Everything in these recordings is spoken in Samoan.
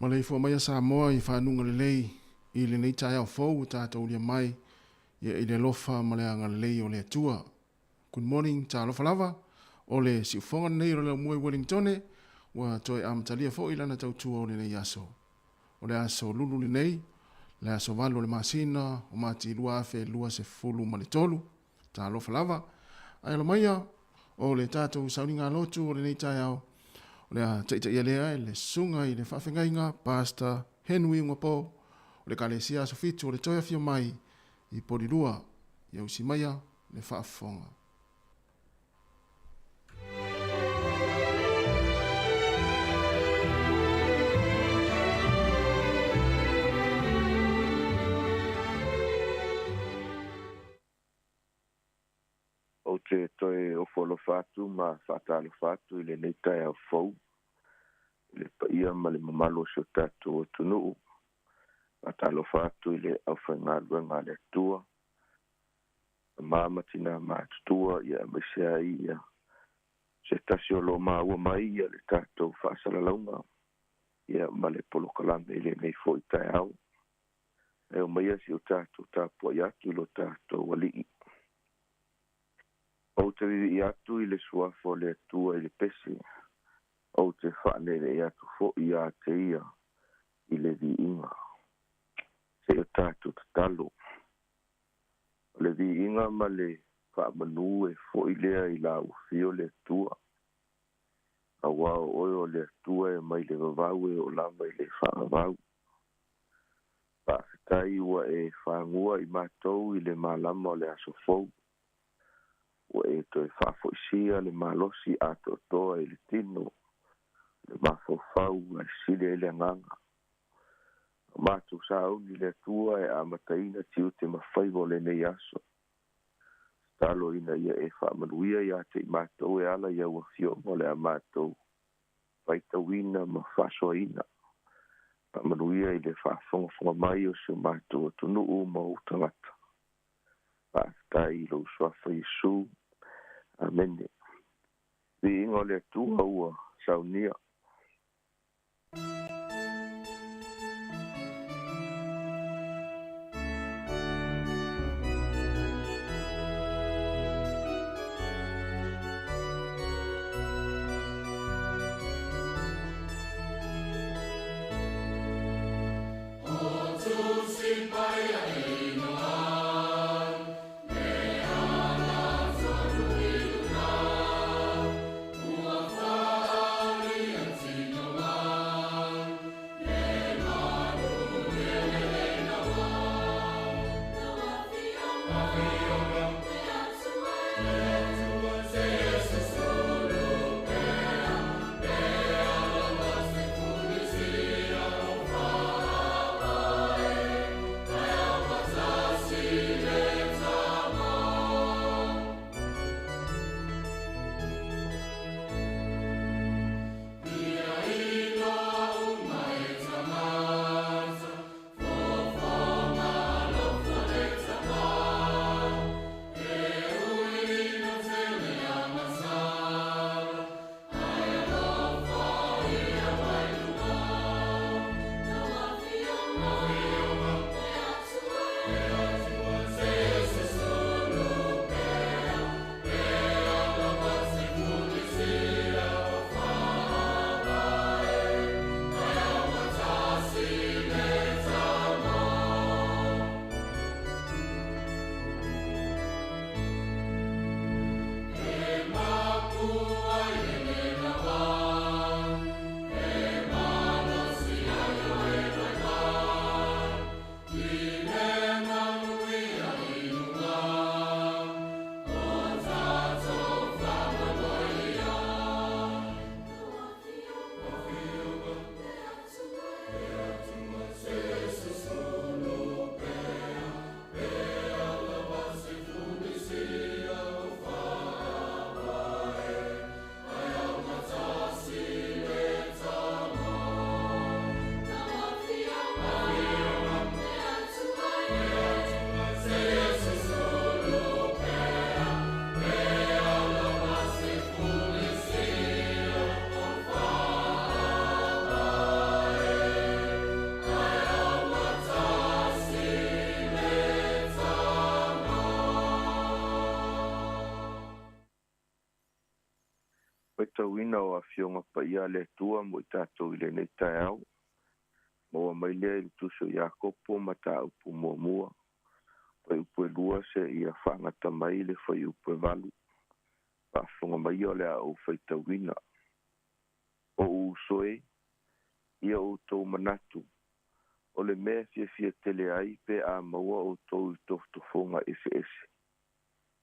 Maleifua mai Samoa i fanuga lelei i lenei taeao fou ua tatou ulia mai ia i le alofa ma le agalelei o le Atua. Good morning, talofa lava. O le siufofoga lenei o le laumua i Wellingtone ua toe amatalia foi lana tautua o lenei aso. O le aso lulu lenei, le aso 8 o le masina o Mati 2023. Talofa lava. Ae alo maia o le tatou sauniga lotu o lenei taeao, o le a taitaia lea e le susuga i le faafegaiga Pastor Henry Ugapo o le Ekalesia Aso Fitu o le Toe Afio Mai i Polilua. Ia usi maia le faafofoga. Ou te toe ofo alofa atu ma faatalofa atu i lenei taeao fou, i le paia ma le mamalu o si o tatou atunuu. Faatalofa atu i le aufaigaluega a le Atua, tama ma tina matutua, ia aemaise ai ia se tasi o lo o maua mai ia le tatou faasalalauga ia ma le polokalame i lenei foi taeao. E omaia si o tatou tapuai atu i lo tatou alii. Ou te vivii atu i le suafa o le Atua i le pese, ou te faanelei atu foi ia te ia i le viiga. Se o tatou tatalo. O le viiga ma le faamanu e foi lea i la ufio le Atua. Auā o oe o le Atua e mai le vavau e oo lava i le faavavau. Faafetai ua e fagua i matou i le malama o le aso fou. Ua e toe faafoisia le malosi atoatoa i le tino, le mafaufau ae sili ai le agaga. Matou sauni i le Atua e amataina tiute ma faiva o lenei aso. Tatalo ina ia e faamanuia ia te i matou e ala i au afioga o le a matou faitauina ma faasoaina. Faamanuia i le faafogafoga mai o si o matou atunuu ma ou tagata. Faafetai i lou suafa Iesu. Amene. Viiga o le Atua ua saunia. Faitauina o Afioga Paia a le Atua mo i tatou i lenei taeao. Maua mai lea i le Tusi o Iakopo mataupu muamua. Fuaiupu e 2 seia faagata mai le fuaiupu e 8. Faafofoga mai o le a ou faitauina. O ou uso e, ia outou manatu, o le mea e fiafia tele ai pe a maua outou i tofotofoga eseese.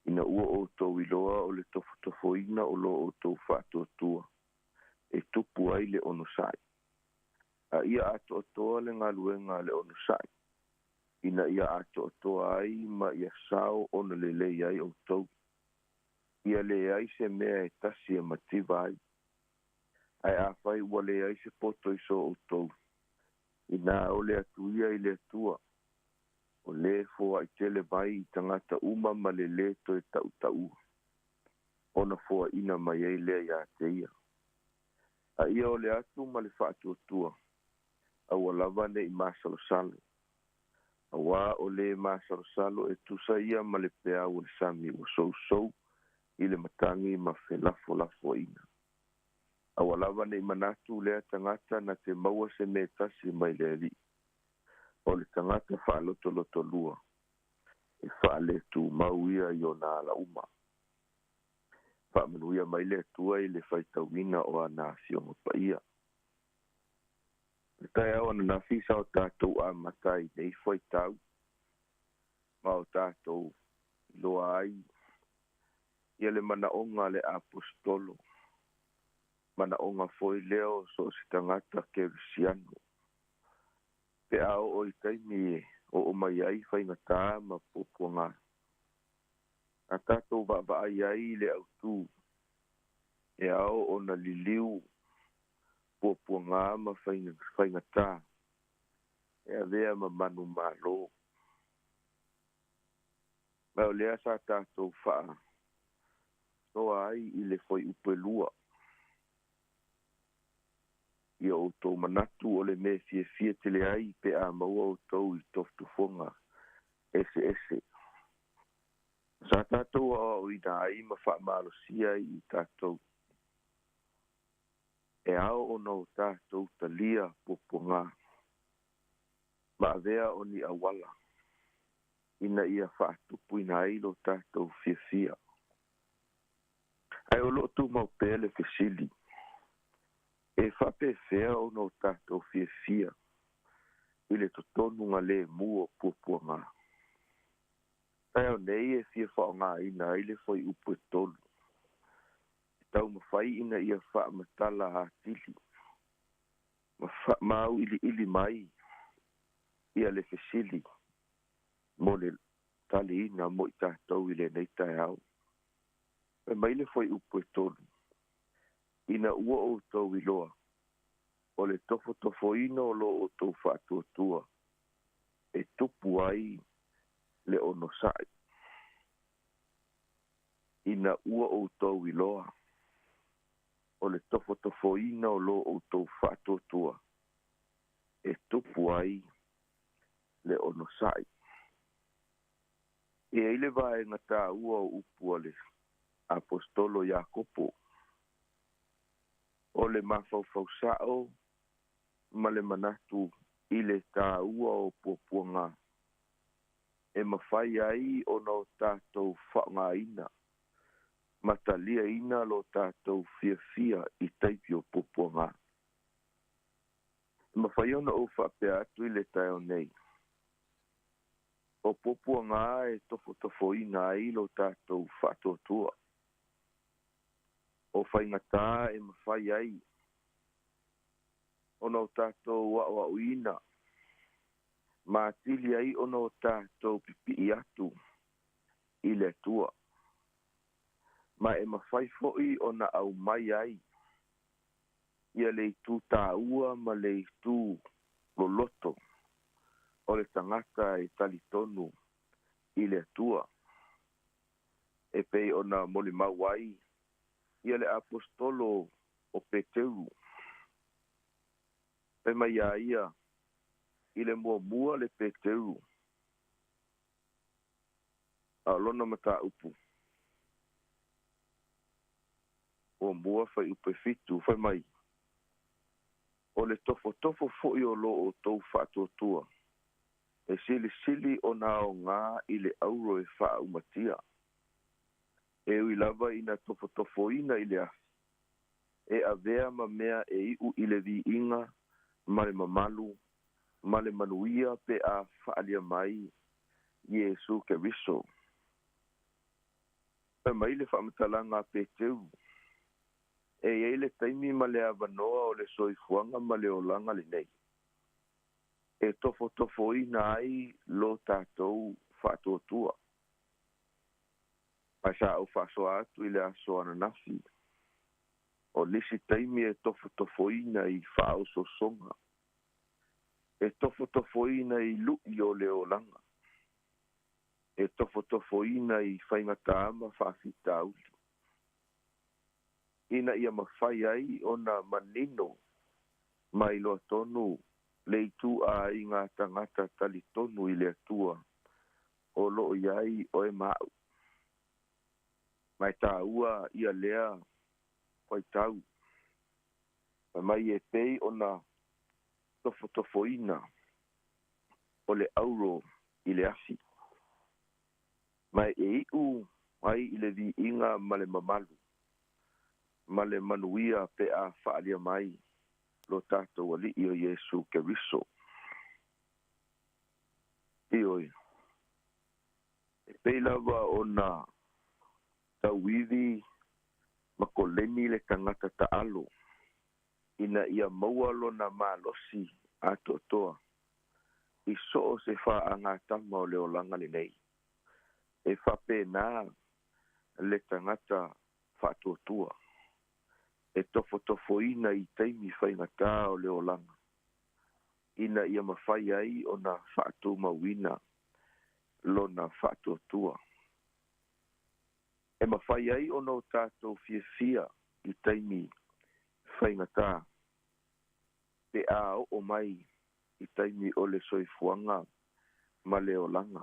Ina ua outou iloa o le tofotofoina o lo outou faatuatua, e tupu ai le onosai. A ia atoatoa le galuega a le onosai, ina ia atoatoa ai ma ia sao ona lelei ai outou. Ia leai se mea e tasi e mativa ai. Ae afai ua leai se poto i so outou, ina o le atu ia i le Atua, o le foaʻi tele mai i tagata uma ma le lē toe taʻutaʻua, ona foaʻina mai ai lea iā te ia. A ia o le atu ma le faatuatua, aua lava neʻi masalosalo. Auā o lē masalosalo e tusa ia ma le peau o le sami ua sousou i le matagi ma felafolafoaiga. Aua lava neʻi manatu lea tagata na te maua se mea tasi mai le Alii. O le tagata faalotolotolua, e faaletumau ia i ona ala uma. Faamanuia mai le Atua i le faitauina o ana afioga paia. Le taeao ananafi sa o tatou amata ai nei fuaitau, ma o tatou iloa ai ia le manaoga a le aposetolo, manaoga foi lea o so o se tagata kerisiano. Pe a oo i taimi e oo mai ai faigata ma puapuaga, a tatou vaavaai ai i le autū e ao ona liliu puapuaga ma faigata e avea ma manumalo. Ma o lea sa tatou faasoa ai i le fuaiupu e 2. Ia outou manatu o le mea e fiafia tele ai pe a maua outou i tofotofoga eseese. Sa tatou aoaoina ai ma faamalosia ai i tatou e ao ona o tatou talia puapuaga ma avea o ni auala ina ia faatupuina ai lo tatou fiafia. Ae o loo tumau pea le fesili, e faapefea ona o tatou fiafia i le totonuga lemu o puapuaga? Taeao nei e fia faaaogaina ai le fuaiupu e 3 e taumafai ina ia faamatala atili ma faamauiliili mai ia le fesili mo le taliina mo i tatou i lenei taeao. Fai mai le fuaiupu e 3, ina ua outou iloa o le tofotofoina o lo outou faatuatua e tupu ai le onosai. Ina ua outou iloa o le tofotofoina o lo outou faatuatua e tupu ai le onosai. E ai le vaega taua o upu a le Aposetolo Iakopo, o le mafaufau ma le manatu i le taua o puapuaga e mafai ai ona o tatou faaaogaina ma taliaina lo tatou fiafia i taimi o puapuaga. E mafai ona ou faapea atu i le taeao nei, o puapuaga e tofotofoina ai lo tatou faatuatua, o faigata e mafai ai ona o tatou aoaoina ma atili ai ona o tatou pipii atu i le Atua, ma e mafai foi ona aumai ai ia le itu taua ma le itu loloto o le tagata e talitonu i le Atua, e pei ona molimau ai ia le Aposetolo o Peteru. Fai mai ia ia i le muamua le Peteru a o lona mataupu muamua fuaiupu e 7, fai mai, o le tofotofo foi o lo outou faatuatua e silisili ona aoga i le auro e faaumatia, e ui lava ina tofotofoina i le afi, e avea ma mea e iu i le viiga ma le mamalu ma le manuia pe a faalia mai Iesu Keriso. Fai mai le faamatalaga a Peteru, e iai le taimi ma le avanoa o le soifuaga ma le olaga lenei e tofotofoina ai lo tatou faatuatua. Ma sa ou faasoa atu i le aso ananafi, o nisi taimi e tofotofoina i faaososoga, e tofotofoina i lui o le olaga, e tofotofoina i faigata ma faafitauli, ina ia mafai ai ona manino ma iloa tonu le itu aiga tagata talitonu i le Atua o loo iai oe ma a'u. Ma e taua ia lea faitau, fai mai e pei ona tofotofoina o le auro i le afi, ma e iu ai i le viiga ma le mamalu ma le manuia pe a faalia mai lo tatou Alii o Iesu Keriso. Ioe, e pei lava ona tauivi ma koleni le tagata taalo ina ia maua lona malosi atoatoa. I so o se faagatama o le olaga lenei. E faapena le tagata faatuatua e tofotofoina i taimi faigatā o le olaga ina ia mafai ai ona faatumauina lona faatuatua. E mafai ai ona o tatou fiafia i taimi faigatā pe a oo mai i taimi o le soifuaga ma le olaga.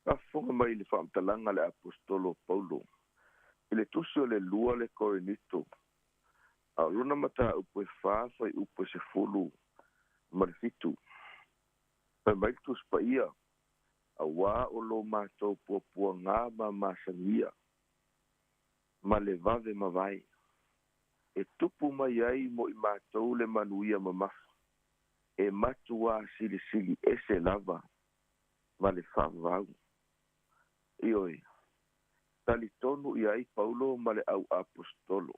Faafofoga mai i le faamatalaga a le Aposetolo o Paulo i le tusi o le lua le Korinito, a o lona mataupu e 4 fuaiupu e 17. Fai mai le Tusi Paia, Auā o lo matou puapuagā mamasagia ma le vave mavae, e tupu mai ai mo i matou le manuia mamafa, e matuā silisili ese lava ma le faavavau. Ioe, talitonu i ai Paulo ma le au aposetolo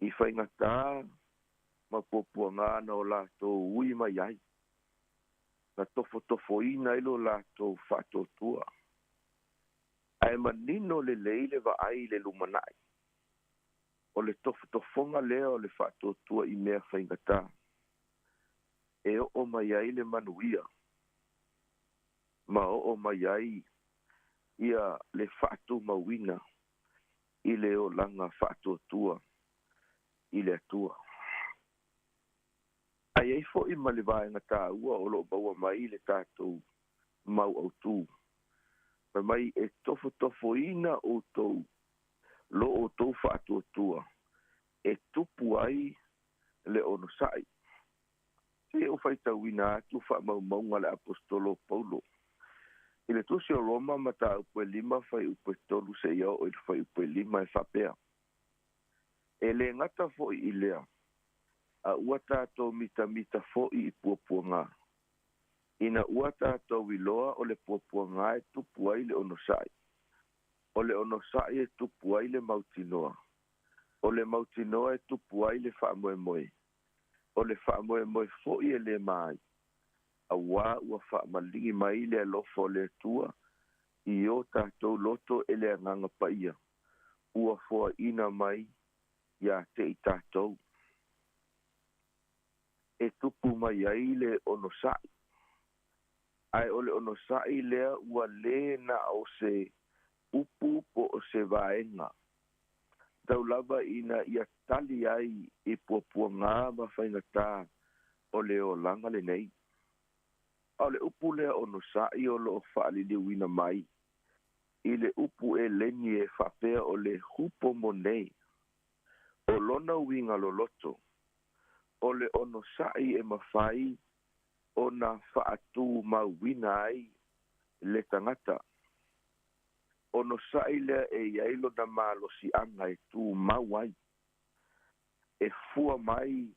i faigatā ma puapuagā na o latou ui mai ai, na tofotofoina ai lo latou faatuatua. Ae manino lelei le vaai i le lumanai, o le tofotofoga lea o le faatuatua i mea faigatā, e oo mai ai le manuia ma oo mai ai ia le faatumauina i le olaga faatuatua i le Atua. Ae i ai foi ma le vaega taua o lo o maua mai i le tatou mau autū, fai mai e tofotofoina outou lo outou faatuatua e tupu ai le onosai. Se i ou faitauina atu faamaumauga a le Aposetolo o Paulo i le tusi o Roma mataupu e 5 fuaiupu e 3 seia oo i le fuaiupu e 5 e faapea, E lē gata foi i lea, a ua tatou mitamita foi i puapuagā, ina ua tatou iloa o le puapuagā e tupu ai le onosai, o le onosai e tupu ai le mautinoa, o le mautinoa e tupu ai le faamoemoe, o le faamoemoe foi e lē ma ai, auā ua faamaligi mai le alofa o le Atua i o tatou loto e le Agaga Paia, ua foaina mai iā te i tatou. E tupu mai ai le onosai, ae o le onosai lea ua lē na o se upu po o se vaega, tau lava ina ia tali ai i puapuagā ma faigatā o le olaga lenei. A o le upu lea onosai o lo o faaliliuina mai i le upu eleni e faapea o le hupomone. O lona uiga loloto, o le onosai e mafai ona faatumauina ai le tagata. Onosai lea e i ai lona malosiaga e tumau ai, e fua mai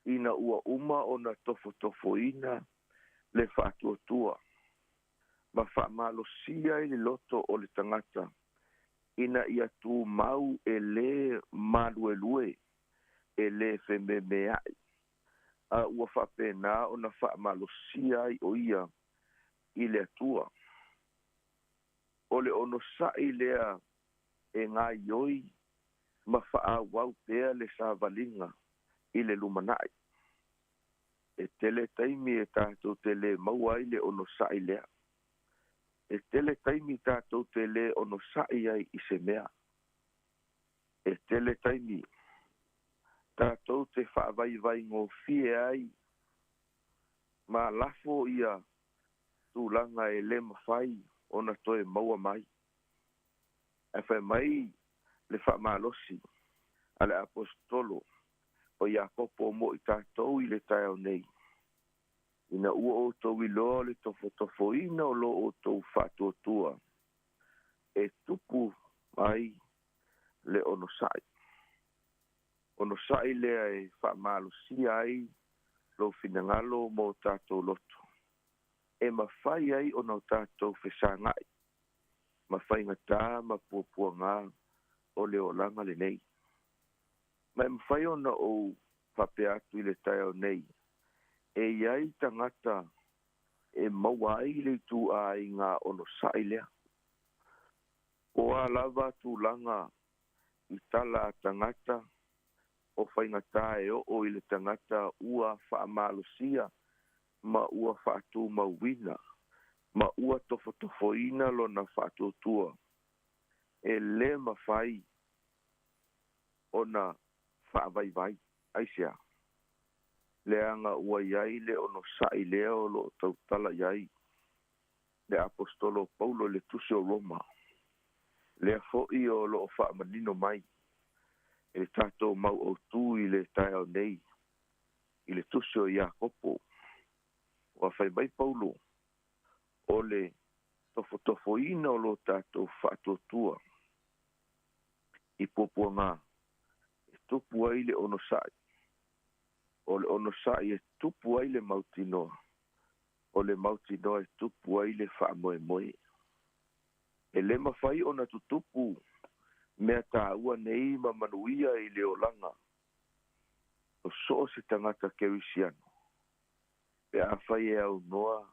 ina ua uma ona tofotofoina le faatuatua ma faamalosia ai le loto o le tagata ina ia tumau e lē maluelue, e lē fememeaʻi, a ua faapena ona faamalosia ai o ia i le Atua. O le onosai lea e gaoioi ma faaauau pea le savaliga i le lumanai. E tele taimi e tatou te lē maua ai le onosai lea. E tele taimi tatou te lē onosai ai i se mea. E tele taimi tatou te faavaivaigofie ai ma lafo ia tulaga e lē mafai ona toe maua mai. Ae fai mai le faamalosi a le Aposetolo o Iakopo mo i tatou i le taeao nei, Ina ua outou iloa o le tofotofoina o lo outou faatuatua e tupu ai le onosai. Onosai lea e faamalosia ai lou finagalo ma o tatou loto, e mafai ai ona o tatou fesagaʻi ma faigatā ma puapuagā o le olaga lenei. Ma e mafai ona ou faapea atu i le taeao nei, e i ai tagata e maua ai le ituaiga onosai lea. Po o a lava tulaga i tala a tagata o faigata e oo i le tagata ua faamalosia ma ua faatumauina ma ua tofotofoina lona faatuatua, e le mafai ona faavaivai. Aisea? Leaga ua i ai le onosai lea o lo o tautala i ai le Aposetolo o Paulo i le tusi o Roma, lea foi o lo o faamanino mai e le tatou mau autu i le taeao nei i le tusi o Iakopo. Ua fai mai Paulo, o le tofotofoina o lo tatou faatuatua i puapuaga e tupu ai le onosai, o le onosai e tupu ai le mautinoa, o le mautinoa e tupu ai le faamoemoe. E le mafai ona tutupu mea taua nei ma manuia i le olaga o so o se tagata Kerisiano pe afai e aunoa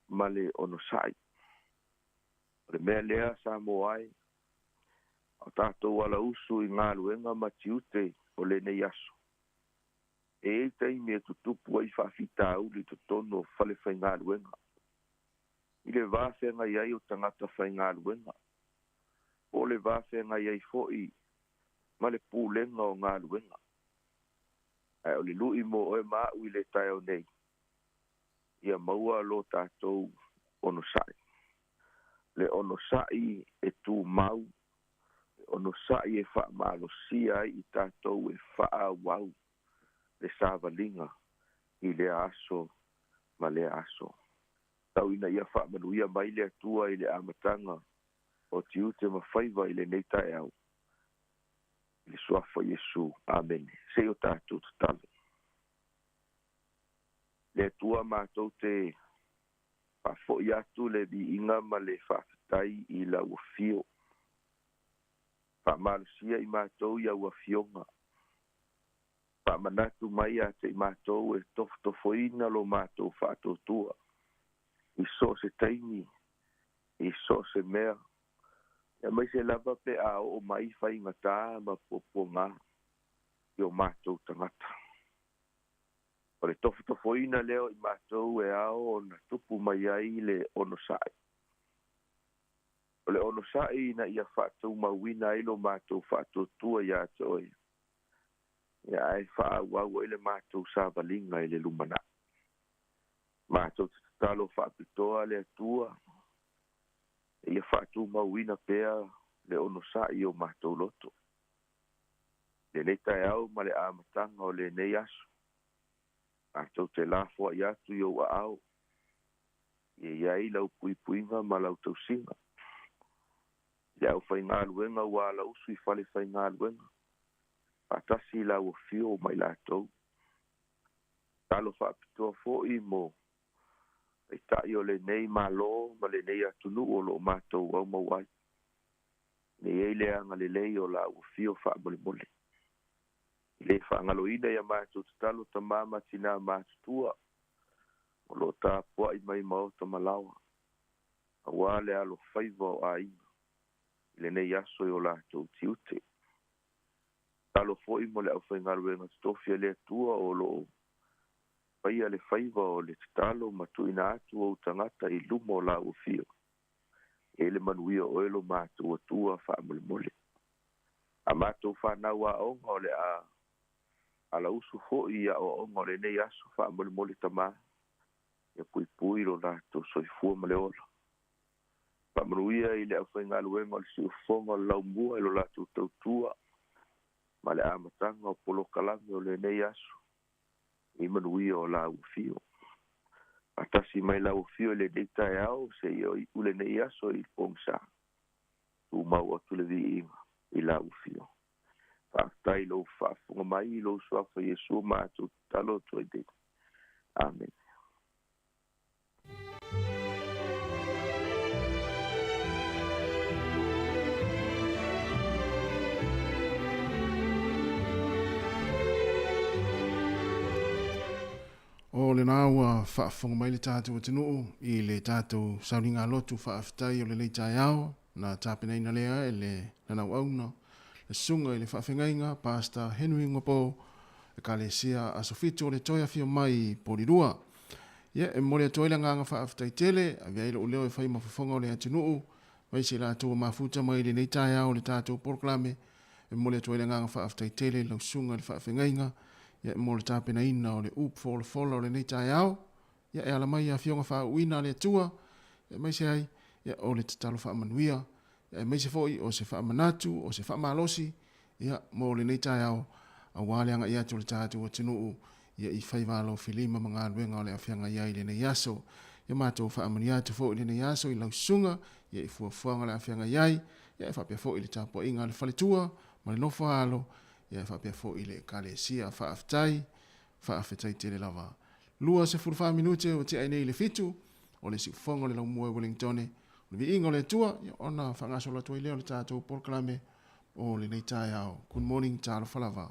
ma le onosai. O le mea lea Samoa ai, a o tatou alausu i galuega ma tiute o lenei aso. E i ai taimi e tutupu ai faafitauli i totonu o falefaigaluega, i le va feagai ai o tagata faigaluega, po o le va feagai ai foi ma le pulega o galuega. Ae o le lui mo oe ma a'u i le taeao nei, ia maua lo tatou onosai. Le onosai e tumau, le onosai e faamalosia ai i tatou e faaauau le savaliga i lea aso ma lea aso. Tau ina ia faamanuia mai le Atua i le amataga o tiute ma faiva i lenei taeao, i le Suafa o Iesu. Amene. Se i o tatou tatalo. Le Atua matou te faafoi atu le viiga ma le faafetai i lau afio. Faamalosia i matou i au afioga. Faamanatu mai ia te i matou e tofotofoina lo matou faatuatua i so o se taimi, i so o se mea, aemaise lava pe a oo mai faigata ma puapuaga i o matou tagata. O le tofotofoina lea o i matou e ao ona tupu mai ai le onosai. O le onosai ina ia faatumauina ai lo matou faatuatua ia te oe, ia ae faaauau ai le matou savaliga i le lumanai. Matou te tatalo faapitoa le Atua ia faatumauina pea le onosai i o matou loto. Lenei taeao ma le amataga o lenei aso, matou te lafoai atu i ou aao, ia i ai lau puipuiga ma lau tausiga. I le aufaigaluega ua alausu i falefaigaluega, faatasi i lau afio ma i latou. Tatalo faapitoa foi mo Taitai o lenei Malo ma lenei atunuu o lo o matou aumau ai. Ina i ai le agalelei o lau afio faamolemole. E le faagaloina i a matou tatalo tama ma tinā matutua o lo o tapuai mai maota ma laoa aua le alofaiva o aiga i lenei aso i o latou tiute. Tatalo foi mo le aufaigaluega totofi a le Atua o lo o faia le faiva o le tatalo ma tuuina atu ou tagata i luma o lau afio. E le manuia o oe lo matou Atua faamolemole. A matou fanau aoga o le a alausu foi i aoaoga o lenei aso faamolemole Tama, ia puipui lo latou soifua ma le ola. Faamanuia i le aufaigaluega o le Siufofoga o le Laumua i lo latou tautua ma le amataga o polokalame o lenei aso i manuia o lau afio. Faatasi mai lau afio i lenei taeao seia iu lenei aso i pogisa. Tumau atu le viiga i lau afio. Faafetai i lou faafofoga mai i lou Suafa Iesu matou tatalo atu ai nei. Amene. O lena ua faafofoga mai le tatou atunuu i le tatou sauniga lotu faafetai o lenei taeao na tapenaina lea e le lana auauna le Susuga i le Faafeagaiga Pastor Henry Ngopo Ekalesia Aso Fitu o le toe afio mai i Polilua. Ia, e momoli atu ai le agaga faafetai tele, avea ai lou leo e fai ma fofoga o le atunuu, aemaise i latou ua mafuta mai i lenei taeao i le tatou polokalame. E momoli atu ai le agaga faafetai tele i lau susuga i le faafeagaiga, ia, mo le tapenaina o le upu folafola o lenei taeao. Ia, e ala mai i afioga faauuina a le Atua, aemaise ai, ia, o le tatalo faamanuia, aemaise foi o se faamanatu, o se faamalosi, ia, mo lenei taeao, aua le agai atu o le tatou atunuu, ia, i faiva alofilima ma galuega o le a feagai ai i lenei aso. Ia matou faamanuia atu foi i lenei aso i lau susuga, ia, i fuafuaga o le a feagai ai, ia, e faapea foi i le tapuaiga a le faletua ma le nofo a alo, ia, e faapea foi i le Ekalesia. Faafetai, faafetai tele lava. 24 minute ua tea ai nei i le fitu, o le siufofoga o le laumua i Wellingtone, o le viiga o le Atua, ia, ona faagasolo atu ai lea o le tatou polokalame o lenei taeao. Good morning, talofa lava.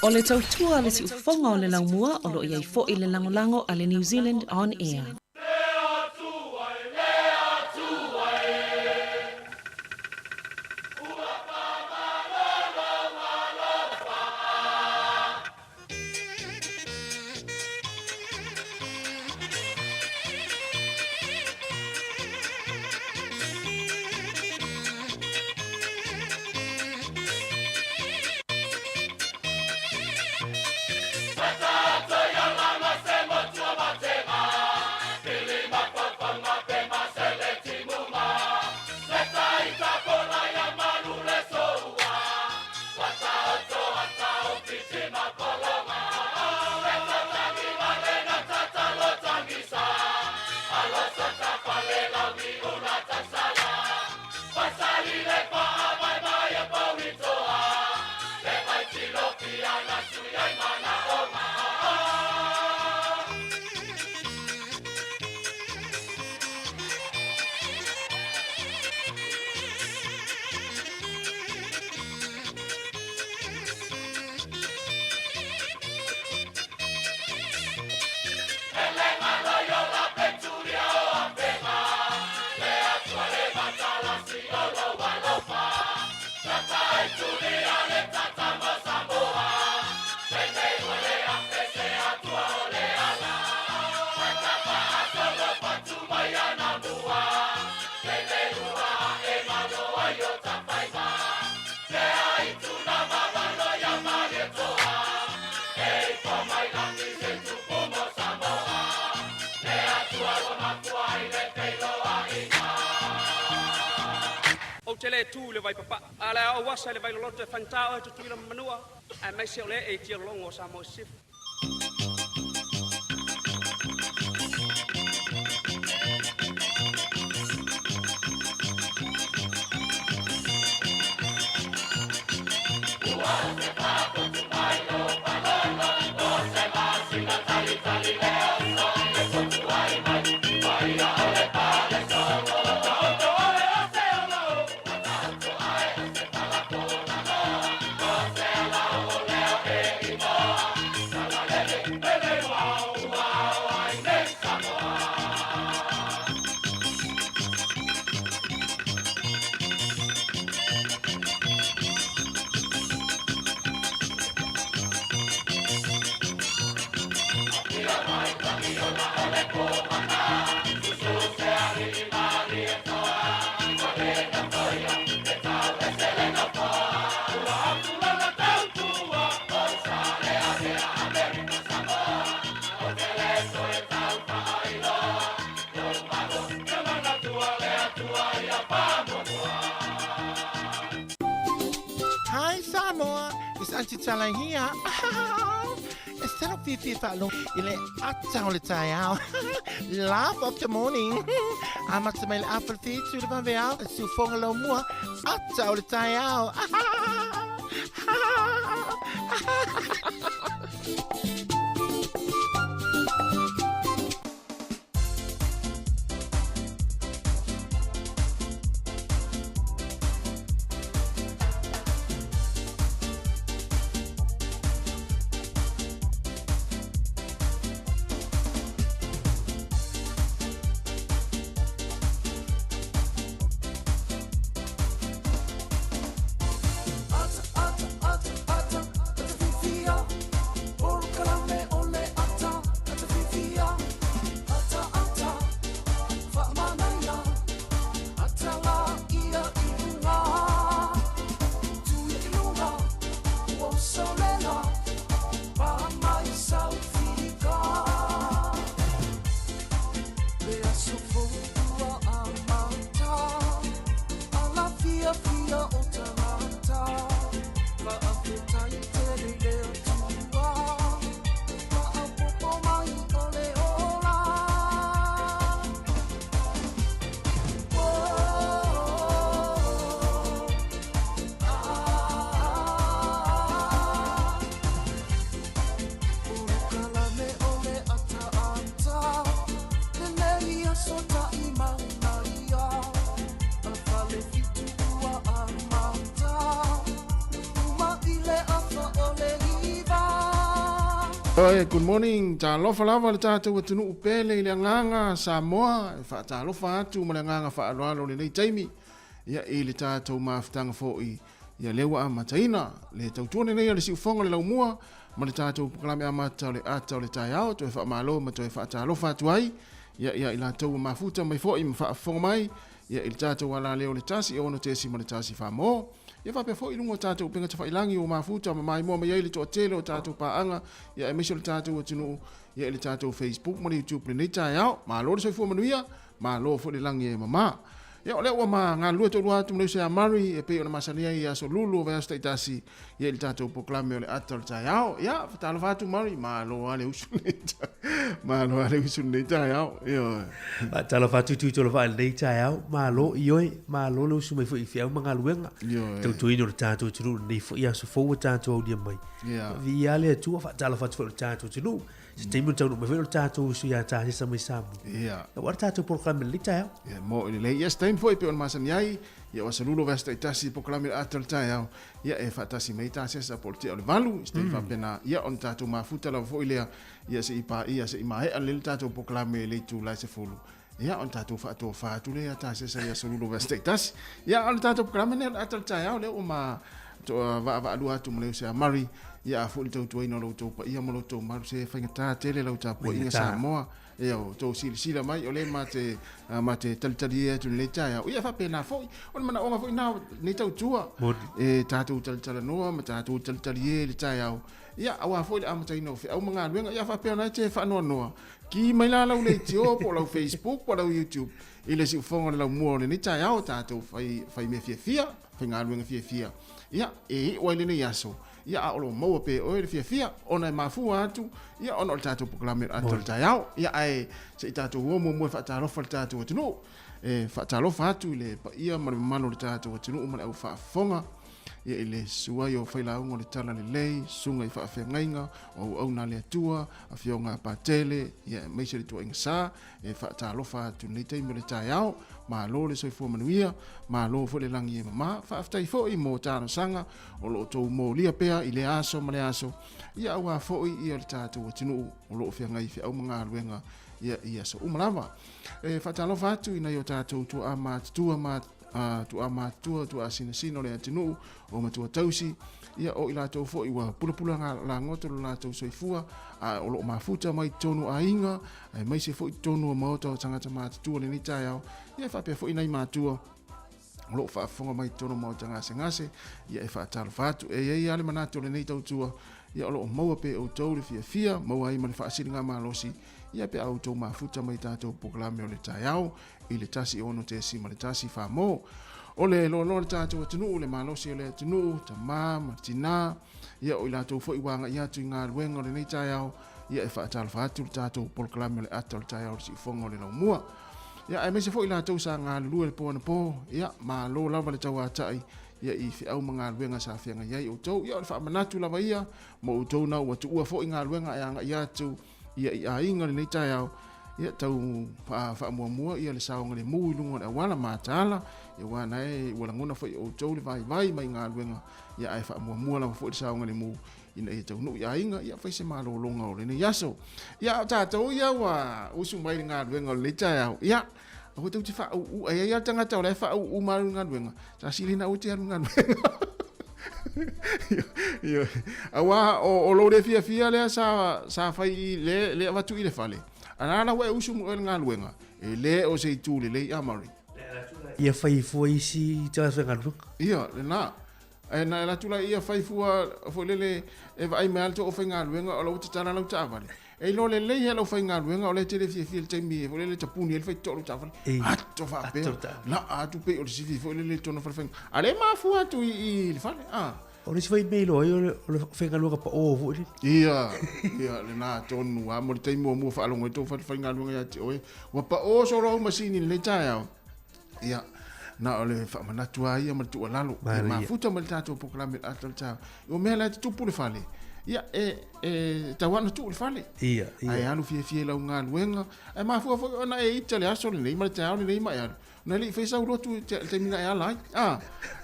O le tautua a le siufofoga o le laumua o lo o i ai foi le lagolago a le New Zealand On Air. Ou te le tu i le Vaipapaa, a o le a ou asa i le Vailoloto e faigata oe Tutuila ma Manua, aemaise o le ee i tialologo o Samoa i Sisifo. Hi Samoa, it's Auntie Tala here. E salo fifi whaalo i le ata o le taeao. Laugh of the morning. Amata mai le afa le fitu le vave ao, e siufonga lau mua, ata o le taeao. Oi, good morning. Talofa lava le tatou atunuu pele i le agaga Samoa. E faatalofa atu ma le agaga faaaloalo lenei taimi. Ia i le tatou mafutaga foi ia lea ua amataina le tautua lenei a le siufoga le laumua ma le tatou polokalame amata o le ata o le taeao. Toe faamalo ma toe faatalofa atu ai ia ia i latou ua mafuta mai foi ma faafofoga mai ia i le tatou alaleo o le 1 6.1 Samoa. Ia faapea foi i luga o tatou upega tafailagi ua mafuta ma maimoa mai ai le toatele o tatou paaga ia aemaise o le tatou atunuu ia i le tatou Facebook ma le YouTube lenei taeao. Malo le soifua manuia, malo foi le lagi e mama. Ia, o lea ua ma galulue toalua atu ma le uso ia Murray e pei ona masani ai i aso lulu o vaiaso taitasi ia i le tatou polokalame o le ata o le taeao. Ia, faatalofa atu Murray, malo lava le usu lenei malo lava le usu lenei taeao. Ioe. Faatalofa atu Tuitolova'a i lenei taeao, malo ioe, malo le usu mai foi i feau ma galuega. Ioe. Tautuaina o le tatou atunuu i lenei foi aso fou ua tatou aulia mai. Ia. Viia le Atua, faatalofa atu foi i le tatou atunuu. Se taimi ona taunuu mai foi o le tatou usu ia Tasesa mai Samoa. Ia. Aua le tatou polokalame i lenei taeao. Ia, mo i lelei. Ia, se taimi foi e pei ona masani ai, ia o aso lulu o vaiaso taitasi i polokalame o le ata o le taeao, ia e faatasi mai Tasesa po o le tea o le 8, i se taimi faapena, ia ona tatou mafuta lava foi lea, ia se i paia, se i maea lelei le tatou polokalame i le itula e 10, ia ona tatou faatofa atu lea ia Tasesa i aso lulu o vaiaso taitasi. Ia, o le tatou polokalame lenei o le ata o le taeao, lea ua ma vaavaalua atu ma le uso ia Murray, ia a foi le tautuaina o lo outou paia ma lo outou malu, se faigata tele lau tapuaiga Samoa, ia o outou silasila mai, o lea ma te, ma te talitalie atu i lenei taeao. Ia faapena foi, o le manaoga foi na o lenei tautua, e tatou talatalanoa ma tatou talitalie i le taeao, ia aua foi le amataina o feau ma galuega, ia faapea ona e te faanoanoa, ki mai la lau leitio po o lau Facebook po o lau YouTube i le siufofoga o le laumua o lenei taeao, tatou fai, fai mea fiafia. faigaluega fiafia, ia, e iu ai lenei aso, ia, a o lo o maua pea e oe le fiafia, ona e mafua atu, ia, ona o le tatou polokalame o le ata o le taeao. Ia, ae se i tatou o muamua e faatalofa i le tatou atunuu, e faatalofa atu i le paia ma le mamalu o le tatou atunuu ma le au faafofoga, ia, i le susu ai o failauga o le Talalelei, susuga i faafeagaiga o auauna a le Atua, afioga a Patele, ia, aemaise le tuuaiga sa, E faatalofa atu i lenei taimi o le taeao, malo le soifua manuia, malo foi le lagi e mama. Faafetai foi mo talosaga o lo o outou molia pea i lea aso ma lea aso, ia aua foi ia le tatou atunuu o lo o feagai i feau ma galuega ia i aso uma lava. E faatalofa atu i nai o tatou tuaa matutua ma tuaa matutua, tuaa sinasina o le atunuu, o matua tausi, ia o i latou foi ua pulapula lagoto lo latou soifua, a o lo o mafuta mai totonu o aiga, aemaise foi totonu o maota o tagata matutua lenei taeao, ia faapea foi nai matua o lo o faafofoga mai totonu o maota gasegase, ia e faatalofa atu. E i ai lava le manatu o lenei tautua, ia o lo o maua pea e outou le fiafia, maua ai ma le faasiligamalosi, ia pe a outou mafuta mai tatou polokalame o le taeao i le 1 6.1 Famo. O le loaloa o le tatou atunuu, le malosi o le atunuu, tama ma tina, ia o i latou foi ua agai atu i galuega o lenei taeao, ia e faatalofa atu le tatou polokalame o le ata o le taeao o le siufofoga o le laumua. Ia aemaise foi latou sa galulue le po anapo, ia malo lava le tauatai ia i feau ma galuega sa feagai ai outou. Ia o le faamanatu lava ia mo outou na ua tuua foi galuega ae agai atu ia i aiga lenei taeao, ia tau faamuamua ia le saogalemu i luga o le auala mataala, ia aua na e ua lagona foi e outou le vaivai mai galuega, ia ae faamuamua lava foi le saogalemu ina ia taunuu i aiga, ia fai se malologa o lenei aso. Ia a o tatou ia ua usu mai i le galuega o lenei taeao, ia aua tou te faauu, e i ai lava le tagata o la e faauu ma alu i le galuega, sa sili ona aua e te alu i le galuega. Ioe. Aua o, o lou le fiafia lea sa, sa fai i le, le avatu i le fale, a la la ua e usu ma oe i le galuega, e le o se itu lelei a Murray. Ia fai fua isi tagata faigaluega. Ia, lena. Ae na alu atu laia fai fua foi lele e vaai mai lava le too faigaluega o la ua tatala lau taavale. E iloa lelei lava lau faigaluega o lea e te le fiafia i le taimi foi lele e tapuni ai le faitotoa o lau taavale. Ato faapea, laa atu pei o le sifi foi lele i totonu o le fale faigaluega. A o lea e mafua atu i le fale. O le isi foi mea e iloa ai o le faigaluega pao foi lele. Ia, ia lena tonu lava mo le taimi muamua faalogo ai tou fale faigaluega ia te oe. Ua pao solo au masini i lenei taeao. Ia, na o le faamanatu lava ia ma le tuualalo. E mafuta mai le tatou polokalame i le ata o le taeao. O mea la e tutupu le fale, ia, e, e tatau lava ona tuu le fale. Ia, ia. Ae alu fiafia i lau galuega. Ae mafua foi ona e ita le aso lenei ma le taeao lenei ma e alu. Na e le i faia sau lotu i le taimi na e ala ai. A,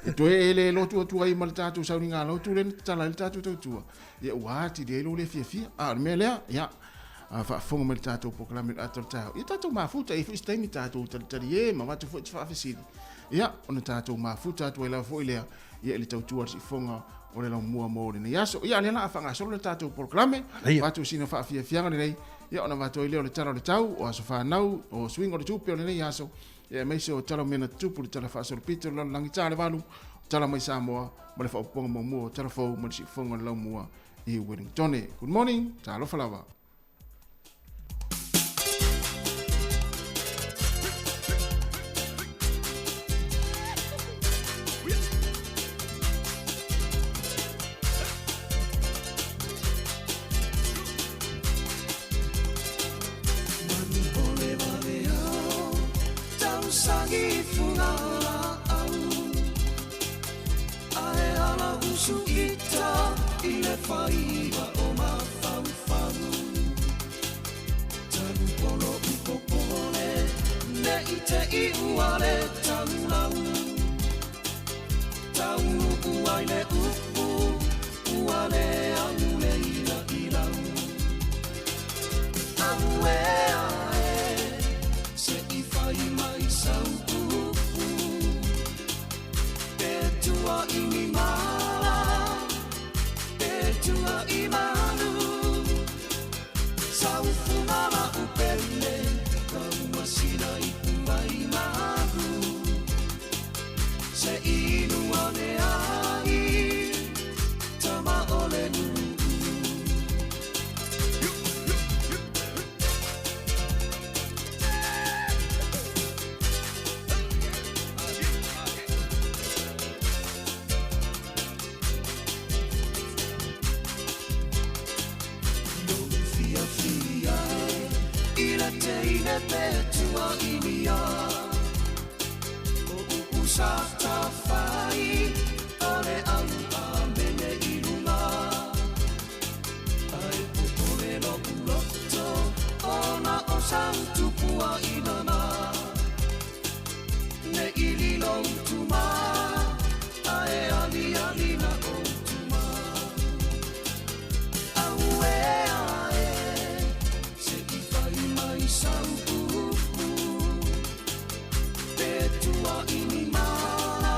e toe e le lotu atu ai ma le tatou sauniga lotu lea na tatala ai le tatou tautua. Ia, ua atili ai lou le fiafia. A o le mea lea, ia, a faafofoga mai le tatou polokalame i le ata o le taeao, ia tatou mafuta, e i ai foi se taimi tatou talitalie ma avatu foi se faafesili, ia, ona tatou mafuta atu ai lava foi lea, ia, i le tautua a le siufofoga o le laumua mo lenei aso. Ia, o lea la a faagasolo le tatou polokalame, avatu sina faafiafiaga lenei, ia, ona avatu ai lea o le tala o le tau, o aso fanau, o suiga o le tupe o lenei aso, ia, aemaise o tala o mea na tutupu, le tala faasolopito, le lalolagi ta le valu, o tala mai Samoa, ma le faaopoopoga muamua o tala fou ma le siufofoga o le laumua i Wellingtone. Good morning, talofa lava. sagi i fugalaau Ae ala usu ita i le faiva o mafaufau Tanu polo u popole ne i te i ua le taulau Taunu ai le upu ua le au le ila ilau Aue ae se i fai mai sau upu Pe tua i ni mala pe tua i malu Sau fungala upele Kaua sina i ai malu Se inu ane ai Tama o le nuu. Fiafia e i le teine pe tua inia O upu sa tawhai o le au a mene i lunga Ai popole lo uloto o na o sau tupua inana Ne ili lo utuma ae ali ali na o utuma Aue ae se i fai mai sau upu Pe tua i ni mala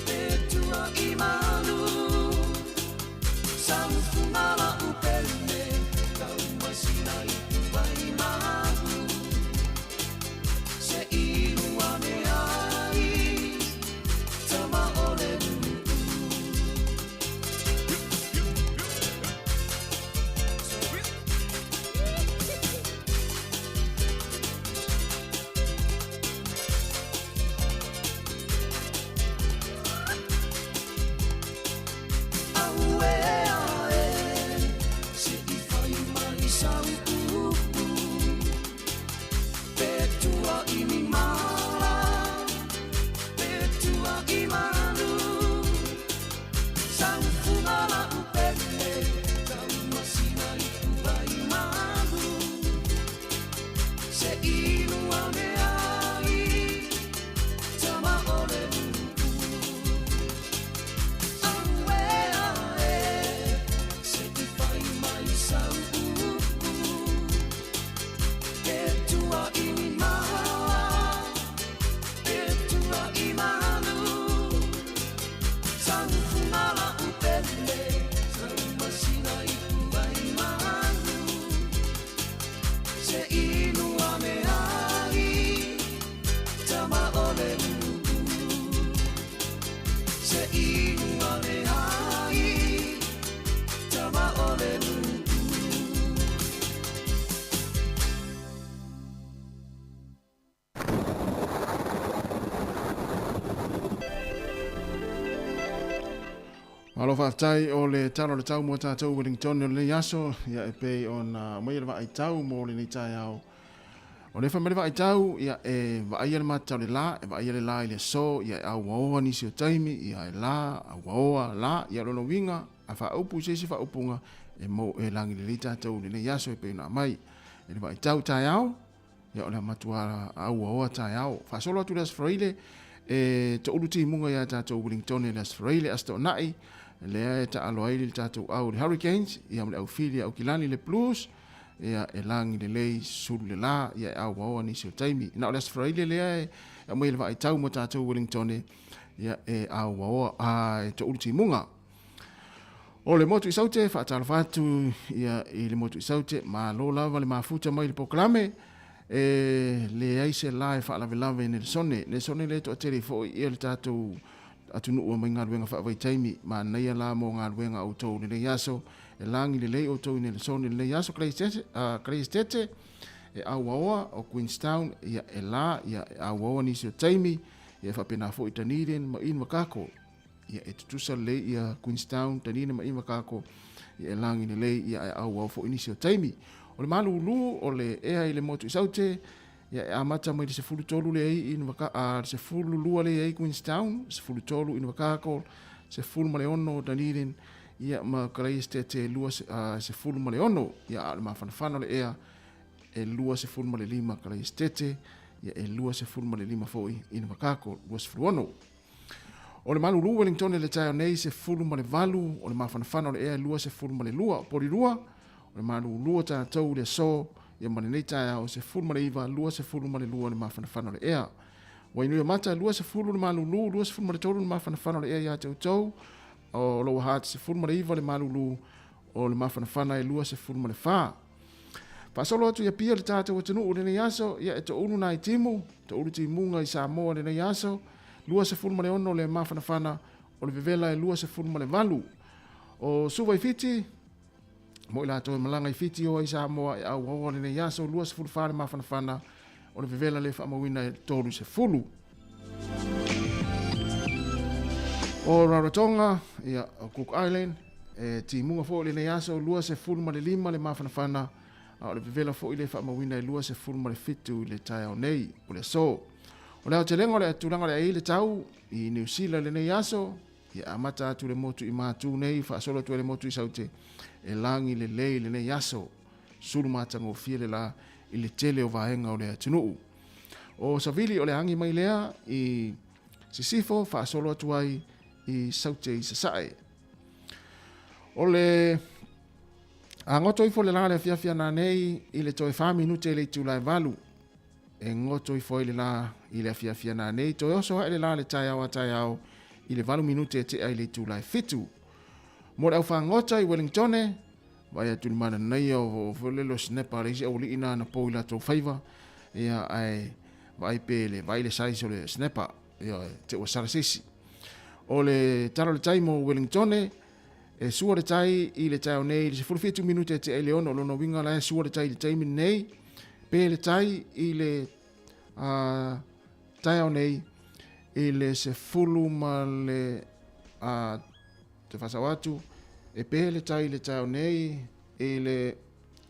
pe tua i malu Sau fungala upele Kaua sina i ai malu Se inu ane ai Tama o le nuu. Aue ae se i fai mai sau upu Pe tua i ni mala pe tua i malu Sau fungala upele Kaua sina i ai malu Se inu ane ai Tama o le nuu. Aue ae se i fai mai sau upu Pe tua i ni mala pe tua i malu Sau fungala upele Kaua sina i ai malu Se inu ane ai Tama o le nuu. Se inu ane ai Tama o le nuu. Malo faafetai o le tala o le tau mo tatou Wellington o lenei aso, ia e pei ona aumaia le vaaitau mo lenei taeao. O le fai mai le vaaitau, ia e vaaia le mata o le la, e vaaia le la i le aso, ia e auaoa nisi o taimi, ia e la, auaoa, la, ia o lona uiga, a faaupu i se isi faaupuga, e mo e lagi lelei tatou i lenei aso e pei ona aumai e le vaaitau taeao, ia o le matua auaoa taeao. Faasolo atu le Aso Faraile, e toulu timuga ia tatou Wellington i le Aso Faraile, Aso Toonai, lea e taalo ai le tatou au le Hurricanes, ia ma le aufili Aukilani le Blues, ia e lagi lelei sulu le la, ia e auaoa nisi o taimi. Na o le Aso Faraile lea e aumai le vaaitau mo tatou Wellington, ia e auaoa, a e toulu timuga. O le motu i Saute, faatalofa atu ia i le motu i Saute, malo lava le mafuta mai le polokalame, e leai se la e faalavelave i Nelesone. Nelesone le toatele foi ia le tatou atunuu mai galuega faavaitaimi, manaia la mo galuega a outou i lenei aso, e lagi lelei outou i Nelesone i lenei aso, Kleisetete, e auaoa o Queenstown, ia e la, ia e auaoa nisi o taimi, ia e faapena foi Dunedin ma Invercargill. Ia e tutusa lelei ia Queenstown, Dunedin ma Invercargill, ia e lagi lelei ia e auau foi nisi o taimi. O le malulu o le ea i le motu i Saute, Ia, e amata mai le 13 le ai i Nuvaka, a, le 12 le ai Queenstown, 13 i Nuvakako, 16 Dunedin, ia, ma Kalai Estate 2, 16, ia, a o le mafanafana o le ea, e 25 Kalai Estate, ia, e 25 foi i Nuvakako, 26. O le malulu Wellington i le taeao nei, 18, o le mafanafana o le ea e 22, Porirua, o le malulu o tatou i le aso, ia ma lenei taeao, 19, 22 le mafanafana o le ea. Wainuiomata, 20 le malulu, 23 le mafanafana o le ea ia te outou, o Lower Hutt, 19 le malulu, o le mafanafana e 24. Faasolo atu i Apia le tatou atunuu i lenei aso, ia e toulu nai timu, toulu timuga i Samoa i lenei aso, 26 le mafanafana, o le vevela e 28. O Suva i Fiti, mo i latou e malaga i Fiti o ai Samoa e auaoa lenei aso, 24 le mafanafana, o le vevela le faamauina e 30. O Rarotonga, ia, o Cook Island, e timuga foi lenei aso, 25 le mafanafana, a o le vevela foi le faamauina e 27 i le taeao nei, o le aso. O le aotelega o le tulaga o le ai le tau i Niu Sila lenei aso, ia amata atu le motu i Matu nei, faasolo atu ai le motu i Saute, e lagi lelei lenei aso, sulu matagofie le la i le tele o vaega o le atunuu. O Savili o le agi mai lea i Sisifo faasolo atu ai i Saute i Sasae. O le a goto ifo le la le afiafi ana nei i le toe 4 minute i le itula e 8. E goto ifo ai le la i le afiafi ana nei, toe oso ae le la le taeao a taeao i le 8 minute e tea i le itula e 7. Mo le aufagota i Wellingtone, Vaai atu i le mananaia o foi lele o snapper a le isi aualii na na pou i latou faiva, ia ae vaai pe le vaai le size o le snapper, ia te ua sala se isi. O le tala o le tai mo Wellingtone, e sua le tai i le taeao nei i le 17 minute e tea i le 6, o lona uiga la e sua le tai i le taimi lenei, pe le tai i le taeao nei i le 10 ma le Te whasao atu, e pehe le tai i le taeao nei i le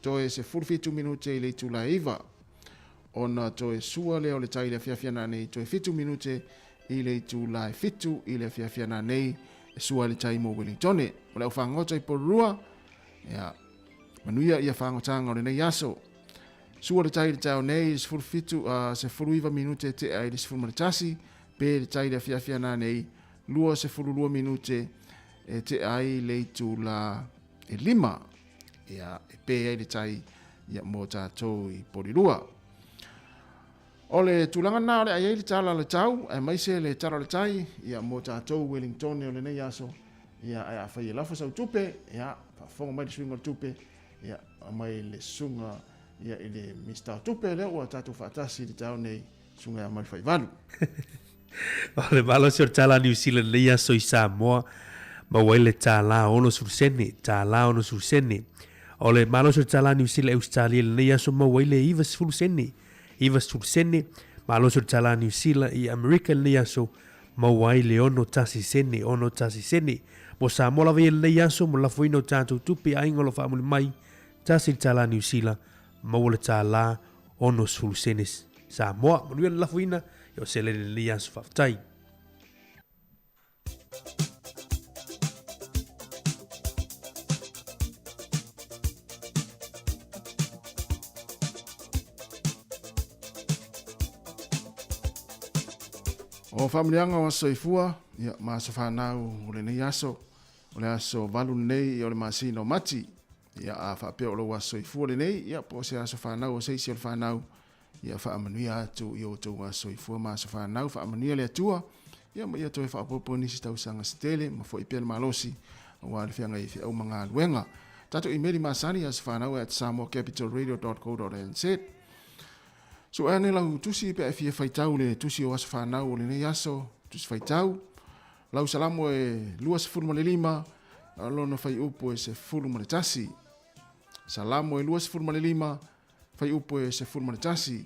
toe 17 minute i le itula e 9. Ona toe sua lea o le tai i le afiafi ana nei toe 7 minute i le itula e 7 i le afiafi ana nei e sua ai le tai mo Wellingtone. O le au whangota i Porirua, ia, manuia ia whangotanga o lenei aso. Sua le tai i le taeao nei i le 17, 19 minute tea i le 11, pe le tai i le afiafi ana nei 22 minute e tea ai le itula e 5, ia, e pē ai le tai ia, mō tātou i Porirua. O le tulaga lena o le ai ai le tala o le tau, aemaise le tala o le tai, ia, mō tātou Wellingtone o lenei aso, ia, ae afai e lafo sau tupe, ia, faafofoga mai le suiga o le tupe, ia, aumai le susuga ia, i le Minisita o Tupe, lea ua tātou faatasi i le taeao nei, susuga ia Malufaivalo. O le malosi o le tālā Niu Sila lenei aso i Samoa, maua ai le tālā 60 sene, tālā 60 sene. O le malosi o le tālā Niu Sila i Ausetalia lenei aso maua ai le 90 sene, 90 sene. Malosi o le tālā Niu Sila i Amerika lenei aso maua ai le 61 sene, 61 sene. Mo Samoa lava ia lenei aso, mo le lafoina o tatou tupe aiga o lo o faamuli mai, tasi le tālā Niu Sila, maua le tālā 60 sene Samoa. Manuia le lafoina, ia o seleni lenei aso faafetai. O faamanuiaga o aso soifua, ia, ma aso fanau o lenei aso, o le aso 8 lenei o le masina o Mati. Ia, a faapea o lou aso soifua lenei, ia, po o se aso fanau o se isi o le fanau, ia faamanuia atu i outou aso soifua ma aso fanau, faamanuia le Atua, ia ma ia toe faaopoopo nisi tausaga se tele, ma foi pea le malosi, aua le feagai ai feau ma galuega. Tatou imeli masani asofanau@samoacapitalradio.co.nz. Su'e ane lau tusi pe a e fia faitau le tusi o aso fanau o lenei aso, tusi faitau. Lau Salamo e 25, lona faiupu e 11. Salamo e 25, faiupu e 11.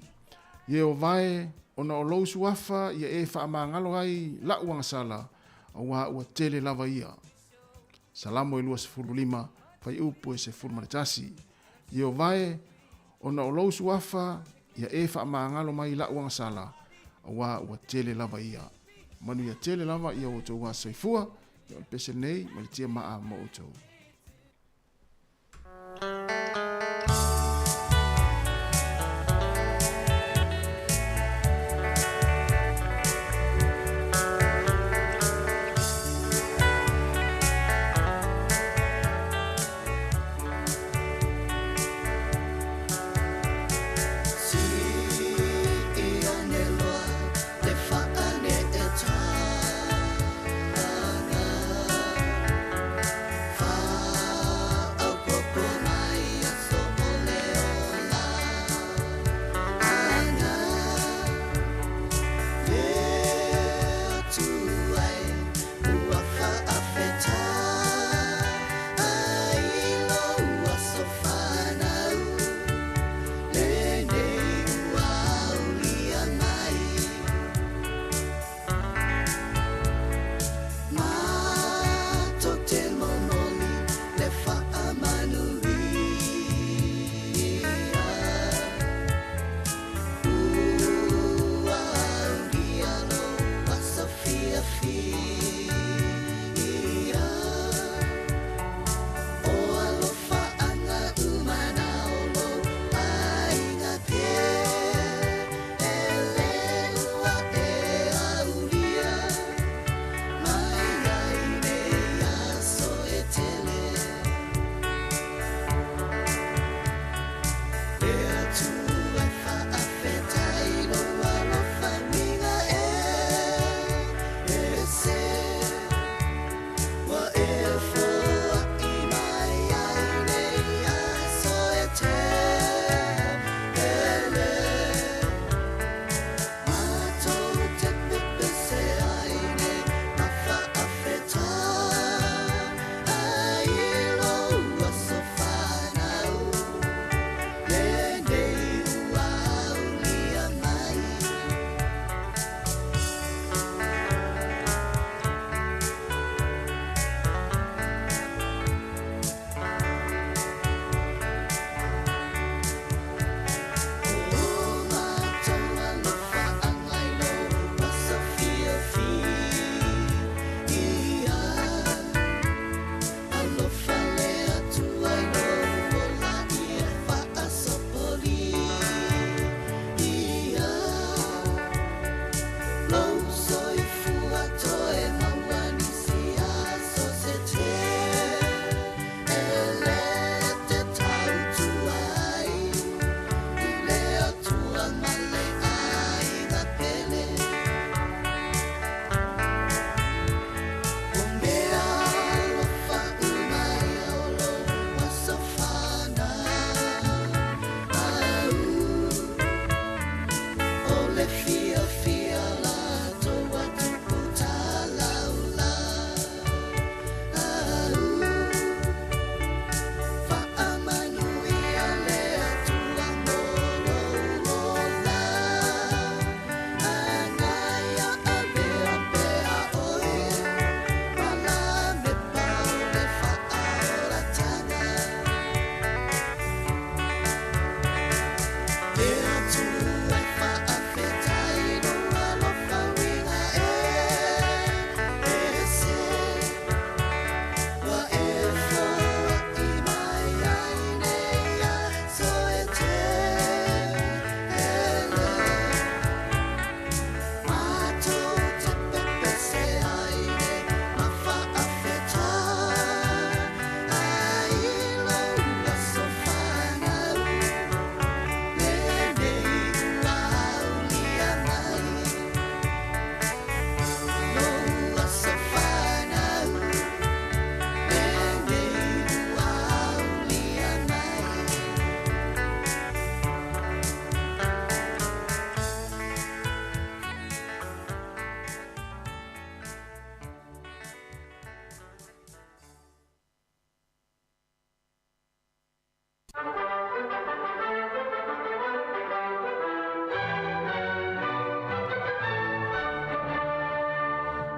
Ieova e, ona o lou suafa ia e faamagalo ai la'u agasala, auā ua tele lava ia. Salamo e 25, faiupu e 11. Ieova e, ona o lou suafa Ia e faamagalo mai i la'u agasala, auā ua tele lava ia. Manuia tele lava ia outou aso soifua, ia o le pese lenei mai le tia maa mo outou.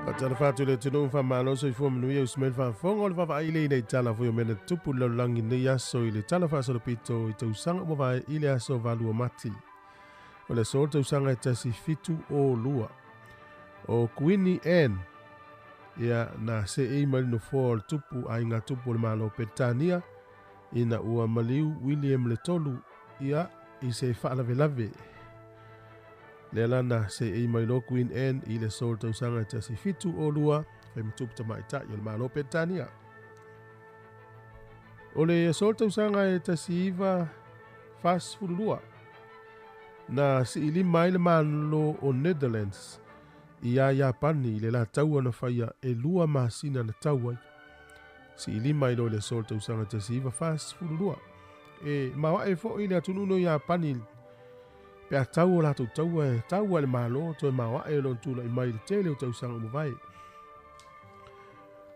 Faatalofa atu i le atunuu faamalo soifua manuia usi mai le faafofoga o le vaavaai lea ina i tala foi o mea na tutupu i le lalolagi i lenei aso i le tala faasolopito i tausaga ua mavae i le aso 8 o Mati. O le aso le tausaga e 1702. O Kuini Anne, ia na seei mai le nofoa o le tupu aiga tupu o le Malo o Peretania ina ua maliu William le Tolu ia i se faalavelave. Lea la na seei mai loa Queen Anne i le aso o le tausaga e 1702, fai ma tupu tamaitai o le Malo o Peretania. O le aso o le tausaga e 1942, na siilima ai le Malo o Netherlands iā Iapani i le la taua na faia e 2 masina na tau ai. Siilima ai loa i le aso o le tausaga 1942. E maoae foi le atunuu o Iapani pe a tau o latou taua e tau ai le Malo toe maoae lona tulai mai i le tele o tausaga ua mavae.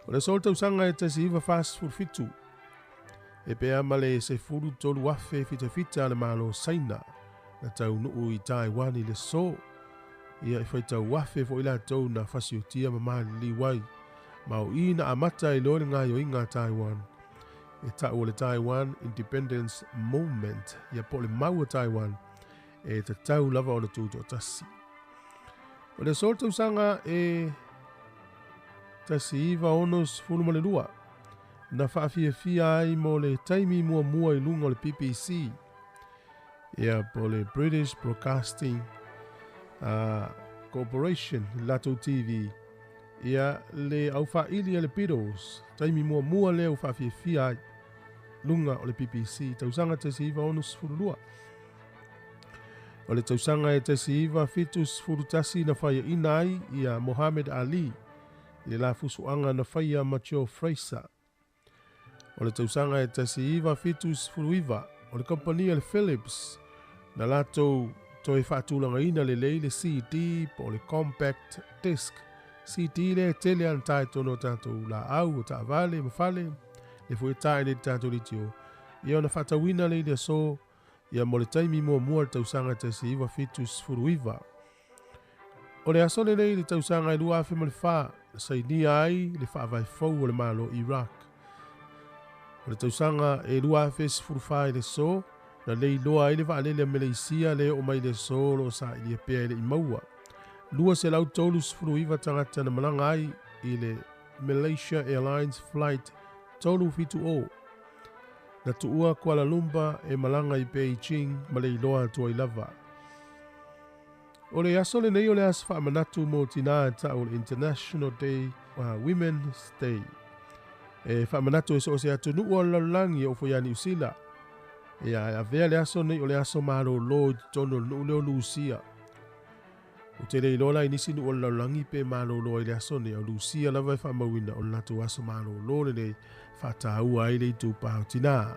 O le aso o le tausaga e 1947, e pea ma le 13,000 fitafita a le Malo o Saina na taunuu i Taiwan i le aso. Ia e faitau afe foi latou na fasiotia ma maliliu ai. Ma o i na amata ai loa le gaoioiga a Taiwan. E tau o le Taiwan Independence Movement, ia po o le mau a Taiwan, e tatau lava ona tutoatasi. O le aso o le tausaga e 1962, na faafiafia ai mo le taimi muamua i luga o le BBC, ia po o le British Broadcasting Corporation, le latou TV, ia le aufaili a le Beatles, taimi muamua lea ua faafiafia ai luga o le BBC, tausaga 1962. O le tausaga e 1971 na faiaina ai ia Mohamed Ali i le la fusuaga na faia ma Joe Fraser. O le tausaga e 1979, o le kamupani a le Philips na latou toe faatulagaina lelei le CD po o le Compact Disc. CD lea e tele lava ona ta i totonu o tatou laau, o taavale ma fale, lea foi e ta ai nei i le tatou leitio. Ia ona faatauina lea i le aso ia mo le taimi muamua i le tausaga 1979. O le aso lenei i le tausaga e 2004 na sainia ai le faavae fou o le Malo Iraq. O le tausaga e 2014 i le aso na leiloa ai le vaalele a Meleisia lea e oo mai i le aso o lo o sailia pea e le i maua. 239 tagata na malaga ai i le Malaysia Airlines Flight 370. Na tuua Kuala Lumpur e malaga i Beijing ma leiloa atu ai lava. O le aso lenei o le aso faamanatu mo tinā e tau o le International Day Women's Day. E faamanatu e so o se atunuu o le lalolagi e oo foi ia Niu Sila. Ia e avea le aso nei o le aso malōlō i totonu o le nuu lea o Lusia. Ou te le iloa la i nisi nuu o le lalolagi pe malōlō ai le aso nei, a o Lusia lava e faamauina o le latou aso malōlō lenei faataua ai le itupa o tinā.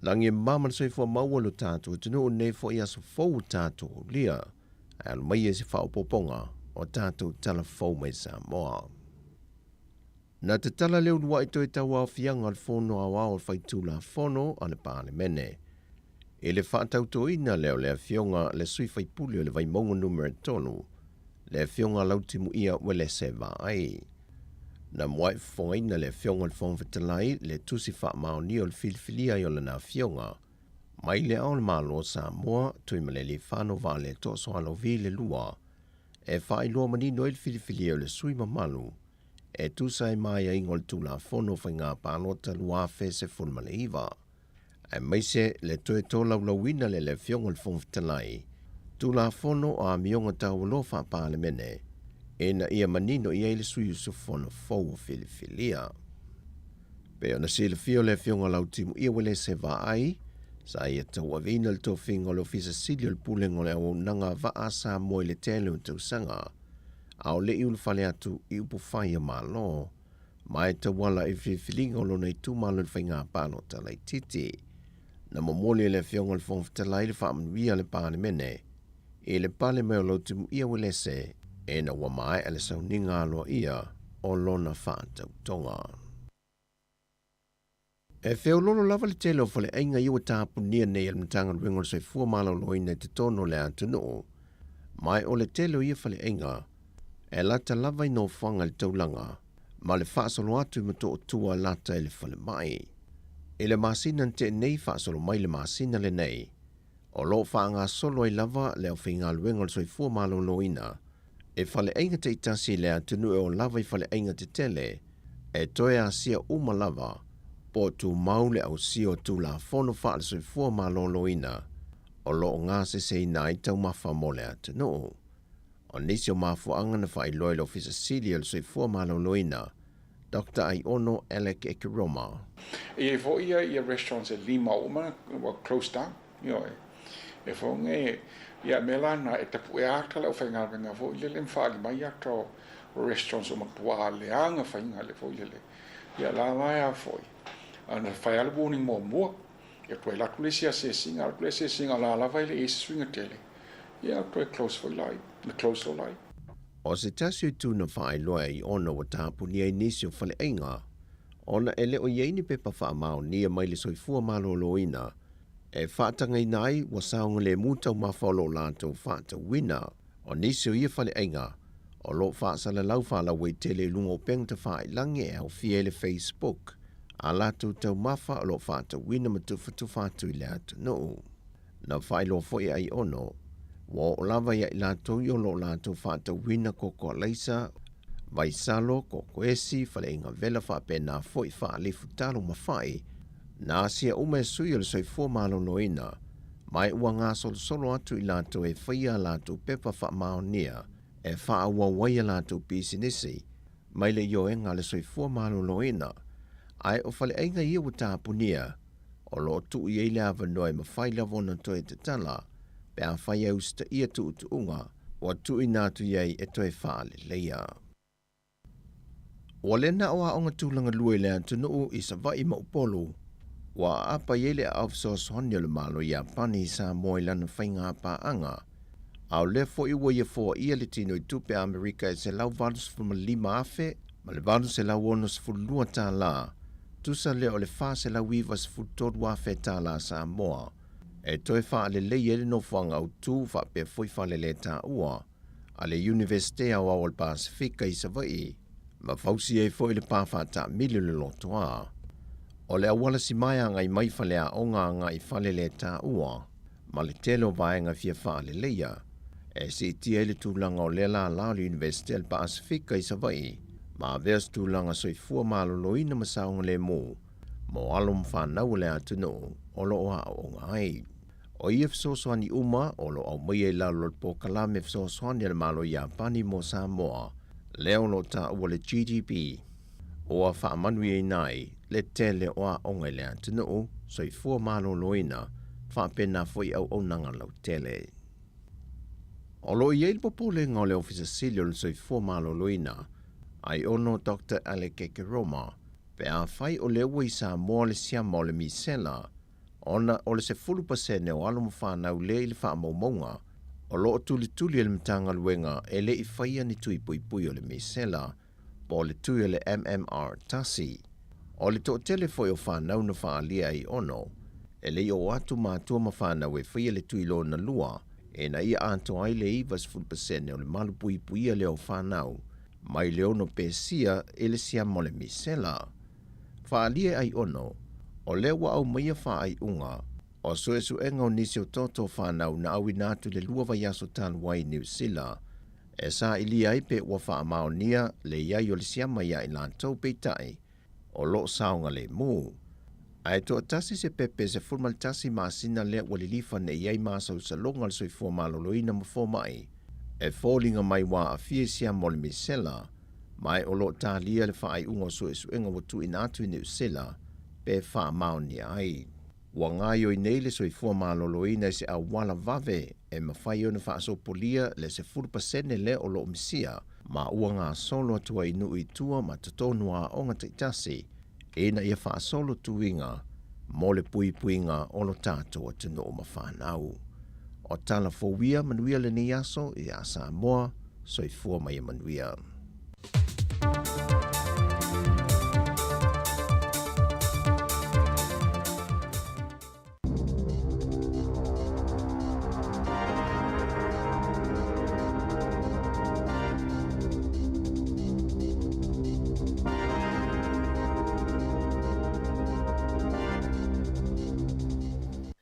Lagi e mama le soifua maua lo tatou atunuu nei foi aso fou ua tatou aulia, ae alo maia i se faaopoopoga o tatou tala fou mai Samoa. Na tatala le uluai toe tauaofiaga o le Fono Aoao o le Faitulafono a le Palemene i le faatautoina lea o le Afioga le sui faipule o le Vaimauga Numera 3, le Afioga Lautimuia Uelese Vaai. Na mua'i fofogaina le Afioga i le Fofoga Fetalai le tusi faamaonia o le filifilia ai o lana Afioga mai le Ao o le Malo o Samoa, Tuimalealiifano Vaaletoa Sualauvi le Lua, e faailoa manino ai le filifilia o le sui mamalu e tusa ai ma aiaiga o le Tulafono o Faiga Palota 2019, aemaise le toe tolaulauina lea e le Afioga i le Fofoga Fetalai, Tulafono o Amioga Taualoa Faa-Palemene, ina ia manino i ai le sui usufono fou o filifilia. Pei ona silafia o le Afioga Lautimuia Uelese Vaai, sa ia tauaveina le tofiga o le Ofisa Sili o le Pulega o le Auaunaga Vaa a Samoa i le tele o tausaga, a o le i ulufale atu i upufai a Malo, ma e tauala i filifiliga o lona itumalo i le faiga palota laitiiti. Na momoli e le Afioga i le Fofoga Fetalai le faamanuia a le Palemene i le pale mai o Lautimuia Uelese ina ua maea le sauniga aloaia o lona faatautoga. E feoloolo lava le tele o faleaiga ia ua tapunia nei e le Matagaluega o le Soifua Maloloina i totonu o le atunuu, ma o le tele o ia faleaiga e lata lava i nofoaga i le taulaga ma le faasolo atu i Motootua lata i le falemai. I le masina na tea nei faasolo mai le masina lenei, o lo o faagasolo ai lava le aufaigaluega o le Soifua Maloloina i faleaiga taitasi i le atunuu e oo lava i faleaiga tetele e toe asia uma lava po o tumau le ausia o Tulafono faale-Soifua Maloloina o lo o gaseseina ai taumafa mo le atunuu. O nisi o mafuaaga na faailoa i le Ofisa Sili o le Soifua Maloloina, Doctor Aiono Alec Ekeroma. E i ai foi ia restaurants e lima uma ua close down, ioe. E fofoga e, ia mea la na e tapu'e ata le aufaigaluega foi lele ma faaali mai ata o restaurants ua matua leaga faiga le foi lele. Ia la la e a foi, ana fai lava le warning muamua, ia toe alu atu le isi asiasiga, alu atu le asiasiga o la lava e le i ai se suiga tele, ia toe close foi laia, na close loa laia. O se tasi o itu na faailoa ai ona ua tapunia ai nisi o faleaiga, ona e le o i ai ni pepa faamaonia mai le soifua maloloina e faatagaina ai ua saogalemu taumafa o lo o latou faatauina. O nisi o ia faleaiga o lo o faasalalau faalauaitele i luga o upega tafailangi e aofia ai le Facebook, a latou taumafa o lo o faatauina ma tufatufa atu i le atunuu. Na faailoa foi e Aiono, ua oo lava ia i latou i o lo o latou faatauina koko alaisa, vaisalo, koko esi, faleaiga vela faapena foi faalifu talo ma fai, na asia uma e sui o le soifua maloloina, ma e ua gasolosolo atu i latou e faia a latou pepa faamaonia e faaauau ai a latou pisinisi mai le ioega a le soifua maloloina, ae o faleaiga ia ua tapunia, o lo o tuu i ai le avanoa e mafai lava ona toe tatala pe afai e usitaia tuutuuga ua tuuina atu i ai e toe faaleleia. Ua le na o aoga tulaga lua i le atunuu i Savaii ma Upolu, ua aapa i ai le aao fesoasoani o le Malo Iapani i Samoa i lana faiga paaga, a o lea foi ua ia foaia le tino i tupe Amerika e $185,862 tālā, tusa lea o le $493,000 tālā Samoa, e toe faalelei ai le nofoaga autū faapea foi falelētāua a le Iunivesite Aoao o le Pasefika i Savaii, ma fausia ai foi le pā faataamili o le lotoa. O le auala simae agai mai faleaoga agai falelētāua ma le tele o vaega fia faaleleia, e siitia ai le tulaga o lea lālā o le Iunivesite a le Pasefika i Savaii ma avea se tulaga soifua maloloina ma saogalemu mo alo ma fanau o le atunuu o lo o aooga ai. O ia fesoasoani uma o lo o aumaia i lalo o le polokalame fesoasoani a le Malo Iapani mo Samoa, lea o lo o taua le GDB, ua faamanuiaina ai le tele o aoga i le atunuu, soifua maloloina, faapena foi auaunaga lautele. O lo o i ai le popolega o le Ofisa Sili o le Soifua Maloloina, Aiono Doctor Alec Ekeroma, pe afai o lea ua i Samoa le siama o le misela. ona o le 10% o alo ma fanau lea i le faamaumauga o lo o tulituli e le Matagaluega e le i faia ni tui puipui o le misela po o le tui o le MMR 1. O le toatele foi o fanau na faaalia ai-ono, e le i oo atu matua ma fanau e faia le tui lona lua ina ia atoa ai le 90% o le malupuipuia lea o fanau mai le ono pesia i le siama o le misela. Faaalia ai-ono, o lea ua aumaia faaiuga o suesuega o nisi o toto fanau na auina atu i le 2 vaiaso talu ai i Niu Sila, e sailia ai pe ua faamaonia le i ai o le siama iā i latou, peitai, o lo o saogalemu. Ae toatasi se pepe 11 masina lea ua lilifa nei i ai masausaloga o le soifua maloloina ma fomai e foliga mai ua aafia i siama o le misela, ma e o lo o talia le faaiuga o suesuega ua tuuina atu i Niu Sila pe faamaonia ai. Ua gaoioi nei le soifua maloloina i se auala vave e mafai ona faasopolia le 10% lea o lo o misia, ma ua gasolo atu ai i nuu i tua ma totonu o aoga taitasi ina ia faasolo tuiga mo le puipuiga o lo tatou atunuu ma fanau. O tala fou ia, manuia lenei aso iā Samoa, soifua ma ia manuia.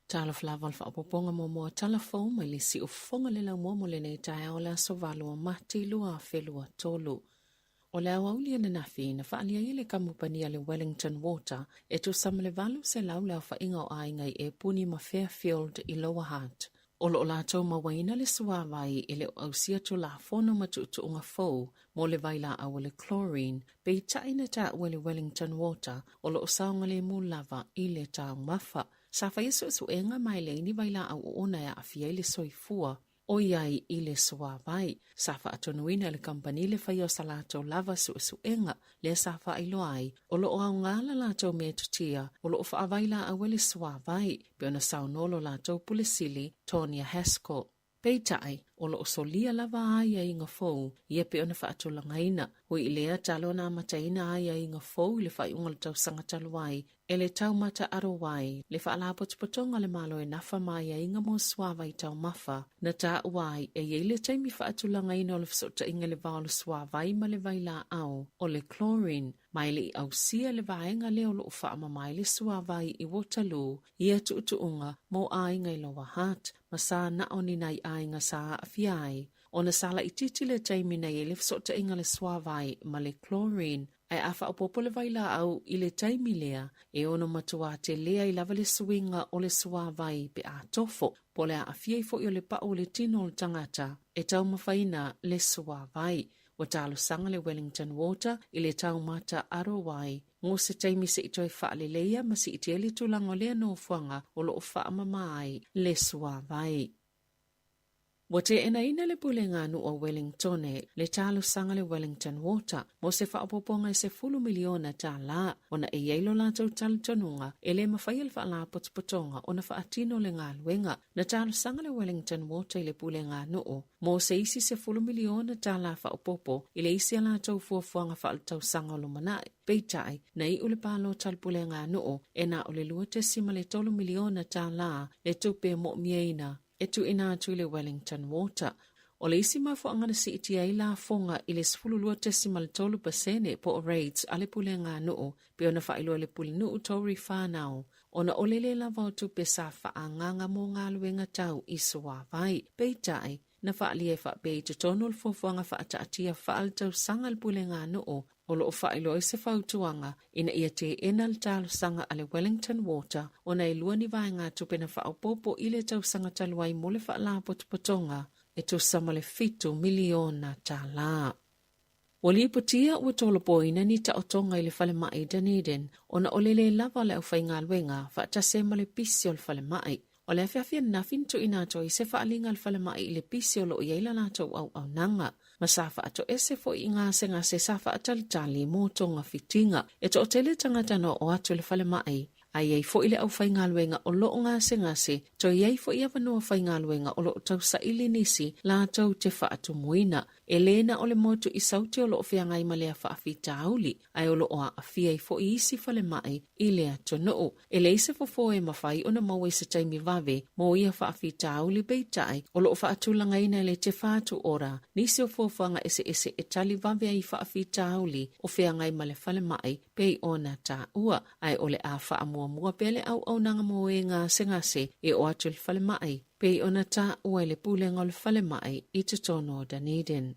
Talofa lava o le faaopoopoga muamua o tala fou mai le siufofoga le laumua mo lenei taeao o le aso 8 o Mati 2023. O le aoauli ananafi na faaalia ai e le kamupani a le Wellington Water e tusa ma le 800 le aofaiga o aiga i Epuni ma Fairfield i Lower Hutt. O lo o latou mauaina le suavai e le o ausia tulafono ma tuutuuga fou mo le vailaau o le chlorine, peitai na taua e le Wellington Water o lo o saogalemu lava i le taumafa. Sa faia suesuega ma e leai ni vailaau oona e aafia ai le soifua. ʻOiai i le suāwai, sa faatonuina e le kamupani le faia o sa latou lava suesuega, lea sa faailoa ai, o lo o aoga la latou metotia o lo o faavailaau ai le suāwai, pei ona saunoa lo latou Pule Sili, Tonia Haskell. Peitai, o lo o solia lava aiaiga fou ia pei ona faatulagaina. Ui i lea, talo na amataina aiaiga fou i le faaiuga o le tausaga talu ai, E le taumata arowai le Faalapotopotoga a le Malo e nafa ma aiaiga mo suavai taumafa, na taua ai e i ai le taimi faatulagaina o le fesootaiga i le va o le suavai ma le vailaau o le chlorine, ma e le i ausia le vaega lea o lo o faamama ai le suavai i Waterloo ia tuutuuga mo aiga i Lower Hutt ma sa na o ni nai aiga sa aafia ai ona sa laitiiti le taimi na i ai le fesootaiga o le suavai ma le chlorine. Ae a faaopoopo le vailaau i le taimi lea, e ono matuā tele ai lava le suiga o le suāwai pe a tofo, po o le aafia ai foi o le pau o le tino o le tagata e taumafaina le suāwai. Ua talosaga le Wellington Water i le taumata arowai mo se taimi se i toe faaleleia ma siitia ai le tulaga o lea nofoaga o lo o faamama ai le suāwai. Ua teenaina le Pulega a Nuu o Wellingtone le talosaga a le Wellington Water mo se faaopoopoga e $10 miliona ona e i ai lo latou talitonuga e le mafai e le Faalapotopotoga ona faatino le galuega. Na talosaga le Wellington Water i le Pulega a Nuu mo se isi $10 miliona faaopoopo i le isi a latou fuafuaga faaletausaga o lumanai. Peitai, na iu le palota a le Pulega a Nuu e na o le $2.3 miliona le tupe e moomia e tuuina atu i le Wellington Water. O le isi mafuaaga na siitia ai lafoga i le 12.3% po o rates a le Pulega a Nuu pei ona faailoa e le Pulenuu Tory Whanau, ona o le lē lava o tupe sa faaagaaga mo galuega tau i suavai. Peitai, na faaalia e faapea i totonu o le fuafuaga faataatia faaletausaga a le Pulega a Nuu O lo o faailoa ai se fautuaga ina ia teena le talosaga a le Wellington Water ona e lua ni vaegatupe na faaopoopo i le tausaga talu ai mo le Faalapotopotoga e tusa ma le $7 miliona. Ua lipotia ua tolopoina ni taotoga i le falemai i Dunedin ona o le lē lava o le aufaigaluega faatasi ai ma le pisi o le falemai. O le afiafi ananafi na tuuina atu ai se faaaliga a le falemai i le pisi o lo o i ai la latou auaunaga, ma sa faatoese foi i gasegase sa faatalitali mo togafitiga. E toatele tagata na oo atu i le falemai, A i ai foi le aufaigaluega o lo o gasegase, toe i ai foi avanoa faigaluega o lo o tausaili nisi latou te faatumuina. E lē na o le motu i Saute o lo o feagai ma lea faafitauli, ae o lo o aafia ai foi isi falemai i le atunuu. E leai se fofo e mafai ona maua i se taimi vave mo ia faafitauli peitai o lo o faatulagaina e le Te Whatu Ora nisi o fuafuaga eseese e tali vave ai i faafitauli o feagai ma le falemai pei ona taua, ae o le a faamuamua pea le auaunaga mo e gasegase e oo atu i le falemai pei ona taua e le Pulega o le Falemai i totonu o Dunedin.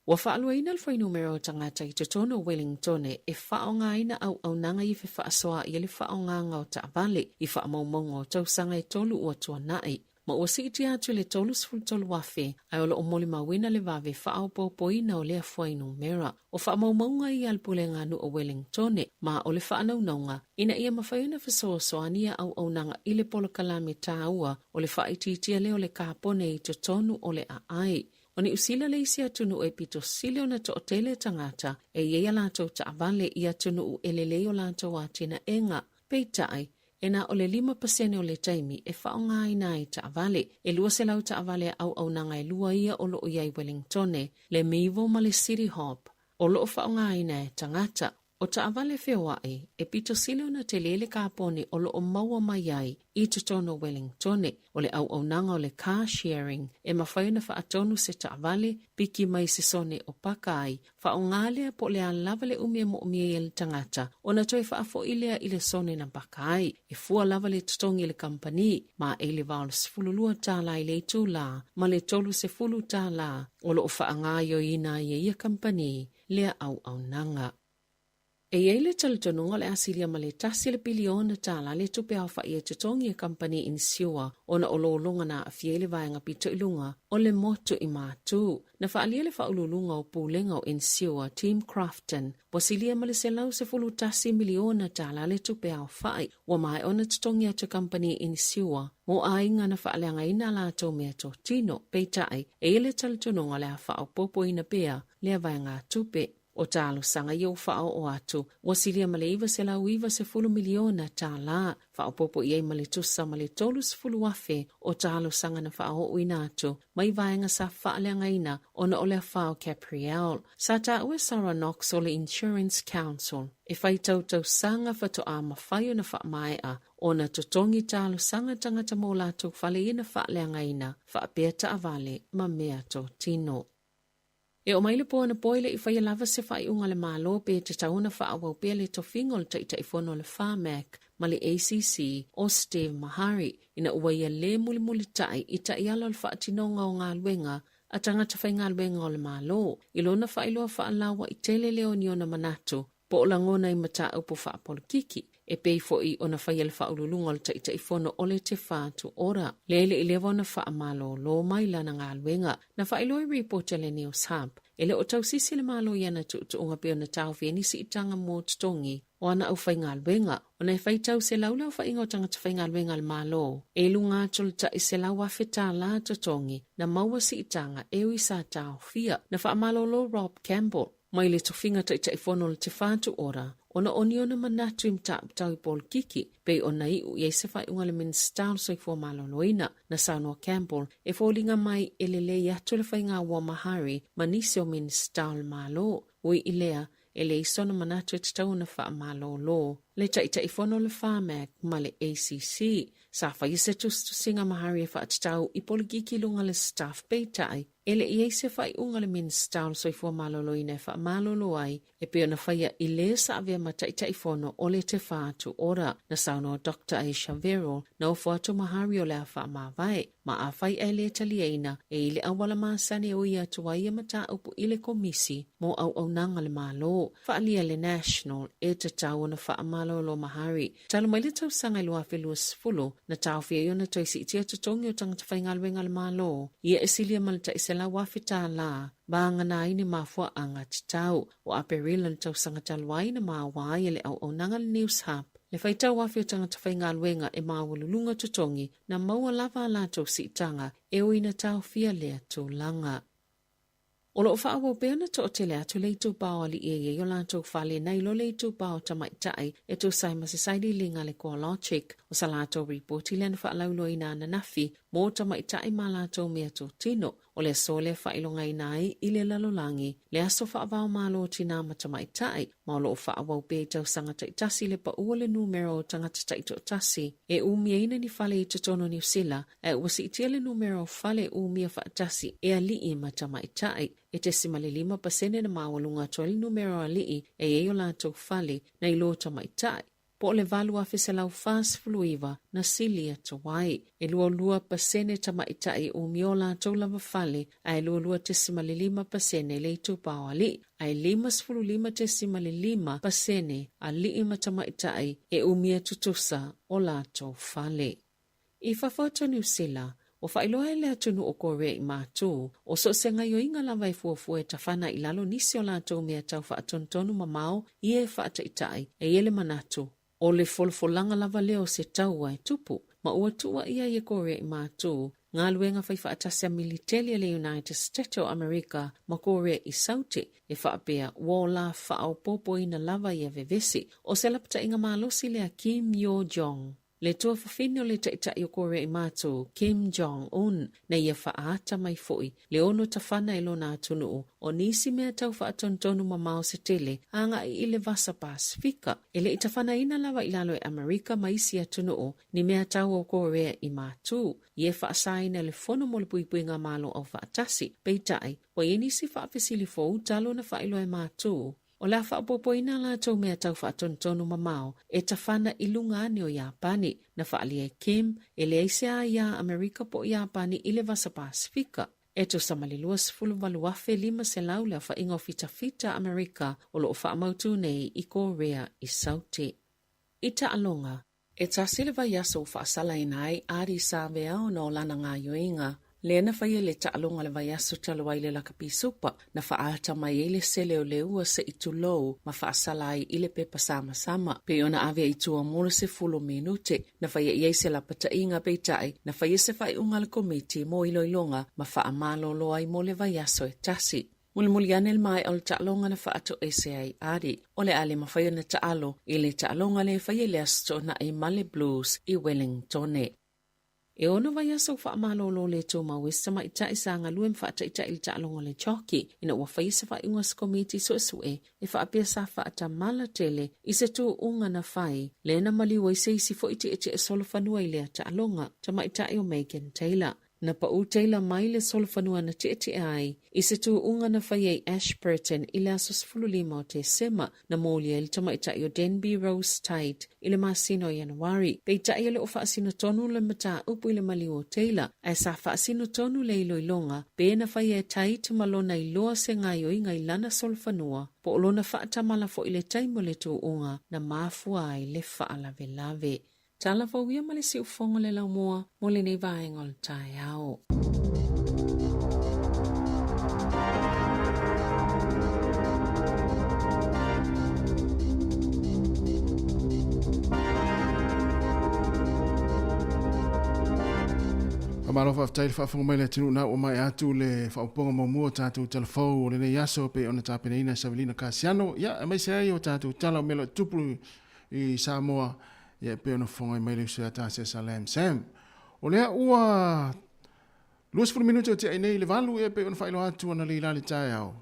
Ua faaluaina le fuainumera o tagata i totonu o Wellingtone e faaaogaina auaunaga i fefaasoaai ai le faaaogaga o taavale i faamaumauga o tausaga e tolu ua tuanai, ma ua siitia atu i le 33,000, ae o lo o molimauina le vave faaopoopoina o lea fuainumera. O faamaumauga ia a le Pulega Nuu o Wellingtone, ma o le faanaunauga ina ia mafai ona fesoasoani ia auaunaga i le polokalame taua o le faaitiitia lea o le kapone i totonu o le aai. O Niu Sila le isi atunuu e pito sili ona toatele tagata e i ai a latou taavale i atunuu e lelei o latou atinaega. Peitai, e na o le 5% o le taimi e faaaogaina ai taavale. E 200 taavale a auaunaga e lua ia o lo o i ai Wellingtone, le Mevo ma le City Hop, o lo o faaaogaina e tagata. O taavale feoaʻi, e pito sili ona tele le kapone o lo o maua mai ai i totonu o Wellingtone. O le auaunaga o le car sharing e mafai ona faatonu se taavale, piki mai se sone o paka ai, faaaoga lea po o le a lava le umi e moomia ai e le tagata ona toe faafoʻi lea i le sone na paka ai. E fua lava le totogi i le kamupani, ma e i le $82 tālā i le itulā ma le $30 tālā o lo o faagaoioiina ai e ia kamupani lea auaunaga. E i ai le talitonuga o le a silia ma le tasi le piliona tālā le tupe aofai e totogi e kamupani inisiua ona o lologa na aafia ai le vaega pito i luga o le motu i Matū. Na faaalia le faauluuluga o Pulega o Inisiua, Tim Crofton, ua silia ma le $111 miliona tālā le tupe aofai ua maea ona totogi atu e kamupani inisiua mo aiga na faaleagaina a latou meatotino. Peitai, e i ai le talitonuga o le a faaopoopoina pea lea vaegatupe. O talosaga ia ua faaoo atu, ua silia ma le $990 miliona tālā, faaopoopo i ai ma le tusa ma le 30,000 o talosaga na faaooina atu mai vaega sa faaleagaina ona o le afa o Caprielle. Sa taua e Sarah Knox o le Insurance Council, e faitau tausaga faatoa mafai ona faamaea ona totogi talosaga tagata mo latou fale ia na faaleagaina faapea taavale ma meatotino. E oo mai le po anapo e le i faia lava se faaiuga a le Malo pe tatau ona faaauau pea le tofiga o le Taitaifono o le Pharmac ma le ACC o Steve Maharey ina ua ia lē mulimulitai i taiala o le faatinoga o galuega a tagata faigaluega o le Malo i lona faailoa faalauaitele lea o ni ona manatu po o lagona i mataupu faapolokiki, e pei foi ona faia le faauluuluga o le Taitaifono o le Te Whatu Ora, lea e le i leva ona faamalolo mai lana galuega. Na faailoa i ripoti a le News Hub, e le o tausisi le Malo i ana tuutuuga pei ona taofi ai ni siitaga mo totogi o ana aufaigaluega, ona e faitau selau le aofaiga o tagata faigaluega a le Malo e i luga atu o le tai $100,000 tālā totogi na maua siitaga e ui sa taofia. Na faamalolo Rob Campbell, Mai le tofiga Taitaifono o le Te Whatu Ora, ona o ni ona manatu i mataupu tau i polokiki, pei ona iu i ai se faaiuga a le Minisita o le Soifua Maloloina, na saunoa Campbell, e foliga mai e lelei atu le faiga ua Mahari ma nisi o Minisita o le Malo. Ui i lea, e leai sona manatu e tatau ona faamalolo le Taitaifono o le Pharmac ma le ACC. Sa faia se tusitusiga Mahari e faatatau i polokiki i luga o le staff peitai, E le i ai se faaiuga a le Minisita o le Soifua Maloloina e faamalolo ai e pei ona faia i lē sa avea ma Taitaifono o le Te Whatu Ora. Na saunoa Doctor Ayesha Verrall, na ofo atu ma Harry o le a faamavae, ma afai ae le taliaina e i le auala masani e ui atu ai ia mataupu i le Komisi mo Auaunaga a le Malo, faaalia le National e tatau ona faamalolo ma Harry. Talu mai le tausaga i 2020, na taofi ai ona toe siitia totogi o tagata faigaluega a le Malo, ia e silia ma le tai $100,000 tālā, vagana ai ni mafuaaga tatau. O Aperila le tausaga talu ai na maoa ai e le auaunaga le News Hub le faitau afe o tagata faigaluega e maualuluga totogi na maua lava a latou siitaga e ui na taofia lea tulaga. O lo o faaauau pea ona toatele atu le itupa o alii e i ai o latou fale nai lo le itupa o tamaitai e tusa ai ma se sailiiliga a le CoreLogic. O sa latou ripoti lea na faalauiloaina ananafi mo tamaitai ma latou meatotino. O le aso lea e faailogaina ai i le lalolagi le aso faava-o-Malo o Tinā ma Tamaitai, ma o lo o faaauau pea i tausaga taitasi le pau o le numera o tagata taitoatasi e umiaina ni fale i totonu o Niu Sila, ae ua siitia le numera o fale e umia faatasi e alii ma tamaitai. E 0.5% na maualuga atu ai le numera o alii e i ai o latou fale nai lo tamaitai. po o le 8,149 na sili atu ai. E 22% tamaitai e umi o latou lava fale, ae 22.5% le itupa o alii, ae 55.5% alii ma tamaitai e umia tutusa o latou fale. I fafo atu o Niu Sila, ua faailoa e le atunuu o Korea i Matū, o so o se gaioiga lava e fuafua e tafana i lalo nisi o latou mea tau faatonutonu mamao ia e faataitai, e i ai le manatu, o le folafolaga lava lea o se taua e tupu, ma ua tuuaia ai e Korea i Matū galuega faifaatasi a militeli a le United State o Amerika ma Korea i Saute, e faapea ua ola faaopoopoina lava ia vevesi. O se lapataiga malosi lea Kim Yo Jong. Le tuafafine o le Taitai o Korea i Matū, Kim Jong Un, na ia faaata mai foi le ono tafana i lona atunuu o nisi mea tau faatonutonu mamao se tele agai i le Vasa Pasefika. E le i tafanaina lava i lalo e Amerika ma isi atunuu ni mea tau o Korea i Matū, ia e faasaina le Fono mo le Puipuiga Malo Aufaatasi. Peitai, ua i ai nisi faafesili fou talu ona faailoa e Matū. O le a faaopoopoina a latou mea tau faatonutonu mamao e tafana i luga ane o Iapani. Na faaalia e Kim, e leai se aia a Amerika po o Iapani i le Vasa Pasefika. E tusa ma le 28,500 le aofaiga o fitafita a Amerika o lo o faamautū nei i Korea i Saute. I taaloga. E tasi le vaiaso ua faasalaina ai Ardie Savea ona o lana gaoioiga, lea na faia i le taaloga o le vaiaso talu ai i le lakapi supa, na faaata mai ai le sele o le ua se i tulou ma faasala ai i le pepa samasama, pei ona ave ai i tua mo le 10 minute. Na faia i ai se lapataiga, peitai, na faia se faaiuga a le Komiti mo iloiloga ma faamalolo ai mo le vaiaso e tasi. Mulimuli ane le maea o le taaloga na faatoese ai Ardie. O le a le mafai ona taalo i le taaloga lea e faia i le Aso Toonai ma le Blues i Wellingtone. E ono vaiaso ua faamalolo le tumau e se tamaitai sa galue ma faataitai i le taaloga o le jockey ina ua faia se faaiuga a se komiti suesue e faapea sa faatamala tele i se tuuga na fai lea na maliu ai se isi foi tietie solofanua i lea taaloga, tamaitai o Megan Taylor. Na pau Taylor mai le solofanua na tietie ai i se tuuga na faia i Ashburton i le aso 15 o Tesema, na moli ai le tamaitai o Denby Rose Tait i le masina o Ianuari. Peitai e le o faasino tonu le mataupu i le maliu o Taylor, ae sa faasino tonu le iloiloga pe na faia e Tait ma lona iloa se gaoioiga i lana solofanua, po o lona faatamala foi i le taimi o le tuuga na mafua ai le faalavelave. Tala fou ia ma le siufogo le laumua mo lenei vaega o le taeao. Faamalo faafetai le faafofoga mai le atunuu na ua maea atu le faaopoopoga muamua o tatou tala fou o lenei aso pei ona tapenaina e Savelina Kasiano, ia aemaise ai o tatou tala o mea o lo o tupu i Samoa, ia e pei ona fofoga mai le uso ia Tasesa Lam Sam. O lea ua 20 minute o tiai nei i le 8, ia e pei ona faailoa atu ana leila le taeao.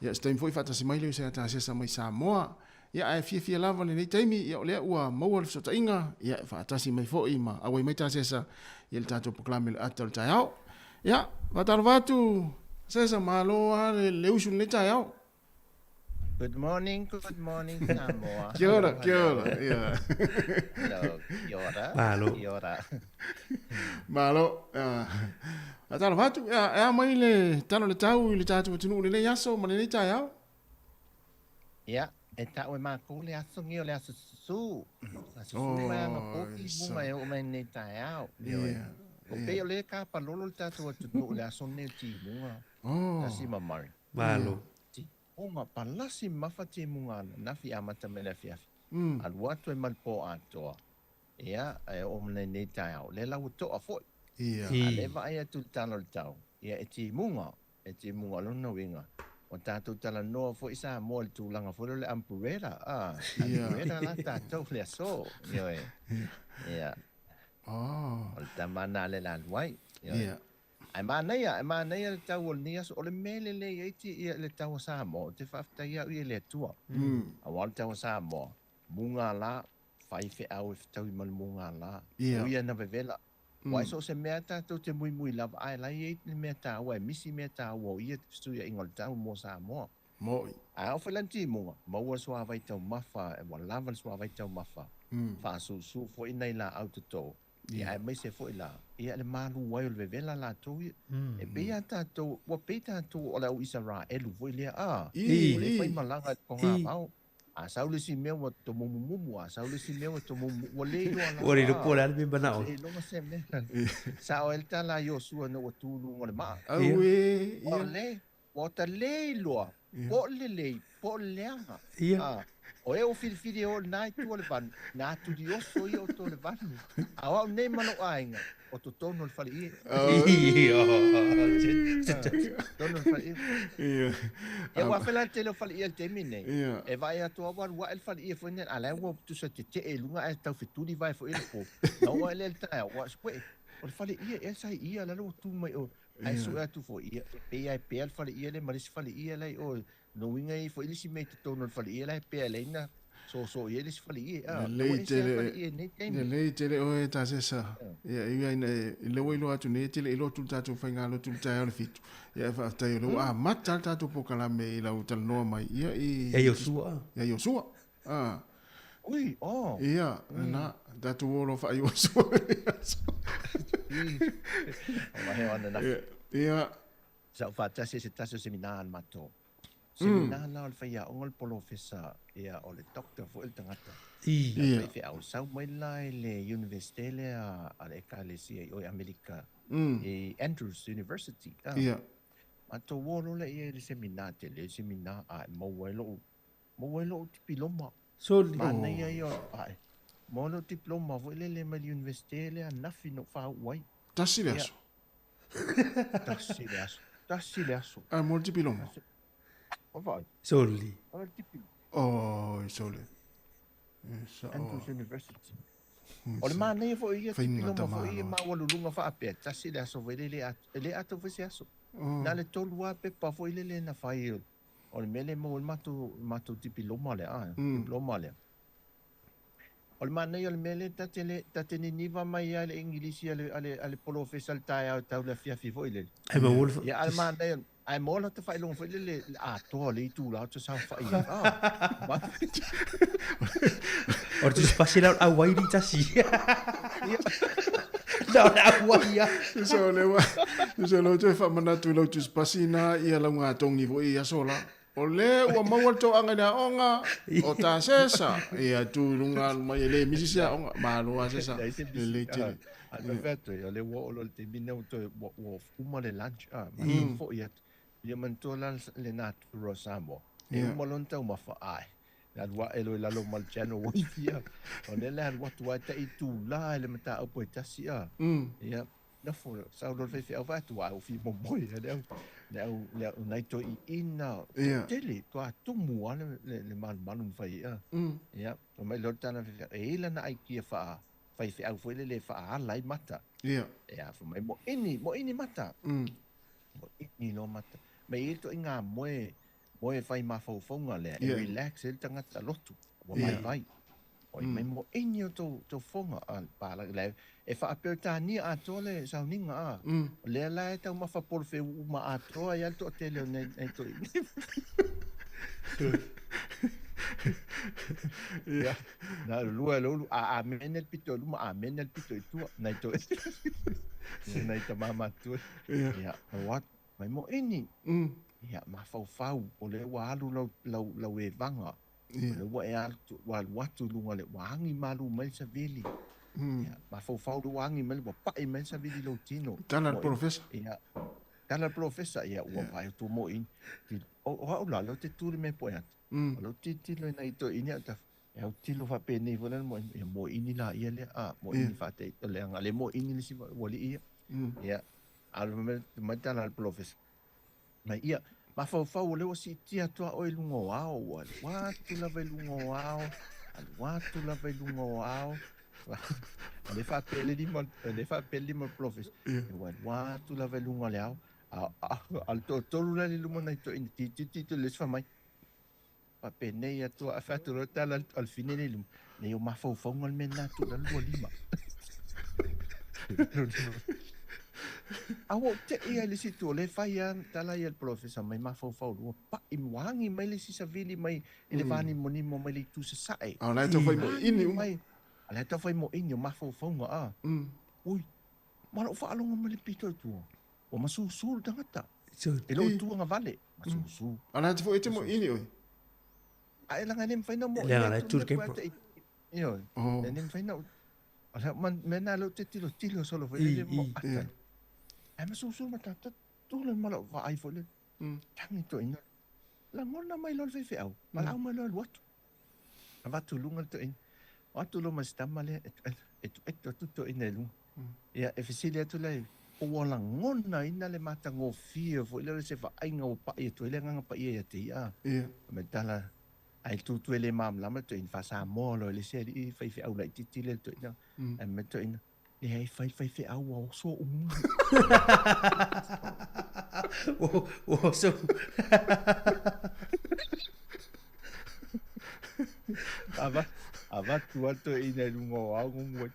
Ia se taimi foi faatasi mai le uso ia Tasesa mai Samoa. Ia ae fiafia lava lenei taimi, ia o lea ua maua le fesootaiga, ia e faatasi mai foi ma auai mai Tasesa i le tatou polokalame o le ata o le taeao. Ia, faatalofa atu Tasesa, malo lava le usu i lenei taeao. Good morning, good morning Samoa. Kia ora, kia ora. Yeah. Hello, kia ora. Malo. Kia ora. Malo. A talofa atu, e a mai le tala o le tau i le tatou atunuu i lenei aso ma lenei taeao? Ia, e tau e mākou le aso nei o le aso susu. Aso susu mai anapo ki bunga e oo mai lenei taeao. Yeah. O pei o lea kapalolo le tatou atunuu i le aso lenei o timuga. Tasi ma mai. Malo. Timuga, palasi mafa timuga ananafi amata mai le afiafi. Alu atu ai ma le po atoa. Ia, e oo mai lenei taeao. Lea la ua toa foi. Ia. A lea vaai atu i le tala o le tau, ia e timuga. E timuga, o lona uiga, ua tatou talanoa foi Samoa i le tulaga foi lea o le umbrella, a, umbrella la tatou i le aso, ioe. Ia. Oh. O le tama lena a le Laluai. Ioe. Ia. Ae manaia, e manaia le tau o lenei aso. O le mea e lelei ai ti, ia, le tau o Samoa, ou te faafetai au ia i le Atua. Aua o le tau o Samoa, mugala, faifeau e fetaui ma le mugala. Ia. Ui ana vevela. Ua so o se mea tatou te muimui lava, ae la e i ai le mea taua, e misi mea taua o ia fesuiaiga o le tau mo Samoa. Moʻi. Ae oo foi la le timuga, maua le suavai taumafa, ua lava le suavai taumafa, faasusu foi nai laau toto, ia aemaise foi la, ia le malu ai o le vevela latou ia. E pei lava tatou, ua pei tatou o le au Isaraelu foi lea, a, ua le faimalaga i le togavao. A sau le isi mea ua tomumumumu, a sau le isi mea ua tomumumu, ua le iloa lava. Ua le iloa po o le a le mea manao. Ua le iloa se mea. Sao ai le tala a Iosua ina ua tu i luga o le maa. Auē, Ua le, ua ta le iloa, po o le lelei, po o le leaga. Ia. O e ua filifili e o i lena itu o le vanu, na tulioso ia o to le vanu. A o au nei ma lou aiga, o totonu o le faleie. Totonu o le faleie. Ia ua afe la le tele o faleie i le taimi lenei. E vaai atu lava ua alu ae le faleie foi lenei, a la e ua tusa tetee i luga ae tau fetuli vae foi i le po. Na oo ae lea i le taeao, ua uē, o le faleie ea sa i ia lalo ua tu mai o, ae sue atu foi, ia, e pei lava e pea le faleie lea ma le isi faleie la i o. Lona uiga e i ai foi le isi mea i totonu o le faleie la e pea e leai na soso i ai le isi faleie. A, Lelei ua ese lava tele, faleie i lenei taimi. lelei tele oe Tasesa. Ia, e ui lava ina e, lea ua iloa atu nei e te le i lotu i le tatou faigalotu i le taeao i le 7. Ia, e faafetai o lea ua amata le tatou polokalame i lau talanoa mai, ia, i... Ia Iosua. Ia Iosua. A. Ui, oh. Ia, lena, tatou o loa faa-Iosua i le aso. I, o mahe o ananafi. Ia, Sa ou faatasi ai se tasi o semina a le matou. Semina la o le faiaoga o le polofesa, ia o le doctor foi le tagata. Ia. Faifeau, sau mai la i le Universite lea a le Ekalesia i o i Amerika, i Andrews University. Ia. Matou o loa lea i ai i le semina tele, semina a e maua ai lou, maua ai lou dipiloma. Soli. Manaia ia o, ae, maua lou diploma foi lele mai le Universite lea ananafi na ou faauu ai. Tasi le aso. Tasi le aso. Tasi le aso. Ae mo le dipiloma. O vaai. Soli. O le dipiloma. Oi, sole. E sao. Andrews University. O le manaia foi ia dipiloma foi ia maualuluga faapea, tasi le aso foi lele, e le atoa foi se aso. Na le tolu lava pepa foi lele na fai o le mea lea e maua ai le matou, matou dipiloma lea, a, diploma lea. O le manaia o le mea lea, ta te le, ta te niniva mai lava i le Igilisi a le, a le, a le polofesa i le taeao e tau i le afiafi foi lele. Ae maua le fa- Ia, a o le manaia, ae maua lota faailoga foi lele, le atoa o le itula o te saofai ai. Ah, ma- O le tusi pasi lea o le auai li tasi. Ia. Na o le auai ia. Tusa o lea ua, tusa o lea ua toe faamanatu i lau tusi pasi na ia laugatogi foi i aso la. O le ua maua le toaga i le aoga o Tasesa. Ia tu i luga alu mai e le misi se aoga. Malo a Sesa. Lelei tele. Ae fai atu ai, o lea ua oo loa i le taimi lenei ua toe ua uma le lunch, a, matou foi atu. Ia manatua la le natura o Samoa. E uma loa ona taumafa, ae, le alu ae loa i lalo ma le channel wave ia. O lea le alu atu ai tai itula i le mataupu e tasi, a. Ia, Nofo, sau loa le faifeau vae atu, ae ua fia momoe ia le au, le au, le au nai toeaiina, toatele, toa tumu lava le, le, le malumalu na fai ai, a. Ia, fai mai loa le tala a le faifeau, e i ai lana aikia faa, faifeau foi lele e faaala ai mata. Ia. Ia, fai mai, moʻini, moʻini mata. Moʻini loa mata. Ma e i ai le toaiga moe, moe fai mafaufauga lea, e relax ai le tagata lotu, ua vaivai. Oi mai mo ini o tou tou foga a palagi la e faa-Peretania atoa le sauniga a. O lea la e taumafa polofe uma atoa ai lava le toatele o nei nei toeaiina. Ia, na o le lua e loulu, a amene le pito i luma, amene le pito i tua, nai toeaiina, nai tama matutua. Ia, o atu, mai mo ini. Ia, mafaufau, o lea ua alu lau lau lau evaga. O lea ua e alu, ua alu atu i luga o le, ua agi malu mai le savili. Ia, mafaufau lea ua agi mai, ua pai mai le savili i lou tino. Tala le polofesa. Ia, tala le polofesa, ia, ua vaai atu mo ini. O, o au la, lea ou te tu i le mea e poe atu. O lea ou te tilotilo i nai toeaiina ia, ta, e autilo faapenei foi lea mo ini, ia mo ini la ia lea, a, mo ini faatei, o leaga le mo ini le isi ualii ia. Ia, a o le mai tala a le polofesa. Mai ia, mafaufau o lea ua siitia atu a oe i luga o ao, ua alu atu lava i luga o ao, alu atu lava i luga o ao. O lea faapea le lima, o lea faapea le lima o le polofesa, ua alu atu lava i luga o le ao, a, a, a le toatolu la le luma nai toeaina, tilotilo, tilotilo le isi fai mai, Faapenei atu a fai atu loa tala a le fine lea i luma, nei o mafaufauga le mea lena tuu i lalo lua lima. A ua ou tei lava i le isi itu, o lea e fai lava tala ia a le polofesa mai mafaufau lua, pai ua agi mai le isi savili mai i le vanimonimo mai le itu sasae. A o la e taufai moeini uma. A la e taufai moeini o mafaufauga a. Ui, ma lou faalogo mai le pito i tua. Ua masusu le tagata. E le o tuagavale, masusu. A la te foi e te moeini oe. A e laga e le mafai na moe. Leaga la e tu le kepo. Ioe. E le mafai na... O le mea na leo te tilo tilo solo foi le mo ata. Ai masusu ma tata tu le mala vaai foi le. Tangi to ina. Lagona mai loa le faifeau, valaau mai loa alu atu. Avatu i luga le toeaina. O atu loa ma si tama lea, e atu atu toeaina i luga. Ia, e fesili atu la, ua lagonaina le matagofie foi lea o se vaaiga ua pai atu ai le Agaga Paia ia te ia? Ia. Ma le tala, ai tutu e le malamalama le toeaina, faa-Samoa loa e le isi alii faifeau laitiiti lea le toeaina. Ae fai mai le toeaina, Leai, fai faifeau ua oso ou mumu. Ua oso. Ava, avatu lava le toeaina i luga o ao gugu ai.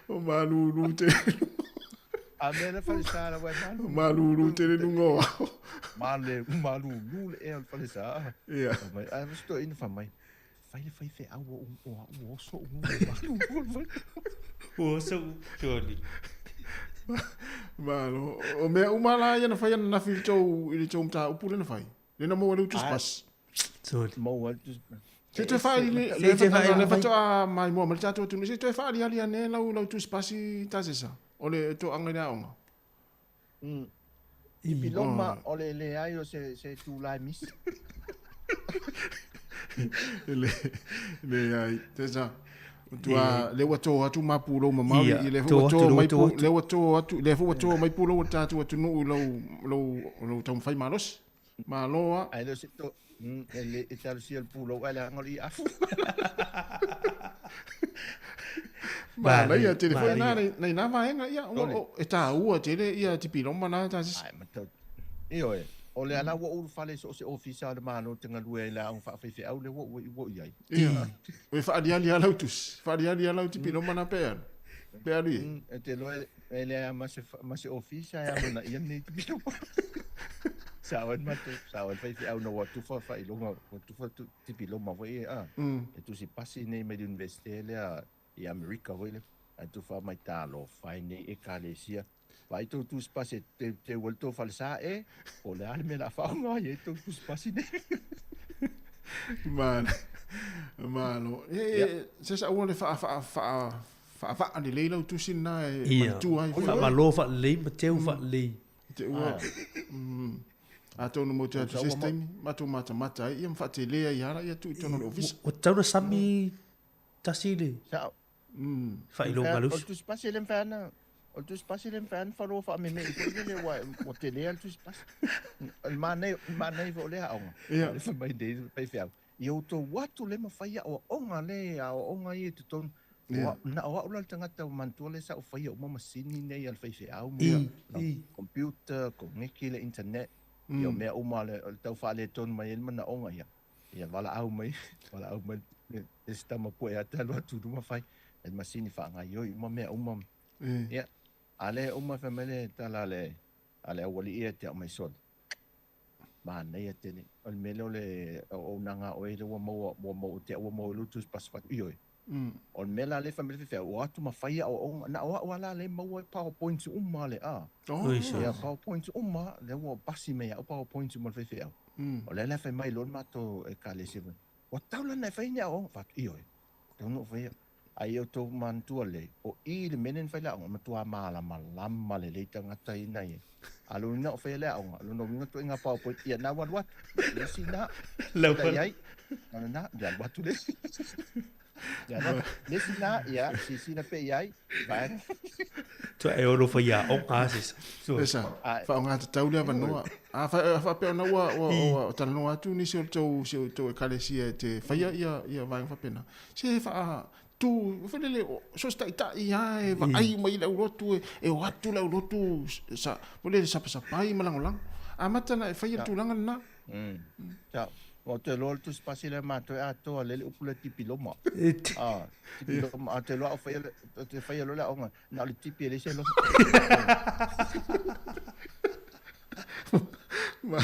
O malulu tele. A mea le falesa la ua e malulu. Malulu tele luga o ao. Male, malulu le ea o le falesa. Ia. Mai, a se toeaina fai mai. Fai le faifeau ua ua ua oso ou Ua oso ou Johnny. Malo. O mea uma la ia na fai ananafi i le tou i le tou mataupu lea na fai. Lea na maua ai le tusipasi. Sorry. Maua le tusipasi. Se toe faaali le Se toe faaali le mai. faatoa maimoa mai le tatou atunuu. Se toe faaaliali ane lau lau tusipasi Tasesa. O le toaga i le aoga. Dipiloma o le leai o se se itula e misi. Le leai tesa tua le ua to atu ma pulou mamao i le ua to mai pu le ua to atu le ua to mai pulou o le tatou atunuu i lou lou lou taumafai malosi. Malo a. Ai le se to e le e talosia le pulou ai leaga o le afu. Manaia tele foi na nei na vaega ia o e tāua tele ia dipiloma na ta Ai ma tau. Ioe, o le ala ua ou ulufale i so o se ofisa o le Malo te galue ai i le aoga faafaifeau lea ua ou i ai. Ia. E faaliali lava lau tusi, faaliali lava lau dipiloma na pe alu. Pe alu i. E te iloa e leai lava ma se ofisa e amanaia lenei dipiloma. Sao ai le matou, sao ai le faifeau ina ua tufa faailoga, ua tufa dipiloma foi ia, a. E tusi pasi nei mai le Iunivesite lea i Amerika foi lea. Ae tufa mai talofa e nei Ekalesia. Vaai tou tusi pasi e teuteu ai le tou falesa e, po o le a le mea o le a faaaoga ai tou tusi pasi nei. Malo. Malo. E, se sa ua le faa faa faa faavaa lelei lau tusi lena e manatua ai foi. Faamalo faalelei ma teu faalelei. Te ua. Atonu mo te atu se isi taimi, matou matamata ai ia ma faatele ai lava ia tuu i totonu o le ofisa. Ua tatau ona sami tasi le faailoga a le O uso. le tusi pasi e le mafai ona o le tusi pasi e le mafai ona faloa faamemei foi lele aua ua tele lava le tusi pasi. O le manaia, o le manaia foi o lea aoga. Ia. O le fai mai nei le faifeau, ia outou atu le ma fai aoaoga le aoaoga ia i totonu. Ia. Na o au la le tagata ua manatua lea sa ou faia uma masini nei a le faifeau ma I, i. computer, koneki le internet, ia o mea uma o le tau faaletonu mai ai le manaoga ia. Ia valaau mai, valaau mai le isi tama pue ia te alu atu i luma fai le masini faagaoioi uma mea uma. Ia, a lea uma fai mai le tala a le, a le aualii ia te au mai sole. Manaia tele. O le mea lea o le auaunaga a oe lea ua maua, ua maua te au ua maua i lou tusipasi fatu. Ioe. O le mea la lea fai mai le faifeau, o atu ma fai aoaoga. Na o au lava la lea e maua ai powerpoints uma a le a. Ia, powerpoints uma, lea ua pasi mai ia au powerpoints uma a le faifeau. O lea la e fai mai loa le matou Ekalesia, ua tatau la ona e fai ni aoaoga. Fai atu, ioe, ua tatau ona ou faia. Ae ia outou manatua lelei, o i le mea lea na fai le aoga, e matua malamalama lelei tagata ia na i ai. A lona uiga o faia le aoga, o lona uiga ituaiga powerpoint, ia na ua alu atu, le isi na, Lau i ai, na, ia alu atu le isi. Ia, na, le isi lena, ia, silasila pea i ai, vaega. Tua e ono faiaoga a se sa. Esa, faaaoga tatau le avanoa. A faapea ona ua, ua, ua talanoa atu nisi o le tou, si o tou ekalesia e te faia ia, ia vaega faapena. Se faa, tu, foi lele, so se taitai lava e vaai uma i le aulotu, e o atu le aulotu, sa, foi lele sapasapai ma lagolago. Amata ona e faia le tulaga lena. Ia, ua toe loa le tusi pasi lea matou e atoa lea le upu lea tipiloma. Ah, tipiloma, a toe loa au faia, toe faia loa le aoga, na o le tipi e leai se loma. Ma,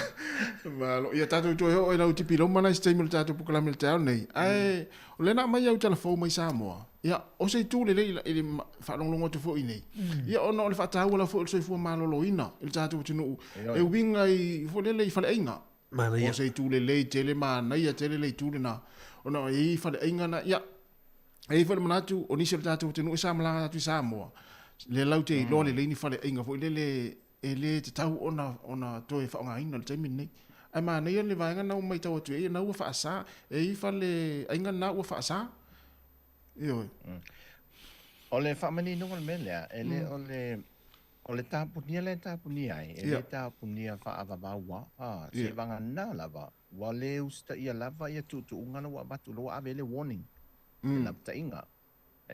malo. Ia tatou toe oo i lau tipiloma na i se taimi o le tatou polokalame i le taeao lenei. Ae, o lea na aumai au tala fou mai Samoa. Ia, o se itu lelei i le faalogologo atu foi i nei. Ia, ona o le faataua lava foi o le soifua maloloina i le tatou atunuu, e uiga i, foi lele i faleaiga. Manaia. O se itu lelei tele, manaia tele le itu lena. Ona e i ai faleaiga na, ia, e i ai foi le manatu, o nisi o le tatou atunuu e sa malaga atu i Samoa, lea latou te iloa lelei ni faleaiga foi lele e le tatau ona, ona toe faaaogaina i le taimi lenei. Ae manaia le vaega lena ua matau atu i ai, na ua faasa, e i ai faleaiga na ua faasa. Ioe. O le faamaninoga o le mea lea, e le o le, o le tapunia lea e tapunia ai, e le tapunia faavavau a, seivagana lava, ua le usitaia lava ia tuutuuga la ua avatu, la ua ave ai le warning, le lapataiga.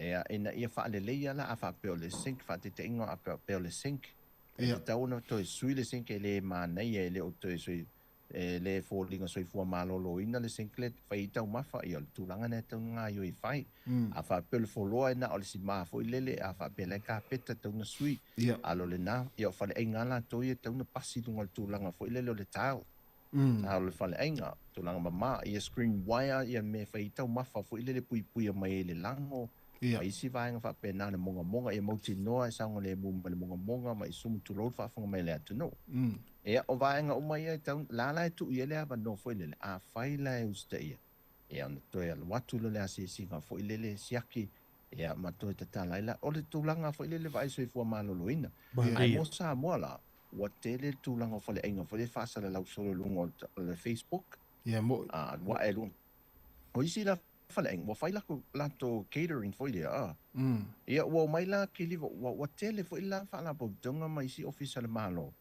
Ia, ina ia faaleleia la, a faapea o le sink, faataitaiga a faapea o le sink, e tatau ona toe sui le sink, e le manaia, e le o toe sui, e le foliga soifua maloloina le sink lea e fai ai taumafa, ia o le tulaga lena e tatau ona gaoioi e fai. A faapea o le foloa e na o le sima foi lele, a faapea la e kapeta e tatau ona sui. A o lena, ia o faleaiga lava latou ia e tatau ona pasi i luga o le tulaga foi lele o le tile. A o le faleaiga, tulaga mama, ia screen wire, ia mea e fai ai taumafa foi lele e puipuia mai ai le lago, ma isi vaega faapena, le mogamoga, ia mautinoa e saogalemu ma le mogamoga ma isumu tulou le faafofoga mai a le atunuu. Ia, o vaega uma ia e tau, la la e tuu i ai le avanoa foi lele, afai la e usitaia, ia ona toe alu atu lea o le asiasiga foi lele e siaki, ia ma toe tatala ai la. O le tulaga foi lele vaai soifua maloloina. Ae mo Samoa la, ua tele le tulaga o faleaiga foi lea e faasalalau solo i luga o le Facebook. Ia mo'i. A, ua ae luga. O isi la faleaiga, ua fai lakou, latou catering foi lea, a. Ia, ua omai la kiliva, ua, ua tele foi la faalapotopotoga ma isi ofisa a le Malo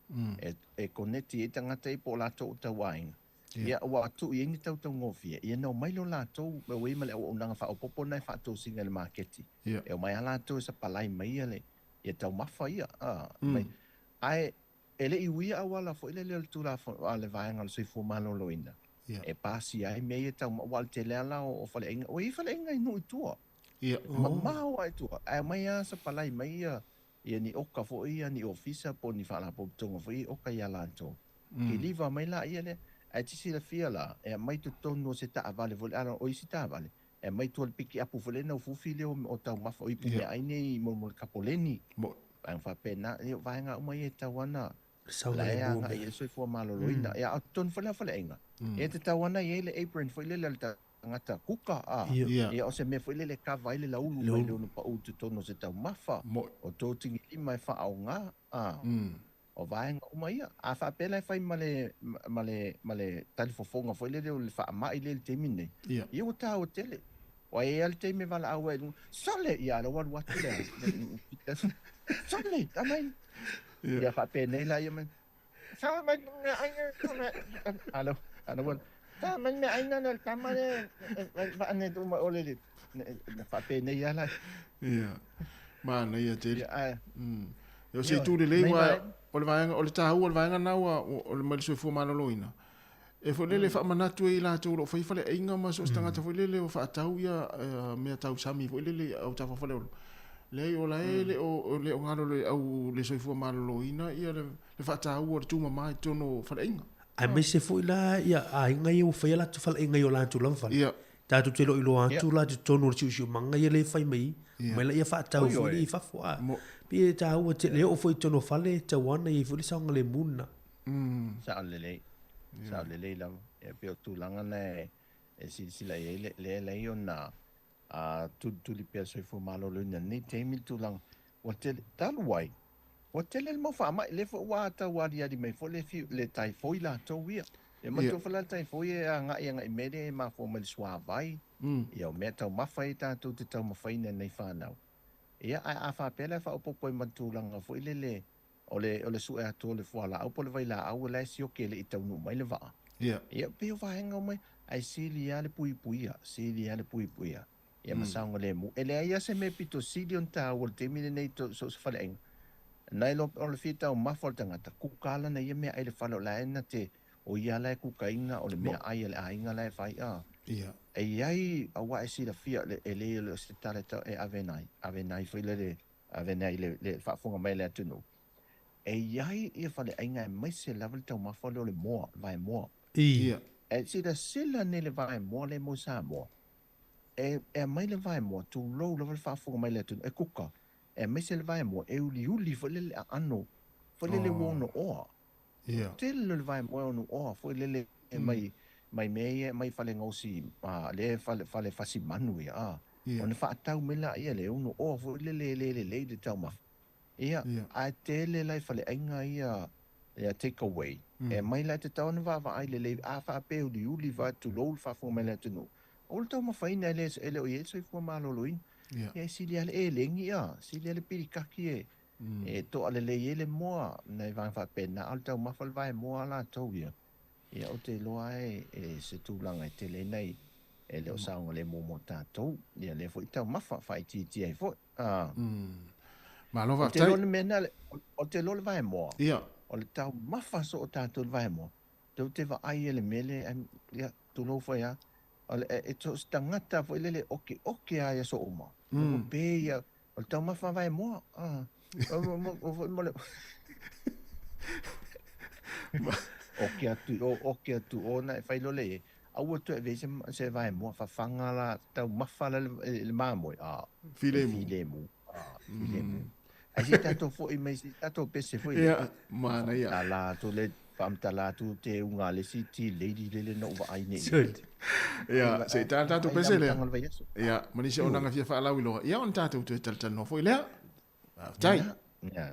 e, e koneti ai tagata ia po o latou o tauaiga. Ia, ua tuu i ai ni tautaugofie, ia na omai loa latou, ua i ai ma le auaunaga faaopoopo lena e faatosina i le maketi. E omai lava latou e sapalai mai ia le, ia taumafa ia, a, mai. Ae e le i uia auala foi lele o le Tulafono a le Vaega o le Soifua Maloloina e pasia ai mea ia taumafa, aua o le tele lava la o faleaiga, ua i ai faleaiga i nuu i tua, mamao lava i tua, ae omai lava sapalai mai ia ia ni oka foi ia, ni ofisa po o ni faalapotopotoga foi ia i oka ia latou. Kiliva mai laia lea. Ae te silafia la, e aumai totonu o se taavale foi lea, o isi taavale, E aumai tua le pikiapu foi lea ona ufiufi lea o taumafa o ipu meaai nei mo le kapoleni. Vaega faapena, ia o vaega uma ia e tatau lava ona la e agai i ai le soifua maloloina. Ia a o totonu foi la o faleaiga, ia e tatau lava ona i ai le apron foi lele a le tagata kuka, a, ia o se mea foi lele e kava ai le laulu mai le ono pau i totonu o se taumafa, o tou tigilima e faaaoga, a. O vaega uma ia. A faapea la e fai ma le, ma le, ma le talifofoga foi lele o le faamai lea i le taimi lenei, ia ua taua tele. Aua e i ai lava le taimi e valaau ai i luga, Sole! Ia, a o la ua alu atu le a, Sole! Aumai! Ia faapenei la ia mai, Sao mai le meaai a la, a la ua, Sao mai le meaai lena a le tama lea e vaa nei uma o le, faapenei lava la. Ia, manaia tele. Ia, ae. O se itu lelei aua o le vaega, o le taua o le vaega lena ua, o le mai le soifua maloloina, e foi lele e faamanatu ai i latou o lo o fai faleaiga ma so o se tagata foi lele o faatau ia mea tausami foi lele i autafa o faleolo. Leai, o la e le o, le o galo le au le soifua maloloina ia le faataua o le tumama i totonu o faleaiga. Aemaise foi la ia aiga ia ua fai a latou faleaiga i o latou lava fale. Ia. Tatou te le o iloa atu la i totonu o le siosiomaga ia lea e fai mai, mai laia faatau foi lea i fafo. A, pei e taua tele, e oo foi i totonu o fale, e tatau lava ona i ai foi le saogalemu lena. Sao lelei, sao lelei lava. Ia pei o tulaga na e silasila i ai le, lea e leai ona tulituli pea le soifua maloloina i lenei taimi le tulaga ua tele, talu ai, ua tele le mau faamai, lea foi ua tau aliali mai foi le, le taifoi latou ia. Ia manatua Falelatai foi e agai agai mea lea e mafua mai le suavai, ia o mea taumafa ia tatou te taumafaina nei fanau. Ia ae a faapea la e faaopoopo ai ma le tulaga foi lele o le o le sue atu o le fualaau po o le vailaau la e sioki e le i taunuu mai le vaa. Ia. Ia pei o vaega uma ia, ae sili lava le puipuia, sili lava le puipuia. Ia ma saogalemu. E leai lava se mea pito sili ona taua i le taimi lenei i so o se faleaiga, nai lo o le fia taumafa o le tagata, kuka lana ia meaai i le fale o la e na te, o ia la e kukaina, o le meaai a le aiga la e fai, a. Ia. E i ai, aua e silafia, e le o se tala e ave nai, ave nai foi lele, ave nai le, le faafofoga mai a le atunuu. E i ai ia faleaiga aemaise lava le taumafa lea o le moa, le vaemoa. Ia. E silasila nei le vaemoa lea mo Samoa, E, e aumai le vaemoa, tulou lava le faafofoga mai le atunuu, e kuka, e aemaise le vaemoa, e uliuli foi lele aano, foi lele ua ono oa. Yeah. Tele o le vaemoa e ono oa foi lele mai, mai mea ia, mai fale gaosi, a, lea fale, fale fasi manu ia, a. Yeah. Ona faatau mai laia le ono oa foi lele e le lelei le taumafa. Ia, ae tele la i faleaiga ia, ia take away. E aumai la e tatau ona vaavaai lelei, a faapea e uliuli vae tulou le faafofoga mai le atunuu, aua le taumafaina e le, e le o i ai le soifua maloloina. Ia. Ia e sili lava le elegi a, sili lava le pilikaki e, e toa lelei ai le moa, nai vaega faapena, a o le taumafa le vaemoa a latou ia. Ia ou te iloa e, e se tulaga e tele ai nai, e le o saogalemu mo tatou. Ia lea foi taumafa, faaitiitia ai foi. A. Malo Ou te faafetai. iloa le mea lena, ou te iloa le vaemoa, Ia. o le taumafa soo tatou i le vaemoa, tou te vaai i le mea lea, ia, tulou foi lava, o le, e, so o se tagata foi lele e okioki lava i aso uma. Ua pe ia, o le taumafa vaemoa. A. O foi mo le... Oki atu i o, oki atu o, na e fai loa lea i ai, Aua toe ave ai se, se vaemoa, fafaga la, taumafa la le, le mamoe, a, Filemu. filemu, a, filemu. Ae se i tatou foi mai se tatou pese foi lea. Ia, manaia. Faamatala atu le, faamatala atu te uga a le isi tea lady lele na ou vaai nei i ai. Ia, se i tala tatou pese lea. Ai le amataga o le vaiaso. Ia, ma nisi o auaunaga fia faalauiloa, ia ona tatou toe talatalanoa foi lea. Faafetai. Ia, ia.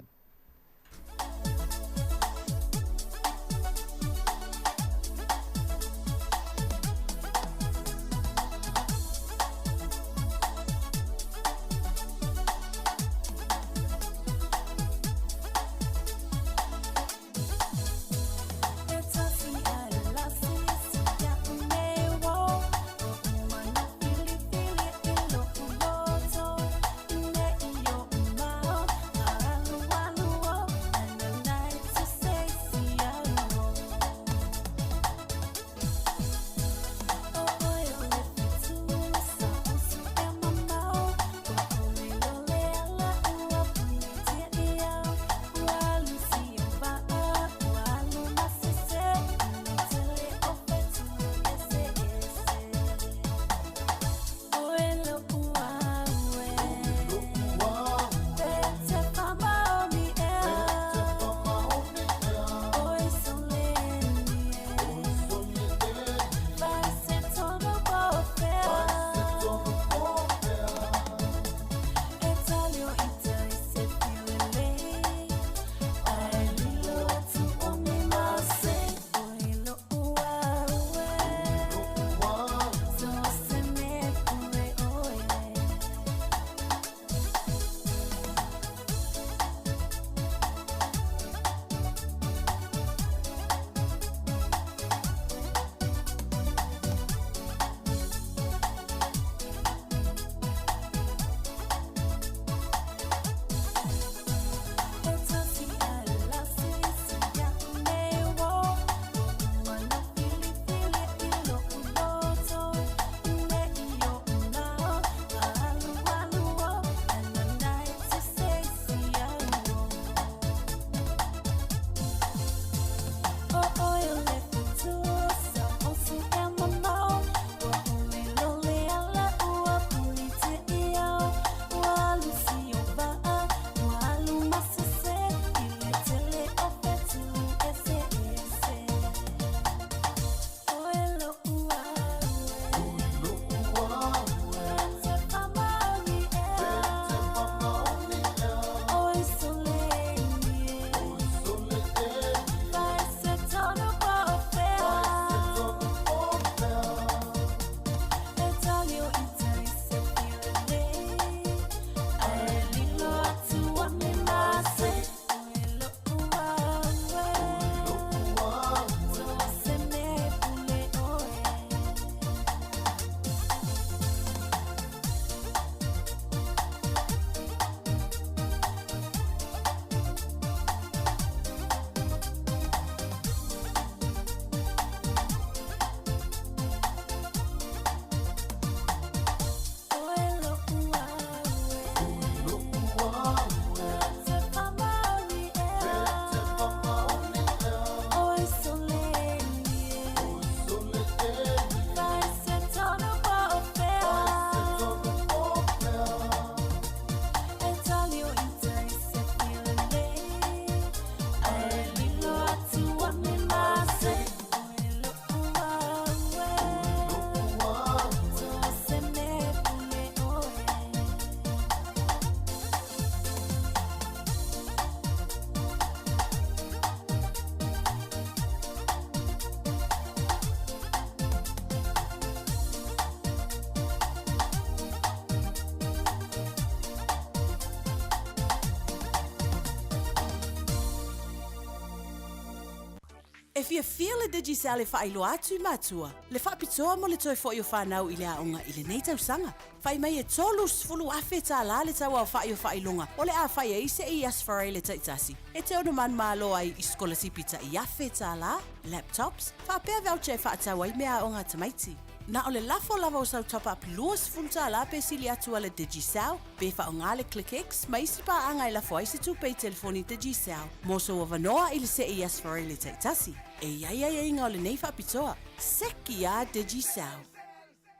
E fiafia le Digicel e faailoa atu i matua le faapitoa mo le toe foi o fanau i le aoga i lenei tausaga. Fai mai e $30,000 le tau aofai o faailoga o le a fai ai se ias faraile taitasi e te ono manumalo ai i sikolasipi tai $1,000, laptops, faapea voucher e faatau ai meaaoga a tamaiti. Na o le lafo lava o sau top-up $20 pe sili atu a le Digicel, pe faaaoga le ClickX ma isi paaga e lafo ai se tupe i telefoni Digicel mo sou avanoa i le CES Farele taitasi. E i ai aiaiga o lenei faapitoa. Seki a Digicel!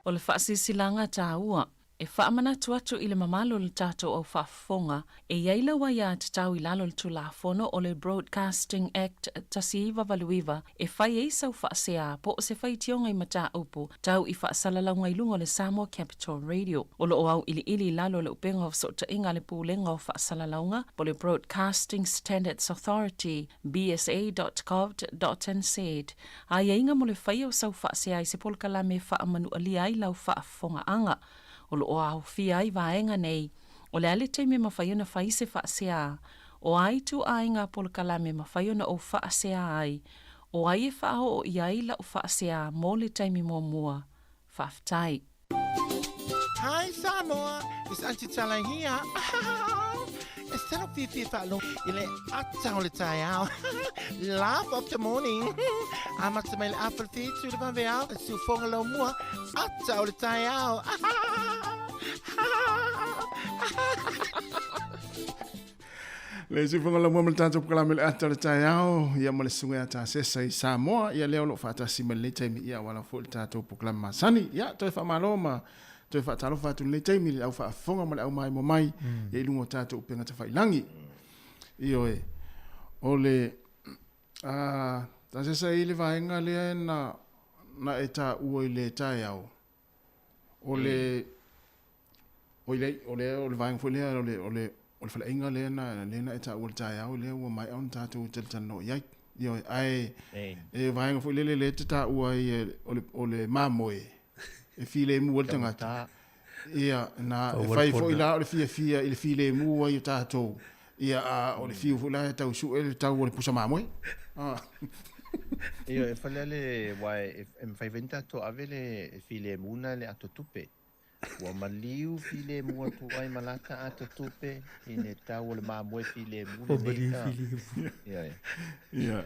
O le faasilasilaga taua E faamanatu atu i le mamalu o le tatou au faafofoga, e i ai lau aiatatau i lalo o le Tulafono o le Broadcasting Act 1989 e fai ai sau faasea po o se faitioga i mataupu tau i faasalalauga i luga o le Samoa Capital Radio. O lo o auiliili i lalo o le upega o fesootaiga a le Pulega o Faasalalauga po o le Broadcasting Standards Authority, bsa.govt.nz, aiaiga mo le faia o sau faasea i se polokalame e faamanualia ai lau faafofogaaga. O lo o aofia ai vaega nei, o le a le taimi e mafai ona fai se faasea, o a ituaiga polokalame e mafai ona ou faasea ai, o ai e faaoo i ai lau faasea mo le taimi muamua. Faafetai. Hi Samoa, it's Aunty Tala here. E tino fiafia faalogo i le ata o le taeao. Laugh of the morning. Amata mai le afa le whitu le vaveao, le siufoga lau mua, ata o le taeao. Le siufoga lau mua ma le tatou polokalame le ata o le taeao, ia ma le susuga ia Tasesa i Samoa, ia lea o lo o faatasi mai lenei taimi, ia auala foi le tatou polokalame masani. Ia, toe faamalo ma Toe faatalofa atu i lenei taimi i le au faafofoga ma le au maimoa mai ia i luga o tatou upega tafailangi. Ioe. O le a tasesa i le vaega lea na na e taua i le taeao. O le o le o le o le vaega foi lea o le o le o le faleaiga lea na lea na e taua i le taeao lea ua maea ona tatou talatalanoa i ai. Ioe, ae e vaega foi lele lea e te taua ai o le o le mamoe e filemu ai le tagata. Ia, na, e fai foi la o le fiafia i le filemu ai o tatou. Ia, a o le fiu foi la e tau sue le tau o le pusa mamoe. Ah. Ia, e fale le, wa e, e mawhai whai tatou ave le filemu na le ato tupe. Ua maliu filemu atu ai ma lata ato tupe i le tau o le mamoe filemu Ua maliu filemu. Ia, ia. Ia.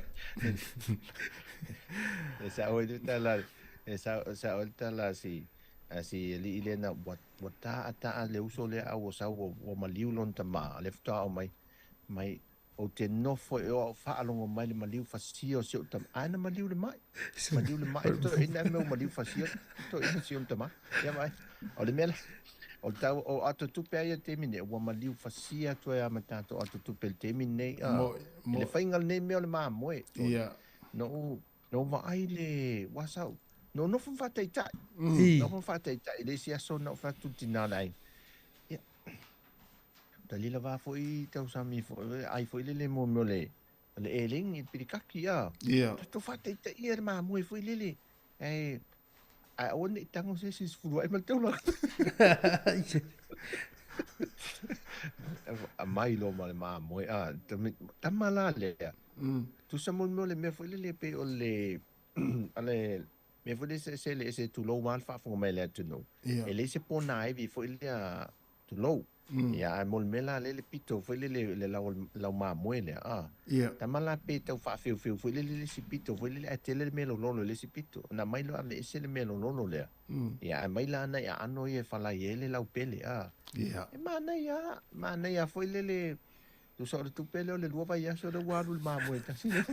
E sa oi tu tala, E sa sa o le tala a si a si alii lea na ua ua taataa le uso lea a ua sau ua ua maliu lona tamā a lea faatoa oo mai mai ou te nofo e o au faalogo mai le maliu fasia o si ou tama ae na maliu le mai maliu le mai toeaina a mea ua maliu fasia toeaina si ona tamā ia vaai o le mea la o le tau o ato tupe a ia i le taimi nei ua maliu fasia atu ai lava ma tatou ato tupe i le taimi nei a i le faiga o lenei mea o le mamoe Ia. noʻu Na ou vaai le ua sau, na ou nofo ma faataitai. Nofo ma faataitai i le isi aso na ou fai atu i le tina o le aiga, ia, dalila va foi tausami foi, ai foi lele mo mea o le, o le eleni, le pilikaki, a. Ia. Tatou faataitai ia le mamoe foi lele, ae, ae aua ne i tago se isi i sefulu ae ma le taulaga. Aumai loa ma le mamoe, a, tama la lea, Tusa mo le mea o le mea foi lele pei o le a le mea foi lele se se le se tulou lava le faafofoga mai a le atunuu. E leai se ponaivi foi lea tulou. Ia ae mo le mea la lea le pito foi lele le lau lau mamoe lea a. Tama la pe tau faafeufeu foi lele le isi pito foi lele ae tele le mea lololo i le isi pito. Ona aumai loa aveese le mea lololo lea. Ia ae aumai la nai aano ia e falai ai le laupele a. E manaia lava, manaia foi lele Tusa o le tupe lea o le lua vaiaso lea ua alu i le mamoe tasi lea.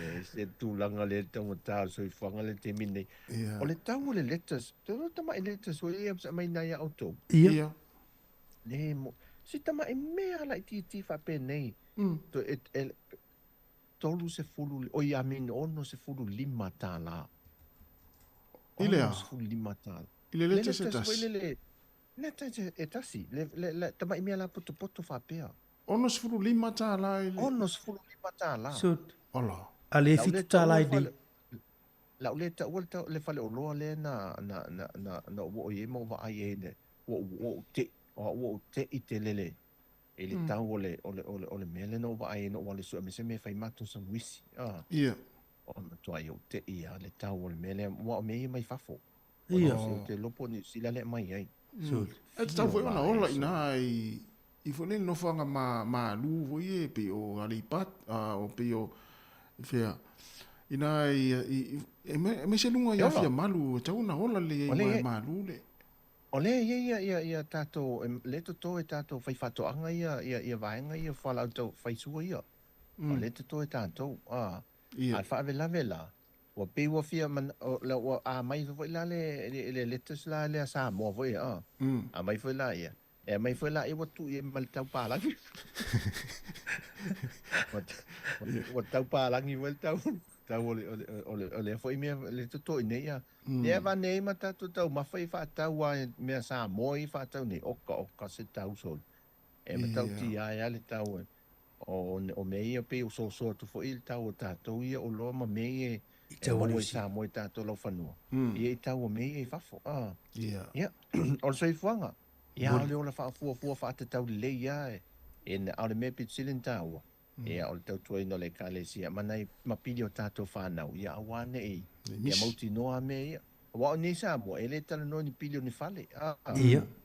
E ese le tulaga lea le taugata o le soifuaga lea i le taimi lenei. Ia. O le tau o le lettuce, te iloa tamai lettuce foi ia sa aumai nai a outou. Ia. Ia. Le mo, si tamai mea laitiiti faapenei. To, e, e, 30, oi I mean $65. I le a? $65. I le Le lettuce e lettuce foi tasi. lele, Le tasi e tasi, le, le, le tamai mea la potopoto faapea. $65 i le. $65. So, Ola. a le Lau le fitu tālā taua i nei. fale, lau le taua le, le faleoloa lea na, na, na, na, na ou oo i ai ma ou vaai ai le, ua ou, ua ou te'i, ua ou te'i tele le. I le tau o le, o le, o le, o le mea lea na ou vaai ai na ou alu e sue mai se mea e fai matou samuisi, a. Ia. O le matuai ou te'i lava le tau o le mea lea, aua o mea ia mai fafo. Ia. Ou te iloa po o Niu Sila lea e aumai ai. Sure. E tatau foi ona ola i ina i, i foi nei nofoaga ma, malu foi e pei o Aleipata, a, o pei o, fea, ina i, i, i, e aemaise luga i Afiamalu, e tatau ona ola lelei ai aua e malu le. O lea e i ai ia, ia, ia tatou, lea e toto e tatou faifaatoaga ia, ia, ia vaega ia fualaau tau faisua ia. O lea e toto e tatou, a. Ia. A o le faalavelave la, ua pei ua fia mana, o, la, ua aumai foi la le, le, le lettuce la lea Samoa foi, a. Aumai foi la ia. E aumai foi la ia ua tuu i ai ma le tau palagi. Ua, ua tau palagi foi le tau, tau o le, o le, o le, o lea foi mea le toto i nei ia. Lea e avane ai ma tatou taumafa ia faatau a mea Samoa ia faatau nei, oka oka se tau sole. E matautia ai lava le tau e, o, o mea ia pei ua soso atu foi le tau o tatou ia oloa ma mea ia e maua i Samoa i tatou laufanua, ia i tau o mea ia i fafo. A, ia, o le soifuaga, ia a o le ola faafuafua faatatau lelei lava e, e, a o le mea pito sili ona taua, Ia, o le tautuaina o le Ekalesia ma nai mapili o tatou fanau, ia aua ne i, ia mautinoa mea ia. Aua o nei Samoa, e le talanoa i ni pili o ni fale. A,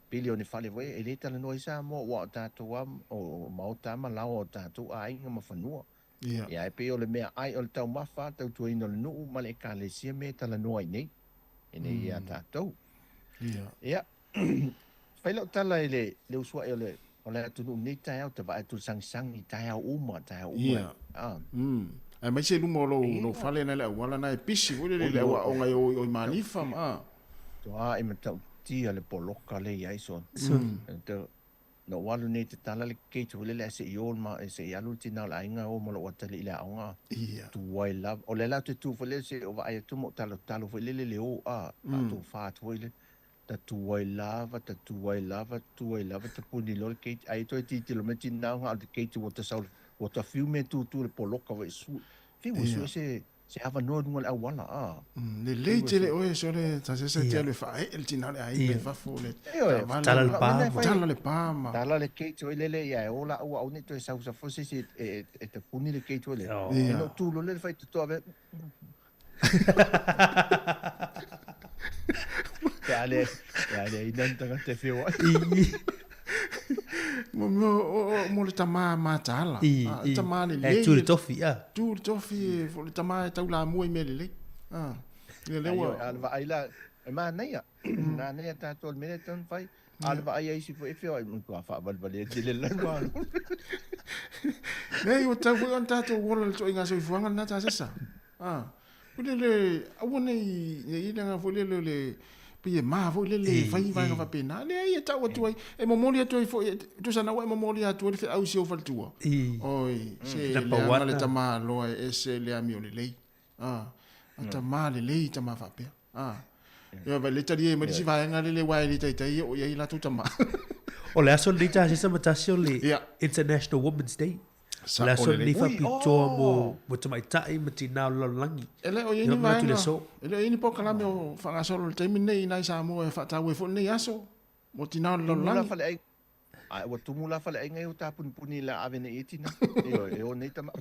pili o ni fale foi, e le talanoa i Samoa, aua o tatou lava, o maota lava ma laoa o tatou aiga ma fanua. Ia, ae pei o le meaai, o le taumafa, tautuaina o le nuu ma le Ekalesia mea e talanoa ai nei, i nei ia tatou. Ia, Fai lau tala i le, le usuai o le, o le atunuu nei taeao, te vaai atu i le sagisagi, taeao uma, taeao uma. Ia. Ah. Aemaise i luma o lou, lou fale na le auala na e pisi foi lele i le au aoga i o i Manifa ma, ah. Toa e matautia le poloka le i ai sona. Na ou alu nei te tala le gate foi lele ae se i o ma, se i alu le tina o le aiga o ma lou atalii i le aoga. Ia. Tuai lava. O lea la ou te tu foi lele se i ou vaai atu ma ou talotalo foi lele le o, ah, faatofa atu foi lele. Ta tuai lava, ta tuai lava, tuai lava, ta puni loa le gate, ai toe tilotilo mai tina o le gate ua ta sau, ua ta fiu mea tutu le poloka foi su, fiu e sue se, se avanoa i luga o le auala, a. Lelei tele oe sole ta se se te alu e faaee le tina o le aiga i fafo le taavale. Tala le pa ma. Tala le pa ma. Tala le gate foi lele ia e o laua aua ne i toe sau sau foi se isi e tapuni le gate foi lele. Ia na ou tu loa lea i le faitotoa ave. Pe a le, pe a le ina ni tagata e feoai. Mo, mo, mo le tama mataala. I, Ah, i. tama lelei. E tu le tofi, a. Tu le tofi, e, fo le tama e taulamua i mea lelei. Ah. Ia lea Ai, ua... a le vaai la, e manaia. Manaia tatou le mea lea e tatau ona fai. A o le vaai a isi foi e feoai, matua faavalevalea tele le malo. Leai, ua tatau foi ona tatou ola i le ituaiga soifuaga lena tasesa. Ah, foi lele, aua ne i, ne i leaga foi lele o le, pei e ma foi lele e fai vaega faapena. Leai, e tau atu ai, e momoli atu ai foi, e tusa na ua e momoli atu ai le feau i si ou faletua. Oi, se leaga le tamaloa e ese le amio lelei. Ah, a tama lelei tama faapea. Ah. Ia vai le talie mai le isi vaega lele aua e le taitai e oo i ai latou tama. O le aso lenei tasesa ma tasi o le Ia. International Women's Day. O le aso lenei faapitoa mo mo tamaitai ma tinā o le lalolagi. E le o i ai ni vaega, e le o i ai ni polokalame o faagasolo i le taimi lenei i nai Samoa e faataua ai foi lenei aso mo tinā o le lalolagi. Ae ua tumu la faleaiga ia ua tapunipuni la ave nei i tina. Ioe, e o nei tama.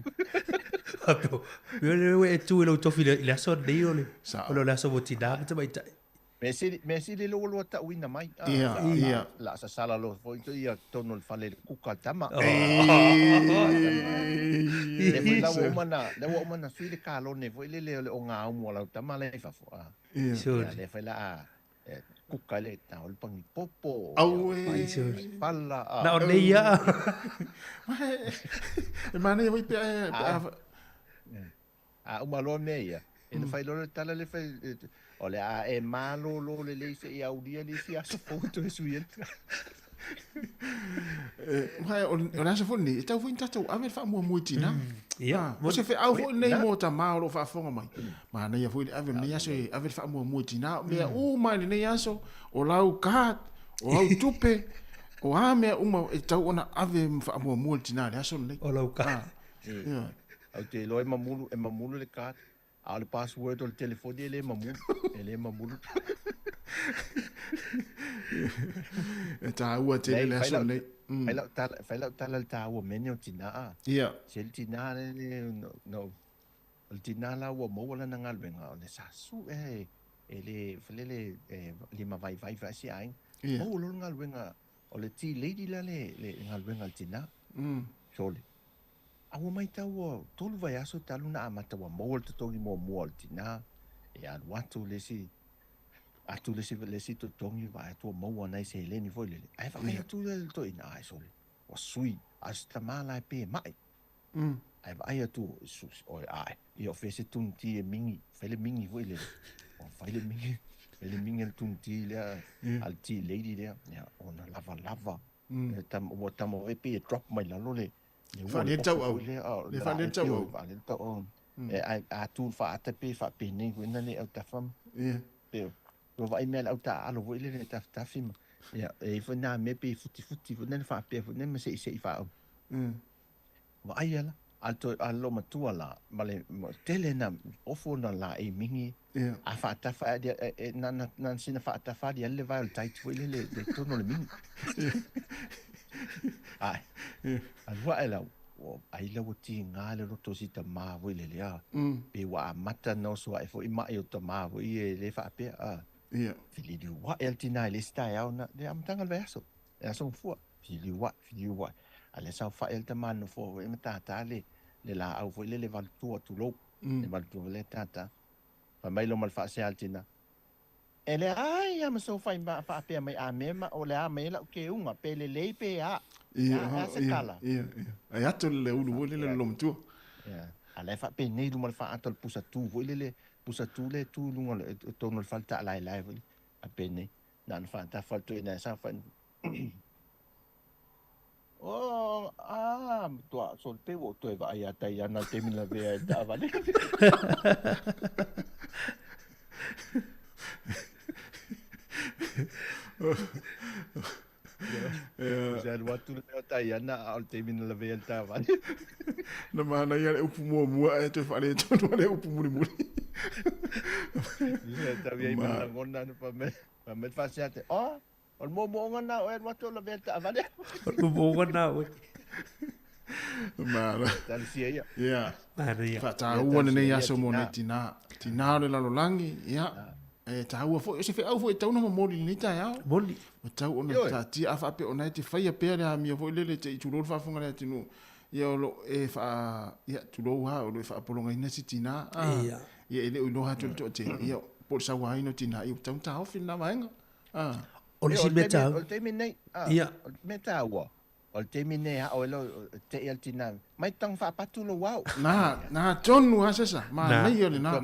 Mea le ue e tu i lau tofi i le aso nei o le, o le aso mo tina ma tamaitai. Mea sili, mea sili le ua lua tauina mai. Ah, Ia, la, ia. La, la sasala loa foi to ia tonu o le fale i le kuka a le tama. Lea foi la ua uma na, lea ua uma na sui le kalone foi lele o le ogaumu a lau tama la i fafo. Ah. Ia. Ia, lea foi la a, E kuka le tau o le pangi popo. Auē. Pala. Na o nei ia. E manaia foi pe a... Pe a... A uma loa mea ia, e na fai loa le tala le fai, o le a e malōlō lelei seia aulia le isi aso fou e toe sui ai. Aua o le aso foi lenei, e tatau foi ona tatou ave le faamuamua i tinā. Ia. O se feau foi lenei mo tama o lo o faafofoga mai. Manaia foi le ave o lenei aso e ave le faamuamua i tinā. O mea uma i lenei aso, o lau card, o au tupe, o a mea uma e tatau ona ave ma faamuamua i le tinā i le aso lenei. O lau card. Ia. Ou te iloa e mamulu, e mamulu le card. A o le password o le telefoni e le mamulu, e le mamulu. E tāua tele le aso lenei. Fai lau tala, fai lau tala i le taua mea nei o tina a. Ia. Se le tina le, le, no, no, o le tina la ua maua lana galuega, o le sa su e, e le, foi lele, e lima vaivai foi si aiga. Ia. Maua loa le galuega, o le tea lady la le, le galuega a le tina. Sole. A ua matau ua tolu vaiaso talu ona amata ua maua le totogi muamua o le tina, e alu atu le isi, atu le isi, le isi totogi vaai atu ua maua nai seleni foi lele. Ae vaai atu le toeaina, ai sole, ua sui, a o se tama la e pe mai. Ae vaai atu, oi ae, ia o fea se tuniti e mingi, fai le mingi foi lele. Ua fai le mingi, fai le mingi a le tuniti lea, a le tea lady lea, ia, ona lavalava. Ua tama foi pei e drop mai lalo le, Faalia le tauau. Le faalia le tauau. Faalia le tauau. E ai a tu faata pe faapenei foi na le autafa ma. Ia. Pe ua vaai mea le autaaalo foi lele tafitafi ma. Ia, e i foi nā mea pe futifuti foi na faapea foi na ma seisei faaau. Vaai ala, a le toe a le loomatua la, ma le tele na ofo na laei mingi. A faatafa e, e, na, na, na sina faatafa ali le vae o le taiti foi lele le totonu o le mingi. Ai, alu ae la, ua ai la ua tiga le loto o si tamā foi lele a. Pe ua amata ona oso ae foi mai o tamā foi e le faapea a. Fililiu ae le tina i le isi taeao na, le amataga o le vaiaso, le aso gafua. Fililiu ae, fililiu ae. A lea saofai le tamā nofoa foi ma tātā le, le laau foi lele valutua tulou. Le valutua foi lea tātā. Fai mai loma le faasea a le tina, E leai a ma sou fai faapea mai a mea ma o le a mai ai lau keuga, pe lelei pe a. Ia, A, a se ia, tala. ia, ia. Ai ato le ulu foi lele le matua. Ia. A la e faapenei luma le faaata o le pusa tu foi lele, pusa tu lea e tu i luga o le, i totonu o le fale taalaelae foi lele. Faapenei. Na ona faatafa o le toeaina e saofai. Oh, ah, matua sole pei ua ou toe vaai ia Taiana i le taimi na lavea ai le taavale. Se alu atu le mea o Taiana a o le taimi na lavea ai le taavale. Na manaia le upu muamua ae toe faaletonu le upu mulimuli. Ia, tau i ai ma lagona na fai mai, fai mai le faasea atu, oh, O le moomooga na oe alu atu o lavea le taavale. O le moomooga na oe. Malo. Talosia ia. Ia. Manaia. Faataua lenei aso mo nei tinā. Tinā o le lalolagi, ia. E taua foi, o se feau foi e tatau ona momoli i lenei taeao. Moni. Ua tatau ona taatia, a faapea o na e te faia pea le amio foi lele te i tulou le faafofoga a le atunuu. Ia o lo o e faa, ia tulou lava, o lo o e faapologaina si tinā. Ia. Ia e le o iloa atu e le toatele, ia po o le sauaina o tinā, ia ua tatau ona taofi lena vaega. Ah. O le isi mea taua. O le taimi nei, ah, Ia. o le mea taua, o le taimi nei a oe lo te i al tina, mai tang faapatu lo wau. Na, na tonu ha sesa, manaia le na.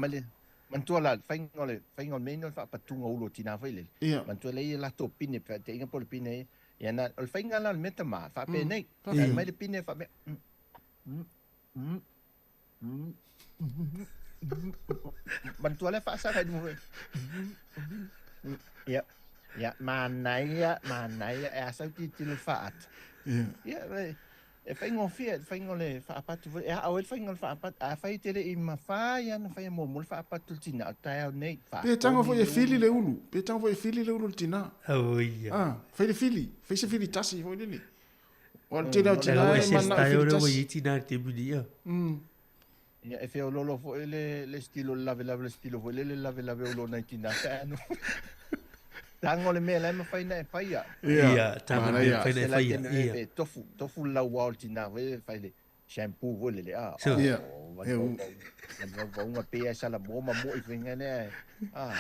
Manatua la, faiga o le, faiga o le mea ina o le faapatuga o ulo o tina foi lele. Ia. Manatua lea ia latou pine, faateiga po o le pine ia. Ia na, o le faiga la o le mea tama, faapenei. Ia. Mai le pine faapea, mm, mm, mm, Manatua lea faasaga i luma. Ia, ia, manaia, manaia, e a sau tilotilo i le faata. Ia. Ia, e faigofie le faiga o le faapatu foi. E aao ai le faiga o le faapatu. Afai e te le i mafai lava ona faia muamua le faapatu i le tina o le taeao nei, Pe tago faatogi foi e le fili ulu. le ulu. Pe tago foi e fili le ulu o le tina. Oh, ia. Ah, fai le fili. Fai se fili tasi foi lele. O le tele o Leaga tina ua e ese le manao i style fili lea ua tasi. i ai tina i le taimi nei, ia. Ia, e feoloolo foi le, le stilo o le lavelave, le stilo foi lele lavelave o lona i tina pe ano. Tago le mea la e mafai na e faia. Ia, tago le mea e Manaia. mafai na e Se la faia, te ia. e tofu, tofu le lauao o le tina foi lele fai le shampoo foi lele, a. Sure. Ia. Oh, E u. vauvauga pei e salamo ma moi faiga lea e. A.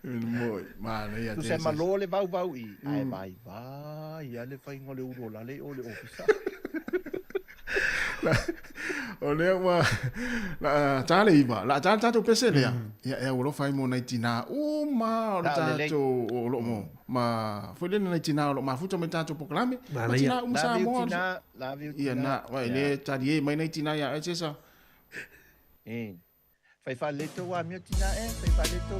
Moi, manaia Tu te se sesa. malo le vauvau i, ae vaivai a le faiga o le ulu o lale i o le ofisa. O lea ua la ta le iva, la ta tatou pese lea. Ia e alofa ai mo nai tinā uma o le tatou o lo mo ma foi lele nai tinā o lo mafuta mai tatou polokalame. Ma tinā uma Samoa. Ia na, vai le talie mai nai tinā ia ai sesa. Fai faaleto ua amio tinā e, fai faaleto.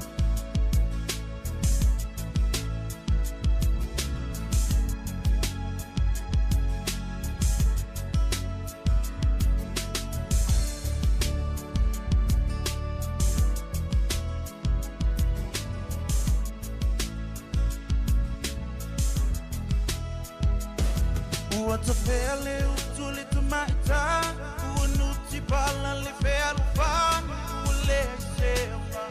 Ua tafea le utu le tamaitai Ua nuti pala le fealofani Ua leai se aoga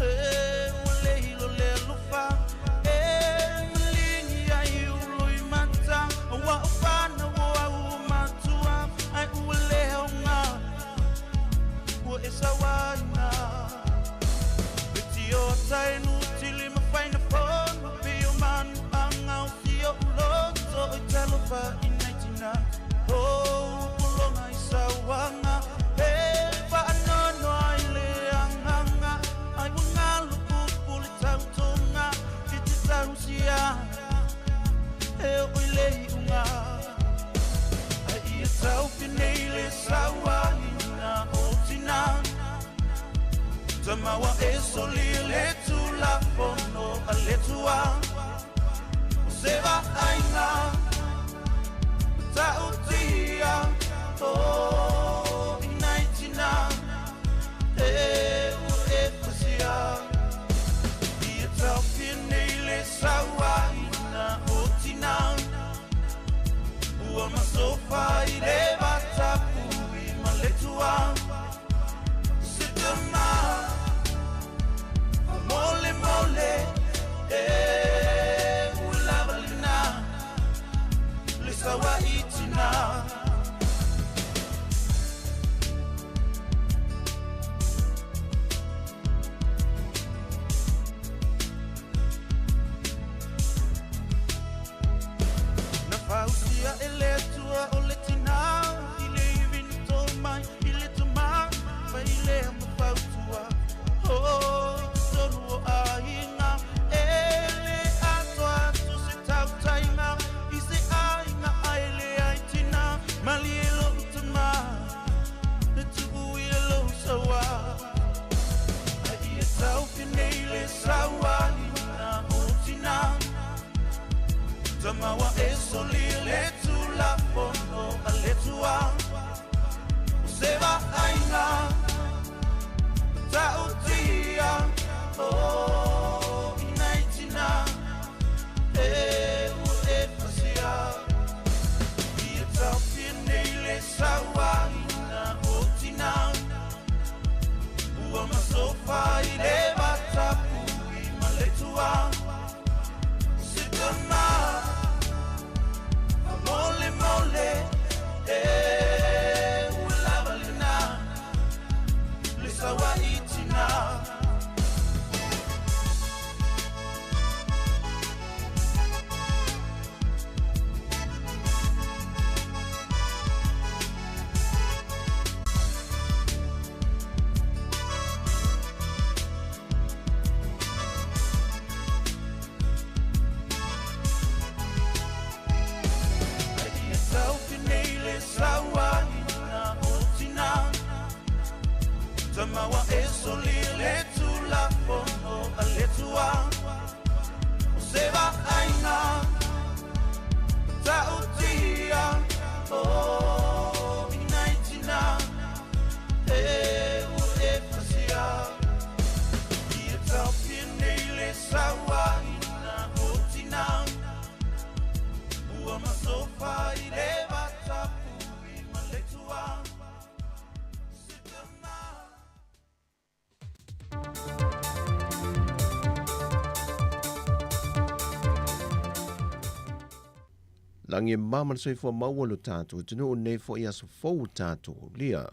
e Ua le hilo le alofa E maligi ai ulo i mata Ua o whana ua ua matua Ai ua le aoga Ua e sauaina E tio tai nuti le mafaina fono Pio manu anga o sio uloto I talofa i nei tina Oh, pulonga i sauanga E whaanono ai le anganga Ai ua ngalo pupu le tautonga I te tausia E o i le iunga Ai ia taufi nei le sauaina o tina Tamawa e soli le tulafono a le tua O se vaaiga Ta'utia O i nai tina E ua e pasia Ia taofia nei le sauaina o tina Ua masofa i le vatapui ma le tua Se tama Mole mole E ua lava lena Le sauai tina. Na fausia e le Atua o le tinā i le ivi na tō mai i le tama fai lea ma fautua oh, i totonu o aiga e le atoa atu se tautaiga i se aiga ai leai tinā malie lou tama e tuu ia lou saua ai ia taofi nei le sauaina o tinā Tamawa e soli le tulafono a le Atua O se vaaiga Ta'utia O i nai tina E ua e pasia Ia taofia nei le sauaina o tina Ua masofa i le vatapui ma le tua Se tama Mole mole E ua lava lena Le sauai tina. Ai ia taofi nei le sauaina o tina Tamawa e soli le tulafono a le Atua O se vaaiga Ta'utia O i nai tina E ua e pasia Ia taofia nei le sauaina o tina Ua masofa i le vatapui ma le tua Se tama. Lagi e mama le soifua maua lo tatou atunuu lenei foi aso fou ua tatou aulia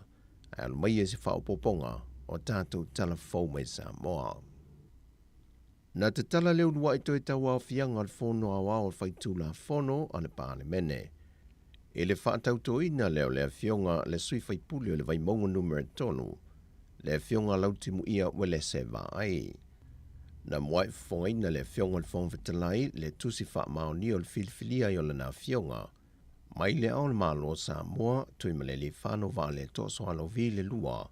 ae alo mai e se faaopoopoga o tatou tala fou mai Samoa. Na tatala le uluai toe tauaofiaga o le Fono Aoao o le Faitulafono a le Palemene i le faatautoina lea o le Afioga le Sui Faipule o le Vaimauga Numera 3, le Afioga Lautimuia Uelese Vaai. Na mua'i fofogaina le Afioga i le Fofoga Fetalai le tusi faamaonia o le filifilia ai o lana Afioga mai le Ao o le Malo o Samoa, Tuimalealiifano Vaaletoa Sualauvi le 2,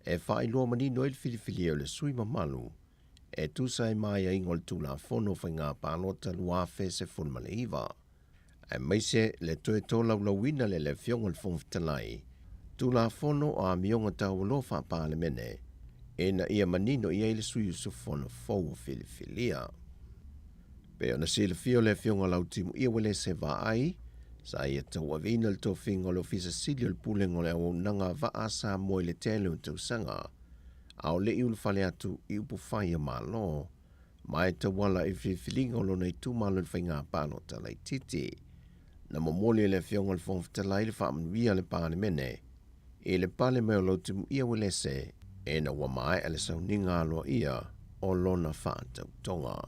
e faailoa manino ai le filifilia o le sui mamalu e tusa ai ma aiaiga o le Tulafono o Faiga Palota 2019, aemaise le toe tolaulauina lea e le Afioga i le Fofoga Fetalai, Tulafono o Amioga Taualoa Faa-Palemene, ina ia manino i ai le sui usufono fou o filifilia. Pei ona silafia o le Afioga Lautimuia Uelese Vaai, Sa ia tauaveina le tofiga o le Ofisa Sili o le Pulega o le Auaunaga a Vaa a Samoa i le tele o tausaga, a o le i ulufale atu i upufai a Malo, ma e tauala i le filifiliga o lona itumalo i le faiga palota laitiiti. Na momoli e le Afioga i le Fofoga Fetalai le faamanuia a le Palemene i le pale mai o Lautimuia Uelese ina ua maea le sauniga aloaia o lona faatautoga.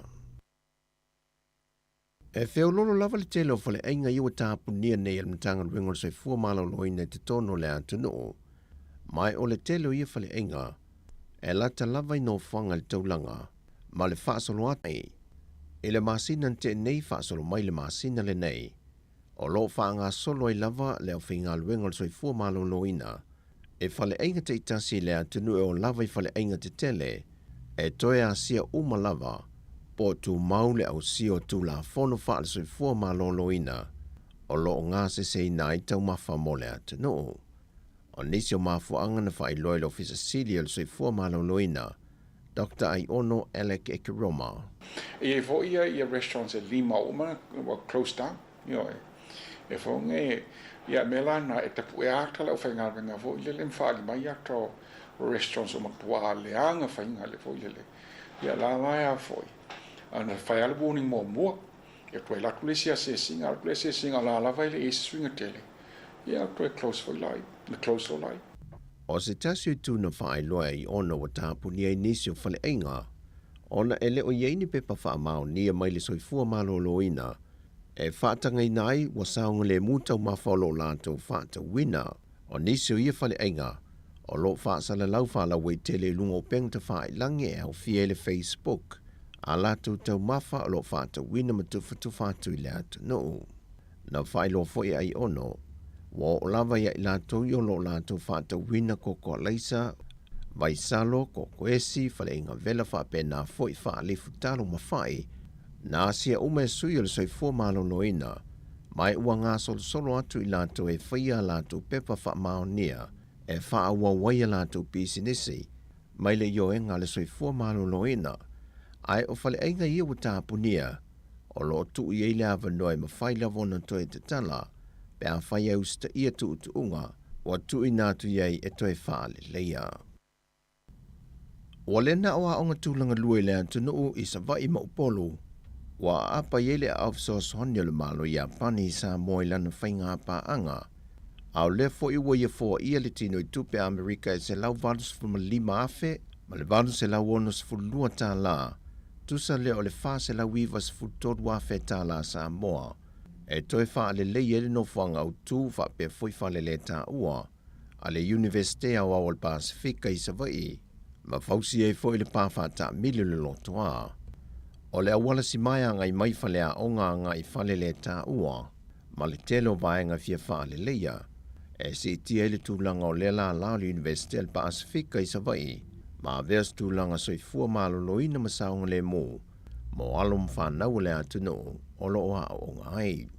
E feololo lava le tele o faleaiga ia ua tapunia nei e le Matagaluega o le Soifua Maloloina i totonu o le atunuu, ma o le tele o ia faleaiga e lata lava i nofoaga i le taulaga ma le faasolo atu i le masina na tea nei faasolo mai le masina lenei. O lo o faagasolo ai lava le aufaigaluega o le Soifua Maloloina i faleaiga taitasi i le atunuu e oo lava i faleaiga tetele e toe asia uma lava po o tumau le ausia o Tulafono faale-Soifua Maloloina o lo o gaseseina ai taumafa mo le atunuu. O nisi o mafuaaga na faailoa i le Ofisa Sili o le Soifua Maloloina, Doctor Aiono Alec Ekeroma. E i ai foi ia restaurants e lima uma ua close down, ioe. E fofoga e, ia mea la na e tapue ata le aufaigaluega foi lele ma faaali mai ata o restaurants ua matua leaga faiga le foi lele. Ia la la e a foi, ana fai lava le warning muamua, ia toe alu atu le isi asiasiga, alu atu le asiasiga o la lava e le i ai se suiga tele, ia toe close foi la, na close loa la. O se tasi o itu na faailoa ai ona ua tapunia ai nisi o faleaiga, ona e le o i ai ni pepa faamaonia mai le soifua maloloina e faatagaina ai ua saogalemu taumafa o lo o latou faatauina. O nisi o ia faleaiga o lo o faasalalau faalauaitele i luga o upega tafailangi e aofia ai le Facebook, a latou taumafa o lo o faatauina ma tufatufa atu i le atunuu. Na faailoa foi e Aiono, ua oo lava ia i latou i o lo o latou faatauina koko alaisa, vaisalo, koko esi, faleaiga vela faapena foi faalifu talo ma fai, na asia uma e sui o le soifua maloloina, ma e ua gasolosolo atu i latou e faia a latou pepa faamaonia e faaauau ai a latou pisinisi mai le ioega a le soifua maloloina, ae o faleaiga ia ua tapunia, o lo o tuu i ai le avanoa e mafai lava ona toe tatala pe afai e usitaia tuutuuga ua tuuina atu i ai e toe faaleleia. Ua le na o aoga tulaga lua i le atunuu i Savaii ma Upolu, ua aapa i ai le aao fesoasoani o le Malo Iapani i Samoa i lana faiga paaga, a o lea foi ua ia foaia le tino i tupe a Amerika e $185,862 tālā, tusa lea o le $493,000 tālā Samoa, e toe faalelei ai le nofoaga autū faapea foi falelētāua a le Iunivesite Aoao o le Pasefika i Savaii, ma fausia ai foi le pā faataamili o le lotoa. O le auala simae agai mai faleaoga agai i falelētāua, ma le tele o vaega fia faaleleia, e siitia ai le tulaga o lea lālā o le Iunivesite a le Pasefika i Savaii ma avea se tulaga soifua maloloina ma saogalemu mo alo ma fanau o le atunuu o lo o aooga ai.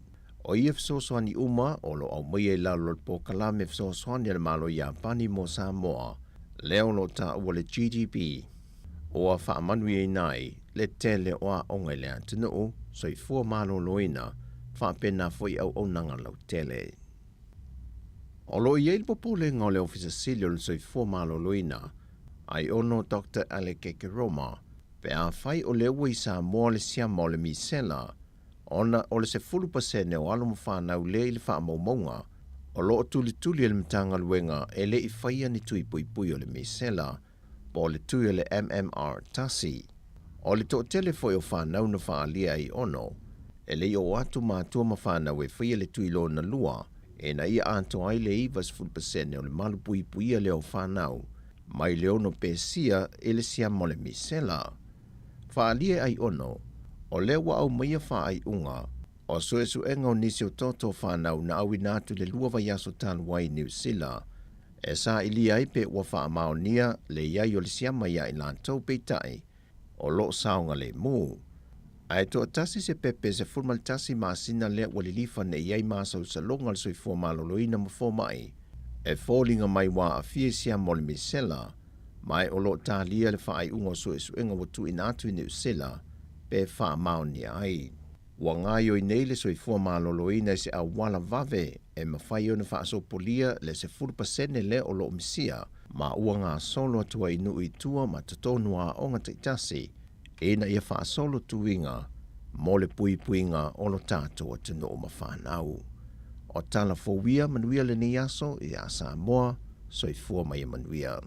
O ia fesoasoani uma o lo o aumaia i lalo o le polokalame fesoasoani a le Malo Iapani mo Samoa, lea o lo o taua le GDB, ua faamanuiaina ai le tele o aoga i le atunuu, soifua maloloina, faapena foi auaunaga lautele. O lo o i ai le popolega o le Ofisa Sili o le Soifua Maloloina, Aiono Doctor Alec Ekeroma, pe afai o lea ua i Samoa le siama o le misela, ona o le 10% o alo ma fanau lea i le faamaumauga o lo o tulituli e le Matagaluega e le i faia ni tui puipui o le misela, po o le tui o le MMR 1. O le toatele foi o fanau na faaalia ai ono, e le i oo atu matua ma fanau e faia le tui lona lua, ina ia atoa ai le 90% o le malupuipuia lea o fanau mai le ono pesia i le siama o le misela. Faaalia ai ono, o lea ua aumaia faaiuga o suesuega o nisi o toto fanau na auina atu i le lua vaiaso talu ai i Niu Sila, e sailia ai pe ua faamaonia le i ai o le siama iā i latou peitai o lo o saogalemu. Ae toatasi se pepe 11 masina lea ua lilifa nei ai masausaloga o le soifua maloloina ma fomai e foliga mai ua aafia i siama o le misela, ma e o lo o talia le faaiuga o suesuega ua tuuina atu i Niu Sila pe faamaonia ai. Ua gaoioi nei le soifua maloloina i se auala vave e mafai ona faasopolia le 10% lea o lo o misia ma ua gasolo atu ai i nuu i tua ma totonu o aoga taitasi ina ia faasolo tuiga mo le puipuiga o lo tatou atunuu ma fanau. O tala fou ia manuia lenei aso iā Samoa, soifua ma ia manuia.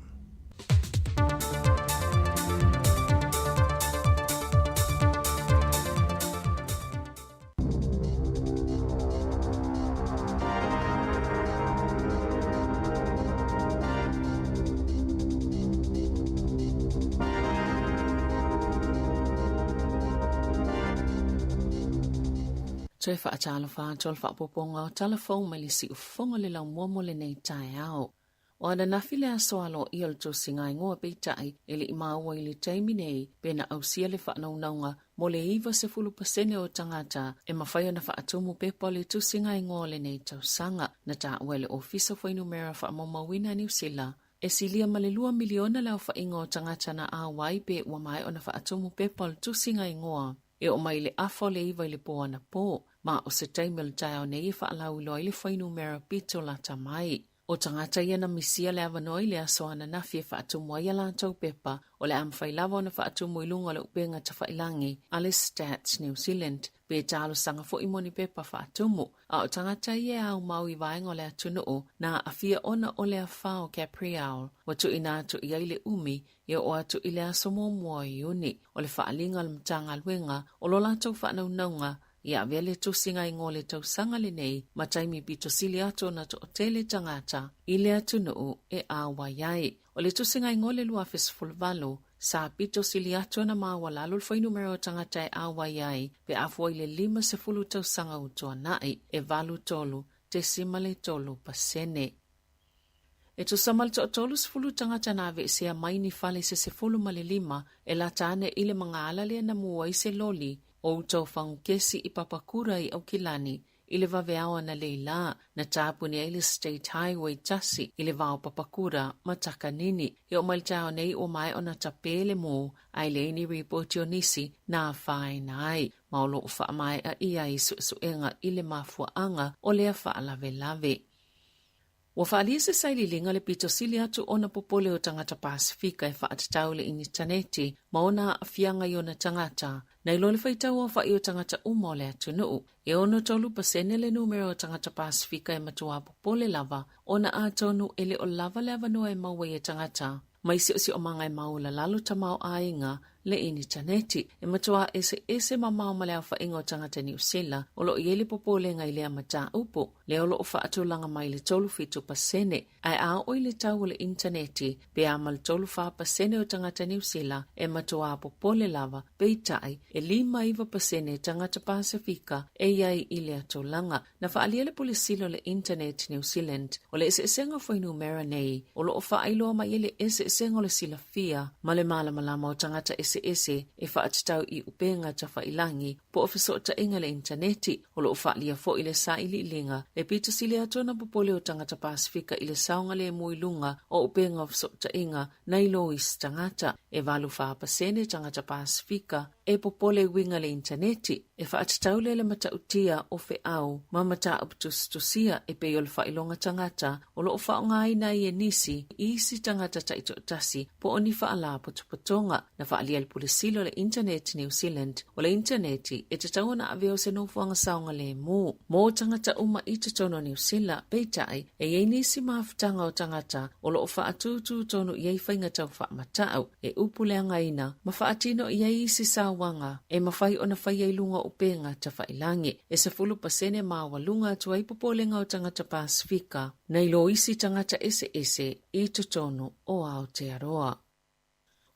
Toe faatalofa atu o le faaopoopoga o tala fou mai le siufofoga o le laumua mo lenei taeao. O ananafi le aso aloaia o le tusiga-igoa peitai e le i maua i le taimi nei pe na ausia le faanaunauga mo le 90% o tagata e mafai ona faatumu pepa o le tusiga-igoa o lenei tausaga. Na taua e le Ofisa o Fuainumera Faamaumauina a Niu Sila, e silia ma le lua miliona le aofaiga o tagata na auai pe ua maea ona faatumu pepa o le tusiga-igoa. E oo mai i le afa o le iva i le pō anapō, ma o se taimi o le taeao nei e faalauiloa ai le fuainumera pito lata mai. O tagata ia na misia le avanoa i le aso ananafi e faatumu ai a latou pepa, o le a mafai lava ona faatumu i luga o le upega tafailangi a le Stats New Zealand, pe talosaga foi mo ni pepa faatumu. A o tagata ia e aumau i vaega o le atunuu na aafia ona o le afa o Gabrielle, ua tuuina atu i ai le umi e oo atu i le aso muamua o Iuni. O le faaaliga a le Matagaluega o lo latou faanaunauga ia avea le tusiga igoa o le tausaga lenei ma taimi pito sili atu ona toatele tagata i le atunuu e auai ai. O le tusiga igoa o le 2018, sa pito sili atu ona maualalo le fuainumera o tagata e auai ai pe a fua i le 50 tausaga ua tuanai, e 83.3 pasene. E tusa ma le toatolu sefulu tagata na aveesea mai ni fale se 15 e lata ane i le magaala lea na mu ai se loli o uta o Fagukesi i Papakura i Aukilani i le vaveao analeila na tapuni ai le State Highway tasi i le va o Papakura ma Takanini. E oo mai le taeao nei ua maea ona tapē le mu ae leai ni ripoti o nisi na afaina ai ma o lo o faamaea ʻia ai suesuega i le mafuaaga o lea faalavelave. Ua faaalia se sailiiliga le pito sili atu ona popole o tagata Pasefika e faatatau i le initaneti ma ona aafiaga i ona tagata, nai lo le faitau aofai o tagata uma o le atunuu. E 63 pasene le numera o tagata Pasefika e matuā popole lava ona atonu e le o lava le avanoa e maua i e tagata mai siosiomaga e maualalalo tamaoaiga le initaneti. E matuā eseese mamao ma le aofaiga o tagata Niu Sila o lo o i ai le popolega i lea mataupu, lea o lo o faatulaga mai i le 37 pasene, ae a oo i le tau o le initaneti, pe a ma le 34 pasene o tagata Niu Sila e matuā popole lava, peitai, e 59 pasene tagata Pasefika e i ai i lea tulaga. Na faaalia le Pule Sili o le Internet New Zealand o le eseesega o fuainumera nei o lo o faailoa mai ai le eseesega o le silafia ma le malamalama o tagata eseese e faatatau i upega tafailangi po o fesootaiga i le initaneti. O lo o faaalia foi le sailiiliga le pito sili atu ona popole o tagata Pasefika i le saogalemu i luga o upega o fesootaiga nai lo isi tagata. E 84 pasene tagata Pasefika e popole i uiga le initaneti, e faatatau lea i le matautia o feau ma mataupu tusitusia e pei o le faailoga tagata o lo o faaaogaina ai e nisi i isi tagata taitoatasi po o ni faalapotopotoga. Na faaalia e le Pule Sili o le Internet New Zealand o le initaneti e tatau ona avea o se nofoaga saogalemu mo tagata uma i totonu o Niu Sila, peitai, e i ai nisi mafutaga o tagata o lo o faatūtū tonu i ai faiga tau faamatau e upu leagaina ma faatino i ai isi sauaga e mafai ona faia i luga o upega tafailangi. E 10 pasene maualuga atu ai popolega o tagata Pasefika nai lo isi tagata eseese i totonu o Aotearoa.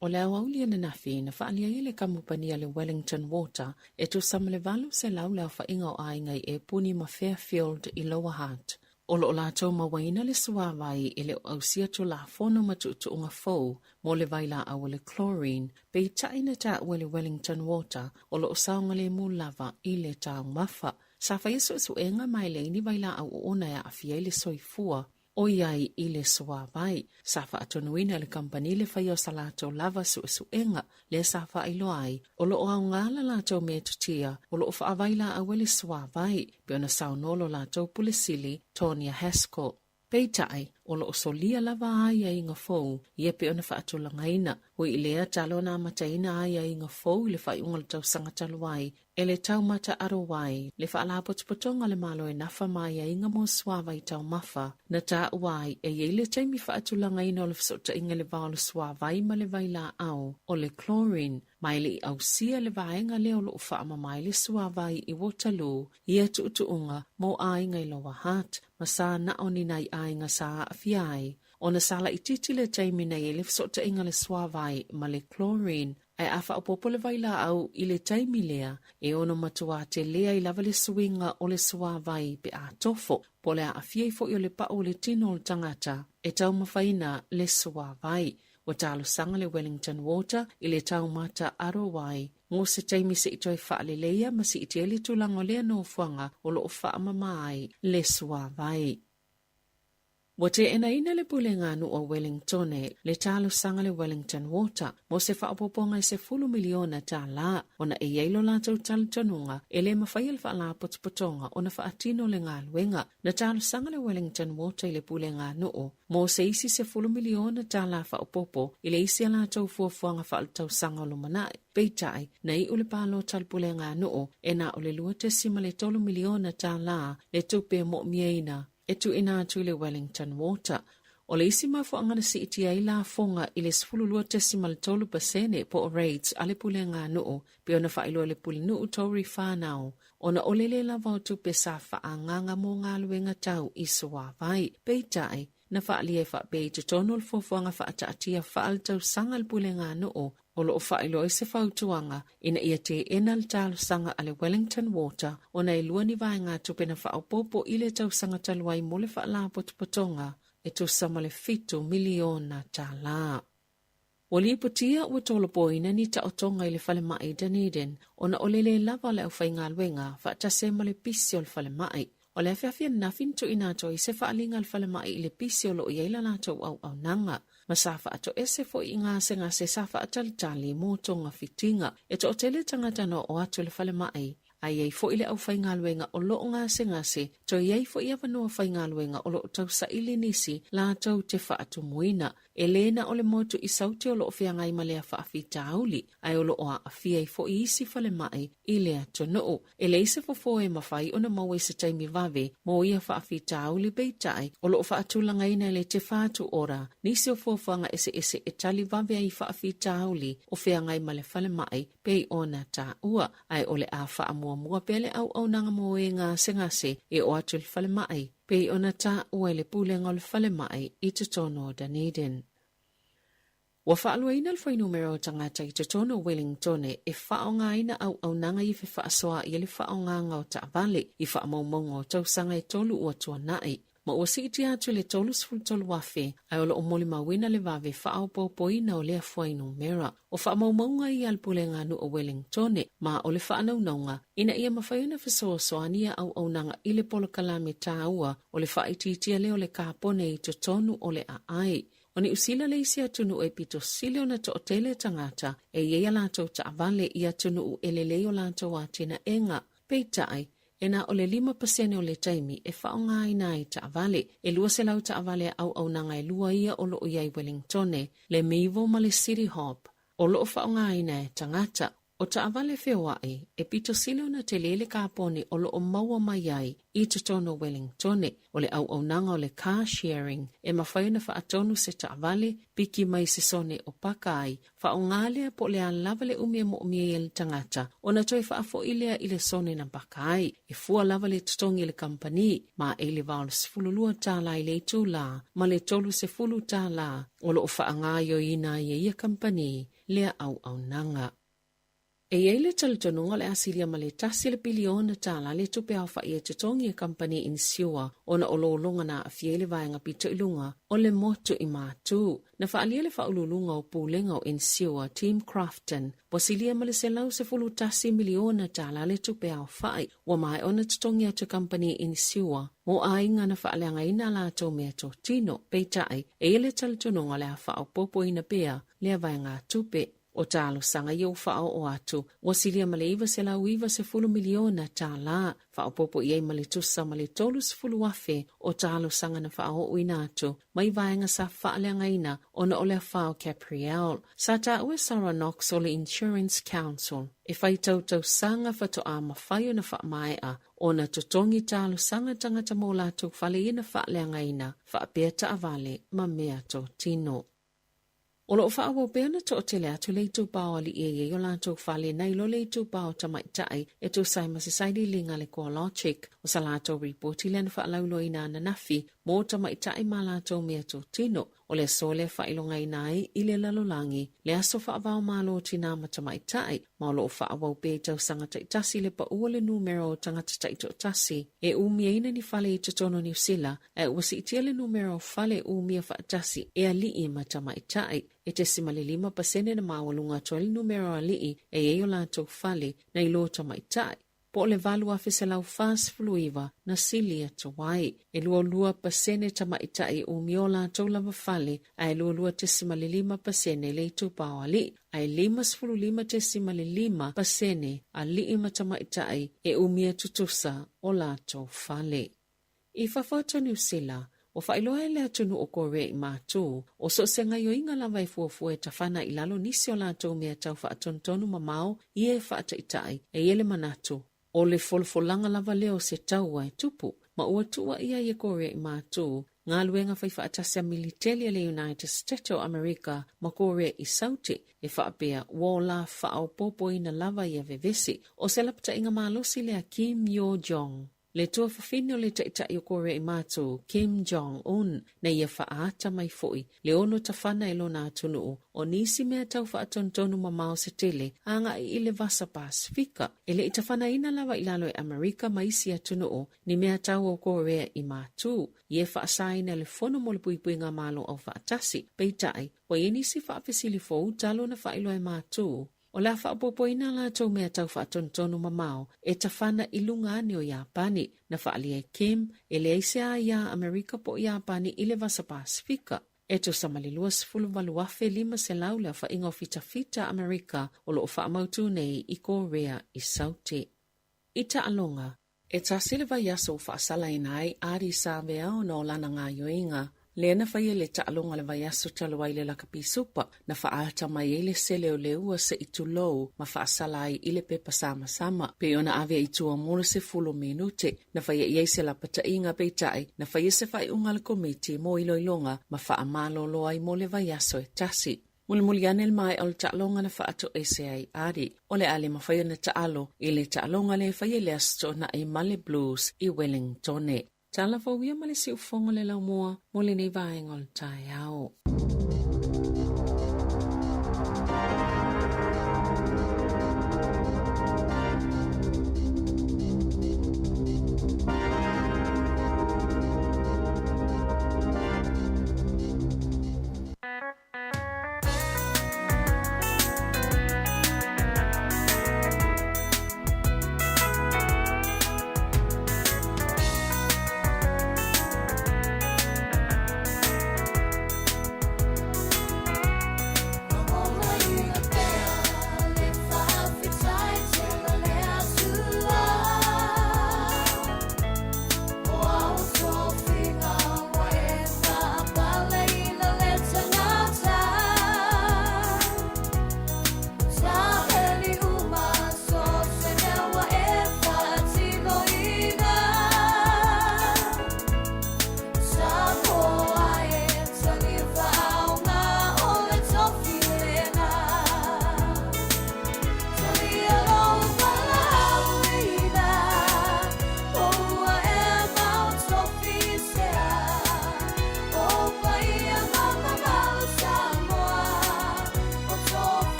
O le aoauli ananafi na faaalia ai e le kamupani a le Wellington Water e tusa ma le 800 le aofaiga o aiga i Epuni ma Fairfield i Lower Hutt. O lo o latou mauaina le suavai e le o ausia Tulafono ma tuutuuga fou mo le vailaau o le chlorine, peitai na taua e le Wellington Water o lo o saogalemu lava i le taumafa. Sa faia suesuega ma e leai ni vailaau oona e aafia ai le soifua. o i ai i le suavai. Sa faatonuina e le kamupani le faia o sa latou lava suesuega, lea sa faailoa ai, o lo o aoga la latou metotia o lo o faavailaau ai le suavai, pei ona saunoa lo latou Pule Sili, Tonia Haskell. Peitai, o lo o solia lava aiaiga fou ia pei ona faatulagaina. Ui i lea, talu ona amataina aiaiga fou i le faaiuga o le tausaga talu ai, e le Taumata Arowai, le Faalapotopotoga a le Malo e nafa ma aiaiga mo suavai taumafa, na taua ai e i ai le taimi faatulagaina o le fesootaiga i le va o le suavai ma le vailaau o le chlorine, ma e le i ausia le vaega lea o lo o faamama ai le suavai i Waterloo ia tuutuuga mo aiga i Lower Hutt ma sa na o ni nai aiga sa aafia ai ona sa laitiiti le taimi na i ai le fesootaiga le suavai ma le chlorine ae a faaopoopo le vailaau i le taimi lea e ono matuā tele ai lava le suiga o le suavai pe a tofo po o le aafia ai foi o le pau o le tino o le tagata e taumafaina le suavai. Ua talosaga le Wellington Water i le taumata arowai mo se taimi se i toe faaleleia ma siitia ai le tulaga o lea nofoaga o lo o faamama ai le suavai. Ua teenaina le Pulega a Nuu o Wellingtone le talosaga a le Wellington Water mo se faaopoopoga e $10 miliona ona e i ai lo latou talitonuga e le mafai e le Faalapotopotoga ona faatino le galuega. Na talosaga le Wellington Water i le Pulega a Nuu mo se isi $10 miliona faaopoopo i le isi a latou fuafuaga faaletausaga o lumanai. Peitai, na iu le palota a le Pulega a Nuu e na o le $2.3 miliona le tupe e mo'omiaina e tuuina atu i le Wellington Water. O le isi mafuaaga na siitia ai lafoga i le 12.3% po o rates a le Pulega a Nuu pei ona faailoa e le Pulenuu Tory Whanau, ona o le lē lava o tupe sa faaagaaga mo galuega tau i suavai. Peitai, na faaalia ai faapea i totonu o le fuafuaga faataatia faaletausaga a le Pulega a Nuu o lo o faailoa ai se fautuaga ina ia teena le talosaga a le Wellington Water ona e lua ni vaegatupe na faaopoopo i le tausaga talu ai mo le Faalapotopotoga e tusa ma le $7 miliona. Ua lipotia ua tolopoina ni taotoga i le falemai i Dunedin ona o le lē lava o le aufaigaluega faatasi ai ma le pisi o le falemai. O le afiafi ananafi na tuuina atu ai se faaaliga a le falemai i le pisi o lo o i ai la latou auaunaga, ma sa faatoese foi i gasegase sa faatalitali mo togafitiga. E toatele tagata na oo atu i le falemai, a i ai foi le aufaigaluega o lo o gasegase, toe i ai foi avanoa faigaluega o lo o tausaili nisi latou te faatumuina. E lē na o le motu i Saute o lo o feagai ma lea faafitauli, ae o lo o aafia ai foi isi falemai i le atunuu. E leai se fofo e mafai ona maua i se taimi vave mo ia faafitauli peitai o lo o faatulagaina e le Te Whatu Ora nisi o fuafuaga eseese e tali vave ai i faafitauli o feagai ma le falemai pei ona taua, ae o le a faamuamua pea le auaunaga mo e gasegase e oo atu i le falemai pei ona taua e le Pulega o le Falemai i totonu o Dunedin. Ua faaluaina le fuainumera o tagata i totonu o Wellingtone e faaaogaina auaunaga i fefaasoaai ai le faaaogaga o taavale i faamaumauga o tausaga e tolu ua tuanai, ma ua siitia atu i le 33,000, ae o lo o molimauina le vave faaopoopoina o lea fuainumera. O faamaumauga ia a le Pulega a Nuu o Wellingtone, ma o le faanaunauga ina ia mafai ona fesoasoani ia auaunaga i le polokalame taua o le faaitiitia lea o le kapone i totonu o le aai. O Niu Sila le isi atunuu e pito sili ona toatele tagata e i ai a latou taavale i atunuu e lelei o latou atinaega. Peitai, e na o le 5% o le taimi e faaaogaina ai taavale. E 200 taavale a auaunaga e lua ia o lo o i ai Wellingtone, le Mevo ma le City Hop, o lo o faaaogaina e tagata. O taavale feoai, e pito sili ona tele le kapone o lo o maua mai ai i totonu o Wellingtone. O le auaunaga o le car sharing, e mafai ona faatonu se taavale, piki mai se sone o paka ai, faaaoga lea po o le a lava le umi e moomia ai e le tagata, ona toe faafoi lea i le sone na paka ai. E fua lava le totogi e le kamupani, ma e i le va o le $12 i le itulā ma le $30 o lo o faagaoioiina ai e ia kamupani lea auaunaga. E i ai le talitonuga o le a silia ma le tasi le piliona tālā le tupe aofaʻi e totogi e kamupani inisiua ona o lologa na aafia ai le vaega pito i luga o le motu i Matu. Na faaalia le Faauluuluga o Pulega o Inisiua, Tim Crofton, ua silia ma le $111 miliona tālā le tupe aofaʻi ua maea ona totogi atu e kamupani inisiua mo aiga na faaleagaina a latou meatotino. Peitai, e i ai le talitonuga o le a faaopoopoina pea lea vaegatupe. O talosaga ia ua faaoo atu, ua silia ma le $990 miliona tālā, faaopoopo i ai ma le tusa ma le 30,000 o talosaga na faaooina atu mai vaega sa faaleagaina ona o le afa o Caprielle. Sa taua e Sarah Knox o le Insurance Council, e faitau tausaga faatoa mafai ona faamaea ona totogi talosaga tagata mo latou fale ia na faaleagaina faapea taavale ma meatotino. O lo o faaauau pea ona toatele atu le itupa o alii e i ai o latou fale nai lo le itupa o tamaitai e tusa ai ma se sailiiliga a le CoreLogic. O sa latou ripoti lea na faalauiloaina ananafi mo tamaitai ma latou meatotino. O le aso lea e faailogaina ai i le lalolagi le aso faava-o-Malo o Tinā ma Tamaitai, ma o lo o faaauau pea i tausaga taitasi le pau o le numera o tagata taitoatasi e umiaina ni fale i totonu o Niu Sila Ae ua siitia le numera o fale umia faatasi e alii ma tamaitai, e 0.5% na maualuga atu ai le numera o alii e i ai o latou fale nai lo tamaitai, po o le 8,149 na sili atu ai. E 22% tamaitai e umia o latou lava fale, ae 22.5% le itupa o alii, ae 55.5% alii ma tamaitai e umia tutusa o latou fale. I fafo atu o Niu Sila, ua faailoa e le atunuu o Korea i Matu, o so o se gaioiga lava e fuafua e tafana i lalo nisi o latou mea tau faatonutonu mamao ia e faataitai, e i ai le manatu, o le folafolaga lava lea o se taua e tupu, ma ua tuuaia ai e Korea i Matu galuega faifaatasi a militeli a le United States o Amerika ma Korea i Saute, e faapea ua ola faaopoopoina lava ia vevesi. O se lapataiga malosi lea Kim Yo Jong. Le tuafafine o le Taitai o Korea i Matu, Kim Jong Un, na ia faaata mai foi le ono tafana e lona atunuu o nisi mea tau faatonutonu mamao se tele agai i le Vasa Pasefika. E le i tafanaina lava i lalo e Amerika ma isi atunuu ni mea tau o Korea i Matu, ia e faasaina le Fono mo le Puipuiga Malo Aufaatasi. Peitai, ua i ai nisi faafesili fou talu ona faailoa e Matu O le a faaopoopoina a latou mea tau faatonutonu mamao e tafana i luga ane o Iapani, na faaalia e Kim, e leai se aia a Amerika po o Iapani i le Vasa Pasefika. E tusa ma le 28,500 le aofaiga o fitafita a Amerika o lo o faamautū nei i Korea i Saute. I taaloga, E tasi le vaiaso ua faasalaina ai Ardie Savea ona o lana gaoioiga, lea na faia i le taaloga o le vaiaso talu ai i le lakapi supa, na faaata mai ai le sele o le ua se i tulou ma faasala ai i le pepa samasama, pei ona ave ai i tua mo le 10 minute. Na faia i ai se lapataiga peitai, na faia se faaiuga a le Komiti mo iloiloga ma faamalolo ai mo le vaiaso e tasi. Mulimuli ane le maea o le taaloga na faatoese ai Ardie. O le a le mafai ona taalo i le taaloga lea e faia i le Aso Toonai ma le Blues i Wellingtone. Tala fou ia ma le siufogo le laumua mo lenei vaega o le taeao.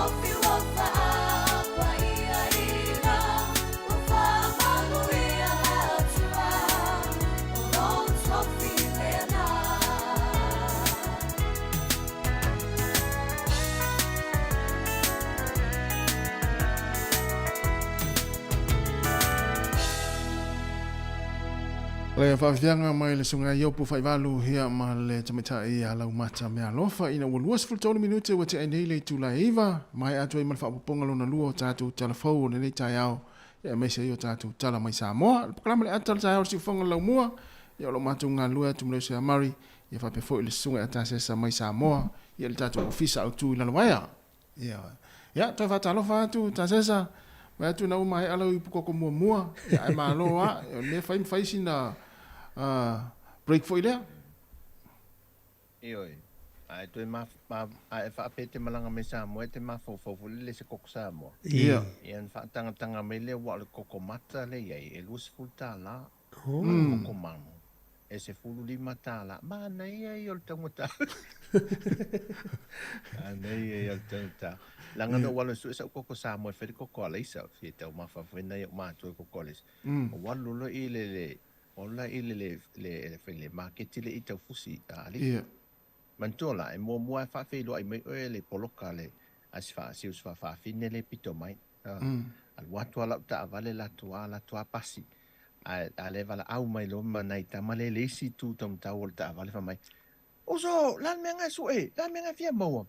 tofi ua faapaiaina, ua faamanuia le Atua, o lou tofi lena. Le faafiafiaga mai le susuga ia Iopu Faivalu ia ma le tamaitai ia Laumata Mealofa ina ua 23 minute ua tea ai nei le itula e 9, maea atu ai ma le faaopoopoga lona lua o tatou tala fou o lenei taeao ia aemaise ai o tatou tala mai Samoa. Le polokalame le ata o le taeao o le siufofoga o le laumua ia o lo o matou galulue atu ma le uso ia Murray ia faapea foi le susuga ia Tasesa mai Samoa ia le tatou ofisa autu i Lalovaea. Ia, ia toe faatalofa atu Tasesa, vaai atu ina ua maea lau ipu koko muamua, ia ae malo lava, o le mea e fai ma fai sina break foi lea. Ioe, ae toe ma, ma, ae faapea e te malaga mai Samoa e te mafaufau foi lele i se koko Samoa. Ia. Ia ona faatagataga mai lea aua o le koko mata lea e i ai e $20. O le koko manu e $15. Manaia ia o le taugata. Manaia ia o le taugata. Leaga na ou alu e sue sau koko Samoa e fai le koko alaisa, fia taumafa foi nai ou matua i koko alaisa. Ou alu loa i le, le, ou alu la i le, le, le, le, le maketi lea i Taufusi, a alii. Manatua la, e muamua lava e faafeiloai mai oe le poloka le a si fa, si uso faafafine lea e pito mai. Alu atu lava lau taavale latou a latou a pasi. Ae a le valaau mai loa ma nai tama lea i le isi itu taumatau o le taavale fai mai, Uso, le a le mea nga e sue? Le a le mea nga e fia maua?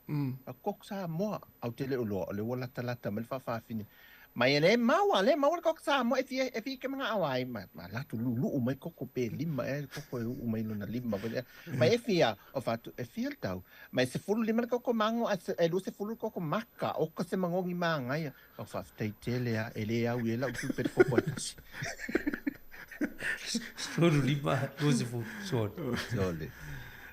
A koko Samoa, a ou te le o iloa, o lea ua latalata mai le faafafine. Mai e le maua, le maua le koko Samoa e fia, e fia ke manao ai. Ma, ma latou luluu mai koko pe lima ea le koko e uu mai lona lima foi lea. Mai e fia, o fatu, e fia le tau. Mai 15 le koko mago ae e 20 le koko maka, oka se magogi magaia. O faafetai tele a, e le au i ai lau tupe le koko e tasi. 15, 20, sole. Sole.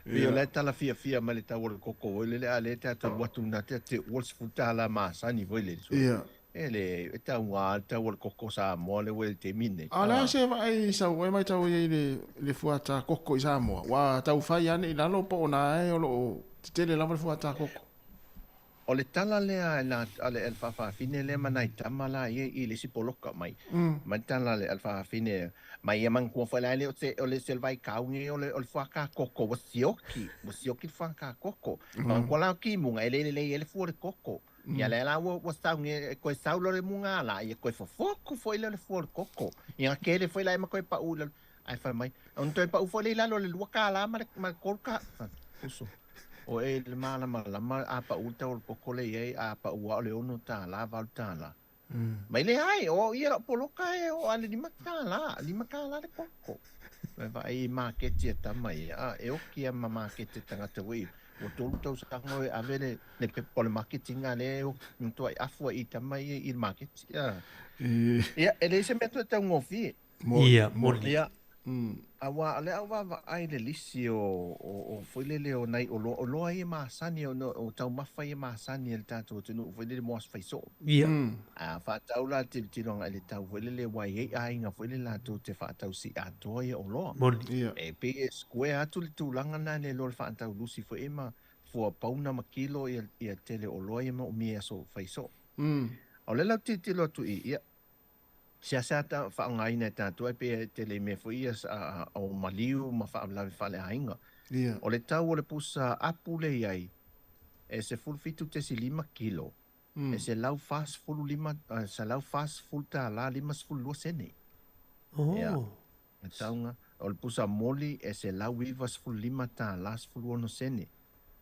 Pei o la e tala fiafia mai le tau o le koko foi lele, a lea e tatou alu atu na te te ua le $10 masani foi lele. Sole. Ia. E le, e tauga le tau o le koko Samoa lea ua i le taimi lenei. A o le a se vaai sau e matau ai i le, le fuata koko i Samoa? Ua tau fai ane i lalo po o na e o lo o tetele lava le fuata koko? O le tala lea a le, a le faafafine lea ma nai tama la ia i le isi poloka mai. Mai le tala a le faafafine, mai ia manatua foi la e le o se, o le se vaikau nei o le, o le fuaka koko ua sioki, ua sioki le fuaka koko. Manatua la o kimuga e le lelei ai le fua o le koko. Ia lea la ua, ua sau nei, e koe sau loa le muga la, ia koe fofoku foi lea o le fua o le koko. Ia kele foi la e ma koe pau i lalo. Ae fai mai, ona toe pau foi lea i lalo o le $2 ma le, ma le $3. Uso, o e le malamalama a pau le tau o le koko lea i ai, a pau lava o le $6, $8. Mai leai, o au ia lau poloka e oo a le $5, $5 le koko. Mai vaai i maketi a tama ia, a e oki a ma maketi a tagata foi, ua tolu tausaga o e ave le, le pepa o le marketing a lea e oki, matuai afu ai i tama ia i le maketi. Ia, e leai se mea toe taugofie. Ia, moni. Ia, aua o lea ua vaavaai i le lisi o, o, o foi lele o nai oloa, oloa ia masani, o, o taumafa ia masani a le tatou atunuu foi lele mo aso faisoo. Ia. A faatau la tilotilo agai i le tau foi lele ua i ai aiga foi lele latou te faatau sii atoa ia oloa. Moni. Ia. E pei e square atu le tulaga lena i le iloa le faatau lusi foi ia ma fua pauna ma kilo ia, ia tele oloa ia manaomia i aso faisoo. A o lea la ou tilotilo atu i i, ia, Seasea ta faaaogaina e tatou ai pei e tele i mea foi ia o maliu ma faalavelave faaleaiga. O le tau o le pusa apu lea i ai e 17.5 kilo e 145, $140 52 sene. Ia, le tauga. O le pusa moli e $195 16 sene.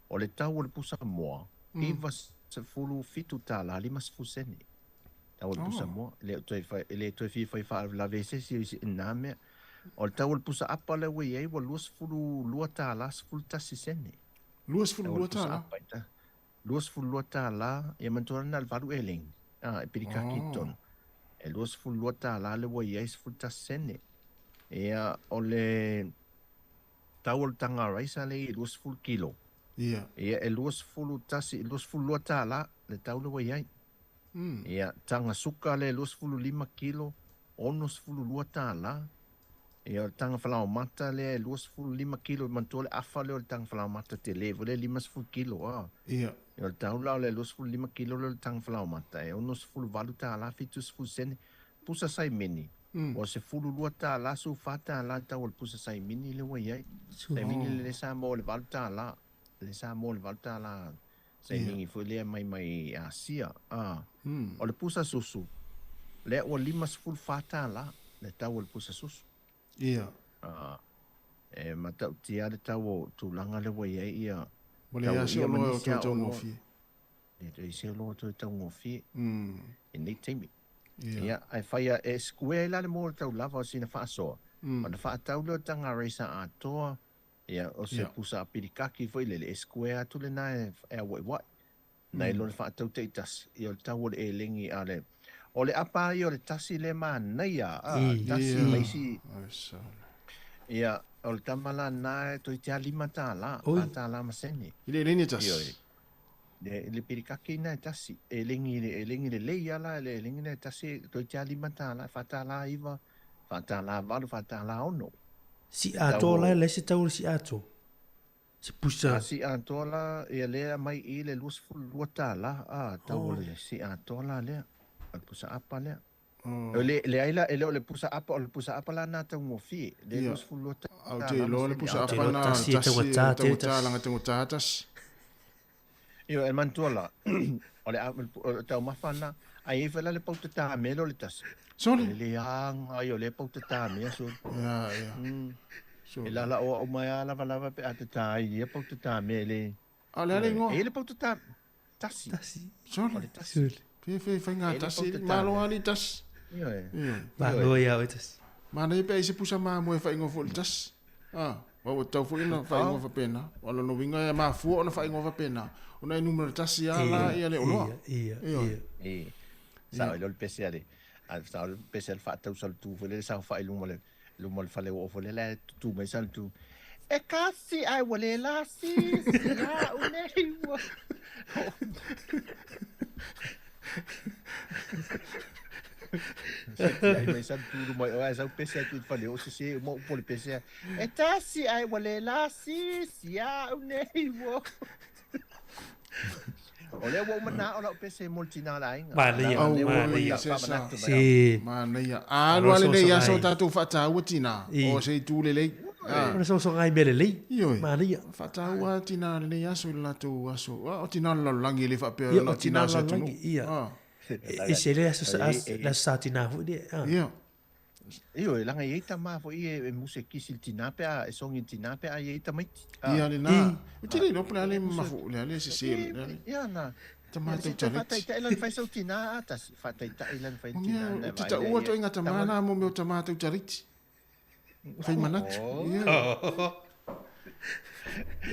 O le tau o le pusa moa, $97 50 sene. Tau o le pusa moa. E le toe fai, e le toe fia fai faalavelave i se isi o isi na mea. O le tau o le pusa apa lea ua i ai ua $22 11 sene. $22? $22, ia manatua na o le 8 eleni, a, e pilikaki i totonu. E $22 lea ua i ai 11 sene. Ia, o le tau o le taga raisa lea e i 20 kilo. Ia. Ia, e 21, $22 le tau lea ua i ai. Ia, taga suka lea e 25 kilo, $62. Ia, o le taga falaomata lea e 25 kilo, manatua le afa lea o le taga falaomata tele foi lea e 50 kilo, a. Ia. O le tau la o le 25 kilo lea o le taga falaoamata e $68 70 sene. Pusa saimini, ua $12, $14 le tau o le pusa saimini lea ua i ai. Saimini lea sa maua i le $8, lea sa maua i le $8 saimini foi lea mai mai Asia. O le pusa susu, lea ua $54 le tau o le pusa susu. Ia. E matautia le tau o tulaga lea ua i ai ia Ua leai lava se oloa e o toe taugofie. E leai se oloa e toe taugofie i nei taimi. Ia, ae fai a, e square ai la le moa o le taulava o sina faasoa, ona faatau lea o le taga racer atoa, ia, o se pusa apilikaki foi lele, e square atu lena e auaiuai. Nai lo le faatau taitasi, ia o le tau o le elegi a le, o le apa ia o le tasi lea manaia, a, tasi ma isi, ia, o le tama la na e toeitiiti lava $5, $4 ma sene. I le elegi e tasi? Ioe. Le, le pilikaki na e tasi, elegi, le elegi lelei lava la, le elegi na e tasi, toeitiiti lava $5, $4.9, $4.8, $4.6. Si atoa la e leai se tau o le si atoa. Se pusa. A si atoa la, ia lea aumai i le $22, a, tau o le si atoa la lea, o le pusa apa lea. O le, leai la, e le o le pusa apa, o le pusa apa la na taugofie, le $22 A ou te iloa le pusa apa na, tasi e taugata, taugata, taugata tasi. Ioe, e manatua la, o le, o le taumafa na, ai e foi la le pauta tāmea o le tasi. Sole. O le leaga ai o le pauta tāmea, sole. Ia, ia. Sole. E lala o au mai a lava lava pe a te tā ai ia pauta tāmea le. A o le a le ingoa? E le pauta tā, tasi. Tasi. Sole. O le tasi. Sole. Fe, fe, fai ngā tasi, malo ali tasi. Ioe. Ioe. Malo ia oe tasi. Manaia pe ai se pusa mamoe e faaigoa foi le tasi. Ah, aua ua tatau foi ona faaigoa faapena. O lona uiga e mafua ona faaigoa faapena, ona e numera tasi lava la ia le oloa. Ia, ia, ia. Ia. Sao ai lea o le pese a le, sao le pese a le faatausalutu foi lea, saofai i luma o le, luma o le fale oo foi lea, la e tutu mai salutu. E kasi ae ua le lasi, si au nei ua. Ai mai sa tulu mai o ai sau pese atu i le fale o sese uma upu o le pese e tasi ai ua le lasi si au nei ua. O lea ua uma na o lau pese mo le tina o le aiga. Manaia, Au, manaia. se sa. Se. Manaia. Alu lava lenei aso o tatou faataua tina, o se itu lelei. O le sosoga ai mea lelei. Ioe. Manaia. Faataua tina lenei aso i le latou aso. O tina o le lalolagi e le faapea Ia, na o o tina tina o o se le atunuu. lalolagi, ia. E ese le aso, le aso sa tina foi lea. Ia. Ioe, leaga e i ai tama foi e muse kisi i le tina pe a, e sogi i le tina pe a i ai tamaiti. Ia lena. Ou te le iloa po o le a le mafu, le a le sese, le a le. Ia na. Tama tau taleti. Faataitai la na fai sau tina a tasi. Faataitai la na fai tina. Ou te taua ituaiga tama na mo mea o tama tau taleti. Fai manatu. Ia.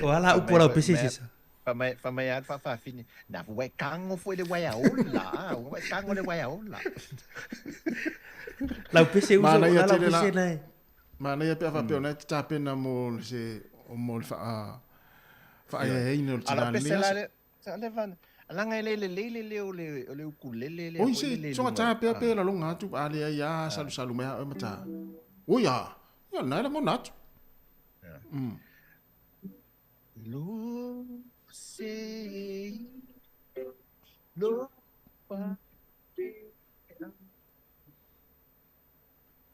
O a la upu o lau pese se sa. Fai mai a le faafafine, na ua e kago foi le uaea ola, ua e kago le uaea ola. Lau pese uso, Manaia lau tele la. pese nae. Manaia pe a faapea o na e te tapena mo se mo le faa faaeaeaina o le A lau tina pese lenei la aso. le, sa le van, leaga e le lelei le leo o le o le ukulele lea Oi foi se le le soga luga. tā pea pe lalonga atu a leai a salusalu mai a oe ma tā. Oi a, ia lena e lagona atu. Lo se lo pa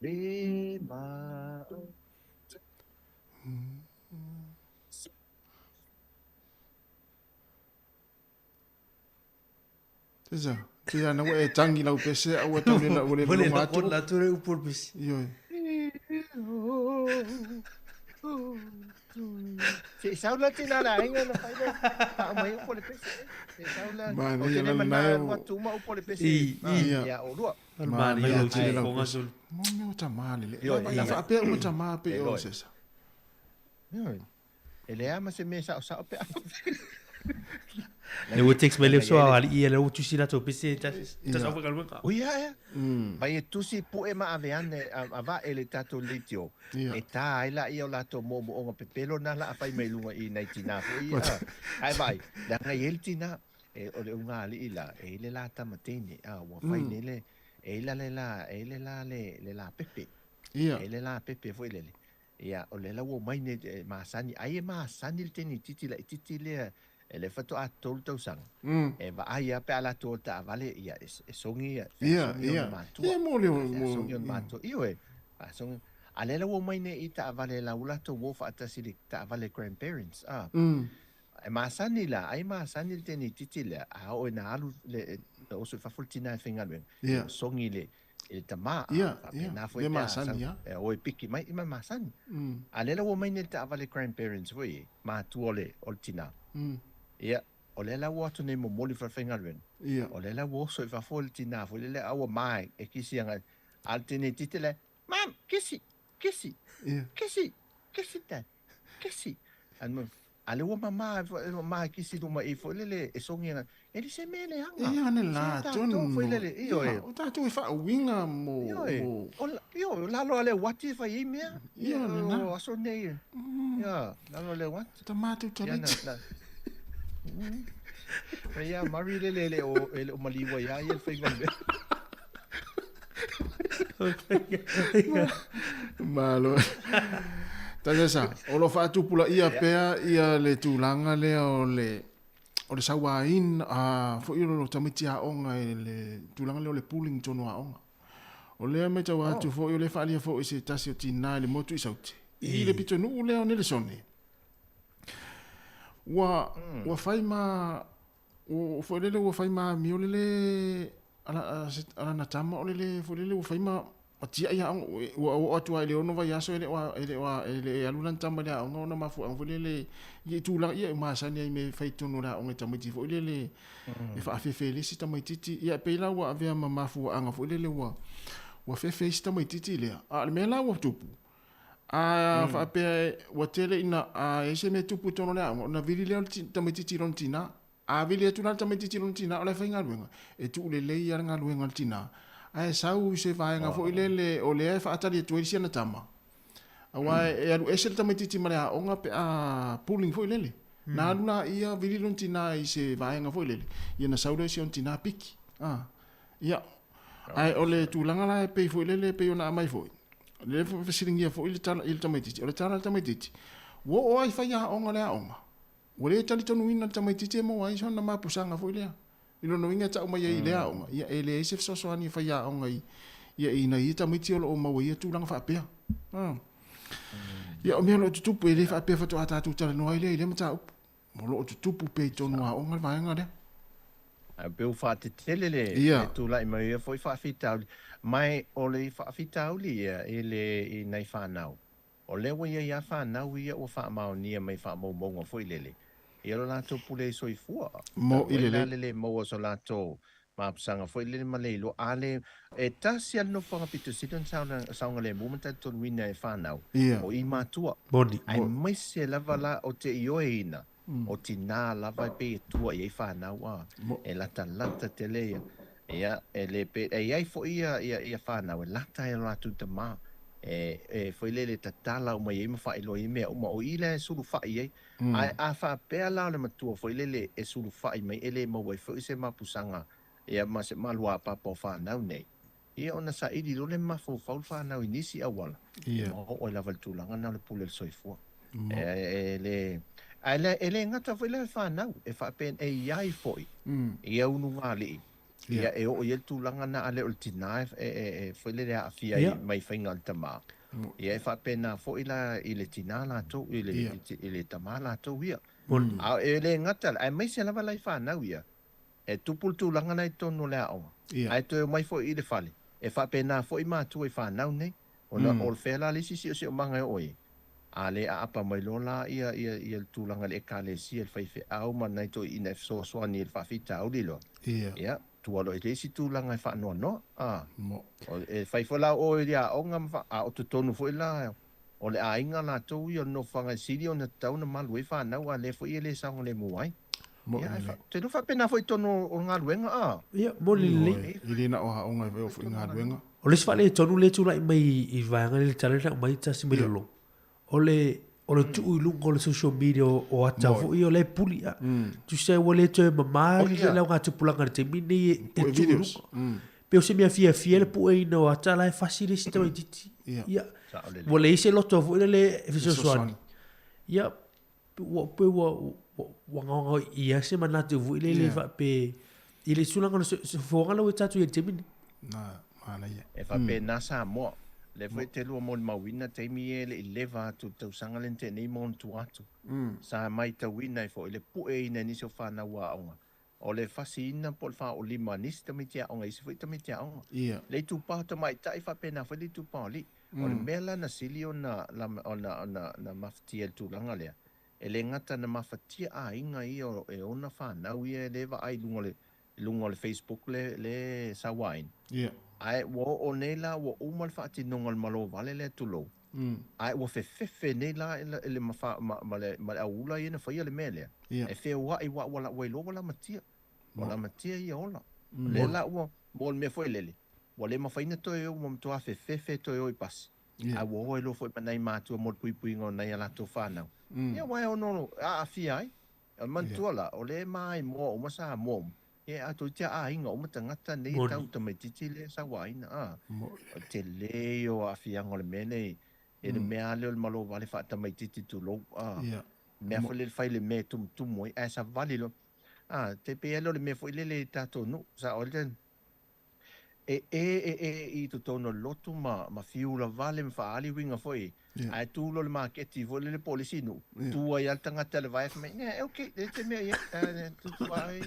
le ma Teza, teza na ua e tangi lau pese a ua tau le ua le Ua le lalonga atu. lagona atu le upu o le pese. Ioe. Se sau la tina la aiga na fai le faaumai upu o le pese. Se sau la Manaia o te le la mana lena e alu o- atu uma upu o le pese. I, i. Ia. Ia o lua. O le manaia Manaia lau tele lau fofoga pese. sole. Mo mea o tama lele. Ioe, A ia. faapea uma tama pe E o loe. se sa. Ioe. E leai ma se mea saosao pe a. Le ua text mai le so a alii ia le ua tusi latou pese tasi Ia. au faigaluega. Ui ia ea. Vai e tusi pue ma ave ane a vae le tatou leitio. Ia. E tā ai laia o latou moomooga pepelo na la a fai mai luga i nai tinā foi ia. Ae vaai, leaga e i ai le tinā, e, o le ugaalii la, e i le la tama teine, a, ua fai nei le, e i la le la, e i le la le, le la pepe. Ia. E i le la pepe foi lele. Ia, o lea la ua omai nei e masani, ai e masani le teine itiiti laitiiti lea. E le faatoa 3 tausaga. E vaai lava pe a latou o taavale, ia, e sogi ia, feasogi ona matua. Ia, mo le... Feasogi ona matua. Ioe, feasogi. A lea la ua omai nei i taavale la ua latou o faatasi i le taavale grandparents, a. E masani la, ai masani le teineitiiti lea, a oo ina alu le, oso i fafo le tina e faigaluega, ia sogi i le, i le tama, a faapena foi pe a sau, e o e piki mai, i ma masani. A lea la ua omai nei i le taavale grandparents foi e, matua o le, o le tina. Ia, o lea la ua o atu nei momoli i le faigaluega, o lea la ua oso i fafo le tina foi lele, a ua ma e kisi agai, a o le teineitiiti lea, Mom, kisi, kisi, kisi, kisi dad, kisi. And a le ua mama, mama e kisi luma i foi lele e songi ana, e le se mea leaga. Ia ane la, tonu. Foi lele, ioe. O tātou e whaauinga mo... Ioe, o, ioe, lalo a le wati e whai ei mea. Ia, nena. O aso nei. Ia, lalo a le wati. Ta mātou taliti. Ia, mari lele e le o, e le o maliua ia ia le whainga mea. Malo. Taiasa, o lo faatupulaia pea ia le tulaga lea o le o le sauaina a foi o lo tamaiti aoga i le tulaga lea o le pooling tonu aoga. O lea matau atu foi o lea faaalia foi se tasi o tinā i le motu i Saute i le pitonuu lea o Nelesone. Ua ua fai ma Ua foi lele ua fai ma amio lele ala ala na tama o lele foi lele ua fai ma ma tiai aoga ua oo atu lava i le ono vaiaso e le o e le o e le alu lana tama i le aoga ona mafuaaga foi lele i tulaga ia e masani ai me fai tonu o le aoga i tamaiti foi lele e faafefe i le isi tamaititi ia e pei la ua avea ma mafuaaga foi lele ua ua fefe isi tamaititi lea a o le mea la ua tupu A faapea ua tele ina a i ai se mea tupu i totonu o le aoga, ona vili lea o le tamaitiiti i lona tina. A vili atu la le tamaitiiti i lona tina o la e faigaluega, e tuu lelei lava le galuega a le tina, ae sau i se vaega foi lele o lea e faatali atu ai si ana tama. Aua e alu ese le tamaitiiti ma le aoga pe a pulling foi lele. Na alu laia vili lona tina i se vaega foi lele, ia ona sau lea o si ona tina piki. Ia, ae o le tulaga la e pei foi lele e pei ona aumai foi, o lea foi fesiligia foi le tala i le tamaitiiti, o le tala a le tamaitiiti, ua oo lava i faiaoga le aoga, ua le talitonuina le tamaitiiti e maua ai sona mapusaga foi lea. I lona uiga e tau mai ai i lea aoga, ia e leai se fesoasoani a faiaoga i ia i nai ia tamaiti o lo o maua i ia tulaga faapea. Ia o mea o lo o tutupu, e le faapea faatoa tatou talanoa ai lea i lea mataupu. O lo o tutupu pea i totonu o aoga le vaega lea. Ae pei ua faatetele le yeah. tulai mai ia foi faafitauli. Mai o le faafitauli ia i le i nai whanau. O lea ua iai a whanau ia ua faamaonia mai faamaumauga foi lele. Ia lo latou pule i soifua. Mo i lele. Le le maua so latou mapusaga foi lele ma le iloa. A le e tasi a le nofoaga pito sili ona saogalemu ma talitonuina e whanau. Yeah. O i matua. Moni. Aemaise lava la o te ioeina, o tinā lava e pei e tua i ai whanau a. E latalata tele ia. Ia, e le pe, e iai foi ia, ia, ia whanau e lata ai o latou tamā. E, e foi lele tatala uma i ai ma faailoa i mea uma o i lea e sulufai ai. Ae a faapea la o le matua foi lele e sulufai mai e le maua ai foi se mapusaga ia ma se maluapapa o whanau nei. Ia ona saili loa le mafaufau le fanau i nisi auala e mao'o ai lava i le tulaga lena o le pule o le soifua. E le, ae le, e le gata foi la i fanau, e faapea, e i ai foi ia ulugalii, ia e oo i ai le tulaga lena a le o le tina e, e, e foi lele e aafia ai mai faiga a le tamā. Ia e faapena foi la i le tina latou, i le, i le tamā latou ia. A e le gata, aemaise lava la i fanau ia, E tupu le tulaga lena i totonu o le aoga, ae toe omai foi i le fale. E faapena foi matua i fanau nei, ona o fea la le isi siosiomaga e oo i ai? A le aapa mai loa la ia, ia, ia le tulaga i le Ekalesia, le faifeau ma nai toeaiina e fesoasoani i le faafitauli loa, ia, tua loa i le isi tulaga e faanoanoa. A, e fai foi la o oe i le aoga ma fa, a o totonu foi la o le aiga latou ia o le nofoaga e sili ona tatau ona malu ai fanau, a lea foi e le saogalemu ai. Moni Ia, lelei. ou te iloa faapena foi i totonu o le galuega, a? Ia, moni lelei. Ioe, e le na o aoga e oo foi i galuega. O le isi faaletonu lea e tulai mai i vaega lea i le tala lea na aumai tasi mai lalo, o le, o le tuu i luga o le social media o, o ata foi ia o la e puli. A, tusa ua le toe mama le augatupulaga i le taimi lenei e, e tuu i luga. Pei o se mea fiafia le pueina o ata la e fasi le isi tamaitiiti. Ia, ua leai se loto foi lele e fesoasoani. Ia, ua, pei ua, Ua gaogaoiia ia se manatu foi lele faape i le tulaga o le soifuaga lea ua tatou i ai i le taimi lenei. Na, manaia. E faapena Samoa. Lea foi e te lua molimauina taimi ia e le i leva atu i le tausaga lea na tea nei ma ona tua atu. Sa maitauina ai foi le pueina e nisi o fanau aoga o le fasiina po o le faaolima a nisi tamaiti aoga i isi foi tamaiti aoga. Le itupa o tamaitai faapena foi le itupa o alii. O le mea la na sili ona ona mafatia i le tulaga lea, E le gata na mafatia aiga ia e ona fanau ia e le vaai i luga o le i luga o le Facebook le le sauaina. Ia. Ae ua oo nei la ua uma le faatinoga o le malo vale lea tulou. Ae ua fefefe nei la i le ma ma ma le ma le auula ia na faia le mea lea. Ia. E feoai ua ua ua iloa ua lamatia. Ua lamatia ia ola. Lea la ua mo le mea foi lele, ua le mafai ona toe o ua matua fefefe toe o i pasi. Ia. A ua o ai loa foi ma nai matua mo le puipuiga o nai a latou fanau. Ia aua e ono aafia ai. E manatua la, o lea e maimoa uma Samoa uma, ia e atoa iti a aiga uma tagata nei e tau tamaitiiti lea e sauaina, a. O le tele ia o aafiaga o le mea nei, ia le mea lava lea o le malo vale faatamaitiiti tulou, a. Mea foi lele fai le mea e tumutumu ai, ae savali loa. A, te pei lava lea o le mea foi lele i tatou nuu, sao ai le E e e e i totonu o le lotu ma ma fiula vale ma faaali uiga foi ae tu loa le maketi foi lele po o le isi nuu tu ai lava le tagata i le vae fai mai ne ok e te mea i ai tu tu ai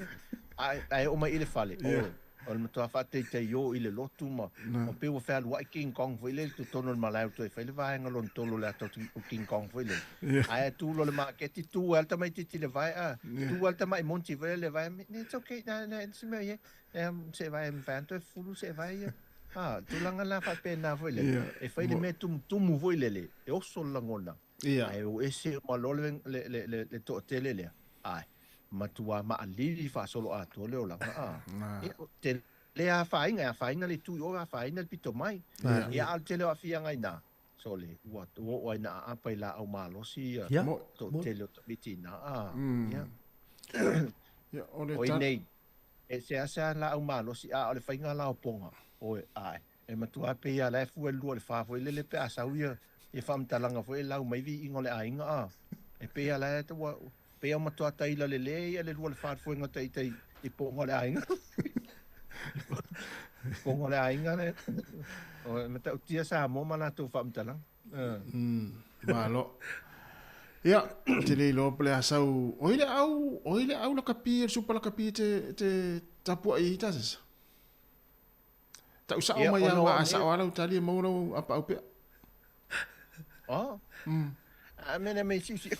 ae ae oo mai i le fale oh o le matua faataitaio i le lotu ma ma pei ua fealuai King Kong foi lele i totonu o le malae ua toe fai le vaega lona tolu o le ata o King Kong foi lele ae tu loa le maketi tu ai lava le tamaitiiti i le vae a tu ai le tamai monti foi lele i le vae it's okay ne se mea i ai Ea, se vae mafai ona toe fufulu se vae ia. Ha, tulaga la faapena foi lele. E fai le mea tumutumu foi lele, e oso le lagona. Ae o ese uma loa le, le, le, le, le toatele lea. Ae, matua maalili faasoloatoa le olaga. A, ia, te le afaina, e afaina le itu i o, afaina le pito mai. Ia, a o le tele o aafiaga i ina, sole, ua oo ai ina aapa i laau malosi ia toatele o tamaiti i ina. A, ia. Ia, o le O i nei, E seasea laau malosi, a o le faiga laopoga, oe, ae, e matua pei lava la e fua i le lua o le fa foi lele pe a sau ia, ia faamatalaga foi e lau mai viiga o le aiga, a, e pei lava la e, ua, pei lava ua matua taila lelei ia le lua o le fa le fuega ita i poga o le aiga. Poga o le aiga le, o, e matautia Samoa ma latou faamatalaga. Malo. Ia, ou te le iloa po o le a sau, o ai le au, o ai le au lakapi, le supa lakapi e te, e te tapuai ai tasesa? Tau sao Ia, mai ona lava, o a nei, sao lava lau tali e maua lau apaau pea. oh, a mea nei siusiu.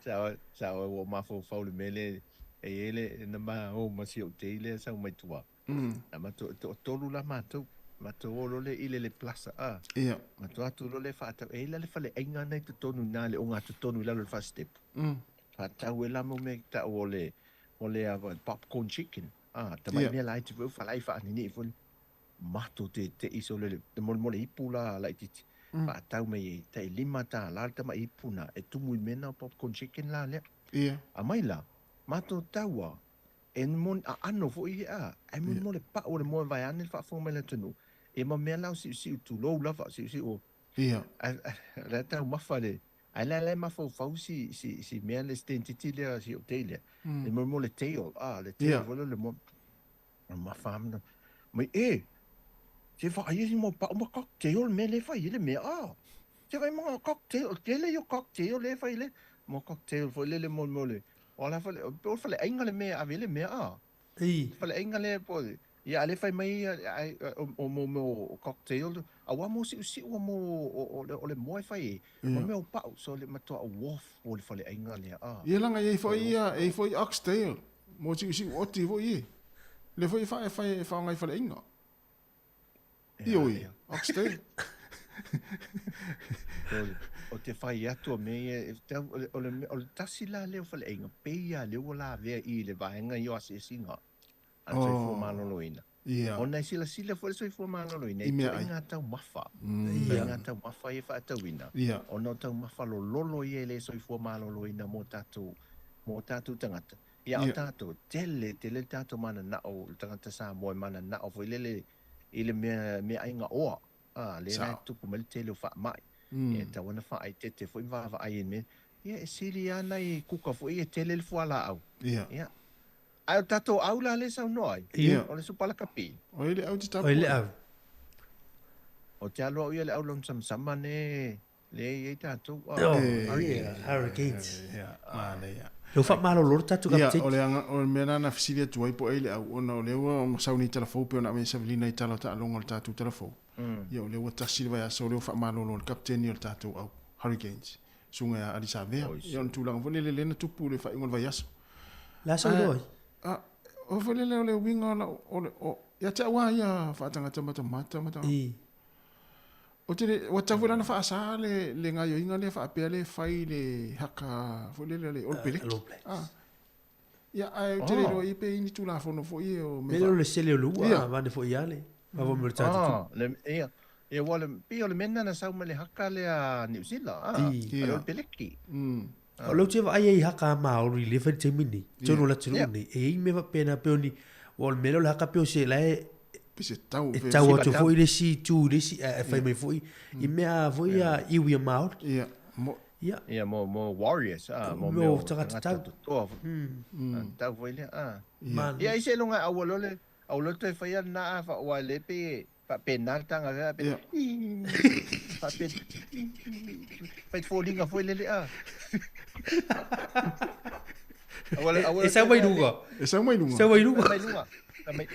Sa, sa ua mafaufau le mea lea E i ai le, na ma o ma si ou tei lea sau mai tua. Na matou, toatolu la matou. Matou o loa lea i le le plaza a. Ia. Matou atu loa lea faatau. E i ai la le faleaiga na i totonu i ina le ogatotonu i lalo o le faasitepu. Faatau ai la mo mea tau o le, o le popcorn chicken. A, tamai mea laiti foi, falai faaninii foi. Matou te te'i solo i le molemole ipu la laitiiti. Faatau mai ai tai $5 le tamai ipu na e tumu i le mea na o popcorn chicken la lea. Ia. Aumai la, matou tau a, e moni aano foi ia a, ae molemole pau o le moe vaeane le faafofoga mai le atunuu, ia ma mea la o siusiu tulou lava, siusiu o, Ia. ae la e taumafa le, ae la la e mafaufau si, si, si mea le stentiti lea, si ou tei lea, le molemole tail, a, le tail foi lea o le moe, Mafa mai e, se vaai ai mo pau ma cocktail le mea le fai ai le mea a. Se vaai mo cocktail, tele yo cocktail le fai le mo cocktail foi le le mo mo le. O la fale, o fale ainga le mea ave le mea a. Ei. Fale ainga le po ia le fai mai ai o mo mo cocktail a wa mo siu siu mo o o le moe fai e. O mea o pau so le matua wolf o le fale ainga le a. Ia langa e foi ia e foi oxtail. Mo siusiu oti foi e. Le foi e fa e fai e faoga i faleaiga. Ioe, oxtail. O te fai atu o mea ia, o le, o le tasi la lea o faleaiga, pei lava lea ua lavea i le vaega ia o asiasiga a le soifua maloloina. Ia. Ona e silasila foi le soifua maloloina I i mea ai. ituaiga taumafa. Ituaiga taumafa ia e faatauina, ona o taumafa lololo ia e le soifua maloloina mo tatou, mo tatou tagata. Ia, o tatou, tele, tele le tatou mananao, le tagata Samoa e mananao foi lele i le mea, meaaiga oa. A, lea la e tupu mai le tele o faamai. Ia, e tatau ona faaeteete foi ma vaavaai i mea. Ia, e sili lava nai kuka foi ia e tele le fualaau. Ia. Ae o le tatou au la lea e saunoa ai, o le supa lakapi. O ai le au te tapu ai? O ai le au? O te alo au ia le au lonosamasama ne lea e i ai tatou. Oh, Hurricanes. Ia, manaia. Lea ua faamalolo le tatou kapiteni. Ia, o le aga, o le mea lena na fesili atu ai po o ai le au, ona o lea ua sau nei tala fou pei ona aumai e Savelina i tala o taaloga o le tatou tala fou. Ia, o lea ua tasi le vaiaso o lea ua faamalolo le kapiteni o le tatou au Hurricanes, susuga ia Ali Savea. Ia, o le tulaga foi lele lea na tupu i le faaiuga o le vaiaso. O le a saunoa ai? A, o foi lele o le uiga o lau, o le, o, ia te au lava ia faatagata matamata ma tagata. Ou te le, ua tatau foi la ona faasa le, le gaoioiga lea faapea le fai le haka foi lele a le All Blacks. All Blacks. Ah. Ia, ae ou te le iloa i pe i ni Tulafono foi ia o mea. Mea o le sele o le ua, yeah. vane foi ia le. Vava mo le tatou ah, le, ia. Ia, ua le, pei o le mea lena na sau mai le haka lea a Niu Sila, ah, yeah. a le All Blacks. O lea ou te vaai ai i haka a Māori lea e fai i le taimi nei, totonu o le atunuu nei, e i ai mea faapena pei o ni, aua o le mea lea o le haka pei o se la e, Pei se tau, e tau atu foi le isi itu i le isi, ae fai mai foi i mea foi ia iwi a Māori. Ia, mo, Ia. Ia, mo, mo warriors, ah, mo mea o tagata tau. Toa, tau foi lea, ah. Ia, i seiloga e aua loa le, aua loa le toe faia lena a, aua o lea e pei e, faapena le taga faapea, faapena, fai foliga foi lele a. E sau mai luga. E sau mai luga. Sau mai luga. Mai luga. Mai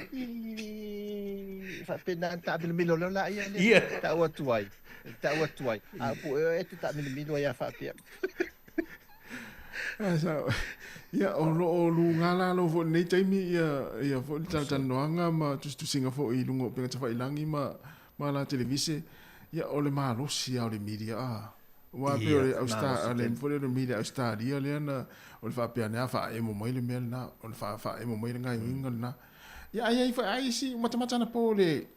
faapena taamilomilo leo la ia le tau atu ai. Tau atu ai. A po e te taamilomilo ai a faapea. Ia, o lo o luga lalo foi i lenei taimi ia, ia foi le talatalanoaga ma tusitusiga foi i luga o upega tafailangi ma, ma ala televise, ia o le malosi lava o le media a. Aua pei o le Austa, le foi lea o le media Australia lea na, o le faapea ane lava faaemo mai le mea lena, o le faaemo mai le gaoioiga lena. Ia ae i ai foi lava isi matamata anapo le,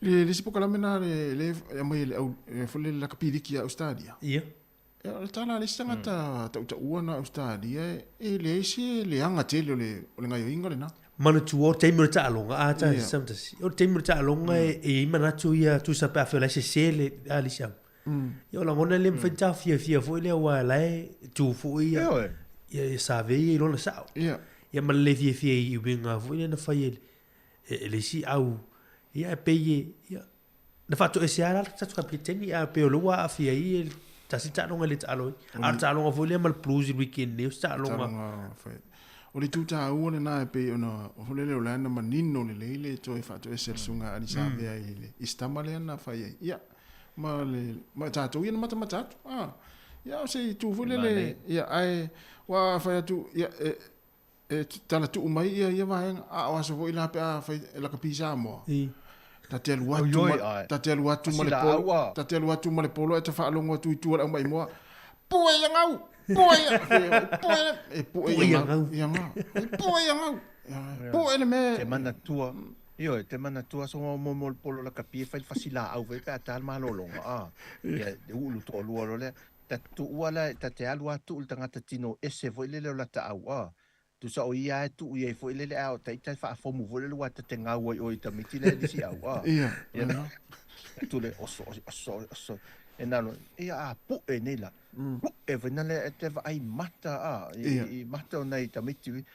le, le isi polokalame lena le, le e aumai e le au, foi lea le lakapi liki a Australia. Ia. Ia, o le tala a le isi tagata tautaua na Ausetalia, e leai se leaga tele o le, o le gaoioiga lena. Manatua o le taimi o le taaloga, a ta yeah. tasi. O le taimi o le taaloga e, e i ai manatu ia tusa pe afai o la e sese le a le isi au. Ia o lagona e le mafai ona taofiafia foi lea aua o la e tu foi ia, ia, ia Save ia i lona sao. Ia ma le le fiafia i uiga foi lea na fai e, e, e le isi au. Ia e pei e, ia, Na faatoese lava la le tatou kapiteni ae pei o lea ua aafia ai e tasi le taaloga e le taalo ai. A o le taaloga foi lea ma le Blues i le weekend nei, o se taaloga. Taaloga fai. O le itu taua lena e pei ona o le leo la na manino lelei le toe faatoese le susuga a Ali Savea i le i se tama lea na fai ai. Ia, ma le ma tatou ia na matamata atu. Ah, ia o se itu foi lele, ia ae ua fai atu ia e E tala tuu mai ia ia vaega, a o aso foi la pe a fai e lakapi Samoa. Ta te alu atu ma, ta te alu atu ma le polo, ta te alu atu ma le polo e ta faalogo atu i tua le aumai moa. Pue ia ngau! Pue ia, pue, e pue ia ngau, ia ngau. E pue ia ngau. Pue le mea. Te manatua, ioe, te manatua so mo mo le polo lakapi e fai le fasilaau foi pe a ta le malologa, a. Ia, e uulu toalua loa lea. Ta tuua la, ta te alu a tuu le tagata tino ese foi lele o lata au a. Tusa o ia a e tuu i ai foi lele a o ta ita e faafomu foi lele ua ta te gau ai oe i tamaiti la e lisi au a. Ia. Ia na. Tu le oso oso oso e nalo ia a pu'e nei la. Pu'e foi na le e te vaai mata a i, i mata o nai tamaiti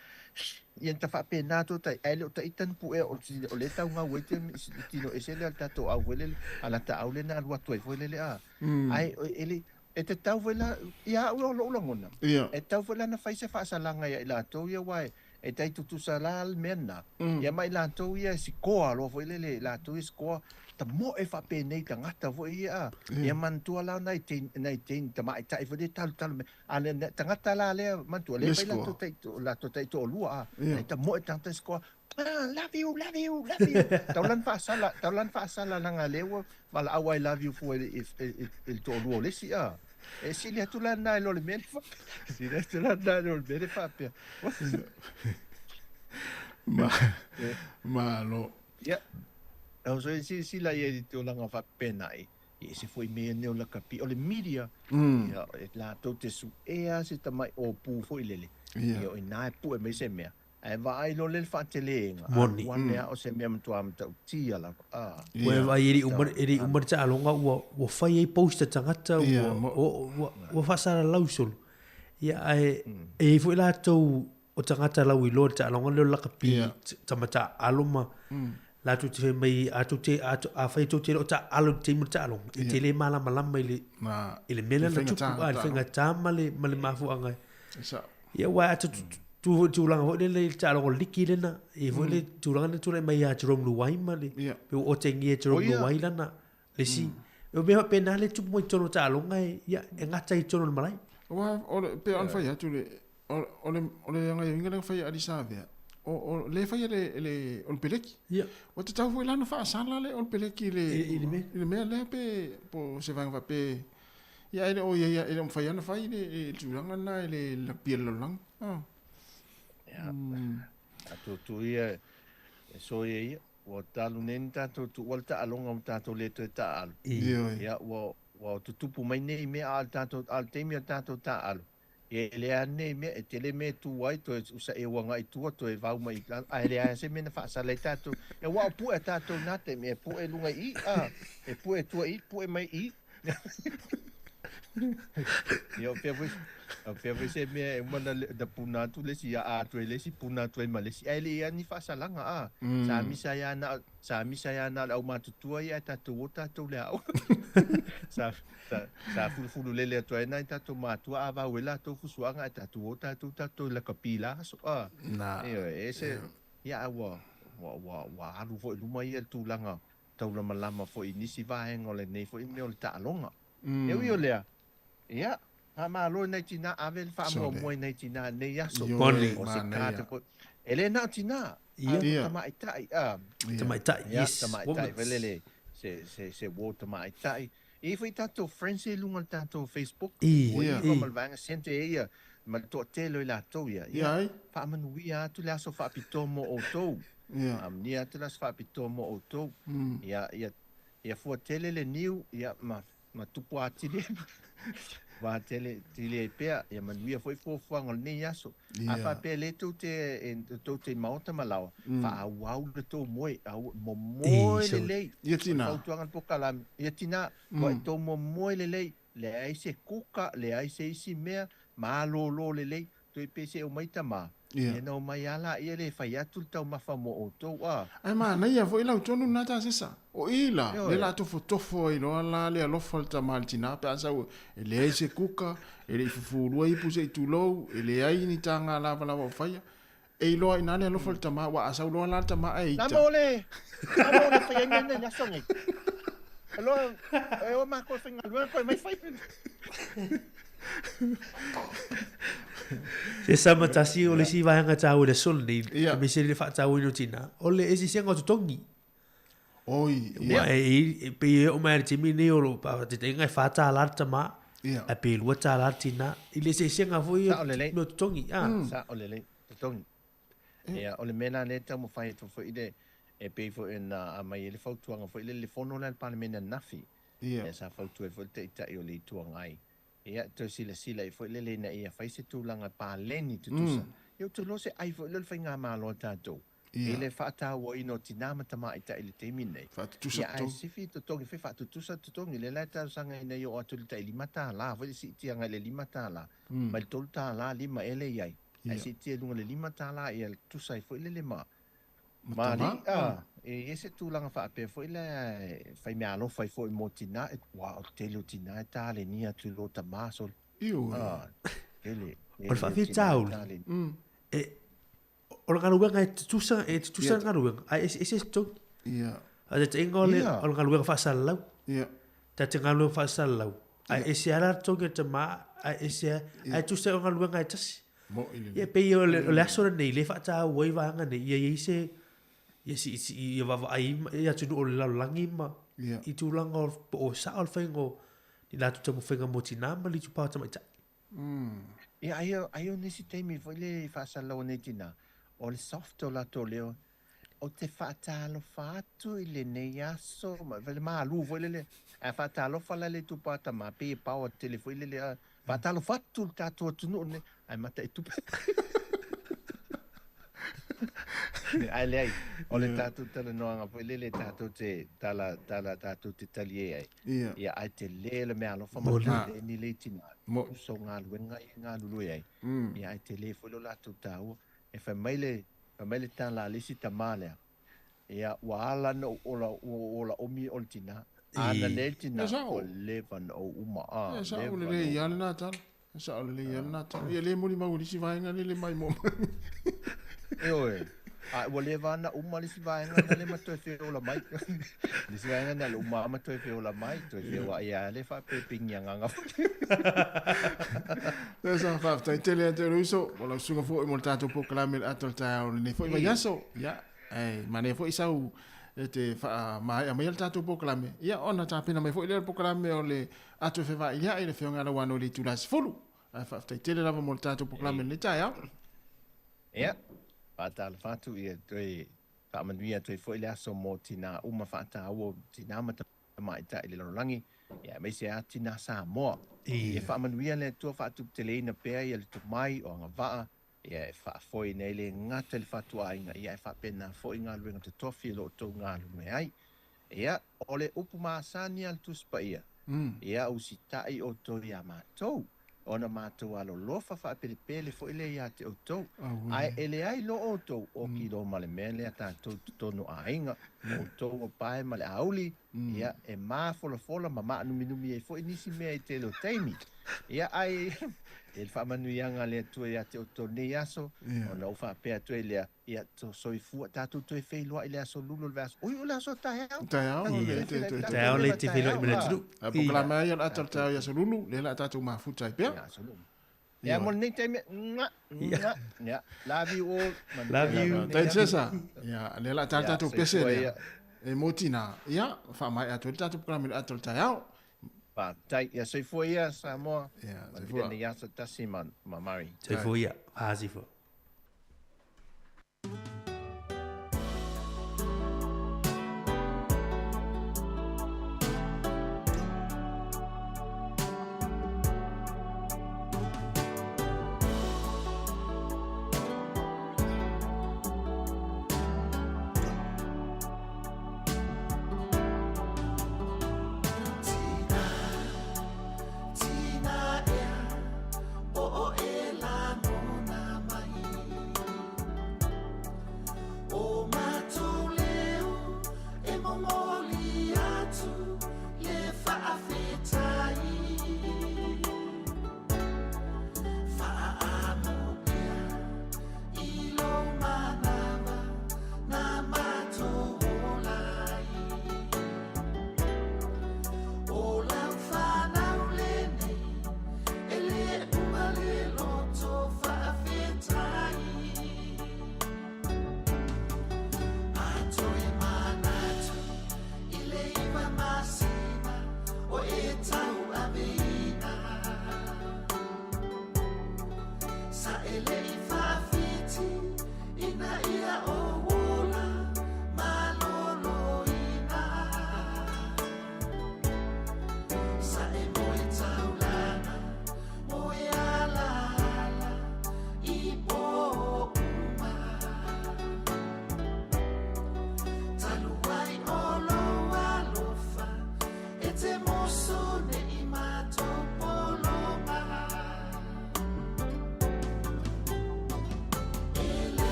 ia na ta faapena atu tai ae le o ta ita na pu'ea o o le tau gau ai te tino ese lea o le tatou au foi lele a lata au lena alu atu ai foi lele a. Ae e le, e tatau foi la, ia au o lou lagona, e tatau foi la ona fai se faasalaga ia i latou ia aua e tai tutusa la le mea lena, ia ma i latou ia e sikoa loa foi lele, i latou ia e sikoa, tamoe faapenei tagata foi ia a, ia manatua la nai teine, nai teine tamaitai foi lea e talutalu mai, a le tagata la lea manatua, lea e fai latou tai, latou taitoalua a, e tamoe tagata e sikoa, Ah, love you, love you, love you. Tau la na faasala, tau la na faasala leaga lea ua valaau I love you fua i le toalua o le isi a. E sili atu la lena i lo le mea le faapea. Sili atu la lena i lo le mea le faapea. Ma, malo. Ia. O so e silasila i ai i le tulaga faapena i e ese foi mea nei o lakapi. O le media, ia, e latou te suea se tamai ōpū foi lele. Ia, o i ina e pue mai se mea. Ae vaai loa lea i le faatelega, Moni. alu ane lava o se mea matua matautia lava. A. Ua e vaai e le i uma, e le i uma le taaloga ua, ua fai ai post a tagata ua, ua, ua, ua faasalalau solo. Ia ae e i ai foi latou o tagata lauiloa i le taaloga lea o le lakapi tama taaalo ma latou te fai mai a tou te, a, afai tou te le o taaalo i le taimi o le taaloga, e te le malamalama i le, i le mea lea na tupu, a, le faigata ma le, ma le mafuaaga. Ia aua a tu foi i le tulaga foi lele i le taaloga o le liki lena, e i ai foi le tulaga lena tulai mai ia Jerome Luai ma le, pe ua otegia e Jerome Luai lana, le isi, o mea faapena lea e tupu mai i totonu o taaloga e, ia, e gata i totonu o le malae. Aua o le, pei ona fai atu le, o le, o le gaoioiga lea na fai e Adi Savea, o, o lea e faia e le, e le, o le peleki. Ia. Ua tatau foi la ona faasala le o le peleki i le, I le mea. i le mea lea pe, po o se vaega faapea, ia ae le o i ai, e le o mafai lava ona fai le, le tulaga lena i le lakapi a le lalolagi. Ah. Ia, a tutu ia e soia ia, ua talu nei ona tatou tuua le taaloga ua tatou le toe taaalo. Ioe. Ia, ua, ua tutupu mai nei mea a o le tatou, a o le taimi o tatou taaalo, ia e leai lava nei mea, e tele mea e tu ai, toe usaeu agai i tua, toe vau mai i lalo, ae leai lava se mea na faasala ai tatou. Ia aua o pue a tatou i na taimi, e pue i luga i i, a, e pue tua i i, pue mai i i. Ia, o fea foi, o fea foi se mea e uma na puna atu le isi, aa atu ai le isi, puna atu ai ma le isi. Ae le i ai ni faasalaga, a. Sa misa ai lava na o, sa misa ai lava na o le aumatutua ia ae tatou o tatou i le aoga. Sa, sa, sa fulufulu lele atu ai nai tatou matua a vau ai latou fusuaga ae tatou o tatou tatou i lakapi i la aso, a. Na. Ioe, e ese, ia ae ua, ua, ua, ua alu foi i luma ia le tulaga taulamalama foi i nisi vaega o lenei foi mea o le taaloga. E ui o lea, ia, faamalo i nai tinā, ave le faamuamua i nai tinā i lenei aso. Moni. O se card foi. E le na o tinā, a o tamaitai, a. Tamaitai, yes. Tamaitai foi lele, se, se, se war tamaitai. E i ai foi tatou friends i luga o le tatou Facebook. Ua iva ma le vaega sente e ia, ma le toatele o i latou ia. Ia, faamanuia atu le aso faapitoa mo outou. Faamanuia atu le aso faapitoa mo outou. Ia, ia, ia fua tele le niu, ia, ma, ma tupu atili ai, ma tele, tili ai pea, ia manuia foi fuafuaga o lenei aso. A faapea le tou te, e, tou te i maota ma laoa, faaauau le tou moe, au, momoe lelei. Ia tinā. O le fautuaga a le polokalame, ia tinā, ua e tou momoe lelei, leai se kuka, leai se isi mea, malōlō lelei, Toe pe se omai tama, ia na omai a la ia le fai atu le taumafa mo outou a. Ae manaia foi lau tonu lena tasesa. O i la, lea la tofotofo ai loa la le alofa o le tama i le tina pe a sau e leai se kuka, e le i fufulua ipu se i tulou, e leai ni taga lavalava o faia. E iloa i ina le alofa o le tama, aua a sau loa la le tama ae ita. Namo le, namo le fai ai mea nei aso nei. Aloha, e o mākou e faigaluega koe mai fai. Se sama tasi o le isi vaega taua i le aso lenei, aemaise le faatauaina o tinā, o le eseesega o totogi. Oi, ia. Aua e, e pei e oo mai lava i le taimi lenei o lo o faataitaiga e $4 le tama, ae pe $2 le tinā. I le eseesega foi ia o mea o totogi. Sao lelei, totogi. Ia, o le mea la lea e taumafai atu foi le, e pei foi ona aumai ai le fautuaga foi lele i le fono lea a le Palemene ananafi. Ia sa fautua ai foi le Taitai o le Itu Agai Ia, toe silasila ai foi lele ina ia fai se tulaga paleni tutusa. Ia, ou te iloa se ai foi lea o le faigamalo a tatou i le faatauaina o tinā ma tamaitai i le taimi lenei. Faatutusa Ia, ae sifi totogi, fai faatutusa totogi. Lea la e talosaga ina ia oo atu i le tai $5 foi le siitia agai i le $5, mai le $3 5 ea lea e i ai, ae siitia i luga i le $5 ia tutusa ai foi lele ma Malie, a, e i ai se tulaga faapea foi lea e fai meaalofa ai foi mo tinā, e, ua, o le tele o tinā e talenia atu i lō tamā, sole. Ioe. A, tele, O le faafitauli, e, o le galuega e tutusa, e tutusa le galuega, ae eseese totogi. Ia. Faataitaiga o le, o le galuega faasalalau. Ia. Ta te galuega faasalalau, ae ese lava la totogi o le tamā, ae ese lava, ae tusa o galuega e tasi. Moʻi lelei. Ia, pei o le, o le aso lenei, lea e faataua ai vaega nei, ia i ai se, ia siisii, ia vaavaai i atunuu o le lalolagi ma Ia. i tulaga o, po o sao le faiga o ni latou taumafaiga mo tinā ma le itupa o tamaitai. Ia, ai, ai o nisi taimi foi lea i faasalalau nei tinā, o le soft o latou leo, Ou te faatalofa atu i lenei aso, ma le malu foi lele, ae faatalofa la le itupa tama, pei e paoa tele foi lele, a faatalofa atu le tatou atunuu lenei, ae mata i tupe. Ae leai, o le tatou talanoaga foi lele tatou te tala, tala tatou te talie ai. Ia. Ia, ae tele le meaalofa ma le taleni le i tina. Uso galuega ia e galulue ai. Ia, ae tele foi lo latou taua. E fai mai le, fai mai le tala a le isi tama lea, Ia, ua ala ona ou ola, ua ou ola omi o le tina. A na lea le tina, ua leva ona ou uma. A, e sao lelei ia lena tala. E sao lelei ia lena tala. Ia le molimau i le isi vaega lele mai mo mai. Ioe. A ua leva ona uma le isi vaega na le ma toe feola mai. Le isi vaega na le uma ma toe feola mai, toe feoai lava le faapeepigi agaga foi. Sa faafetai tele atu e lou uso, mo lau susuga foi mo le tatou polokalame i le ata o le taeao o lenei foi vaiaso. Ia, ae manaia foi sau e te faamaea maia le tatou polokalame, ia ona tapena mai foi lea o le polokalame o le ato e fevailia'i i le Afioga ia Lauano i le itula e 10. Ae faafetai tele lava mo le tatou polokalame i lenei taeao. Ia, faatalofa atu ia toe faamanuia atu ai foi le aso mo tinā uma faataua o tinā ma tamaitai i le lalolagi, ia aemaise lava tinā Samoa. Ia faamanuia le Atua faatuputeleina pea ia le tomai o agavaa, ia e faafoeina ai le gata i le fatuaiga, ia ae faapena foi galuega totofi o lo o outou galulue ai. Ia, o le upu masani a le Tusi Paia, Ia usitai outou iā matou, ona matou alolofa faapelepele foi lea ia te outou. Ae e leai loa outou oki loa ma le mea lea tatou i totonu o aiga, outou o pae ma le auli, ia, e mafolafola ma maanuminumi ai foi nisi mea i tele o taimi. Ia, ae e le faamanuiaga a le Atua ia te outou i lenei aso, ona ou faapea atu ai lea, Ia, to soifua, tatou toe feiloai i le aso Lulu o le vaiaso. Oi, o le aso taeao. Taeao, le te toe Taeao le te feiloai ma le atunuu. A polokalame ai o le ata o le taeao i aso Lulu, lea o le a tatou mafuta ai pea. Ia, aso Lulu. Ia, mo lenei taimi, mwah, mwah. Ia, love you all. Love you. Tai Cesar. Ia, lea o le a tala tatou pese lea. E mo tina. Ia, faamaea atu ai le tatou polokalame i le ata o le taeao. Faafetai. Ia, soifua ia, Samoa. Ia, soifua. Manuia lenei aso tasi ma Murray. Soifua ia. Faa-soifua.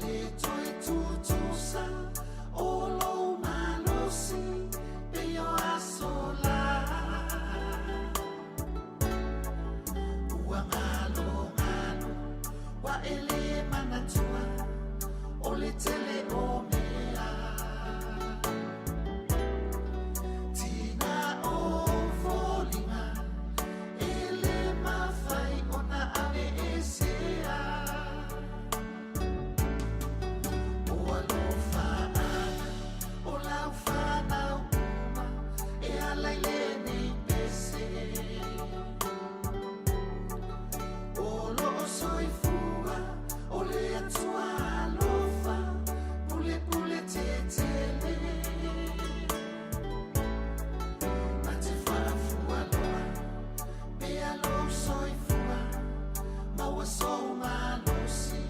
le toe tutusa o lou malosi pei o aso la. Ua galogalo ua e le manatua o le tele o mea. Tina o foliga e le mafai ona aveesea. O alofaaga o lau fanau uma e ala i lenei pese. O loo soifua o le Atua alofa pulepule tetele. Na te faafualoa pea lou soifua maua sou malosi.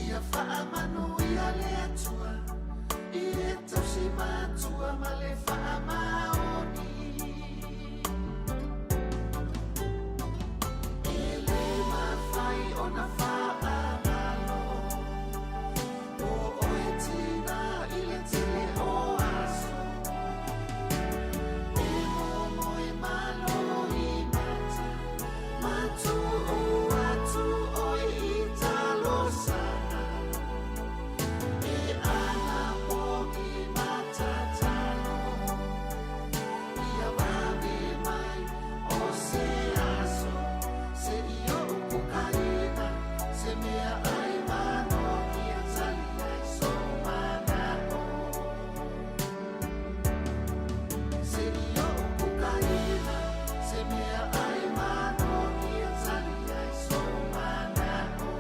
Ia faamanuia le Atua i e tausi matua ma le faamaoni. E le mafai ona faagalo o oe tina i le tele o aso. E momoe malo i mata, ma tuu atu oe i talosaga. E anapogi ma tatalo, ia vave mai o se aso, se'i o'u pukaina, se meaai manogi e tali ai sou mana'o. Se'i o'u pukaina, se meaai manogi e tali ai sou mana'o.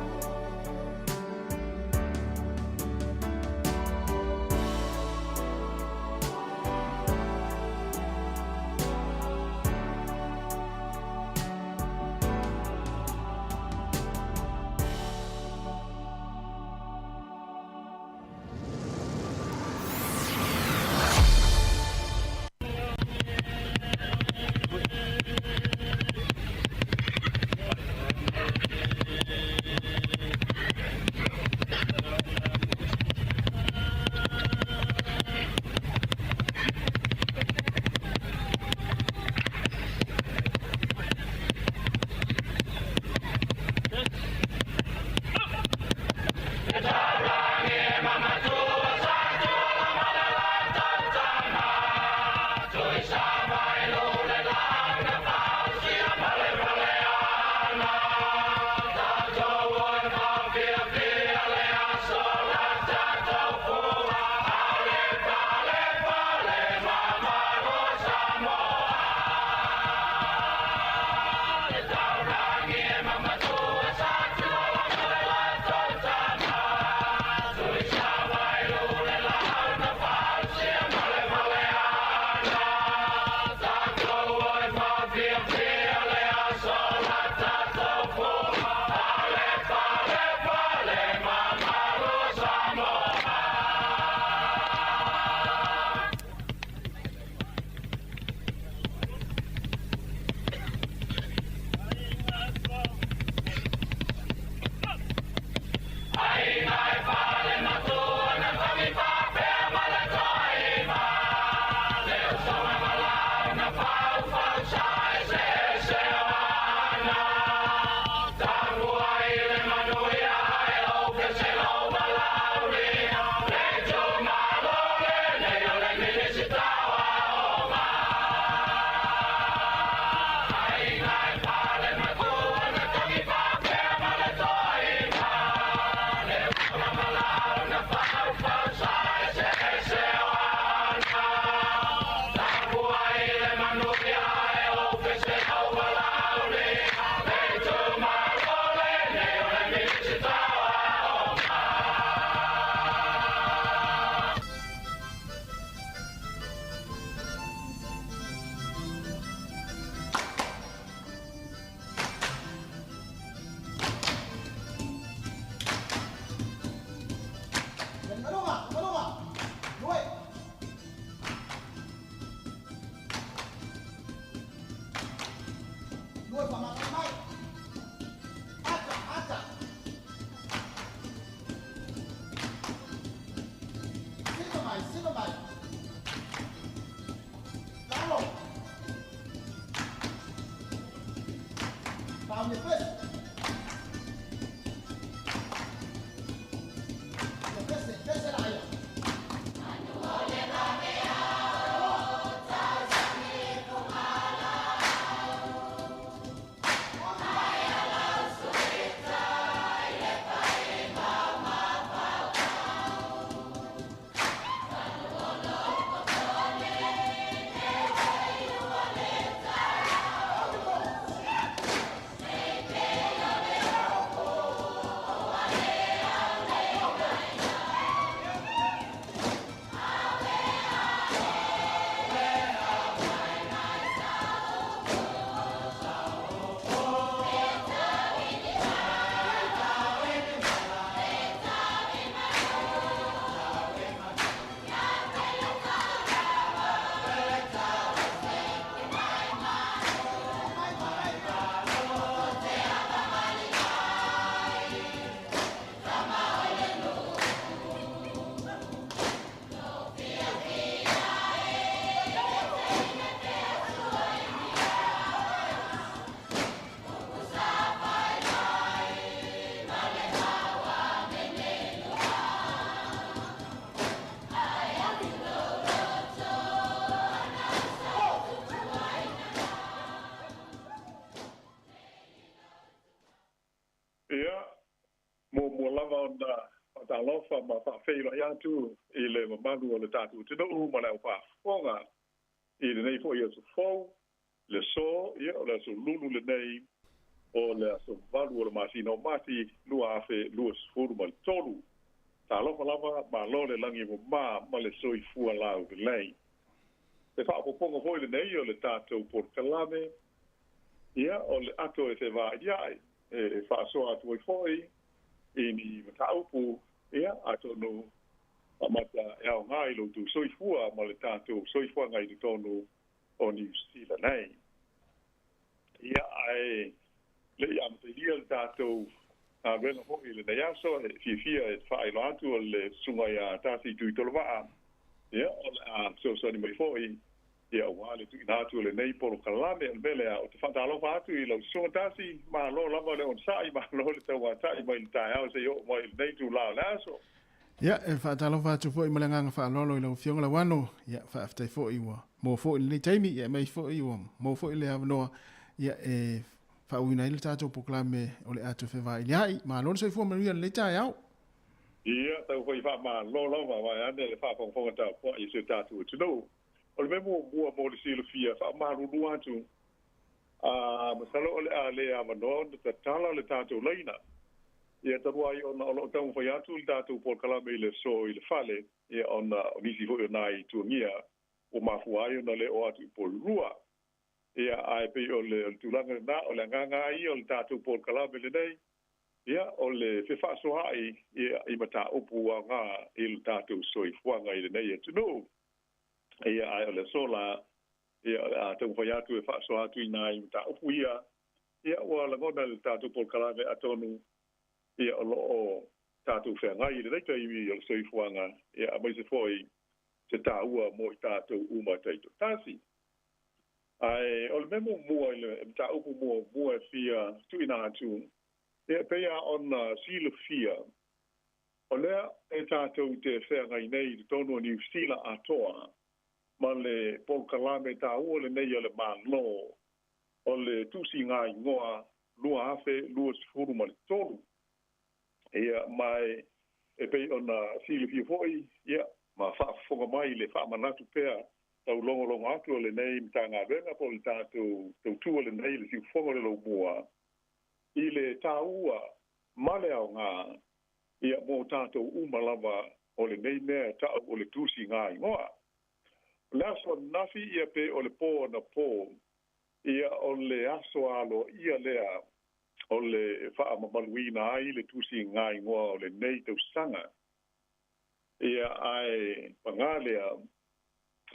Ia, muamua lava ona faatalofa ma faafeiloai atu i le mamalu o le tatou atunuu ma le aufaafofoga i lenei foi aso fou, le aso, ia, o le aso Lulu lenei, o le aso 8 o le masina o Mati 2023. Talofa lava, malo le lagi e mama ma le soifua laulelei. Se faaopoopoga foi lenei o le tatou polokalame, ia, o le ato e fevailia'i e faasoa atu ai foi i ni mataupu, ia, atonu faamata e aoga i lo outou soifua ma le tatou soifuaga i totonu o Niu Sila nei. Ia, ae le i amatalia le tatou galuega foi i lenei aso, e fiafia e faailoa atu o le susuga ia Tasi Tuitolovaa, ia, o le a fesoasoani mai foi, ia, aua le tuuina atu o lenei polokalame. O le mea lea, ou te faatalofa atu i lau susuga Tasi, malo lava le onosai, malo le tauatai mai le taeao seia oo mai i lenei itula o le aso. Ia, e faatalofa atu foi ma le agaga faaaloalo i lau Afioga Lauano. Ia, faafetai foi ua maua foi lenei taimi, ia, aemaise foi ua maua foi le avanoa, ia, e faauuina ai le tatou polokalame o le Ato Fevailiai. Malo le soifua manuia i lenei taeao. Ia, tau foi faamalo lava vaeane le faafogafoga tapuai a si o tatou atunuu. O le mea muamua mo le silafia, faamalulu atu, a masalo o le a le avanoa ona tatala le tatou laina. Ia, talu ai ona o lo o taumafai atu le tatou polokalame i le aso i le fale, ia, ona o nisi foi o nai tuagia ua mafua ai ona le oo atu i Porirua. Ia, ae pei o le tulaga lena, o le agaga lava ia o le tatou polokalame lenei, ia, o le fefaasoaai, ia, i mataupu aoga i lo tatou soifuaga i lenei atunuu. Ia, ae o le aso la, ia, o le a taumafai atu e faasoa atu i nai mataupu ia, ia, ua lagona e le tatou polokalame atonu, ia, o lo o tatou feagai i lenei taimi o le soifuaga, ia, aemaise foi se taua mo i tatou uma taitoatasi. Ae o le mea muamua i le mataupu muamua e fia tuuina atu, ia, e pei lava ona silafia, o lea e tatou te feagai nei i totonu o Niu Sila atoa ma le polokalame taua lenei a le Malo o le Tusiga Igoa 2023. Ia, ma e pei ona silafia foi, ia, ma faafofoga mai le faamanatu pea taulogologo atu o lenei Matagaluega po o le tatou tautua lenei i le siufofoga o le Laumua i le taua ma le aoga, ia, mo tatou uma lava o lenei mea e ta'u o le tusiga igoa. O le aso ananafi, ia, pe o le pō anapō, ia, o le aso aloaia lea o le faamamaluina ai le tusiga igoa o lenei tausaga. Ia, ae paga lea,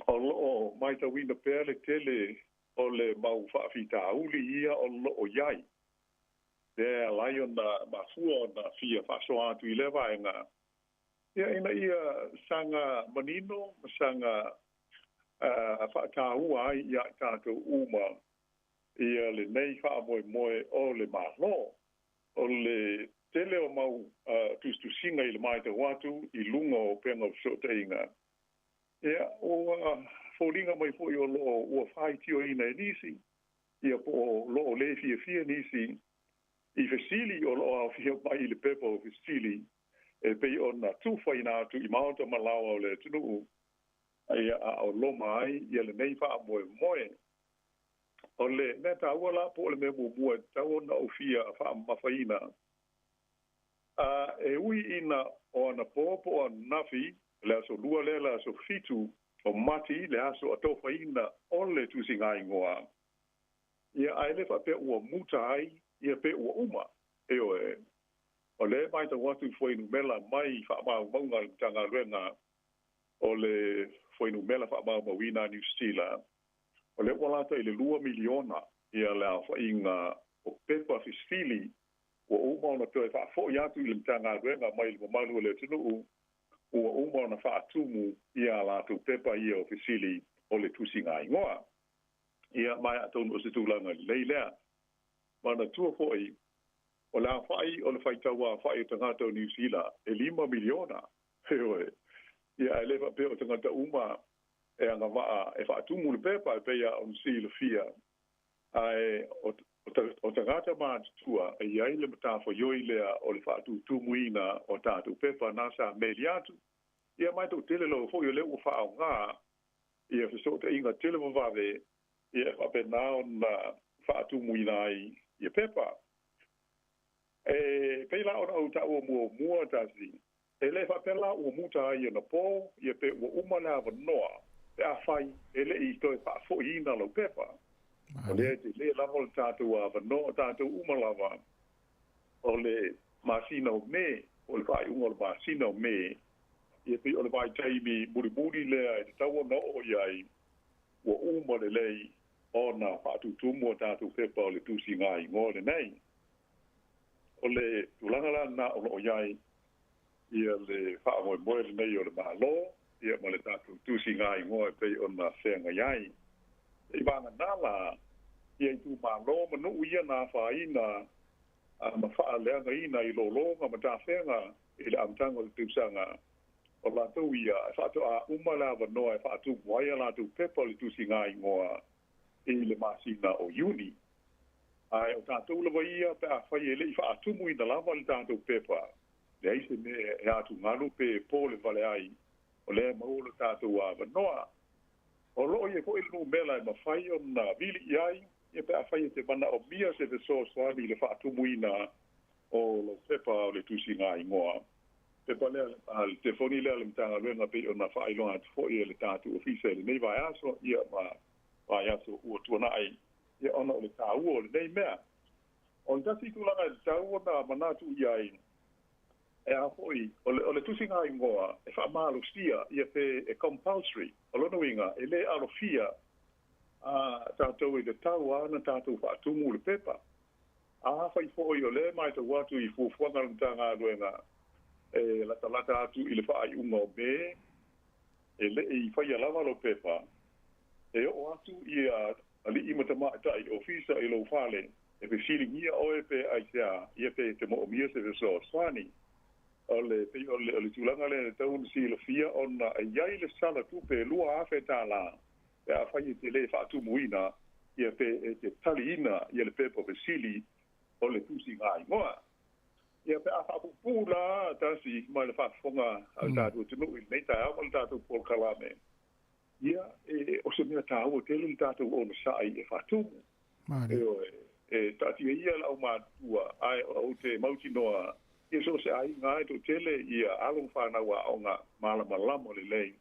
o lo o matauina pea le tele o le mau faafitauli ia o lo o i ai. Lea e ala ai ona mafua ona fia faasoa atu i lea vaega, ia, ina ia saga manino ma saga faataua ai ia i tatou uma. Ia lenei faamoemoe o le Malo. O le tele o mau tusitusiga i le matau atu i luga o upega o fesootaiga, ia, ua foliga mai foi o lo o ua faitioina e nisi, ia po o lo o le fiafia nisi i fesili o lo o aofia mai i le pepa o fesili e pei ona tufaina atu i maota ma laoa o le atunuu, ia, a o loma ai ia lenei faamoemoe. O le mea taua la po o le mea muamua e tatau ona ou fia faamamafaina, a e ui ina o anapo po o ananafi, le aso Lua lea le aso 7 o Mati, le aso atofaina o le tusigaigoa, ia ae le faapea ua muta ai ia pe ua uma. Ioe, o lea e matau atu i fuainumera mai faamaumauga a le Matagaluega o le Fuainumera Faamaumauina a Niu Sila, o lea ua lata i le 2 miliona ia le aofaiga o pepa fesili ua uma ona toe faafoi atu i le Matagaluega mai le mamalu o le atunuu ua uma ona faatumu ia a latou pepa ia o fesili o le tusigaigoa. Ia, ma atonu o se tulaga lelei lea. Manatua foi, o le aofai o le faitau aofai o tagata o Niu Sila e 5 miliona. Ioe. Ia, ae le faapea o tagata uma e agavaa e faatumu le pepa e pei lava ona silafia, ae o tagata matutua e i ai le matafaioi lea o le faatutumuina o tatou pepa na sa meli atu. Ia ma e toatele lava foi o lea ua faaaoga ia fesootaiga televavave ia e faapena ona faatumuina ai ia pepa. E pei la ona ou taua muamua tasi, e le faapea la ua muta ai anapo, ia pe ua uma le avanoa pe afai e le i toe faafoiina lau pepa. O lea e tele lava le tatou avanoa, tatou uma lava o le masina o Me, o le faaiuga o le masina o Me, ia pei o le vaitaimi mulimuli lea e tatau ona oo i ai, ua uma lelei ona faatutumu a tatou pepa o le tusigaigoa lenei. O le tulaga la lena o lo o i ai ia le faamoemoe lenei o le Malo ia ma le tatou tusigaigoa e pei ona feagai ai. I vagana la ia itumalo ma nuu ia na afaina ma faaleagaina i lologa ma tafega i le amataga o le tausaga, o latou ia e faatoa uma le avanoa e faatumu ai a latou pepa o le tusigaigoa i le masina o Iuni. Ae o tatou lava ia pe afai e le i faatumuina lava le tatou pepa, leai se mea e atugalu pe e polevale ai, o lea e maua lo tatou avanoa. O lo o i ai foi le numera e mafai ona vili i ai, ia pe afai e te manaomia se fesoasoani i le faatumuina o lou pepa o le tusigaigoa. Pepa lea, le telefoni lea a le Matagaluega pei ona faailoa atu foi e le tatou Ofisa i lenei vaiaso, ia ma vaiaso ua tuanai, ia ona o le taua o lenei mea. O le tasi tulaga e tatau ona manatu i ai, e a foi, o le tusigaigoa e faamalosia, ia pe e compulsory, o lona uiga e le alofia a tatou e tatau lava ona tatou faatumu le pepa. Afai foi o lea e matau atu i fuafuaga a le Matagaluega e latalata atu i le faaiuga o Me, e le i faia lava lou pepa, e oo atu ia alii ma tamaitai ofisa i lou fale e fesiligia oe pe aisea, ia pe e te moomia se fesoasoani. O le pei o le tulaga lea e tatau ona silafia ona e i ai le sala tupe e $2,000 pe afai e te le faatumuina ia pe e te taliina ia le pepa fesili o le tusigaigoa. Ia pe a faapuupuu la tasi mai le faafofoga a le tatou atunuu i lenei taeao ma le tatou polokalame, ia e o se mea taua tele le tatou onosai e faatumu. Ioe, e taatia ia le aumatutua, ae ou te mautinoa ia so o se aiga e toatele ia alo ma fanau aoga malamalama lelei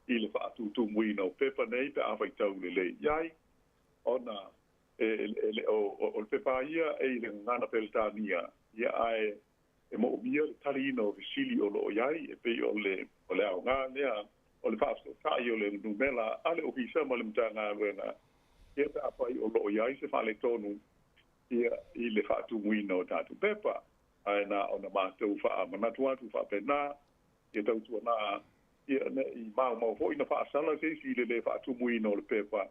i le faatutumuina o pepa nei pe a faitau lelei i ai, ona e le o le pepa ia e i le gagana Peretania, ia ae e moomia le taliina o fesili o lo o i ai, e pei o le o le aoga lea o le faafesootai o le numera a le Ofisa ma le Matagaluega, ia pe afai o lo o i ai se faaletonu ia i le faatumuina o tatou pepa. Ae na ona matou faamanatu atu faapena, ia tautuana ia ne i maumau foi na faasala se isi i le le faatumuina o le pepa.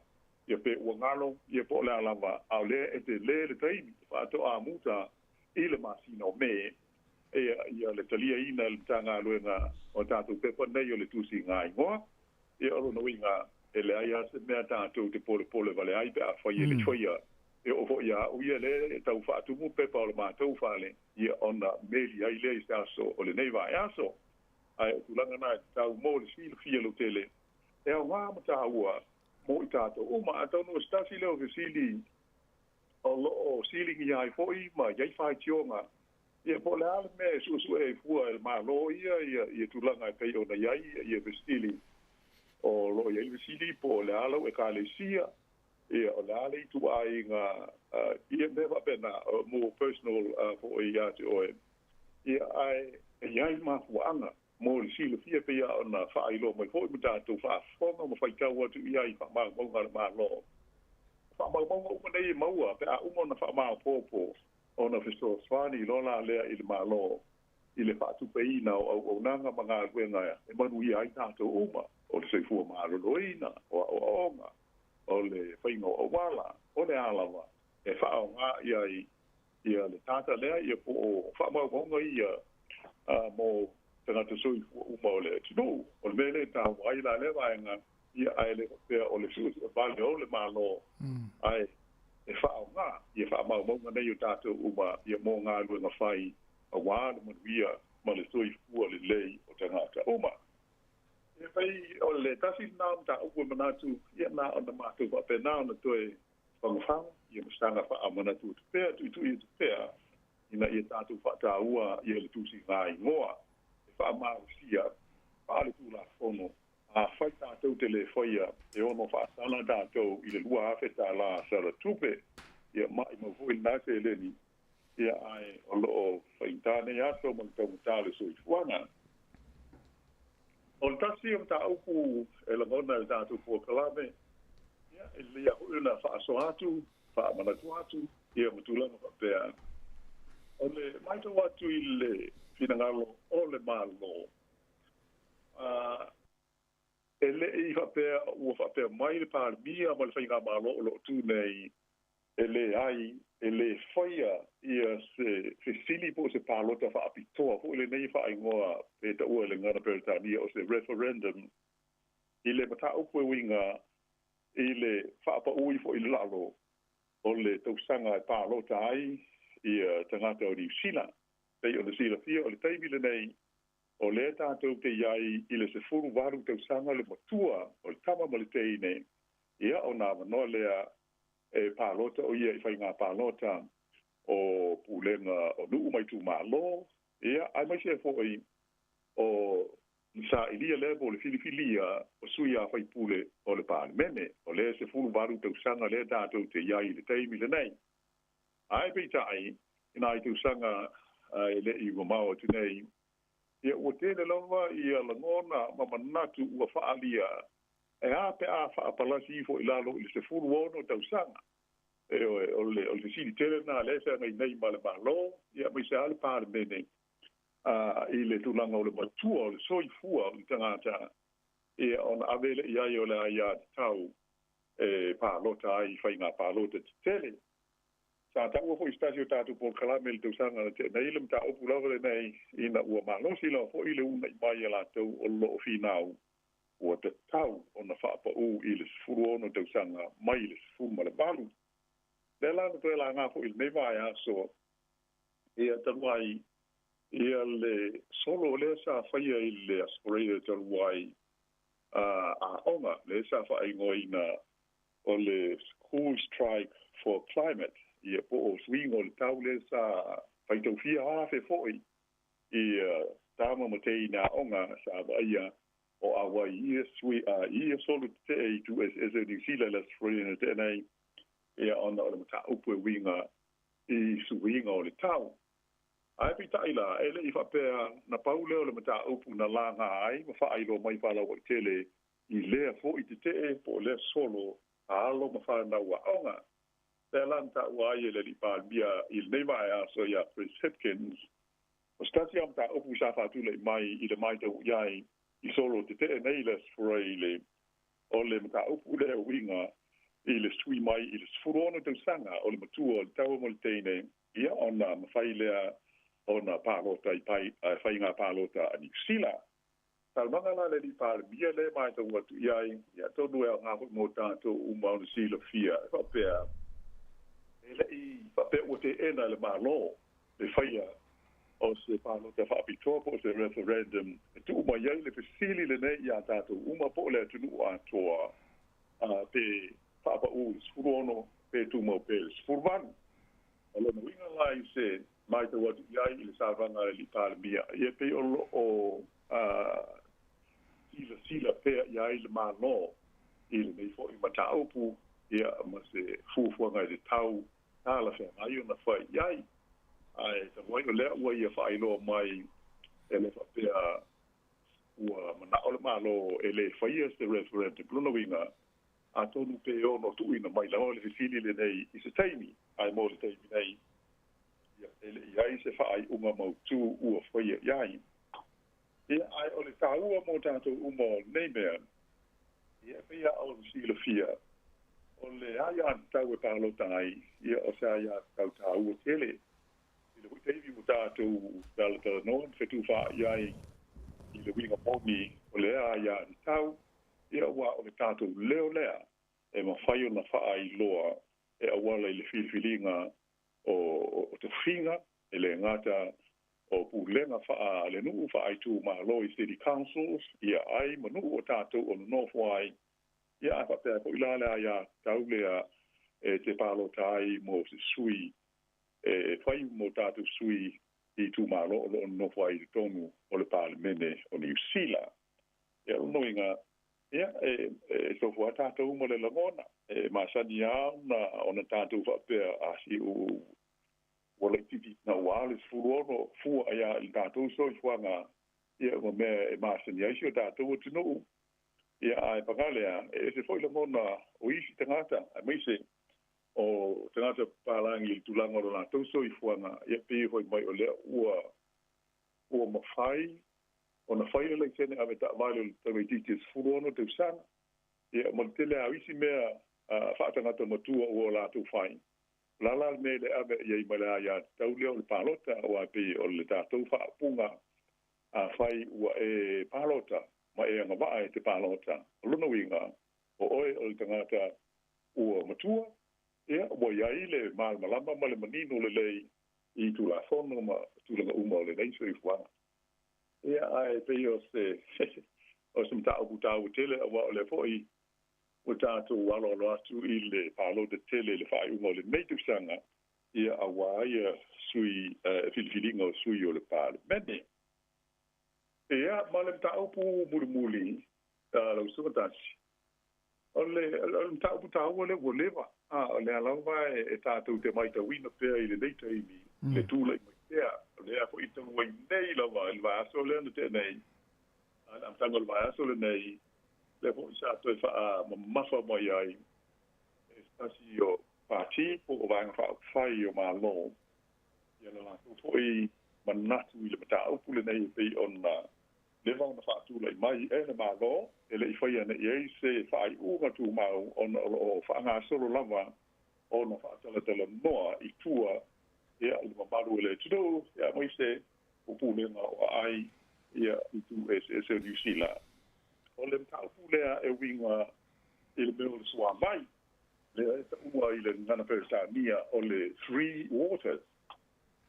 Ia pe ua galo, ia po o le a lava, a o lea e telē le taimi faatoa muta i le masina o Me, ia, ia le taliaina e le Matagaluega o tatou pepa nei o le Tusiga Igoa. Ia o lona uiga, e leai lava se mea tatou te polepole vale ai pe afai e le faia. E oo foi ia au ia lea e tau faatumu pepa o le matou fale, ia ona meli ai lea i se aso o lenei vaiaso. Ae o tulaga na e tatau mo le silafia lautele, e aoga ma taua mo i tatou uma. Atonu o se tasi lea o fesili o lo o siligia ai foi ma i ai faitioga, ia po o le a le mea e suesue ai fua e le Malo ia ia tulaga e pei ona i ai ia fesili o lo o i ai le fesili po o le a lau Ekalesia, ia o le a le ituaiga ia mea faapena more personal foi ia te oe. Ia ae e i ai mafuaaga mo le silafia pei lava ona faailoa mai foi ma tatou faafofoga ma faitau atu i ai i faamaumauga a le Malo. O faamaumauga uma nei e maua pe a uma ona faamaopoopo ona fesoasoani loa la lea i le Malo i le faatupeina o auaunaga ma galuega e manuia ai tatou uma, o le soifua maloloina, o aoaoga, o le faiga o auala, o le a lava e faaaoga i ai ia le data lea ia po o faamaumauga ia mo tagata soifua uma o le atunuu. O le mea lea e taua ai la lea vaega, ia ae le faapea o le suesue vale o le Malo, ae e faaaoga ia faamaumauga nei o tatou uma ia mo galuega fai aua le manuia ma le soifua lelei o tagata uma. E pei o le tasi lena o mataupu e manatu ia na ona matou faapena ona toe fagofago, ia ma saga faamanatu atu pea, tuitui atu pea, ina ia tatou faataua ia le tusiga igoa e faamalosia faale-tulafono. Afai tatou te le faia, e ono faasala tatou i le $2,000 sala tupe. Ia maimau foi lena seleni, ia ae o lo o faigata nei aso ma le taugata o le soifuaga. O le tasi o mataupu e lagona e le tatou polokalame, ia, e lelei lava foi ona faasoa atu, faamanatu atu, ia ma tulaga faapea. O le matau atu i le finagalo o le Malo, e le i faapea ua faapea mai le Palemia ma le Faigamalo o lo o tu nei, e leai, e lē faia ia se fesili po o se palota faapitoa foi lenei e faaigoa pe taua e le gagana Peretania o se referendum i le mataupu e uiga i le faapaui foi i lalo o le tausaga e palota ai ia tagata o Niu Sila. Pei ona silafia o le taimi lenei o lea tatou te i ai i le 18 tausaga le matua o le tama ma le teine, ia ona avanoa lea e palota o ia i faiga palota o pulega o nuu ma itumalo, ia, aemaise ai foi o le sailia lea po o le filifilia o sui a faipule o le Palemene. O lea 18 tausaga lea tatou te i ai i le taimi lenei. Ae peitai, i nai tausaga e le i mamao atu nei, ia ua tele lava ia lagona ma manatu ua faaalia E a pe a faapalasi ifo i lalo i le 16 tausaga? Ioe, o le, o le fesili tele lena lea e feagai nei ma le Malo, ia aemaise lava le Palemene, a, i le tulaga o le matua o le soifua o le tagata, ia, ona ave lea i ai o le aiatatau e palota ai i faiga palota tetele. Sa taua foi i se tasi o tatou polokalame i le tausaga na tea nei le mataupu lava lenei, ina ua malosi lava foi le uunai mai a latou o lo o finau ua tatau ona faapaū i le 16 tausaga mai le 18. Lea la na toe laga foi i lenei vaiaso, ia talu ai ia le solo lea sa faia i le Aso Faraile talu ai a aoga lea sa faaigoaina o le School Strike for Climate, ia po o suiga o le tau lea sa faitau fia afe foi i tama ma teine aoga sa vaaia o auai i ia sui a i ia solo tetee i itu eseese o Niu Sila i le Aso Faraile na tea nei, ia ona o le mataupu e uiga i suiga o le tau. Ae peitai la, e le i faapea na pau lea o le mataupu na laga ai ma faailoa mai faalauaitele i lea foi tetee po o lea solo a alo ma fanau aoga. Lea la na taua ai e le Alii Palemia i lenei vaeaso ia Chris Hipkins, O se tasi lava o mataupu sa faatulai mai i le matau i ai i solo tetee nei le Aso Faraile, o le mataupu lea e uiga i le sui mai i le 16 tausaga o le matua o le taua mo le teine, ia ona mafai lea ona palota i faiga palota a Niu Sila. Saunoaga la a le Alii Palemia lea e matau atu i ai, ia atonu e aoga foi mo tatou uma ona silafia, e faapea, e le i faapea ua teena e le Malo le faia o se palota faapitoa po o se referendum e tuu mai ai le fesili lenei iā tatou uma po o le atunuu atoa, pe faapaū i le 16 pe tumau pea i le 18. O lona uiga la i se matau atu i ai i le saunoaga a le Alii Palemia, ia pei o lo o silasila pea i ai le Malo i lenei foi mataupu, ia ma se fuafuaga e tatau talafeagai ona fai i ai. Ae talu ai o lea ua ia faailoa mai e le faapea ua manao le Malo e le faia se referendum, lona uiga, atonu pe ono tuuina mai lava le fesili lenei i se taimi, ae mo le taimi nei, ia, e le i ai se faaiuga mautū ua faia i ai. Ia, ae o le taua mo tatou uma o lenei mea, ia, e pei lava ona silafia, o le aiatatau e palota ai, ia, o se aiatatau taua tele. I le foi taimi ua tatou talatalanoa ma fetufaai ai i le uiga moni o lea aiatatau, ia aua o le tatou leo lea e mafai ona faailoa e auala i le filifiliga o tofiga, e le gata o pulega faale-nuu, faaitumalo i city councils, ia ai ma nuu o tatou o nonofo ai, ia ae faapea foi la le aiatatau lea e te palota ai mo se sui e fai mo tatou sui i itumalo o lo o nonofo ai i totonu o le Palemene o Niu Sila. Ia, o lona uiga, ia, e tofu lava tatou ma le lagona. E masani lava ona tatou faapea, a si ua laitiiti naua le 16 fua ia i le tatou soifuaga, ia ma mea e masani ai si o tatou atunuu. Ia, ae paga lea, e ese foi lagona o isi tagata, aemaise o tagata papalagi i le tulaga o lo latou soifuaga, ia pei foi mai o lea ua mafai ona fai le laisene ave taavale o le tamaitiiti e 16 tausaga, ia ma le tele lava o isi mea faatagata matua ua latou fai. O le a la le mea e le ave i ai ma le aiatatau lea o le palota, aua e pei o le tatou faaupuga, afai ua e palota ma e agavaa e te palota, o lona uiga, o oe o le tagata ua matua, ia, ua i ai le malamalama ma le manino lelei i Tulafono ma tulaga uma o lenei soifuaga. Ia, ae pei o se o se mataupu taua tele, aua o lea foi ua tatou aloalo atu i le palota tele i le faaiuga o lenei tausaga, ia, aua ia sui filifiliga o sui o le Palemene. Ia, ma le mataupu mulimuli, lau Susuga Tasi, o le mataupu taua lea ua leva, o lea lava e tatou te matauina pea i lenei taimi, le tulai mai pea, o lea foi talu ai nei lava i le vaiaso lea na tea nei, a le amataga o le vaiaso lenei, lea foi sa toe faamamafa mai ai e se tasi o pati po o Vaega Faaupufai o Malo, ia le latou foi manatu i le mataupu lenei e pei ona leva ona faatulai mai e le Malo, e le i faia nei i ai se faaiuga tumau ona o lo o faagasolo lava ona faatalatalanoa i tua ia i le mamalu o le atunuu, ia aemaise o pulega o aai ia i itu eseese o Niu Sila. O le mataupu lea e uiga i le mea o le suavai, lea e taua i le gagana Peretania o le Three Waters.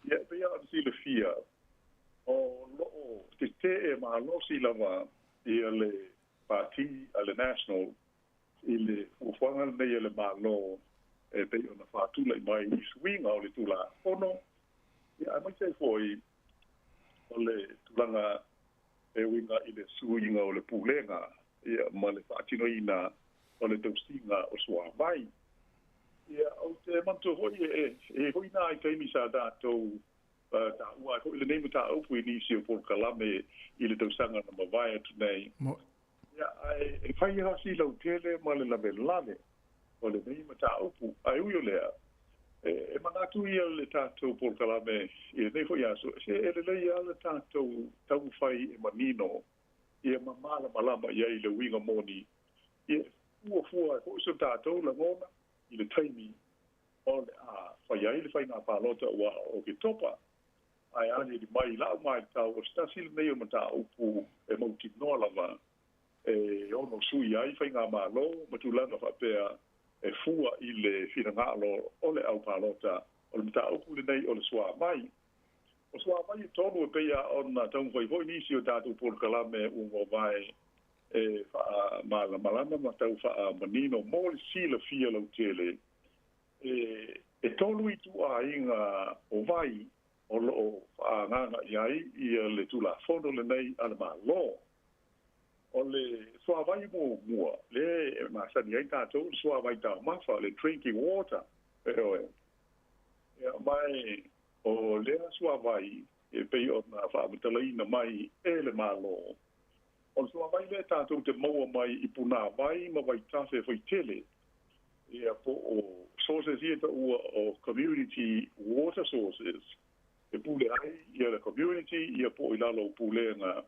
Ia, e pei lava ona silafia, o lo o tetee malosi lava ia le Pati a le National i le fuafuaga lenei a le Malo e pei ona faatulai mai i suiga o le Tulafono, ia aemaise ai foi o le tulaga e uiga i le suiga o le pulega ia ma le faatinoina o le tausiga o suavai. Ia, ou te manatua foi e i ai foi nai taimi sa tatou taua ai foi lenei mataupu i nisi o polokalame i le tausaga na mavae atu nei. Ia, ae e fai lava si lautele ma le lavelave o lenei mataupu. Ae ui o lea, e manatu ia le tatou polokalame i lenei foi aso, se e lelei lava le tatou taumafai e manino ia ma malamalama i ai le uiga moni. Ia, Fuafua ai foi so tatou lagona i le taimi o le a fai ai le faiga palota ua o Oketopa. Ae aliali mai i lau matau, o se tasi lenei o mataupu e mautinoa lava e ono sui ai faigamalo ma tulaga faapea e fua i le finagalo o le au palota. O le mataupu lenei o le suavai. O suavai e tolu e pei lava ona taumafai foi nisi o tatou polokalame ua mavae e faamalamalama ma tau faamanino mo le silafia lautele, e tolu ituaiga o vai o lo o faaagaaga i ai le Tulafono lenei a le Malo. O le suavai muamua, lea e masani ai tatou, o le suavai taumafa, le drinking water, ioe. Ia, ma o lea suavai e pei ona faamatalaina mai e le Malo, o le suavai lea tatou te maua mai i punāwai ma vaitafe faitele, ia po o sources ia taua o community water sources, e pule ai ia le community, ia po o i lalo o pulega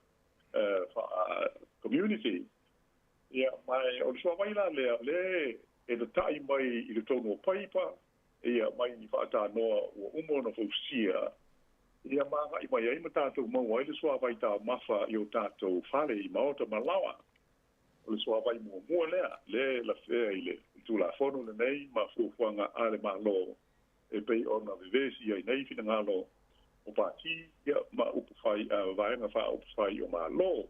faa-community. Ia, ma o le suavai la lea, lea e tatai mai i le tonu o paipa, ia mai i faatanoa ua uma ona fausia, ia ma agai mai ai ma tatou maua ai le suavai taumafa i o tatou fale i maota ma laoa. O le suavai muamua lea, lea e lafea i le Tulafono lenei ma fuafuaga a le Malo e pei ona vevesi ai nei finagalo o pati ia ma upufai, vaega faaupufai o Malo.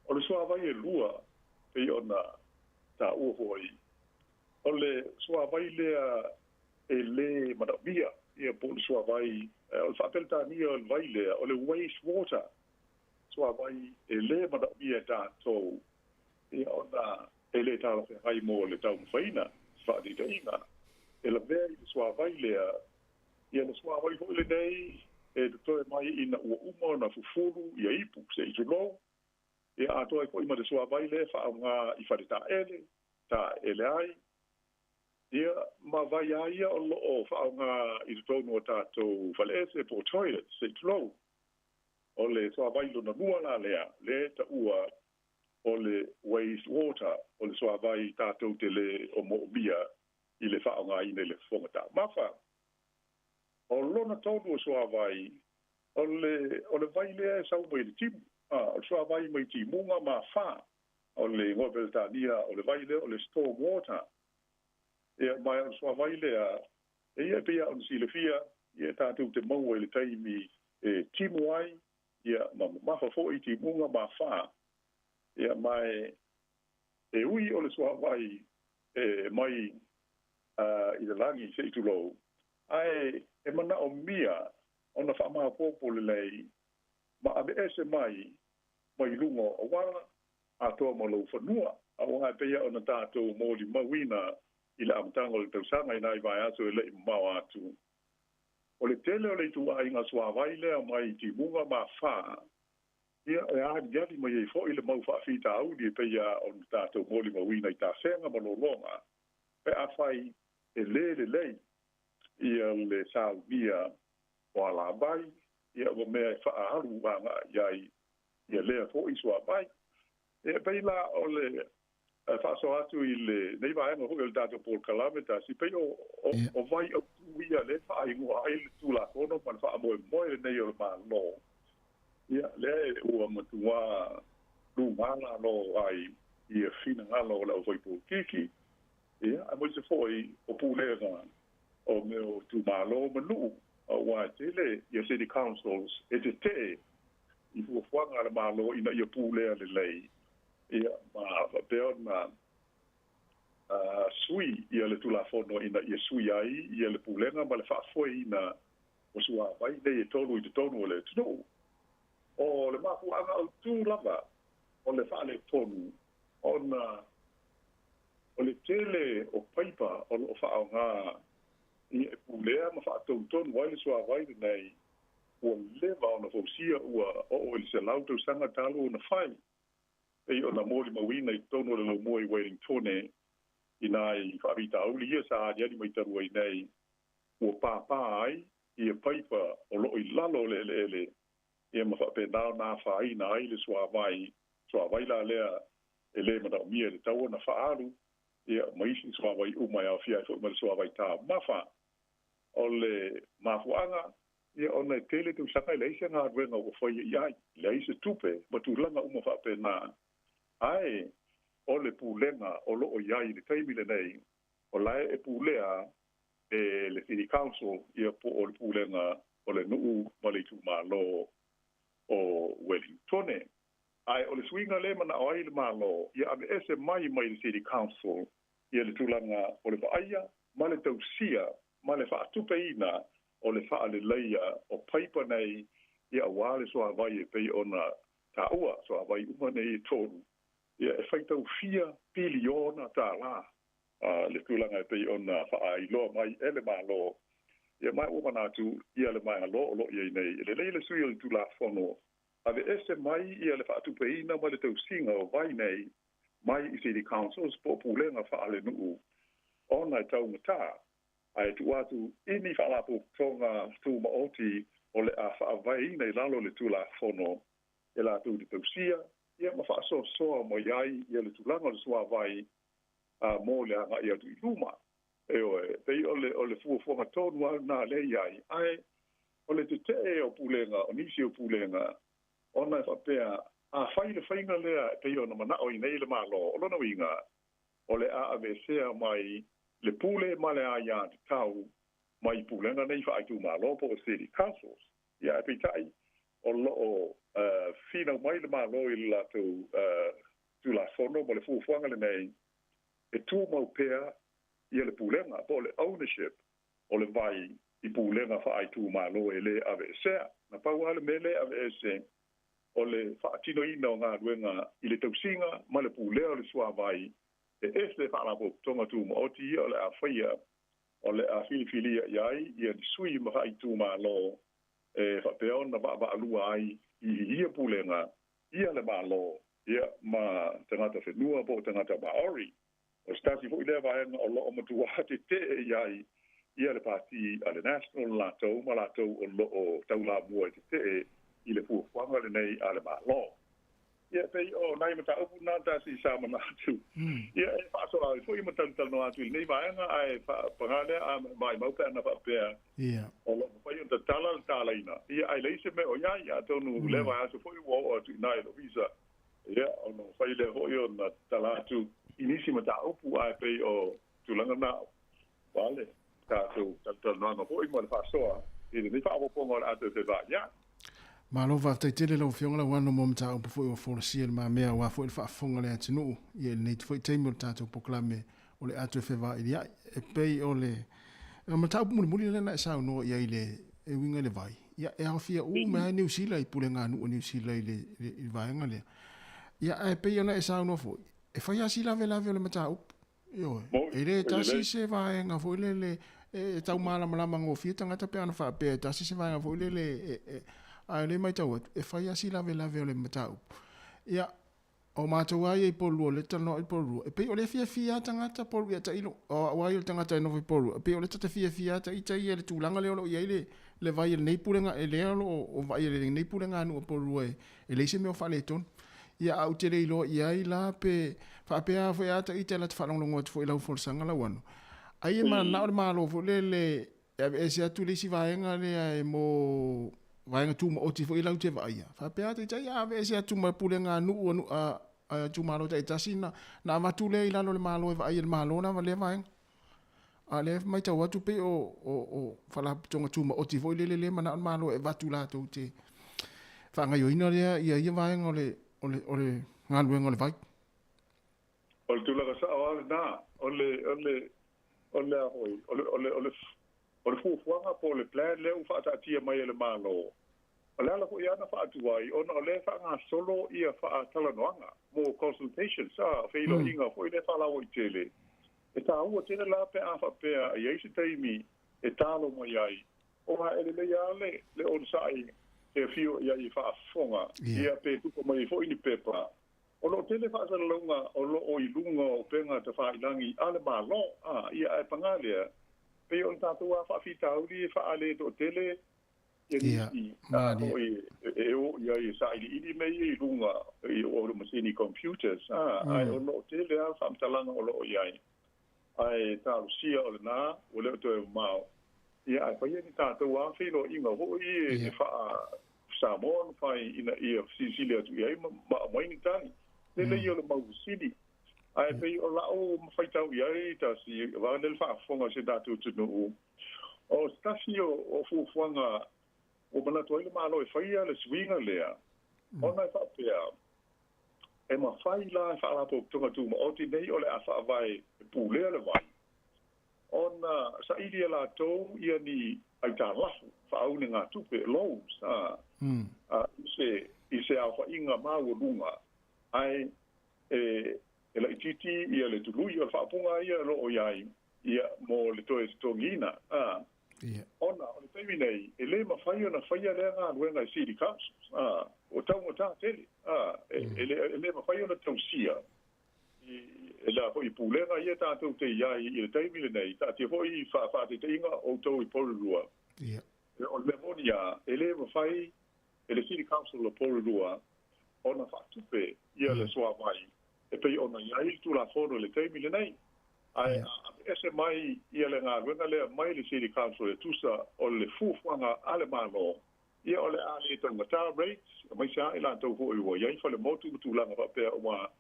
O le suavai e lua pei ona taua foi, o le suavai lea e lē manaomia, ia po o le suavai, o le faapeletania o le vai lea, o le waste water, suavai e lē manaomia e tatou, ia ona e lē talafeagai mo le taumafaiga. Faataitaiga, e lavea i le suavai lea ia le suavai foi lenei e totoe mai ina ua uma ona fufulu ia ipu se i tulou, ia atoa ai foi ma le suavai lea e faaaoga i faletaele, taeele ai, ia ma vai lava ia o lo o faaaoga i totonu o tatou faleese po o toilets se i tulou. O le suavai lona lua la lea, lea e taua o le waste water, o le suavai tatou te lē o moomia i le faaaogaina i le fofoga taumafa. O lona tolu o suavai, o le o le vai lea e sau mai le timu, o le suavai mai timuga ma afa. O le igoa Peretania o le vai lea o le storm water. Ia, ma o le suavai lea, e ia e pei lava ona silafia, ia tatou te maua i le taimi e timu ai, ia ma mamafa foi timuga ma afa. Ia, ma e ui o le suavai e mai i le lagi se i tulou, ae e manaomia ona faamaopoopo lelei ma aveese mai mai luga o auala atoa ma lou fanua, aua e pei ona tatou molimauina i le amataga o le tausaga i nai vaiaso e le i mamao atu. O le tele o le ituaiga suavai lea mai timuga ma afa, ia e aliali mai ai foi le mau faafitauli e pei ona tatou molimauina i tafega ma lologa, pe afai e lē lelei ia le saunia o alavai, ia ua mea e faaalu agai i ai ia lea foi suavai. E pei la o le faasoa atu i lenei vaega foi o le tatou polokalame tasi, pei o o vai autū ia lea e faaigoa ai le Tulafono ma le faamoemoe lenei o le Malo, ia lea ua matuā lugā lalo ai ia finagalo o le aufaipolokiki, ia aemaise foi o pulega o mea o itumalo ma nuu, aua e tele ia city councils e tetee i fuafuaga a le Malo ina ia pulea lelei, ia ma faapea ona sui ia le Tulafono ina ia sui ai ia le pulega ma le faafoeina o suavai nei e tolu i totonu o le atunuu. O le mafuaaga autū lava o le faaletonu ona o le tele o paipa o lo o faaaoga ia e pulea ma faatonutonu ai le suavai lenei ua leva ona fausia, ua oo i le 100 tausaga talu ona fai, pei ona molimauina i totonu o le laumua i Wellingtone i nai faafitauli ia sa aliali mai talu ai nei, ua pāpā ai ia paipa o lo o i lalo o le eleele, ia ma faapena ona afaina ai le suavai, suavai la lea E lē manaʻomia e tatau ona faaalu ia ma isi suāwai uma e aofia ai foʻi ma le suāwai taumafa. O le mafuaaga, ia ona e tele tausaga e leai se galuega ua faia i ai, leai se tupe ma tulaga uma faapena. Ae o le pulega o lo o i ai i le taimi lenei, o la e pulea e le City Council ia po o le pulega o le nuu ma le itumalo o Welingtone. Ae o le suiga lea e manao ai le Malo ia aveese mai mai le City Council ia le tulaga o le vaaia ma le tausia ma le faatupeina o le faaleleia o paipa nei ia aua le suavai e pei ona taua, suavai uma nei e tolu, ia e faitau fia piliona tālā le tulaga e pei ona faailoa mai e le Malo. Ia ma ua manatu ia le Malo o lo o i ai nei, e lelei le sui o le Tulafono aveese mai ia le faatupeina ma le tausiga o vai nei mai i City Councils po o pulega faalenuu ona e taugatā ae tuu atu i ni faalapotopotoga tumaoti o le a faavaeina i lalo o le Tulafono e latou te tausia ia ma faasoasoa mai ai ia le tulaga o le suavai mo le agai atu i luma. Ioe, pei o le o le fuafuaga tonu lava lena lea e i ai, ae o le tetee o pulega, o nisi o pulega, ona e faapea, a fai le faiga lea e pei ona manao ai nei le Malo, o lona uiga, o le a aveesea mai le pule ma le aiatatau mai pulega nei faaitumalo po o City Councils. Ia, ae peitai, o lo o finau mai le Malo i le latou Tulafono ma le fuafuaga lenei, e tumau pea ia le pulega po o le ownership o le vai i pulega faaitumalo e le aveesea. Na pau lava le mea lea e aveese o le faatinoina o galuega i le tausiga ma le pulea o le suavai e ese faalapotopotoga tumaoti ia o le a faia o le a filifilia i ai ia ni sui ma faaitumalo e faapea ona vaavaalua ai i ia pulega ia le Malo ia ma tagata whenua po o tagata Maori. O se tasi foi lea vaega o lo o matuā tetee i ai ia le pati a le National latou ma latou o lo o taulamua e tetee i le fuafuaga lenei a le Malo. Ia, pei o nai mataupu na tasi sa manatu. Ia, e faasoa ai foi ma talatalanoa atu i lenei vaega, ae paga lea a maimau pe ana faapea o lo o mafai ona tatala le talaina, ia, ae leai se mea o i ai, atonu lea vaiaso foi ua oo atu i ina i le ofisa, ia, ona mafai lea foi ona tatala atu i nisi mataupu, ae pei o tulaga na aua le tatou talatalanoaga foi ma le faasoa i lenei faaopoopoga o le a toe fevaai. Malo faafetai tele lau Afioga Lauano mo mataupu foi ua folasia i le mamea aua foi le faafofoga a le atunuu ia i lenei foi taimi o le tatou polokalame o le a toe fevailiai. E pei o le mataupu mulimuli lea na e saunoa i ai i le e uiga i le vai, ia e aofia uma ai Niu Sila i puleganuu a Niu Sila i le i le vaega lea. Ia ae pei ona e saunoa foi, e fai lava si lavelave o le mataupu. Ioe. E le tasi se vaega foi lele e tau malamalama gofie tagata pe ana faapea e tasi se vaega foi lele e, e, ae o lea e matau atu, e fai lava si lavelave o le mataupu. Ia, o matou lava ia i Porirua, o lea e talanoa i Porirua, e pei o lea e fiafia lava tagata Porirua, ia tailo, o au lava ia o le tagata e nofo i Porirua, e pei o lea ta te fiafia lava ita ia i le tulaga lea o lo o i ai le, le vai a lenei pulega, e lea o lo o vaai e lenei puleganuu a Porirua e, e leai se mea o faaletonu. Ia, ae ou te le iloa i ai la pe faapea foi a ita la te faalogologo atu foi i lau folasaga Lauano. Ai e mananao le Malo foi lele e aveese atu le isi vaega lea e mo vaega tumaoti foi lau te vaaia. Faapea a ita ia aveese atu ma pulega nuu a a itumalo taitasi na na avatu lea i lalo o le Malo e vaaia e le Malo lava lea vaega. A o lea e matau atu pei o, o, o Faalapotopotoga Tumaoti foi lele lea e manao le Malo e avatu latou te faagaoioina lea ia ia vaega o le, o le, o le galuega o le vai. O le tulaga sao lava lena, o le, o le, o le a foi, o le, o le, o le, o le fuafuaga po o le plan lea ua faataatia mai e le Malo, O le ala foi lea na faatu ai, ona o lea e faagasolo ia faatalanoaga mo consultations, a, feiloaiga foi lea faalauaitele. E taua tele la pe a faapea e i ai se taimi e talo mai ai, aua e lelei lava le, le onosai e afio i ai e faafofoga, ia pe tufa mai ai foi ni pepa. O lo o tele faasalalauga o lo o i luga o upega tafailangi a le Malo, a, ia ae paga lea, pei o le tatou lava faafitauli e faale toatele. Ia nisi foi e o i ai e sailiili mea ia i luga o le masini computers, ae ona o tele lava faamatalaga o lo o i ai, ae talosia o lena ua le o toe mamao, ia ae faia ni tatou lava feiloaiga foi e faa-Samoa ona fai ina ia fesilisili atu i ai ma aumai ni tali. Tele ia o le mau fesili, ae pei o la'u faitau i ai tasi, vaeane le faafofoga a si o tatou atunuu, O se tasi o fuafuaga ua manatu ai le Malo e faia le suiga lea, ona e faapea, e mafai la e Faalapotopotoga Tumaoti nei o le a faavae e pulea le vai, ona saili e latou ia ni aitalafu faaunegatupe, loans, i se aofaiga maualuga, ae e laitiiti ia le tului o le faaupuga ia o lo o i ai ia, mo le toe totogiina, ā, ona o le taimi nei, e le mafai ona faia lea galuega e City Councils, ā, ua taugata tele, ā, e le mafai ona tausia i e la foi pulega ia tatou te i ai i le taimi lenei, taatia foi faataitaiga outou i Porirua. O le mea moni lava, e le mafai e le City Council o Porirua ona faatupe ia le suavai e pei ona i ai le Tulafono i le taimi lenei. Ae a aveese mai ia le galuega lea mai le City Council e tusa o le fuafuaga a le Malo, ia o le a le taugata rates, aemaise lava i latou foi ua i ai falemotu ma tulaga faapea aua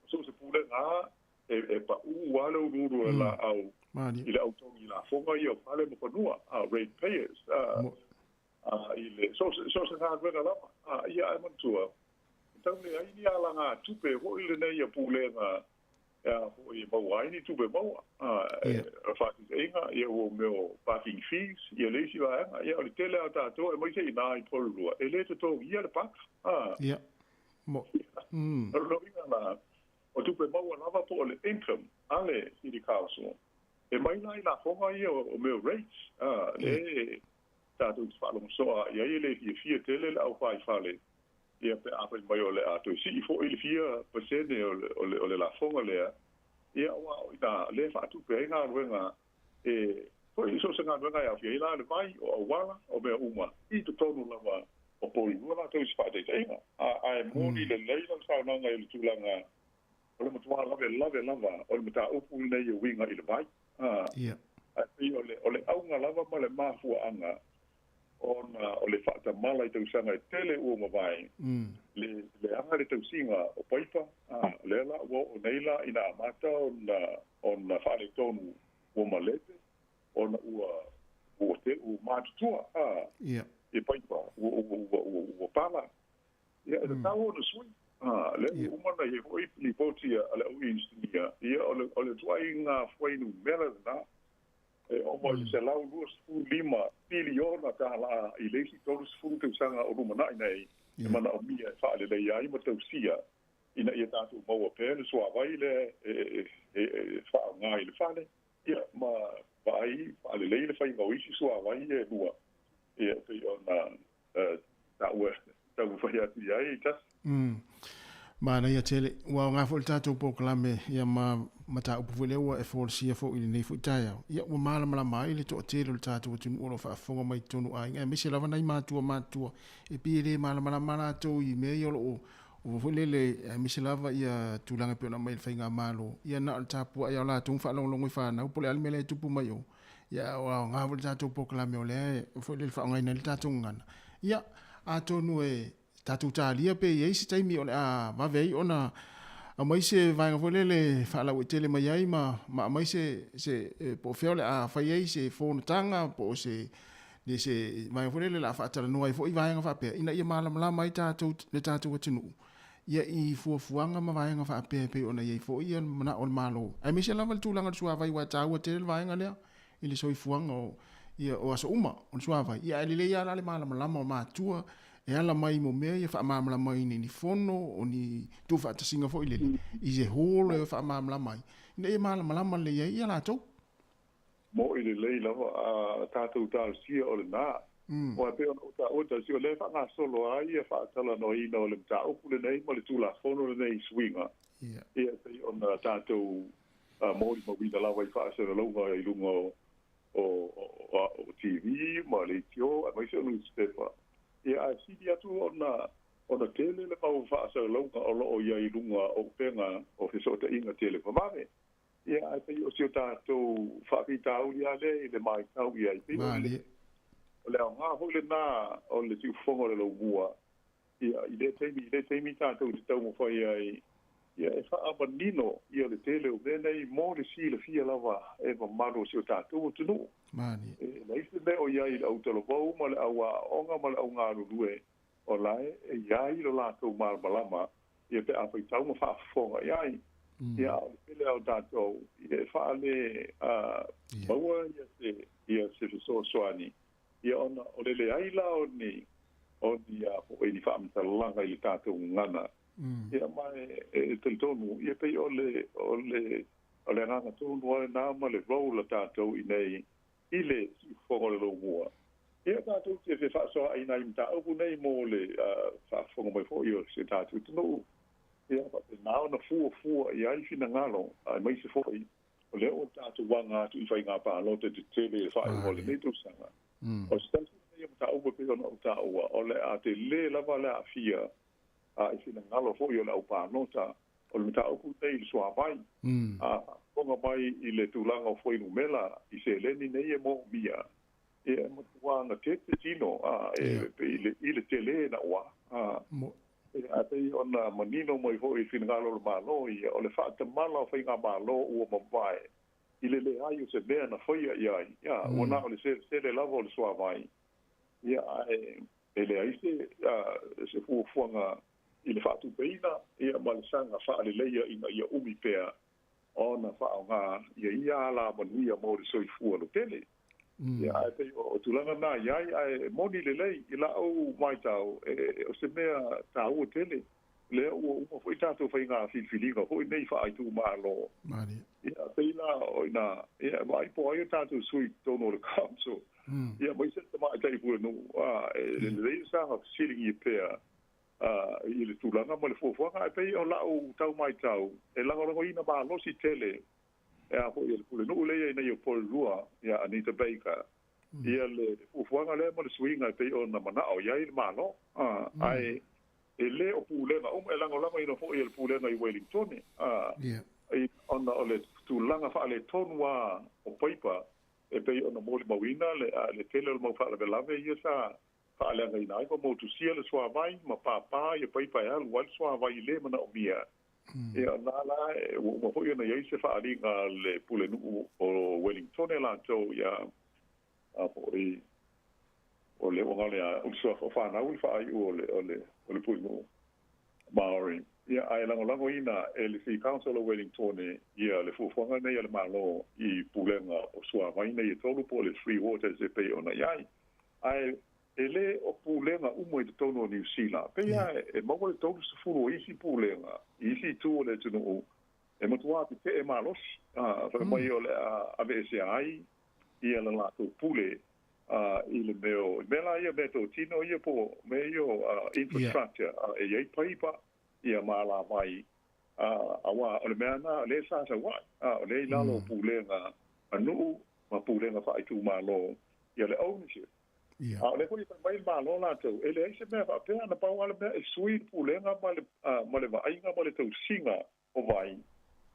so o se pulega lava e pau lava le uluulu o le laau i le au togi lafoga ia o fale ma fanua, rate payers. I le, so o se galuega lava, ia ae manatua, e tau leai ni alagatupe foi lenei a pulega e a foi e maua ai ni tupe maua. O le faataitaiga, ia ua mea o parking fees, ia le isi vaega, ia o le tele lava o tatou, aemaise i ina i Porirua, e le totogia le paka. Ia. Mo. O lona uiga la, o tupe maua lava po o le income a le City Council, e mai la i lafoga ia o mea o rates, le tatou te faalogo soa i ai e le fiafia tele le aufaifale ia pe a fai mai o le a toe sii foi le fia pasene o le lafoga lea, ia aua o ina lea e faatupe ai galuega e foi so o se galuega e aofia ai la le vai, o auala, o mea uma i totonu lava o Porirua latou i se faataitaiga. Ae moni lelei lau saunoaga i le tulaga o le matua lavelave lava o le mataupu lenei e uiga i le vai. Ae pei o le, o le auga lava ma le mafuaaga ona o le faatamala i tausaga e tele ua mavae, le leaga le tausiga o paipa, o lea la ua oo nei la ina amata ona, ona faaletonu ua malele ona ua, ua te, ua matutua, i paipa ua, ua, ua, ua, ua pala. Ia, e tatau ona sui. Lea ua uma ona i ai foi lipoti a le au inisinia, ia o le, o le ituaiga fuainumera lena, e oo mai i le $125 piliona tala i le isi 30 tausaga o lumanai nei, e manaomia e faaleleia ai ma tausia ina ia tatou maua pea le suavai lea e faaaoga i le fale, ia, ma vaai faalelei le faiga o isi suavai ia e lua, ia, e pei ona taua taumafai atu i ai tasi. Manaia tele. Ua aoga foi le tatou polokalame ia ma mataupu foi lea ua e folasia foi i lenei foi taeao. Ia ua malamalama ai le toatele o le tatou atunuu o lo o faafofoga mai i totonu o aiga aemaise lava nai matua matutua e pei e le malamalama latou i mea ia o lo o ua foi lele aemaise lava ia tulaga e pei ona aumai e le faigamalo. Ia na o le tapuai lava o latou ma faalogologo i fanau po o le a le mea la e tupu mai o. Ia ua aoga foi le tatou polokalame o lea e foi lele faaaogaina ai le tatou gagana. Ia, atonu e tatou talia pe i ai se taimi o le a vave ai ona aumai se vaega foi lele faalauaitele mai ai ma, ma aumai se, se po o fea o le a fai ai se fonotaga po o se, ne se vaega foi lele o le a faatalanoa ai foi vaega faapea ina ia malamalama ai tatou, le tatou atunuu ia i fuafuaga ma vaega faapea e pei ona i ai foi ia manao o le Malo, aemaise lava le tulaga o le suavai aua e taua tele le vaega lea i le soifuaga o ia o aso uma o le suavai. Ia ae lelei lava la le malamalama o matua e ala mai mo mea ia faamalamalamaina i ni fono o ni tuufaatasiga foi lele i se hall e faamalamalama ai ina ia malamalama lelei ai ia latou. Moʻi lelei lava a tatou talosia o lena. Aua e pei ona ou taua tasi, o lea e faagasolo ai ia faatalanoaina o le mataupu lenei ma le Tulafono lenei i suiga, ia e pei ona tatou molimauina lava i faasalalauga i luga o o TV ma leitio aemaise o newspaper. Ia ae sili atu ona ona tele le mau faasalalauga o lo o i ai i luga o upega o fesootaiga televavave. Ia ae pei o si o tatou faafitauli lava lea i le matau i ai, pei o le o le aoga foi lena o le siufofoga o le laumua, ia i lea taimi i lea taimi tatou te taumafai ai ia e faamanino ia le tele o mea nei mo le silafia lava e mamalu o si o tatou atunuu. E leai se mea o i ai i le autalavou ma le au aoaoga ma le au galulue o la e i ai lo latou malamalama ia pe a faitau ma faafofoga i ai. Ia a o le tele lava o tatou ia e faale maua ia se ia se fesoasoani ia ona o le leai la o ni o ni a foi ni faamatalaga i le tatou gagana. Ia ma e talitonu ia pei o le o le o le agaga tonu lava lena ma le role a tatou i nei i le siufofoga o le lomua. Ia tatou te fefaasoaʻi nai mataupu nei mo le faafofoga mai foi o si o tatou atunuu, ia faapena ona fuafua i ai finagalo, aemaise foi o lea ua tatou aga atu i faiga palota tetele e faaiuga o lenei tausaga. O se tasi lenei o mataupu e pei ona ou taua, o le a tele lava le aafia i finagalo foi o le au palota, o le mataupu lenei i le suavai, a faafofoga mai i le tulaga o fuainumera i seleni nei e moomia, e matua gatete tino e i le tele naua. Ae pei ona manino mai foi i le finagalo o le Malo ia, o le faatamala o faigamalo ua mavae i le leai o se mea na faia i ai, ua na o le selesele lava o le suavai, ia, ae e leai se se fuafuaga i le faatupeina ia ma le saga faaleleia ina ia umi pea ona faaaoga ia ia alamanuia mo le soifua lautele. Ia, ae pei o tulaga na i ai, ae moni lelei i la'u matau, o se mea taua tele, lea ua uma foi tatou faiga filifiliga foi nei faaitumalo. Ia, pei la o ina, ia, e vaai po o ai o tatou sui i totonu o le council, ia, aemaise le tamaitai pulenuu, a, e lelei le saga fesiligia pea i le tulaga ma le fuafuaga. Ae pei o la'u tau matau, e lagolagoina malosi tele e a foi e le pulenuu lea e i ai nei o Porirua, ia Anita Baker, ia le fuafuaga lea ma le suiga e pei ona manao i ai le Malo. Ae e le o pulega uma, e lagolagoina foi e le pulega i Wellingtone, ona o le tulaga faaletonu lava o paipa e pei ona molimauina le tele o le mau faalavelave ia sa faaleagaina ai ma motusia le suavai ma pāpā ia paipa e alu ai le suavai i le manaomia. Ia, o lena la, ua uma foi ona i ai se faaaliga a le pulenuu o Wellingtone latou ia a foi o le uaga o le a uso o fanau le faaiu o le o le o le pulenuu Maori. Ia, ae lagolagoina e le City Council o Wellingtone ia le fuafuaga nei a le Malo i pulega o suavai nei e tolu po o le Three Waters e pei ona i ai. Ae e le o pulega uma i totonu o Niu Sila. Pei lava e maua le 30 o isi pulega i isi itu o le atunuu e matua tetee malosi, fai mai o le a aveesea ai ia le latou pule i le mea o, mea la ia, meatotino ia po o mea ia o infrastructure, e i ai paipa ia ma alavai, aua o le mea lena o lea sa sau ai, o lea i lalo o pulega a nuu ma pulega faaitumalo ia le ownership. A o lea foi e fai mai le Malo latou, e leai se mea faapea, na pau lava le mea e sui le pulega ma le ma le vaaiga ma le tausiga o vai,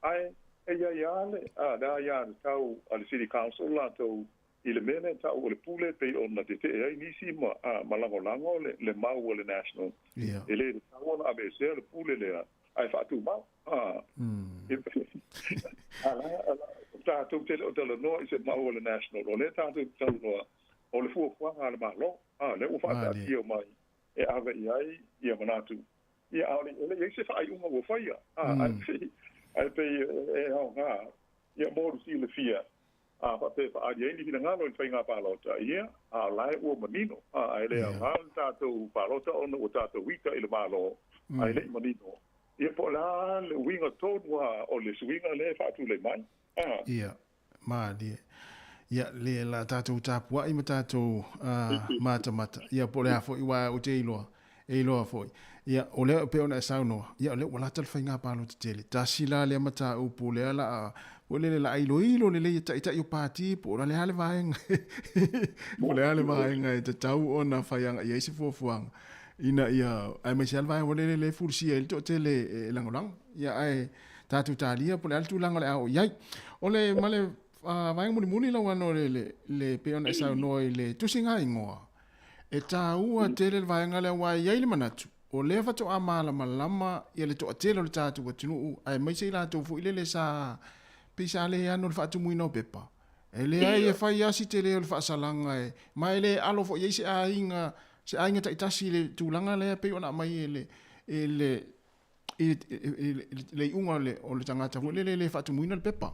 ae e i ai lava le le aiatatau a le City Council latou i le mea lea e tau o le pule pei ona tetee ai nisi ma ma lagolago le le mau a le National. E le tatau ona aveesea le pule lea ae faatumau. A la tatou te le o talanoa i se mau a le National, o lea tatou te talanoa o le fuafuaga a le Malo, a lea ua faataatia mai e ave i ai ia manatu. Ia, a o le, e le i ai se faaiuga ua faia, a, ae pei, ae pei e aoga, ia, mo le silafia, a faapea e faaali ai ni finagalo i le faiga palota, ia, a o la e ua manino, a, ae le aoga le tatou palota ona ua tatou ita i le Malo, ae le i manino, ia, po o le a le uiga tonu lava o le suiga lea e faatulai mai, a. Ia, malie. Ia, le la tatou tapuai ma tatou matamata. Ia, po o le a foi, aua ou te iloa, e iloa foi. Ia, o lea e pei ona e saunoa, ia, o lea ua lata le faiga palota tele. Tasi la lea mataupu lea la a, Foi lele la iloilo lelei e ta'ita'i o pati po o le a le vaega po o le a le vaega e tatau ona fai aga'i ai se fuafuaga ina ia aemaise lava le vaega foi lele lea e fulisia ai le toatele e lagolago. Ia ae tatou talia po o le a le tulaga o le a oo i ai. O le ma le vaega mulimuli lau Ano le le le pei ona e saunoa i le tusiga igoa, e taua tele le vaega lea aua e i ai le manatu o lea faatoa malamalama ia le toatele o le tatou atunuu aemaise i latou foi lele sa pei sa le ano i le faatumuina o pepa. E leai e fai lava si tele o le faasalaga e, ma e le alo foi i ai se aiga, se aiga taitasi i le tulaga lea pei ona aumai e le, e le, i le iuga o le tagata foi lele e le faatumuina le pepa.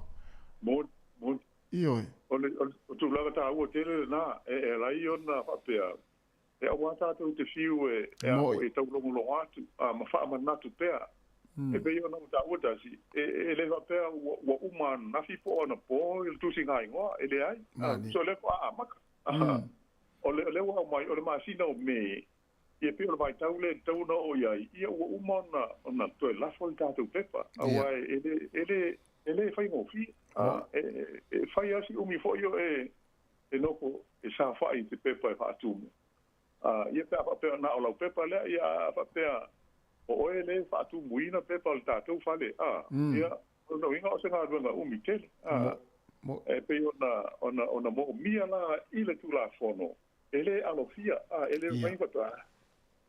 Moni, moni. Ioe. O le, o le tulaga taua tele lena, e, e ala ai ona faapea, e aua tatou te fiu e, e, a, e taulogologo atu, a, ma faamanatu pea. E pei ona ua taua tasi, e, e le faapea ua, ua uma ananafi po o anapo i le tusiga igoa, e leai. A, so lea faatoa amata. O le, o lea ua aumai, o le masina o Me, Ia pei o le vaitau lea e tatau ona oo i ai, ia ua uma ona, ona toe lafo le tatou pepa, aua e le, e le, e le faigofie. A, e, e fai lava si umi foi o e, e nofo e saofai i se pepa e faatumu. A, ia pe a faapea na o lau pepa lea, ia a faapea o oe lea e faatumuina pepa o le tatou fale, a, ia, o lona uiga o se galuega umi tele. A, e pei ona, ona, ona moomia la i le Tulafono E le alofia, a e le mafai faatoa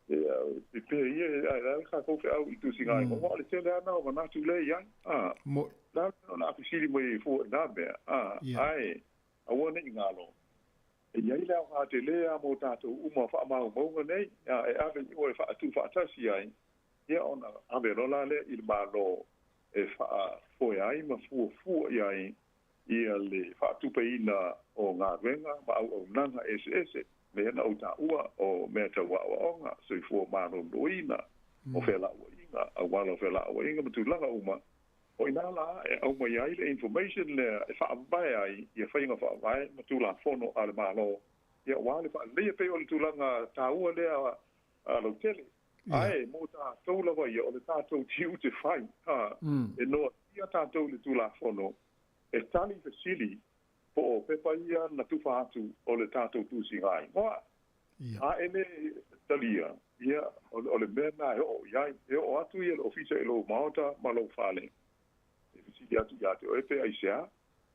e pe ia ae la tatou feau i tusiga ai aua o le tele lava na o manatu lea i ai a la o le a fesili mai fua i na mea a ae aua ne i galo e i ai le aoga tele lava mo tatou uma faamaumauga nei a e ave i o e faatufaatasi ai ia ona ave loa la lea i le Malo e faafoe ai ma fuafua i ai ia le faatupeina o galuega ma auaunaga eseese, lea na ou taua o mea tau aoaoga, soifua maloloina, o felauaiga, auala o felauaiga ma tulaga uma, o i ina la e aumai ai le information lea e faavae ai ia faiga faavae ma Tulafono a le Malo, ia aua le faaleleia pei o le tulaga taua lea a lautele. Ae mo tatou lava ia, o le tatou tiute fai, ha, e noatia tatou i le Tulafono e tali fesili po o pepa ia na tufa atu o le tatou tusiga igoa. A e le talia, ia, o le mea lena e oo i ai. E oo atu ia le ofisa i lou maota ma lou fale, e fesili atu ia te oe pe aisea,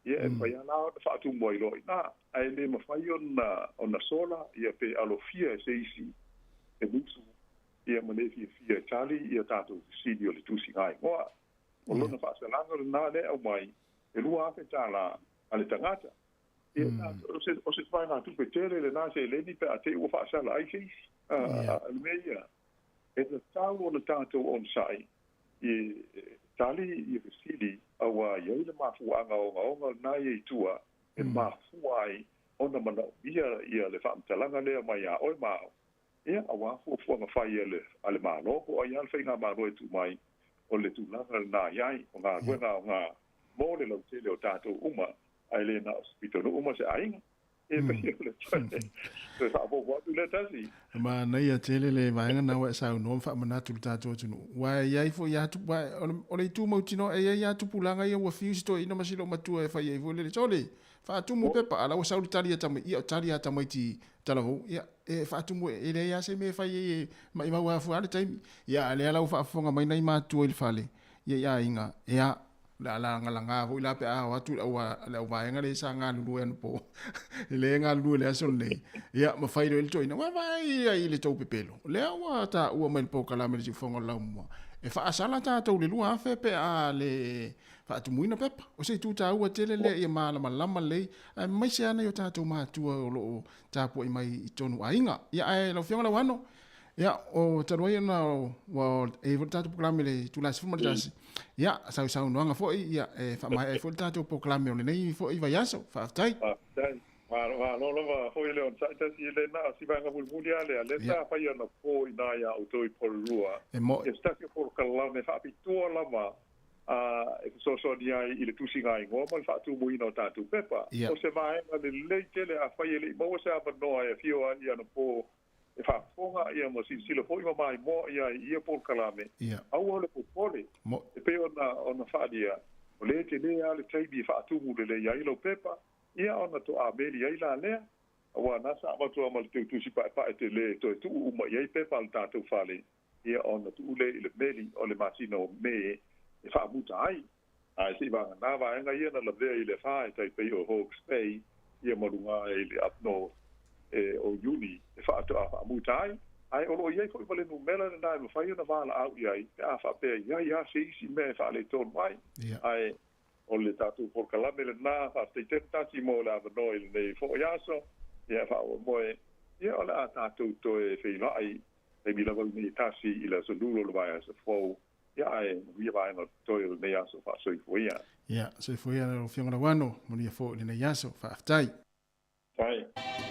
ia e mafai lava la ona faatumu ai loa i ina, ae le mafai ona sola ia pe alofia e se isi e musu ia ma le fiafia e tali ia tatou fesili o le tusiga igoa. O lona faasalaga lena lea e aumai, e $2,000 a le tagata. Ia, o se vaegatupe tele lena seleni pe a te i ua faasala ai se isi. A o le mea ia, e tatau ona tatou onosai e tali ia fesili aua e i ai le mafuaaga ogaoga lena ia i tua e mafua ai ona manaomia ia le faamatalaga lea mai ia oe ma au, ia aua fuafuaga fai a le a le Malo po o ai lava le faigamalo e tuu mai, o le tulaga lena i ai, o galuega aoga mo le lautele o tatou uma, ae le na o se pitonuu ma se aiga. E pei o le toe faaopoopo atu lea tasi. Manaia tele le vaega na ua e saunoa ma faamanatu i le tatou atunuu. Aua e i ai foi lava tupu, aua o le itu mautinoa e i ai lava tupulaga ia ua fiu si toeaina ma si loomatua e fai ai foi lele, sole, faatumu pepa, a la ua sau le tali a tamaiti, ia o tali a tamaiti talavou, ia, e faatumu, e leai lava se mea e fai ai e maimau lava fua le taimi. Ia, a o lea la ua faafofoga mai nai matua i le fale, ia i aiga, ia, O le a lagalaga foi la pe a o atu le auvaega lea sa galulue anapo, lea e galulue i le aso lenei, ia ma fai loa i le toeaina, ua vaai ai i le tou pepelo, lea ua taua mai le polokalame i le siufofoga o le laumua, e faasala tatou i le 2000 pe a le faatumuina pepa. O se itu taua tele lea ia malamalama lelei, aemaise lava nai o tatou matua o lo o tapuai mai i totonu o aiga. Ia ae lau Afioga Lauano, Ia, o talu ai ona ua e i ai foi le tatou polokalame i le itula e 11, ia, sausaunoaga foi, ia, e faamaea ai foi le tatou polokalame o lenei foi vaiaso. Faafetai. Faafetai. Malo, malo lava foi le onosai tasi, e le na o si vaega mulimuli lava lea, lea sa fai anapo i ina iā outou i Porirua, E mo'i. ia se tasi o polokalame faapitoa lava a e fesoasoani ai i le tusiga igoa ma le faatumuina o tatou pepa. O se vaega lelei tele afai e le i maua se avanoa e afio ai anapo e faafofoga ia ma silasila foi ma maimoa i ai i ia polokalame, aua le popole, e pei ona ona faaalia. O lea e telē lava le taimi e faatumu lelei ai lau pepa, ia ona to'a meli ai la lea. Aua na sa avatu lava ma le teutusi paepae telē e toe tuu uma i ai pepa a le tatou fale, ia ona tuu lea i le meli o le masina o Me e faamuta ai. Ae se i vagana vaega ia na lavea i le afa e tai pei o Hawke's Bay ia ma luga ae i le Up North e o Iuni e faatoa faamuta ai. Ae o lo o i ai foi ma le numera lena e mafai ona valaau i ai pe a faapea i ai lava se isi mea e faaletonu ai. Ae o le tatou polokalame lena, faafetai tele tasi mo le avanoa i lenei foi aso. Ia faamoemoe, ia o le a tatou toe feiloai taimi lava lenei e tasi i le aso Lua o le vaiaso fou. Ia ae manuia vaega o totoe o lenei aso faasoifua ia. Ia, soifua ia lau Afioga Lauano, manuia foi lenei aso. Faafetai. Faafetai.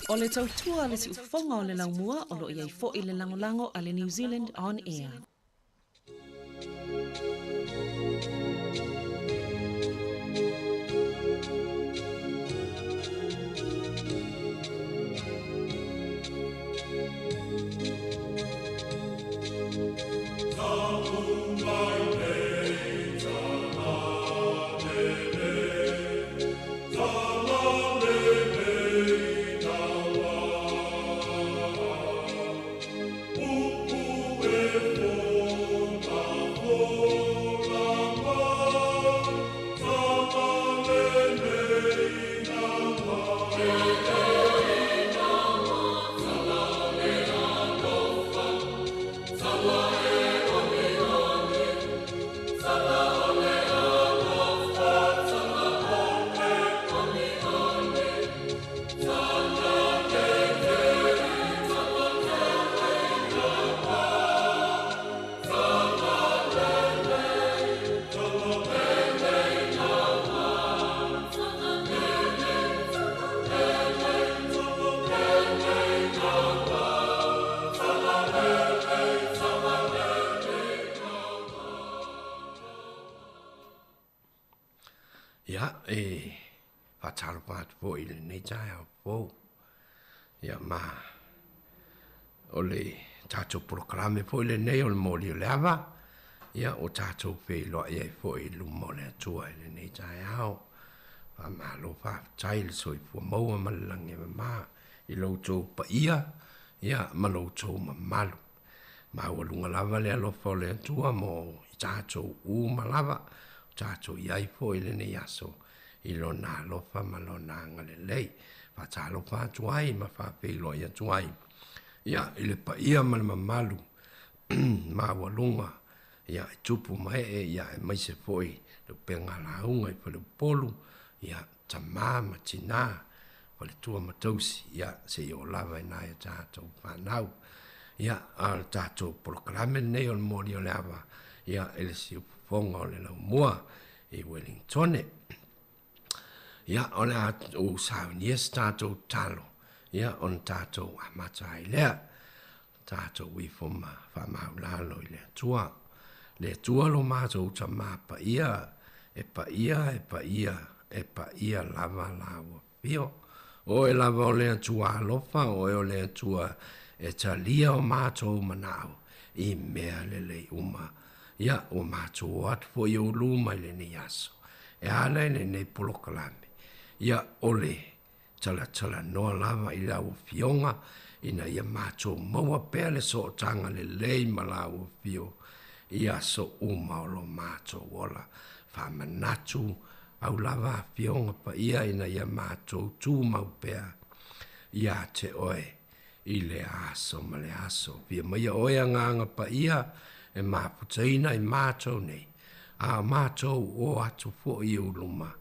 O le tautua a le siufofoga o le laumua o lo o i ai foi le lagolago a le New Zealand On Air. e faatalofa atu foi i lenei taeao fou. Ia, ma o le tatou polokalame foi lenei o le moli o le ava, ia, ua tatou feiloai ai foi i luma o le Atua i lenei taeao. Faamalo faafetai le soifua maua ma le lagi e mama i lo outou paia, ia, ma lo outou mamalu. Maualuga lava le alofa o le Atua mo i tatou uma lava, o tatou i ai foi i lenei aso i Lona alofa ma Lona agalelei. Faatalofa atu ai ma faafeiloai atu ai ia, i le paia ma le mamalu maualuga ia, i tupu ma ee ia, aemaise foi le upega lauga i Faleupolu, ia, tama ma tinā, faletua ma tausi, ia, seia oo lava i nai a tatou fanau. Ia, a o le tatou polokalame lenei o le Moli o le Ava, ia, i le siufofoga o le laumua i Wellingtone. Ia, o le a ou saunia se tatou talo, ia, ona tatou amata ai lea. Tatou ifo ma faamaulalo i le Atua. Le Atua lo matou Tama paia, e paia, e paia, e paia lava lau Afio. Oe lava o le Atua alofa, oe o le Atua e talia o matou manao i mea lelei uma. Ia, ua matou o atu foi i ou luma i lenei aso, e ala i lenei polokalame. Ia, o le Talatalanoa lava i lau Afioga ina ia matou maua pea le sootaga lelei ma lau Afio i aso uma o lo matou ola. Faamanatu au lava Afioga Paia ina ia matou tumau pea ia te Oe i le aso ma le aso. Fia maia Oe Agaga Paia e mafutaina i matou nei, a o matou o atu foi i ou luma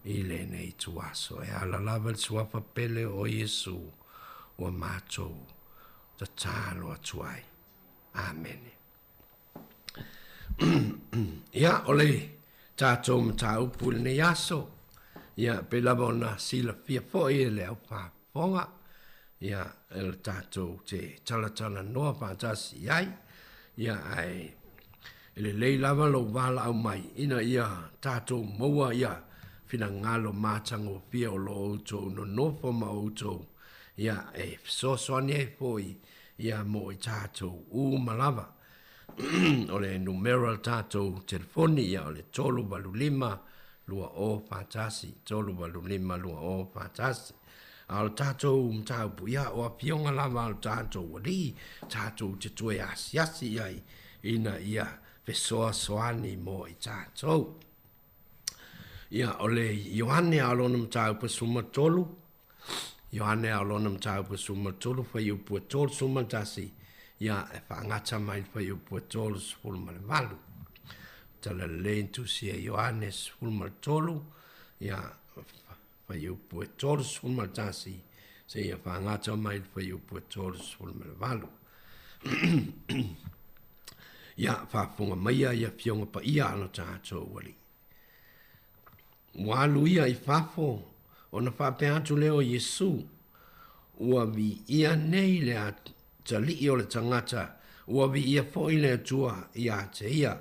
i lenei ituaso. E ala lava i le suafa pele o Iesu ua matou tatalo atu ai. Amene. Ia, o le tatou mataupu i lenei aso, ia, pei lava ona silafia foi e le au faafofoga, ia, e le tatou te talatalanoa faatasi i ai, ia, ae E lelei lava lou valaau mai ina ia tatou maua ia finagalo matagofie o lo outou nonofo ma outou, ia, e fesoasoani ai foi ia mo i tatou uma lava. O le numera o le tatou telefoni, ia, o le 385 2041, 385 2041. A o le tatou mataupu, ia, o afioga lava a lo tatou Alii, tatou te toe asiasi i ai ina ia fesoasoani mo i tatou. Ia, o le Ioane a o lona mataupu e 13, Ioane a o lona mataupu e 13, fuaiupu e 31, ia, e faagata mai le fuaiupu e 38. Talalelei na tusi e Ioane 13, ia, fuaiupu e 31, seia faagata mai le fuaiupu e 38. Ia, faafofoga maia i Afioga Paia a lo tatou Alii. Ua alu ia i fafo, ona faapea atu lea o Iesu, Ua viia nei le atalii o le tagata, ua viia foi le Atua ia te ia.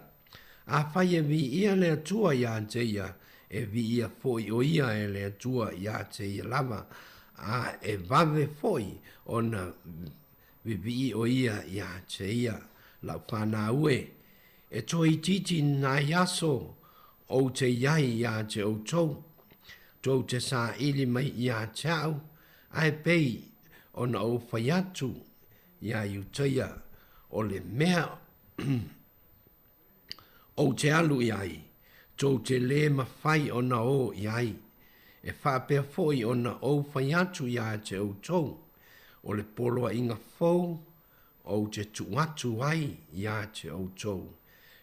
Afai e viia le Atua ia te ia, e viia foi o ia e le Atua ia te ia lava, a e vave foi ona vivii o ia ia te ia. Lau fanau e, e toe itiiti nai aso ou te i ai ia te outou, tou te saili mai ia te au, ae pei ona ou fai atu ia Iutaia, o le mea Ou te alu i ai, tou te lē mafai ona ō i ai. E faapea foi ona ou fai atu iā te outou, o le poloaiga fou ou te tuu atu ai iā te outou,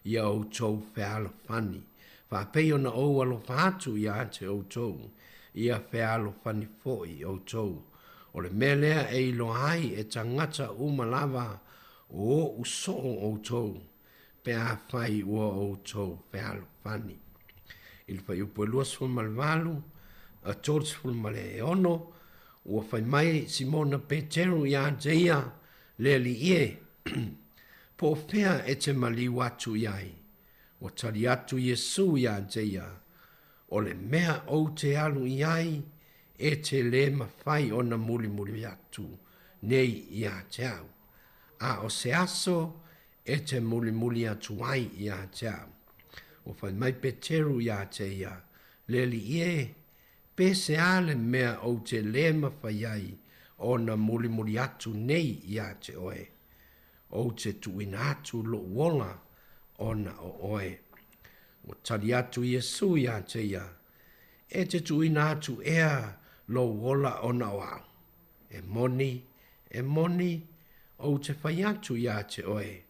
ia outou fealofani, faapei ona ou alofa atu iā te outou, ia fealofani foi outou. O le mea lea e iloa ai e tagata uma lava O oʻu soo outou, pe afai ua outou fealofani. I le fuaiupu e 28, 36, ua fai mai Simona Peteru iā te ia, Le Alii e, po o fea e te maliu atu i ai? Ua tali atu Iesu iā te ia, O le mea ou te alu i ai, e te lē mafai ona mulimuli atu nei ia te au, a o se aso e te mulimuli atu ai ia te au. Ua fai mai Peteru ia te ia, Le Alii e, pe se a le mea ou te lē mafai ai ona mulimuli atu nei ia te oe? Ou te tuuina atu lou ola ona o oe. Ua tali atu Iesu ia te ia, E te tuuina atu ea lou ola ona o au? E moni, e moni, ou te fai atu ia te oe,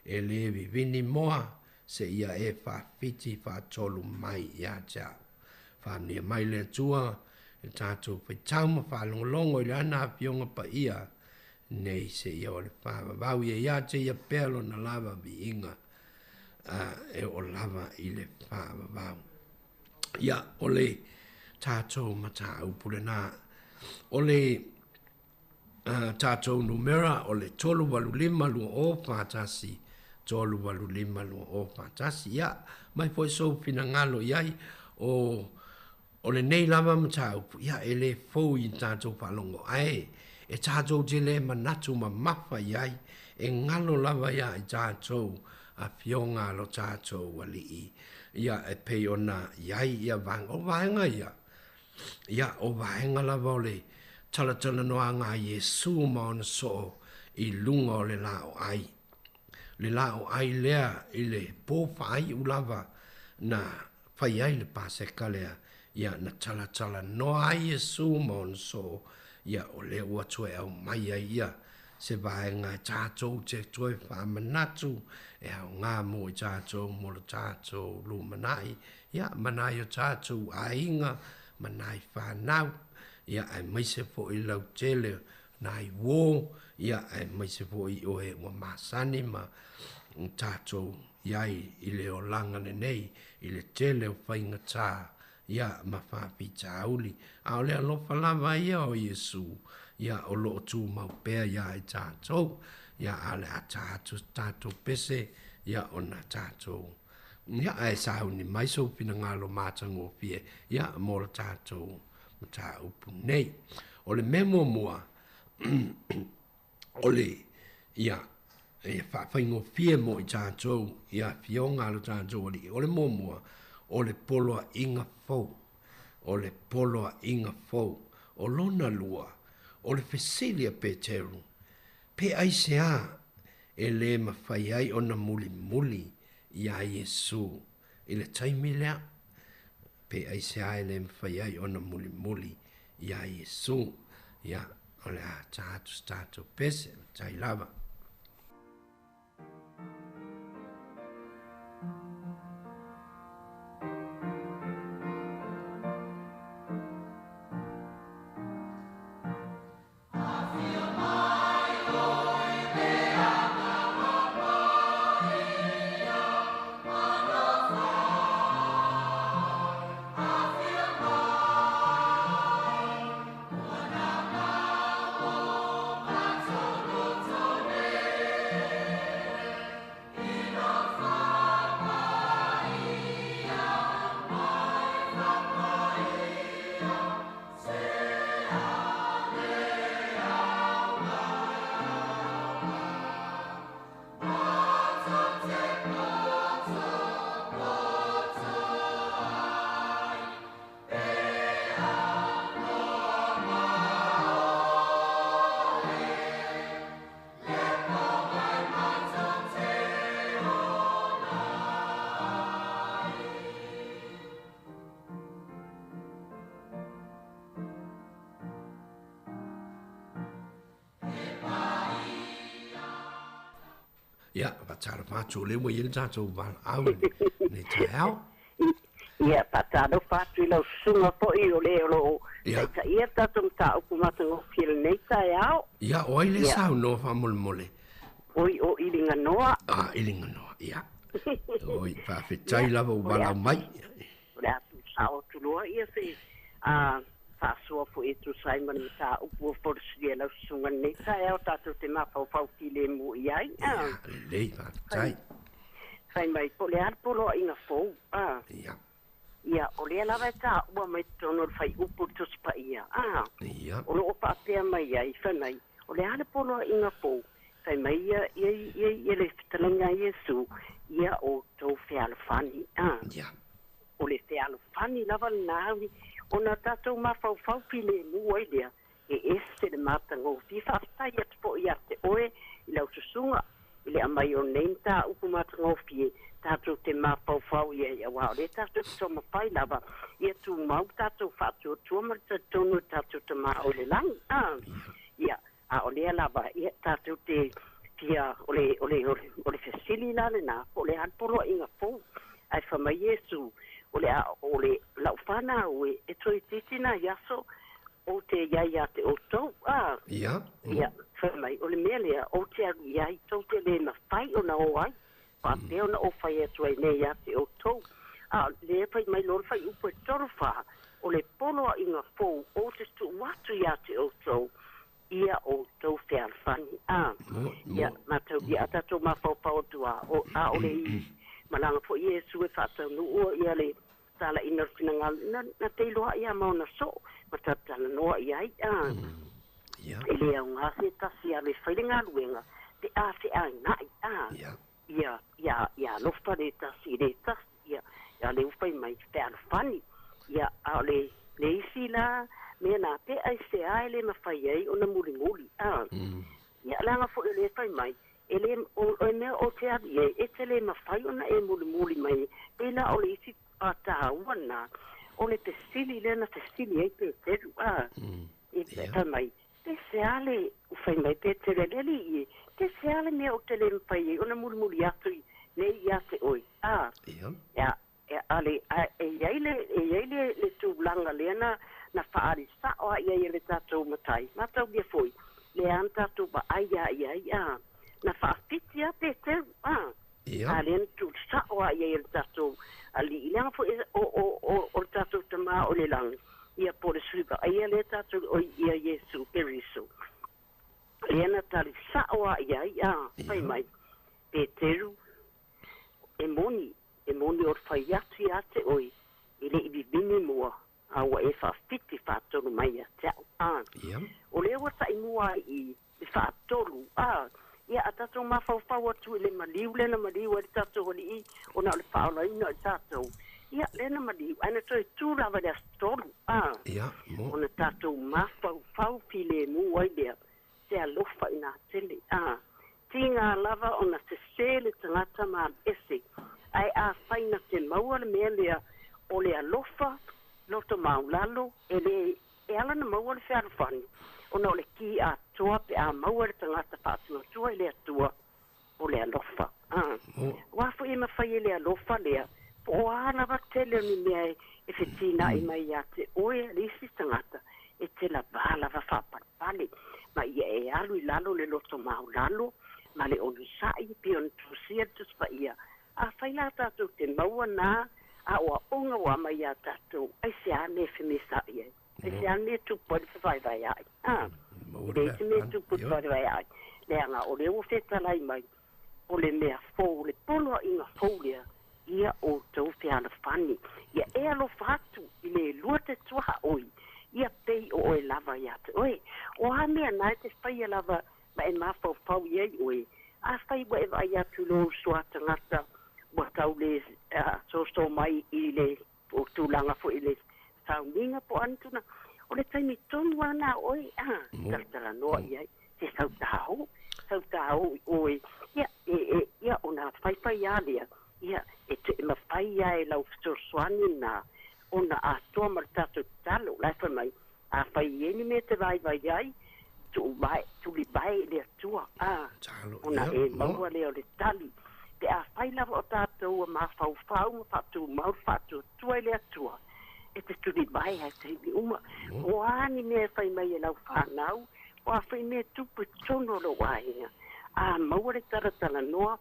e lē vivini moa seia e faawhiti faatolu mai ia te au. Faamanuia mai le Atua i le tatou faitau ma faalogologo i Lana Afioga Paia nei seia o le faavavau ia ia te ia pea Lona lava viiga e oo lava i le faavavau. Ia, o le tatou mataupu lenā. O le tatou numera o le 385 2041, 385 2041. Ia, mai foi sou finagalo i ai, o, o lenei lava mataupu, ia, e le fou i tatou faalogo, ae e tatou te le manatu mamafa i ai, e galo lava ia i tatou afioga a lo tatou Alii, ia, e pei ona i ai ia vaega, o vaega ia, Ia, o vaega lava o le talatalanoaga a Iesu ma ona soo i luga o le laoai. Le laoai lea i le pō faaiu lava na fai ai le Paseka lea, ia, na talatalanoa ai Iesu ma ona soo, ia, o lea ua toe aumai ai ia se vaega e tatou te toe faamanatu e aoga mo i tatou mo lo tatou lumanai, ia, ma nai o tatou aiga ma nai fanau, ia, aemaise foi lautele nai uō, ia, aemaise foi o e ua masani ma tatou i ai i le olaga lenei i le tele o faigata, ia, ma faafitauli. A o le alofa lava ia o Iesu, ia, o lo o tumau pea iā i tatou, ia, a o le a ta atu se tatou pese, ia, ona tatou Ia, ae sauni mai sou finagalo matagofie, ia, mo le tatou mataupu nei. O le mea muamua, o le, ia, e faafaigofie mo i tatou i afioga a lo tatou Alii. O le muamua, o le poloaiga fou. O le poloaiga fou. O lona lua, o le fesili a Peteru, Pe aisea e lē mafai ai ona mulimuli iā Iesū i le taimi lea? Pe aisea e lē mafai ai ona mulimuli iā Iesū? Ia, o le a ta atu se tatou pese, matai lava. Ia, faatalofa atu, o lea ua i ai le tatou valaau i lenei taeao. Ia, faatalofa atu i lau susuga foi o le o lo o taitaia le tatou mataupu matagofie i lenei taeao. Ia, o ai le saunoa faamolemole? Oi, o Iliganoa. Ah, Iliganoa, ia. Oi, faafetai lava ua valaau mai. O le a tuusao atu loa ia se faasoa foi e tusa ai ma le mataupu ua folasia e lau susuga i lenei taeao tatou te mafaufau filemu i ai. Ia, lelei, faafetai. Fai mai, po o le a le poloaiga fou? Ia. Ia, o lea lava e taua mai totonu o le Fuaiupu o le Tusi Paia, a. Ia. O lo o faapea mai ai, fai mai, O le a le poloaiga fou? Fai mai ia, ia, ia, ia le fetalaiga a Iesu, Ia outou fealofani, a. Ia. O le fealofani lava lena, ona tatou mafaufau filemu ai lea, E ese le matagofie. Faafetai atu foi ia te oe i lau susuga i le aumai o nei mataupu matagofie tatou te mafaufau i ai, aua o lea tatou te taumafai lava ia tumau tatou faatuatua ma le talitonu o tatou Tama o i le lagi. A, ia, a o lea lava, ia, tatou te fia, o le, o le, o le fesili la lena, po o le a le poloaiga fou? Ae fai mai Iesu, O le a, o le, lau fanau e, e toeitiiti nai aso, Ou te i ai ia te outou, a. Ia. Ia, fai mai, o le mea lea, ou te alu i ai, tou te le mafai ona o ai, faapea ona ou fai atu ai nei ia te outou. A o lea fai mai loa le fuaiupu e 34, o le poloaiga fou ou te tuu atu ia te outou, ia outou fealofani. A. Ia, mataulia, a tatou mafaufau atu a, o, a o le i malaga foi Iesu e faataunuu ia le Talaiina o le finagalo, na, na te iloa ia ma ona soo, ma talatalanoa i ai, a. E le aoga se tasi alu e fai le galuega, pe a feainai, a. Ia, ia, ia alofa le tasi i le tasi, ia, ia lea ua fai mai, fealofani. Ia, a o le, le isi la mea na, pe aisea e le mafai ai ona mulimuli, a. Ia, leaga foi o lea e fai mai, e le, o, o le mea ou te alu i ai, e te le mafai ona e mulimuli mai, pei la o le isi tāua lena, o le fesili lea na fesili ai Peteru, a, e fai mai, pe sea le, ua fai mai Peteru, e le alii e, pe sea le mea ou te le mafai ai ona mulimuli atu i nei ia te oe, a, ia, E ale, a e i ai le, e i ai le, le tulaga lea na, na faaali sao lava i ai e le tatou matai, mataulia foi, lea na tatou vaai lava i ai, a, na faafiti lava Peteru, a, Ia. a lea na tu sao lava i ai e le tatou Alii, leaga foi o, o, o, o le tatou Tama o le lagi, ia po o le Sui Vaaia lea tatou, oi, ia Iesu Keriso. Lea na tali sao lava i ai, a, fai mai, Peteru, e moni, E moni o le fai atu ia te oe, e le i vivini mua, a ua e faafiti faatolu mai ia te au. A, o lea ua ta'i mua ai i le faatolu, a, ia a tatou mafaufau atu i le maliu lea na maliu ai le tatou Alii ona o le faaolaina o i tatou, ia, lea na maliu, ae na toe tu lava i le aso tolu, a, ona tatou mafaufau filemu ai lea te alofa inā tele, ā, tīngā lava ona sesē le tagata ma alu ese, ae afai na te maua le mea lea o le alofa loto maulalo, e lē e ala na maua le fealofani, ona o le kī atoa pe a maua e le tagata faatuatua i le Atua, o le alofa. Ā, aua foi e mafai e le alofa lea, po o a lava tele o ni mea e fetīnaʻi mai iā te oe a le isi tagata, e te lavā lava faapalepale, ma ia e alu i lalo le loto maulalo ma le onosaʻi, e pei ona tusia le Tusi Paia, Afai la tatou te maua nā aʻoaʻoga ua aumai iā tatou, aisea mea e femesaʻi ai? Aisea le mea e tupu ai le fevaevaeaʻi? A, e leai se mea e tupu i le fevaevaeaʻi, leaga o lea ua fetalai mai, o le mea fou, le poloaiga fou lea, ia outou fealofani. Ia e alofa atu i le lua te tuahaʻoi, ia pei o oe lava ia te oe. O a mea na e te faia lava ma e mafaufau i ai oe, afai ua e vaai atu i lou uso a tagata ua tau le soso mai i le o tulaga foi i le sauniga po o a ni tulaga, o le taimi tonu lava lena o oe a talatalanoa i ai, se sau tāo, sau tāo i oe, ia, e, e, ia ona faifai lava lea, ia, e, e mafai lava e lau fesoasoani lena ona atoa ma le tatou tatalo. La e fai mai, Afai i ai ni mea e te vaivai ai, tuu vae, tuli vae i le Atua, a, ona e maua lea o le tali. Pe afai lava o tatou ua mafaufau ma faatumau le faatuatua i le Atua, e te tuli vae ai taimi uma. O a ni mea e fai mai e lau fanau, o a foi mea e tupu i totonu o lou aiga, a maua le talatalanoa,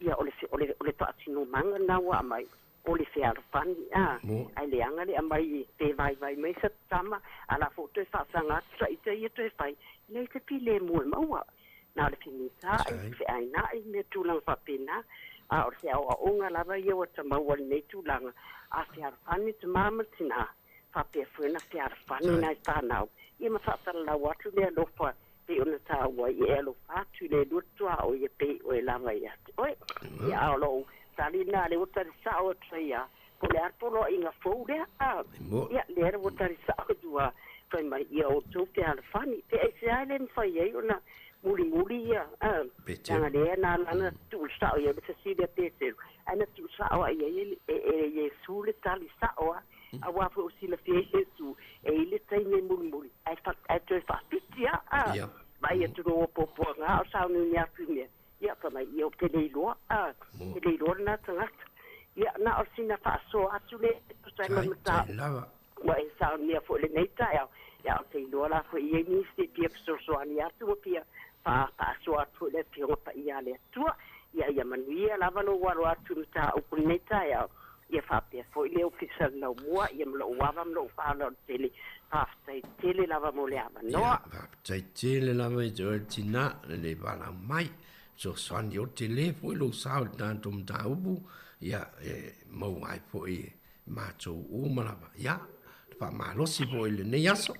ia o le, o le, o le faatinomaga lena ua aumai, o le fealofani, a, ae leaga le aumai pe vaivai mai sa tama, a la foi toe faasaga atu sa ita ia toe fai, e leai se filemu e maua. Na o le figita, feaina'i, mea tulaga faapena. A o se aoaoga lava ia ua ta maua i lenei tulaga, a fealofani tamā ma tinā, faapea foi ona fealofani nai fanau, ia ma faasalalau atu le alofa pei ona taua ai, ia e alofa atu i le lua tuaoi e pei oe lava ia te oe. Ia, a o lou tali lena lea ua tali sao atu ai a, po o le a le poloaiga fou lea, a, ia, lea ua tali sao atu a, fai mai, ia outou fealofani. Pe aisea e le mafai ai ona mulimuli ia, a, leaga lea na ala ona tuu sao i ai le fesili a Peteru, ae na tuu sao lava i ai e Iesu le tali sao lava, aua foi ua silafia e Iesu e i ai le taimi e mulimuli, ae toe faapiti lava, a, vaai atu loa ua puapuaga a o sauniuni atu i mea, ia, fai mai, ia ou te le iloa, a, te le iloa lena tagata. Ia, na o sina faasoa atu lea e tusa ai ma le mataupu ua e saunia foi i lenei taeao, ia, ou te iloa la foi e i ai nisi e fia fesoasoani atu ma fia faasoa atu foi i le Afioga Paia a le Atua. Ia, ia manuia lava lou alo atu i mataupu i lenei taeao, ia faapea foi le Ofisa o le Laumua, ia ma lou ava ma lou faaaloalo tele. Faafetai tele lava mo le avanoa. Ia, faafetai tele lava i te oe le tina, le valaau mai. Fesoasoani o tele foi lou sao i le tatou mataupu, ia, e maua ai foi e matou uma lava. Ia, le faamalosi foi i lenei aso.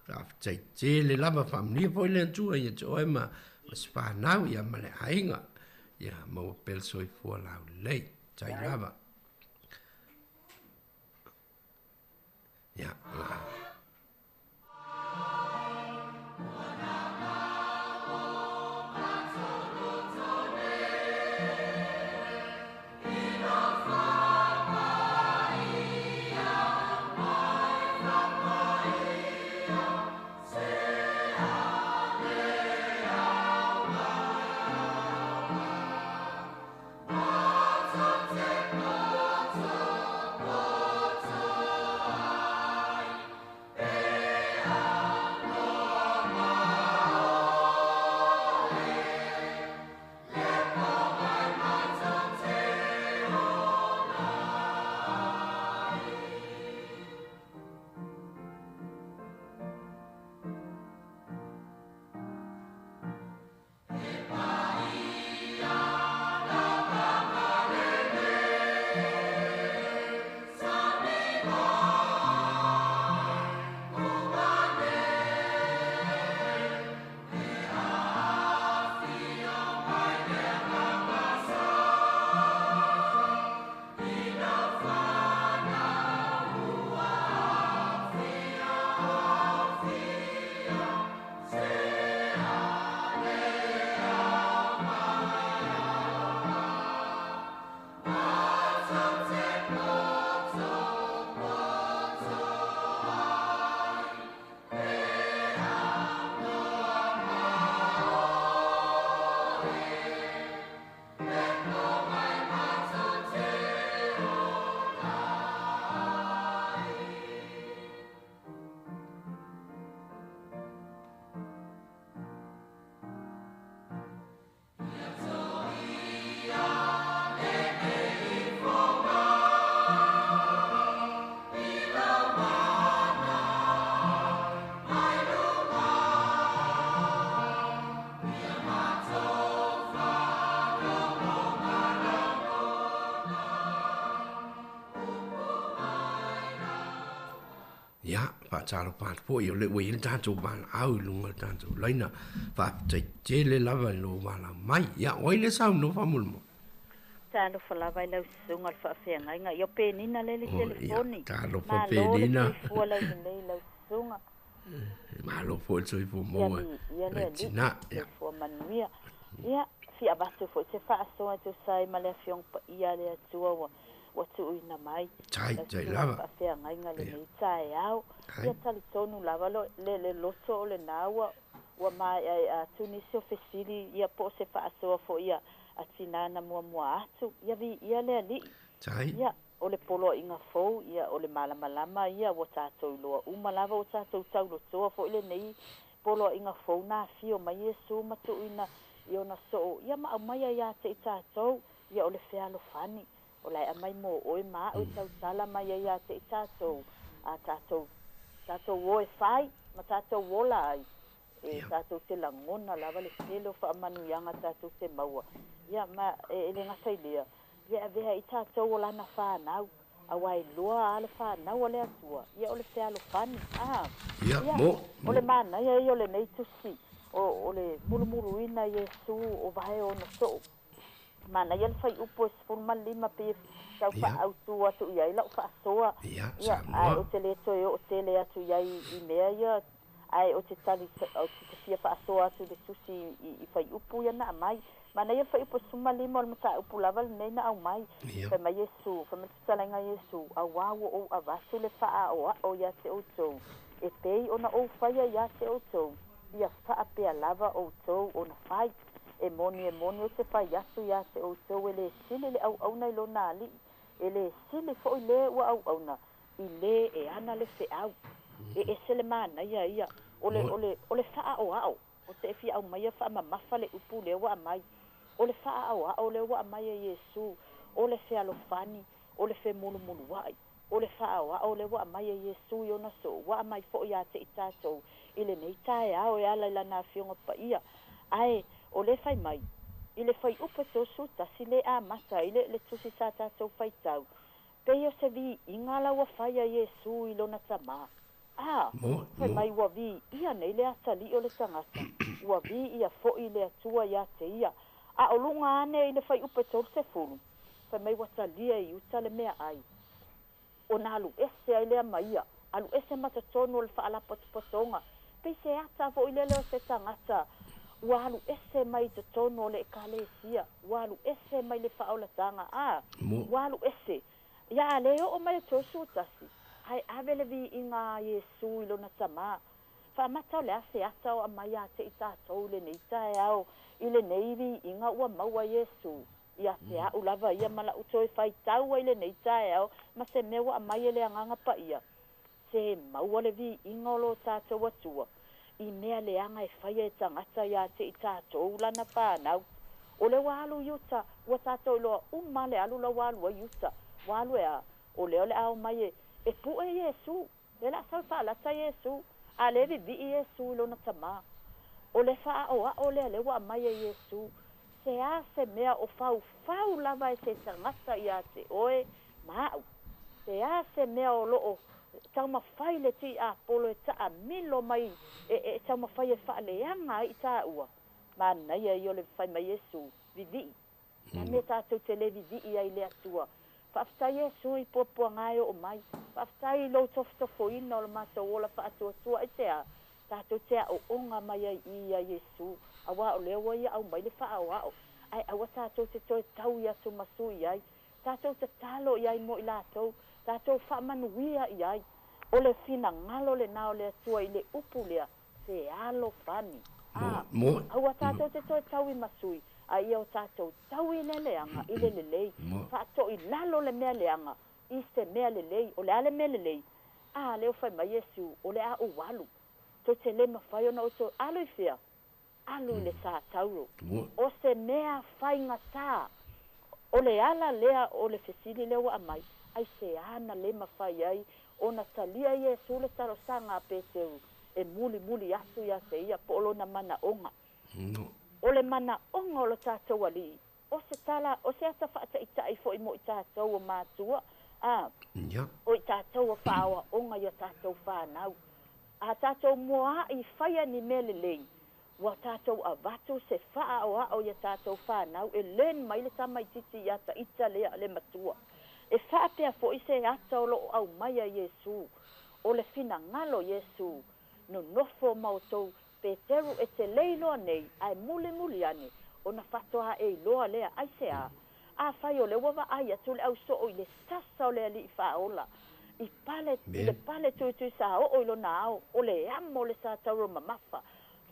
Faafetai tele lava, faamanuia foi le Atua ia te oe ma si fanau, ia ma le aiga. Ia, maua pea le soifua laulelei. Tai lava. Ia, la. Ia, faatalofa atu foi, o lea ua i ai le tatou valaau i luga o le tatou laina. Faafetai tele lava i lou valaau mai. Ia, o ai lea saunoa faamolemole? Talofa lava i lau susuga o le faafeagaiga. Ia o Penina lea i le telefoni. Talofa Malo le Penina. soifua laulelei i lau susuga. Malo foi le soifua maua Ia le i alii, tina. Ia. soifua manuia. Ia, fia avatu foi se faasoa e tusa ai ma le Afioga Paia a le Atua ua ua tuuina mai Tai, lau tai susuga i le lava. faafeagaiga lenei taeao. Ia talitonu lava lo, le, le loto o lena ua, ua maeaea atu nisi o fesili, ia po o se faasoa foi a, a tinā na muamua atu. Ia viia le Alii. Tai. Ia, o le poloaiga fou, ia, o le malamalama ia ua tatou iloa uma lava, ua tatou taulotoa foi lenei poloaiga fou na afio mai Iesu ma tuuina i ona soo, ia ma aumaia ia te i tatou, ia o le fealofani. O la e aumai mo oe ma a'u i tautala mai ai ia te i tatou, a tatou, tatou o e fai ma tatou ola ai. E tatou te lagona lava le tele o faamanuiaga tatou te maua. Ia, ma e le gata i lea, ia e avea ai tatou o Lana fanau, aua e iloa lava le fanau a le Atua, ia o le fealofani. A, Ia, ia, mo, o le manaia ia o lenei tusi, o, o le mulumuluina Iesu o vae o ona soo. Manaia le fuaiupu e 15 pei e tau faaautu atu i ai lau faasoa. Ia, Ia, ae ou te le toe oo tele atu i ai i mea ia, ae ou te tali, ou te fia faasoa atu i le tusi i fuaiupu ia na aumai. Manaia le fuaiupu e 15 o le mataupu lava lenei na aumai. Fai mai Iesu, fai mai le fetalaiga a Iesu, Auā ua ou avatu le faaaoao ia te outou, e pei ona ou faia ia te outou, ia faapea lava outou ona fai. E moni, e moni ou te fai atu ia te outou, e lē sili le auauna i lona alii, e lē sili foi lē ua auauna i lē e ana le feau. E ese le manaia ia, o le, o le, o le faaoao, ou te fia aumaia faamamafa le upu lea ua aumai. O le faaoao lea ua aumai e Iesu, o le fealofani, o le femulumuluai, o le faaoao lea ua aumai e Iesu i ona soo, ua aumai foi ia te i tatou i lenei taeao e ala i Lana Afioga Paia. Ae, o lea fai mai, i le fuaiupu e 31 le amata ai le, le tusi sa tatou faitau, pei o se viiga la ua fai a Iesu i Lona Tama. A, fai mai ua viia nei le atalii o le tagata, ua viia foi le Atua ia te ia. A o luga ane i le fuaiupu e 30, fai mai ua talia i uta le meaai, ona alu ese ai lea ma ia, alu ese ma totonu o le faalapotopotoga. Pei se ata foi lele o se tagata ua alu ese mai i totonu o le Ekalesia, ua alu ese mai le faaolataga, a, ua alu ese. Ia a le oo mai e 31, ae ave le viiga a Iesu i lona Tama. Faamata o le a se ata o aumai ia te i tatou i lenei taeao, i lenei viiga ua maua Iesu? Ia te a'u lava ia ma la'u toe faitau ai i lenei taeao ma se mea ua aumai e le Agaga Paia, se maua le viiga o lo tatou Atua i mea leaga e faia e tagata ia te i tatou lana fanau. O lea ua alu i uta, ua tatou iloa uma le alu la ua alu ai i uta. Ua alu e a? O lea o le a omai e, e pu'e Iesu. Lea la sau e faalata Iesu, a lea e vivii Iesu i lona Tama. O le faaoao lea lea ua aumai e Iesu, se a se mea o faufau lava e se tagata ia te oe ma a'u, se a se mea o loo taumafai le tiapolo e taamilo mai e, e taumafai e faaleaga ai i taua, manaia ia o le fai mai Iesu, vivii. A mea tatou te le vivii ai i le Atua. Faafetai Iesu i puapuaga e oo mai. Faafetai i lou tofotofoina o lo matou ola faatuatua aisea tatou te aooga mai ai i ia Iesu, auā o lea ua ia aumai le faaoao, ae aua tatou te toe taui atu ma sui ai. Tatou tatalo i ai mo i latou, tatou faamanuia i ai. O le finagalo lena o le Atua i le upu lea, fealofani. A, aua tatou te toe taui ma sui, a ia o tatou taui i le leaga, i le lelei, faatoilalo le mea leaga i se mea lelei. O le a le mea lelei? A, lea ua fai mai Iesu, o le a ou alu. Tou te le mafai ona outou alu i fea? Alu i le sa tauro. O se mea faigata. O le ala lea o le fesili lea ua aumai, aisea na le mafai ai ona talia Iesu le talosaga a Peteru e mulimuli atu ia te ia po o lona manaoga? O le manaoga o lo tatou Alii, o se tala, o se ata faataitai foi mo i tatou o matua, a, o i tatou o faaoaoga i a tatou fanau. A tatou muaai faia ni mea lelei, ua tatou avatu se faaoao i a tatou fanau e learn mai le tamaititi ia taita lea le matua. E faapea foi se ata o lo o aumaia Iesu, o le finagalo Iesu, nonofo ma outou Peteru e te le iloa nei, ae mulimuli ane, ona faatoa e iloa lea, aisea? Afai o lea ua vaai atu le au soo i le sasa o le Alii Faaola, i pale, i le pale tuitui sa oo i lona ao, o le amo o le sa tauro mamafa,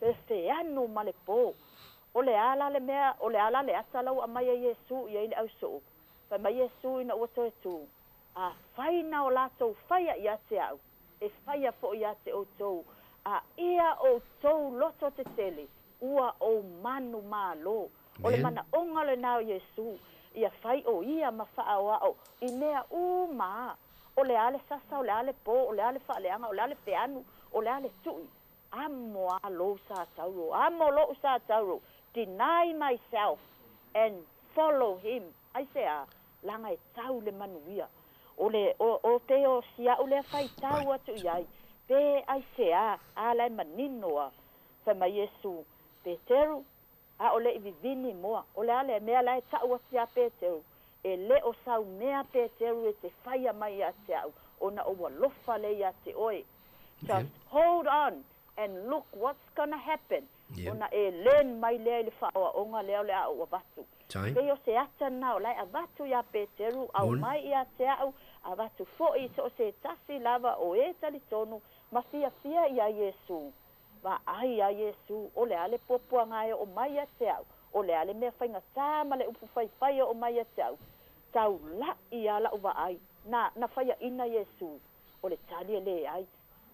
le feanu ma le po. O le a la le mea, o le a la le ata la ua aumai e Iesu i ai le au soo? Fai mai Iesu ina ua toe tu, Afai na o latou faia ia te au, e faia foi ia te outou, a ia outou loto tetele, ua ou manumalo. O le manaoga lena o Iesu, ia fai o ia ma faaoao i mea uma. O le a le sasa, o le a le po, o le a le faaleaga, o le a le feanu, o le a le tui. Amo a lou sa tauro, amo lo'u sa tauro, deny myself and follow him. Aisea? Leaga e tau le manuia. O le, o, o pei o si a'u lea faitau atu i ai, pe aisea, a la e manino a. Fai mai Iesu, Peteru, a o le'i vivini moa, o le a le mea la e ta'u atu iā Peteru? E le o sau mea Peteru e te faia mai ia te a'u, ona ou alofa lea ia te oe. Just hold on and look what's gonna happen, ona e learn mai lea i le faaoaoga lea o le a ou avatu. Pei o se ata lena o la e avatu iā Peteru, aumai ia te a'u, avatu fo'i i so o se tasi lava o e talitonu ma fiafia iā Iesu. Vaai iā Iesu, o le a le puapuaga e oo mai ia te a'u, o le a le mea faigata ma le upu faifai e oo mai ia te a'u, taula'i a la'u vaai, na, na faiaina Iesu, o le tali e leai.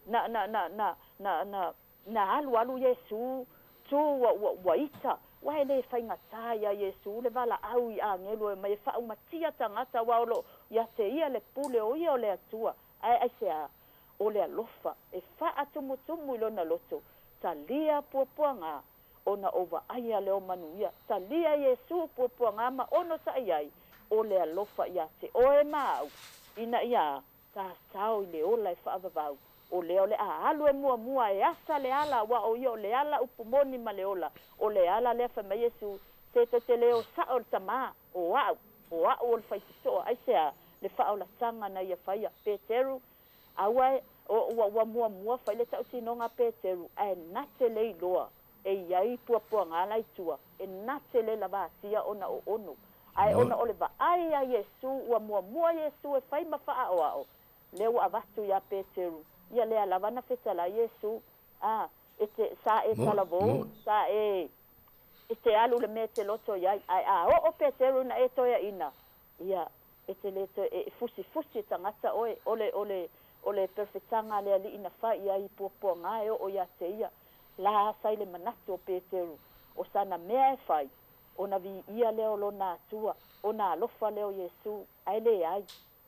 Na, na, na, na, na, na, na alualu Iesu, tu ua, ua, ua ita, ua e le faigata iā Iesu le valaau i agelu e omai e faaumatia tagata aua o loo ia te ia le pule o ia o le Atua. Ae aisea? O le alofa e faatumutumu i lona loto, talia puapuaga ona o vaaia leo manuia. Talia Iesu puapuaga ma onosaʻi ai, o le alofa ia te oe ma au, ina ia Tatao i le ola e faavavau, o lea o le a alu e muamua e asa le ala, aua o ia o le ala upu moni ma le ola, o le ala lea fai mai Iesu, Se tou te le o sao le Tamā, o a'u, o a'u o le faitotoa, aisea le faaolataga na ia faia? Peteru, Aua e, o, ua, ua muamua fai le tautinoga a Peteru, ae na te le iloa e i ai puapuaga la i tua, e na te le lavatia ona o ono. Ae ona o le vaai a Iesu, ua muamua Iesu e fai ma faaʻaoaʻo, lea ua avatu iā Peteru, ia lea lava na fetalai Iesu, a, e te, sa e talavou, sa e, e te alu le mea e te loto i ai, ae a oo Peteru na e toeaʻina, ia, e te le toe, e fusifusi e tagata oe, o le, o le, o le perofetaga a le Alii na fai i ai i puapuaga e oo iā te ia, la sa i le manatu o Peteru, o sana mea e fai, Ona viia lea o lona Atua, ona alofa lea o Iesu, ae leai,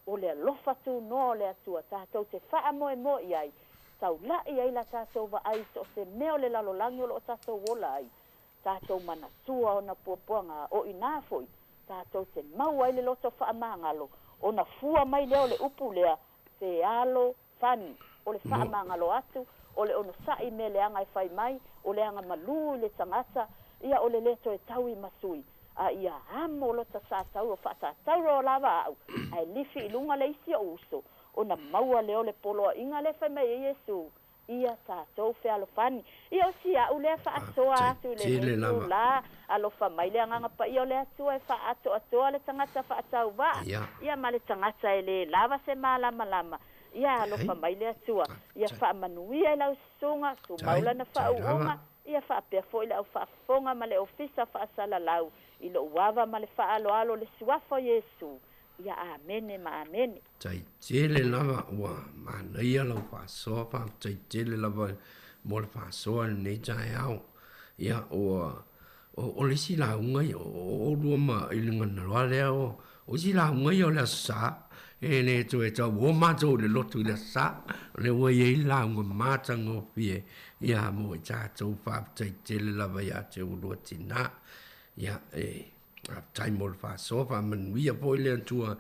o le alofa tunoa o le Atua tatou te faamoemoe i ai, taulaʻi ai la tatou vaai i so o se mea o le lalolagi o lo o tatou ola ai, tatou manatua ona puapuaga, o inā foi tatou te maua ai le loto faamagalo, ona fua mai lea o le upu lea, fealo Fani, o le faamagalo atu, o le onosai i mea leaga e fai mai, o le aga malū i le tagata, ia o le le toe tau i masui, a ia amo lota sa tauro faatatauro lava a'u, ae lifi i luga le isi o'u uso, ona maua lea o le poloaiga lea fai mai ai Iesu, ia tatou fealofani. Ia o si a'u lea faasoa atu i lenei itulā, alofa mai le Agaga Paia o le Atua e faaatoatoa le tagata faatauvaa, ia ma le tagata e lē lava se malamalama. Ia alofa mai le Atua, ia faamanuia i lau susuga, tumau lana faauuga, ia faapea foi le au faafofoga ma le ofisa faasalalau i lou ava ma le faaaloalo le Suafa o Iesu. Ia Amene ma Amene. Tai tele lava ua manaia lau faasoa, faafetai tele lava mo le faasoa i lenei taeao. Ia ua o, o le isi lauga ia, o oulua ma i le gana lea o, o isi lauga ia o le Aso Sa, e le toe tau o matou i le lotu i le Aso Sa, o lea ua i ai le lauga matagofie ia mo i tatou, faafetai tele lava ia te oulua tinā. Ia e Faafetai mo le faasoa, faamanuia foi le Atua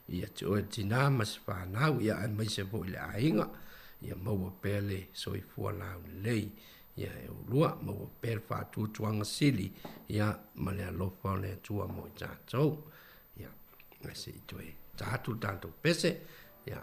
ia te oe tinā ma se fanau, ia aemaise foi le aiga, ia maua pea le soifua laulelei ia e oulua, maua pea le faatuatuaga sili ia ma le alofa o le Atua mo i tatou. Ia, ae se i toe ta atu le tatou pese, ia,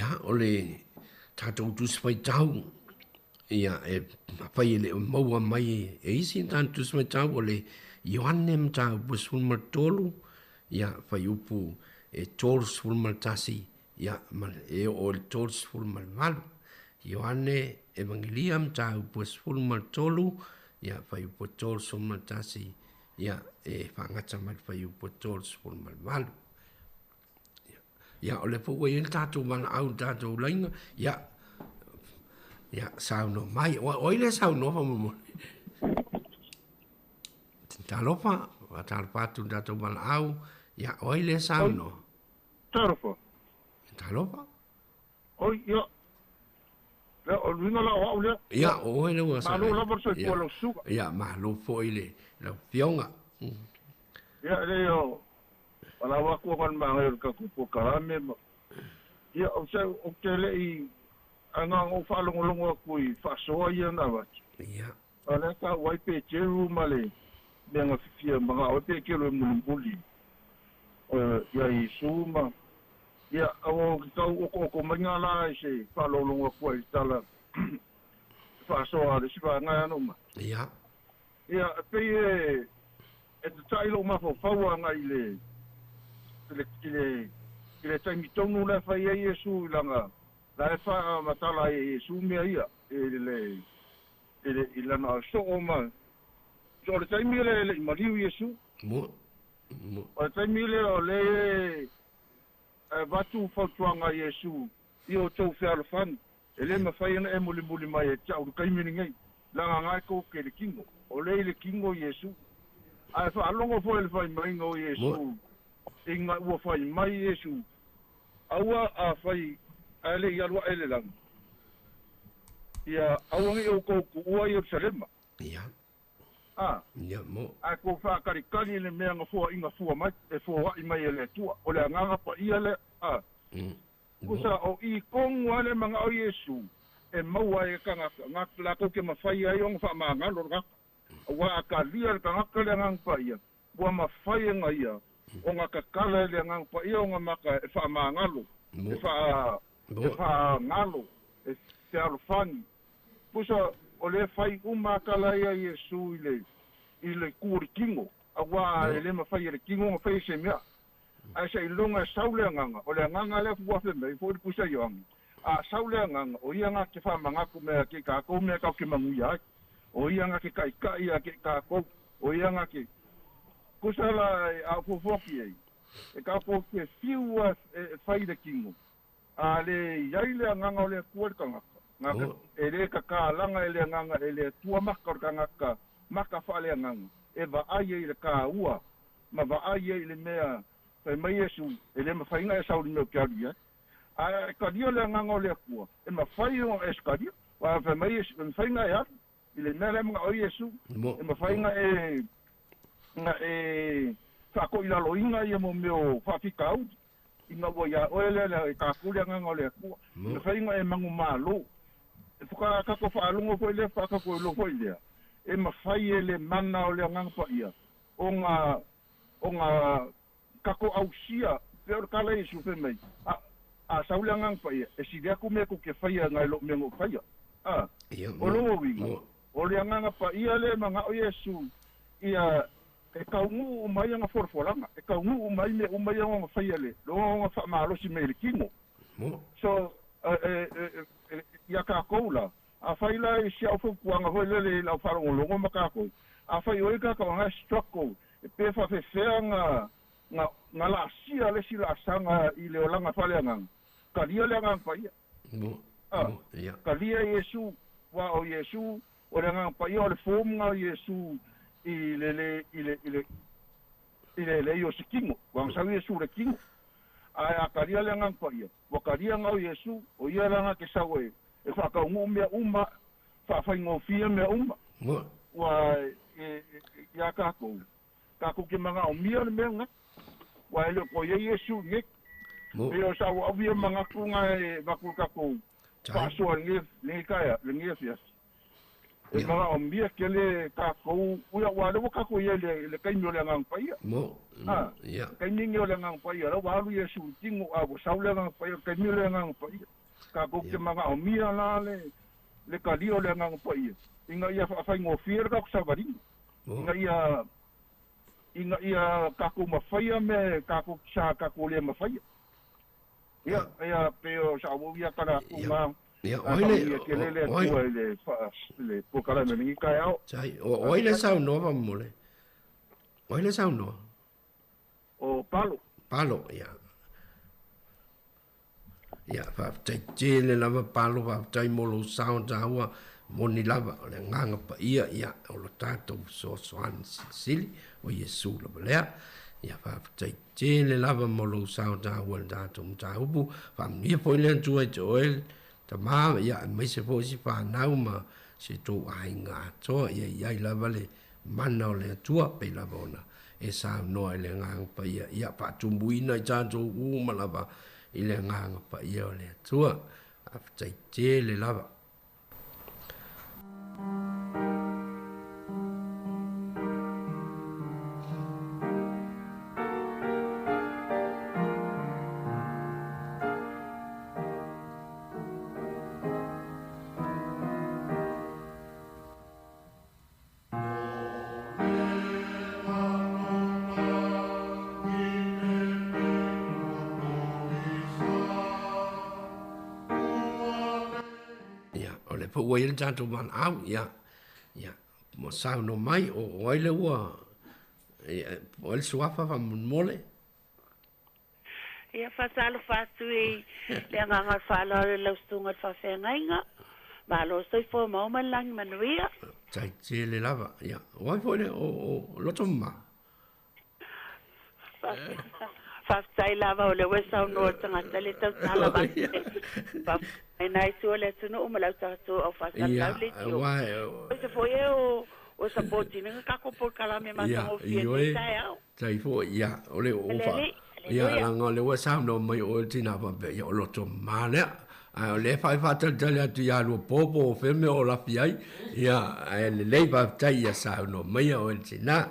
Ia, o le tatou Tusi Faitau, ia, e afai e le o maua mai e isi tatou Tusi Faitau, o le Ioane mataupu 13, ia, fuaiupu e 31, ia, ma e oo i le 38. Ioane Evangelia mataupu 13, ia, fuaiupu 31, ia, e faagata mai le fuaiupu 38. Ia, o lea foi ua i ai le tatou valaau i le tatou laina, ia, ia, saunoa mai. O, o ai lea e saunoa faamolemole? Talofa, talofa atu i le tatou valaau. Ia, o ai lea e saunoa? Talofa. Talofa. Oi, ia. Lea, o le uiga la o au lea. Ia, o oe lea ua Malo lava le soifua lau susuga. Ia, malo foi le lau afioga. Ia, leai o valaau atu ona o le manaia o le tatou polokalame ma ia ou te ou te le i ae na ona ou faalogologo atu i faasoa ia na avatu. Ia. A o lea tau ai Peteru ma le mea na fia manao ai Peteru e mulimuli ia Iesu ma ia aua ou te tau okooko mai na la i se faalogologo atu ai i le tala faasoa a le isi vaega e ano mai. Ia. Ia, e pei e e tata'i lou mafaufau agai i le i le i le i le taimi tonu la e fai ai Iesu i lana la e faamatala ai e Iesu mea ia i le i le i lana soo ma so o le taimi lea e le i maliu Iesu. Mo mo. O le taimi lea o lea e avatu fautuaga a Iesu i outou fealofani, e le mafai ona e mulimuli mai e te au i le taimi lenei, leaga na e tou te le kino, o lea i le kino Iesu. Ae faalogo foi i le fai maiga o Iesu, ina ua fai mai Iesu, Aua a fai ae le i alu aʻe le lagi, ia aua ne i outou tuua Ierusalema. Ia. A. Ia, mo. Ae tou faakalikali i le mea na foaiina fua mai, e foai mai e le Atua. O le Agaga Paia lea. A. Pusa, o i tonu lava le manao o Iesu e maua ai e tagata, na latou ke mafai ai ona faamagalo le tagata. Aua a talia e le tagata le Agaga Paia, ua mafai e na ia ona tatala e le Agaga Paia ona mata e faamagalo, e faa, e faagalo, e fealofani. Pusa, o lea fai uma a tala ia Iesu i le, i le ku o le kino, aua e le mafai e le kino ona fai se mea. Ae seiloga e sau le Agaga, o le Agaga lea ua fai mai foi le pusa Ioane, a sau le Agaga, o ia na te faamanatu mea ke kākou mea kau ke manuia ai. O ia na te taʻitaʻi a ke kākou, o ia na te pusa la a fuafuafi ai, e kākou te fiu a e fai le kino, a le i ai le Agaga o le Atua i le tagata, na te, e le kakālaga e le Agaga e le Atua maka o le tagata, maka faaleagaga, e vaai ai i le kāua ma vaai ai i le mea fai mai Iesu, e le mafai ona e sau i le mea ou te alu i ai. Ae a e talia le Agaga o le Atua, e mafai ona e talia. Aua fai mai Iesu, e mafai ona e alu i le mea lea e manao ai Iesu, e mafai ona e, ona e faatoilaloina ia mo mea o faafitauli, ina ua iā oe lea le, e tatou le Agaga o le Atua. E mafai ona e manumalo. E whaka tatou faalogo foi lea, whakatatou iloa foi lea, e mafai e le mana o le Agaga Paia ona ona tatou ausia pei o le tala a Iesu fai mai, a, a sau le Agaga Paia, e sili atu mea tou te faia nai lou mea na ou faia. A, o lona uiga, o le Agaga Paia lea e manao Iesu ia e taunuu uma ai ana folafolaga, e taunuu uma ai mea uma ia ona faia le ona faamalosi mai e le kino. So, e, e, e, ia tatou la, afai la i si au fautuaga foi lele i lau faalogologo ma tatou, afai o i tatou aga e struggle pe faafefea na na na laasia le isi laasaga i le olaga faaleagaga, talia le Agaga Paia. A, talia Iesu, aua o Iesu, o le Agaga Paia o le form na o Iesu i le le i le i le i le leai o se kino, aua na sau Iesu i le kino. Ae a talia le Agaga Paia, ua talia na o Iesu, o ia la na te sau e e faataunuu mea uma, faafaigofie mea uma. Ua e, iā tatou, tatou te manaomia le mea lena. Ua e le o toe i ai Iesu i nei. Pei o sa ua avia manatu na e avatu i le tatou faasoa i lenei, lenei taeao, lenei afiafi. E manaʻomia tele tatou, ui aua o lea ua tatou i ai i le taimi o le Agaga Paia. Mo, A, ia. taimi lenei o le Agaga Paia, la ua alu Iesu i tino, a ua sau le Agaga Paia, o le taimi o le Agaga Paia. Tatou te manaʻomia la le, le talia o le Agaga Paia, ina ia faafaigofie le tatou savaliga, ina ia, ina ia tatou mafaia mea tatou, sa tatou le mafaia. Ia, ia, pei o sa ou ia tala atu na, Ia, ae o ai le, faamanuia tele le o ai, Atua i le, i le polokalame o lenei taeao. Tai, o ai le saunoa faamolemole? O ai le saunoa? O Palo. Palo, ia. Ia, faafetai tele lava Palo, faafetai mo lou sao taua, moni lava, o le agaga paia, ia, o lo tatou fesoasoani silisili, o Iesu lava lea. Ia, faafetai tele lava mo lou sao taua i le tatou mataupu, faamanuia foi le Atua i te oe, tama, ia, aemaise foi si fanau ma si tou aiga atoa, ia i ai lava le mana o le Atua, pei lava ona e saunoa i le Agaga Paia, ia faatumuina i tatou uma lava i le Agaga Paia o le Atua. Faafetai tele lava. Ia, o lea foi ua i ai le tatou valaau, ia, ia, ua saunoa mai, o, o ai le ua, ia, o ai le suafa faamolemole? Ia, faatalofa atu i le agaga o le faaaloalo i lau susuga i le faafeagaiga. Malo soifua maua ma le lagi manuia. Tai tele lava. Ia, o ai foi le, o, o loto mama? Faafetai lava o lea ua e saunoa i le tagata le tautala mai. Faafetai nai tua le atunuu ma le au tagata au faasalalau leitio. Aemaise foi e o o support ina ka tatou polokalame matagofie i lenei taeao. Tai foi, ia, o le o fa, ia, langa o le ua saunoa mai oe le tina faapea, ia, o loto mama lea. Ae o lea e faatalitali atu ia lua po po o fea mea o lafi ai, ia, ae lelei faafetai ia saunoa maia oe le tina.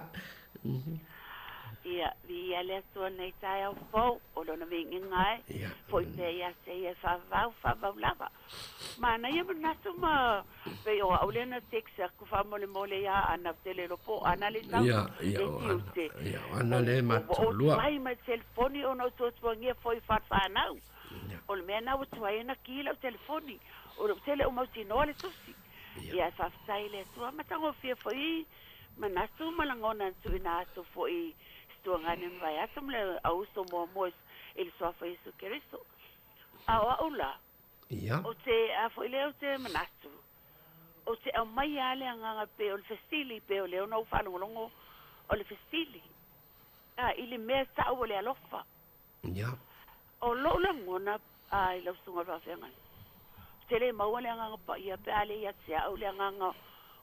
Ia, viia le Atua nei taeao fou, o Lona viigiga e, foi pea ia te Ia e faavavau, faavavau lava. Manaia manatu ma pei o au lea na text atu faamolemole ia Ana ou te le iloa po o Ana le sau le tiute. Ia, o Ana le Ua ou tuai mai le telefoni ona ou tuatuagia foi i falefanau. O le mea lena ua tuai ai ona ki lau telefoni. O lou tele o mautinoa le tusi. Ia, e faafetai i le Atua matagofie foi manatu ma lagona na tuuina atu foi i Situagane mavae atu ma le auuso muamua i le Suafa Iesu Keriso. A o au la, Ia. Ou te, a foi lea ou te manatu, ou te aumaia lava le agaga pei o le fesili, pei o lea ona ou faalogologo o le fesili, a, i le mea tau o le alofa. Ia. O lou lagona, a, i lau susuga i le faafeagaiga, ou te le maua le Agaga Paia pe a le ia te au le agaga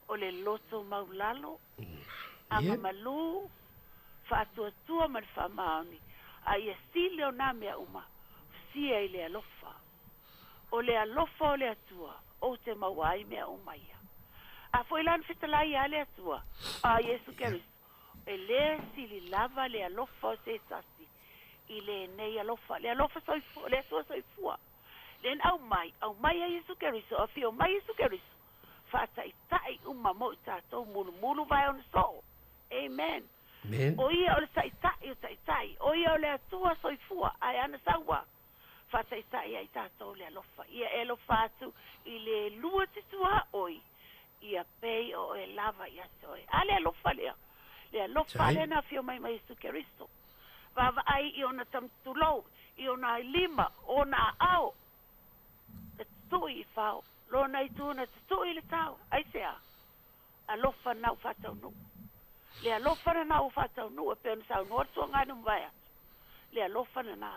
o le loto maulalo, aga malū, faatuatua ma le faamaoni, a ia sili o nā mea uma, fusia i le alofa. O le alofa o le Atua, ou te maua ai mea uma ia. A foi la na fetalai a le Atua, a Iesu Keriso, e le sili lava le alofa o se tasi i lenei alofa, le alofa soifua, le Atua soifua, le na aumai, aumai ai Iesu Keriso, afio mai Iesu Keriso, faataitai uma mo i tatou mulumulu vae ona soo. Amen. Amen. O ia o le Taitai o taitai, o ia o le Atua soifua, ae ana saua. Faataitai ai tatou le alofa. Ia e alofa atu i le lua te tuaoi, ia pei o oe lava ia te oe. A le alofa lea, le alofa lea na afio mai ma Iesu Keriso. Vaavaai i ona tamatulou, i ona lima, ona aao, na tutui i fao, lona itu na tutui i le tao. Aisea? Alofa na ua faataunuu. Le alofa lena ua faataunuu e pei ona saunoa le tuaga mavae atu. Le alofa lena.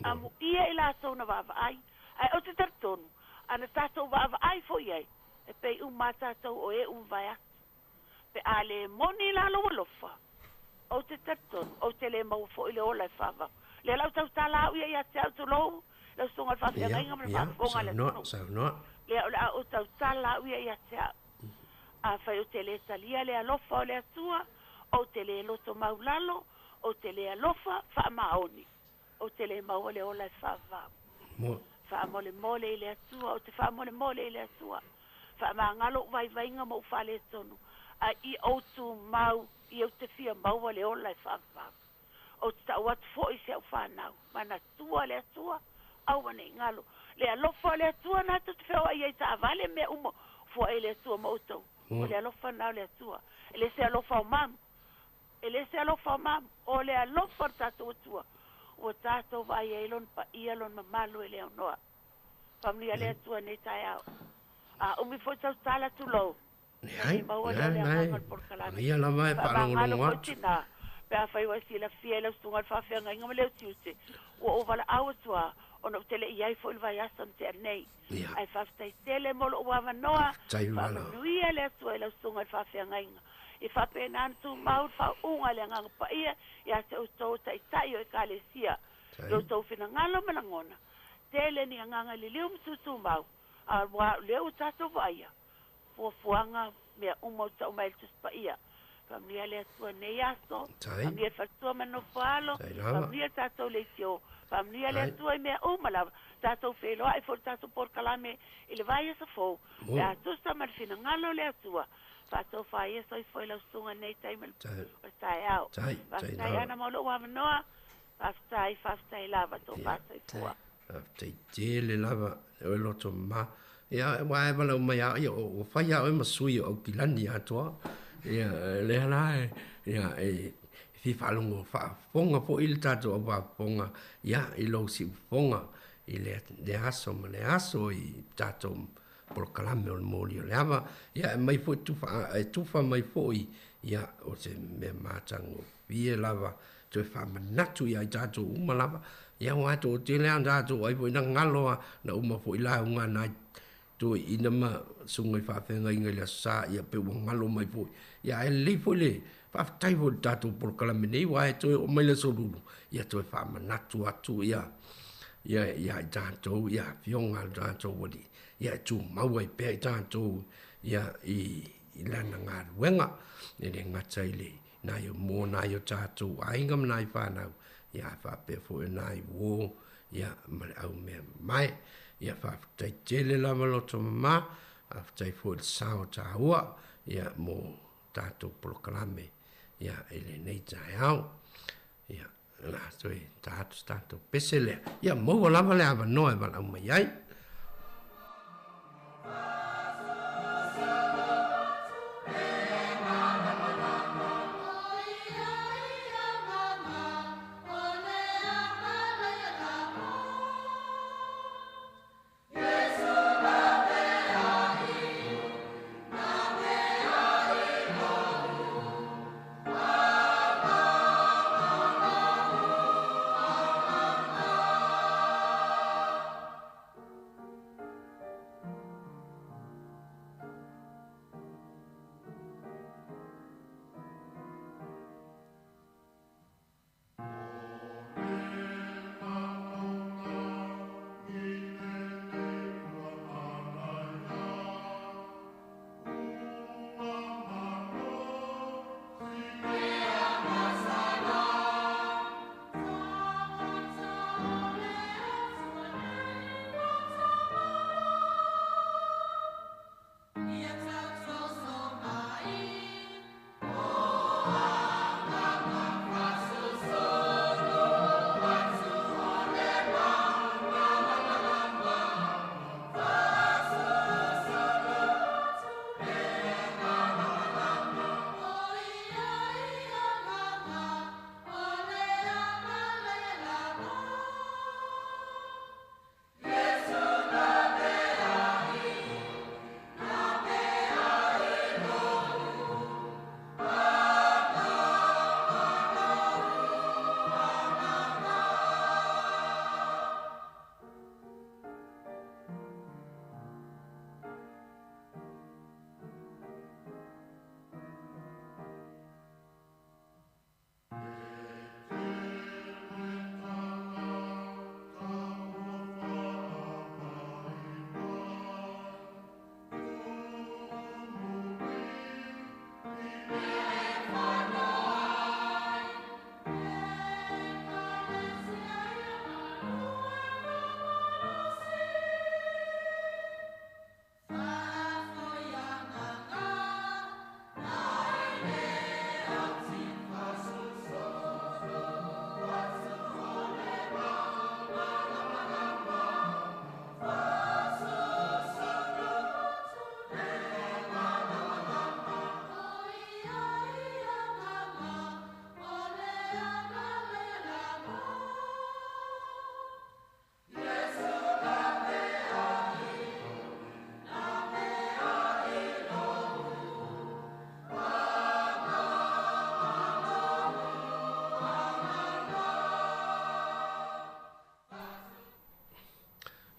Amuia i latou na vaavaai, ae ou te talitonu, ana tatou vaavaai foi i ai, e pei uma a tatou o e mavae atu. Pe a le moni la lou alofa, ou te talitonu, ou te le maua foi le ola e faavavau. Lea la ua tautala au ia ia te au tulou, lau susuga i le faafeagaiga ma le faafofoga a le atunuu. Lea o le a ou tautala au ia ia te au. Afai ou te le talia le alofa o le Atua, ou te le loto maulalo, ou te le alofa faamaoni, ou te le maua le ola e faavavau. Faamolemole i le Atua, ou te faamolemole i le Atua. Faamagalo ou vaivaiga ma ou faaletonu, a ia ou tumau, ia ou te fia maua le ola e faavavau. Ou te tau atu foi i si au fanau, manatua le Atua, aua ne i galo. Le alofa o le Atua na tou te feoai ai i taavale mea uma, fua ai le Atua ma outou. O le alofa na o le Atua. E le se alofa o mamu. E le se alofa o mamu. O le alofa o le tatou Atua. Ua tatou vaai ai Lona paia, Lona mamalu e le aunoa. Faamanuia le Atua i lenei taeao. A umi foi sau tala, tulou. Leai, leai, leai. Ia lava e faalogologo atu. Tina, pe afai ua e silafia i lau susuga i le faafeagaiga ma le utiuti, ua ou valaau atu a, ona ou te le i ai foi i le vaiaso na tea nei. Ae faafetai tele mo lou avanoa, faamanuia le Atua i lau susuga i le faafeagaiga. Ia faapena ona tumau le faauuga a le Agaga Paia ia te outou o Taitai o Ekalesia, i lo outou finagalo ma lagona. Tele ni agaga liliu ma tutumau, a ua lea ua tatou vaaia, fuafuaga, mea uma o tau mai le Tusi Paia. Faamanuia le Atua i lenei aso, faamanuia le faletua ma le nofo alo, faamanuia le tatou leitio, faamanuia le Atua i mea uma lava. Tatou feiloai foi i le tatou polokalame i le vaiaso fou, pe a tusa ma le finagalo o le Atua. Faatofa ia soifua i lau susuga i lenei taimi o le taeao. Faafetai Ana mo lou avanoa. Faafetai, faafetai lava, tofa soifua. Faafetai tele lava e oe loto ma. Ia, ua e valaau mai a ia, ua fai a oe ma sui o Aukilani atoa. Ia, lea la e, ia, e fia faalogo faafofoga foi le tatou au faafofoga, ia, i lou siufofoga i le, le aso ma le aso i tatou polokalame o le moli o le ava. Ia, e mai foi tufa, e tufa mai foi, ia, o se mea matagofie lava toe faamanatu ia i tatou uma lava, ia aua e toatele lava tatou ai foi na galo a, na uma foi lauga nai toeaiina ma susuga i faafeagaiga i le Aso Sa, ia pe ua galo mai foi. Ia ae lelei foi le faafetai foi i le tatou polokalame nei, aua e toe oo mai le Aso Lulu, ia toe faamanatu atu ia ia ia i tatou ia afioga a lo tatou Alii, ia e tumau ai pea i tatou ia i i lana galuega, e le gata i le nai o mo nai o tatou aiga ma nai fanau, ia ae faapea foi o nai uo, ia ma le au mea mamae. Ia faafetai tele lava loto mama, faafetai foi i le sao taua, ia mo tatou polokalame, ia i lenei taeao. Ia, la toe ta atu se tatou pese lea. Ia maua lava le avanoa e valaau mai ai.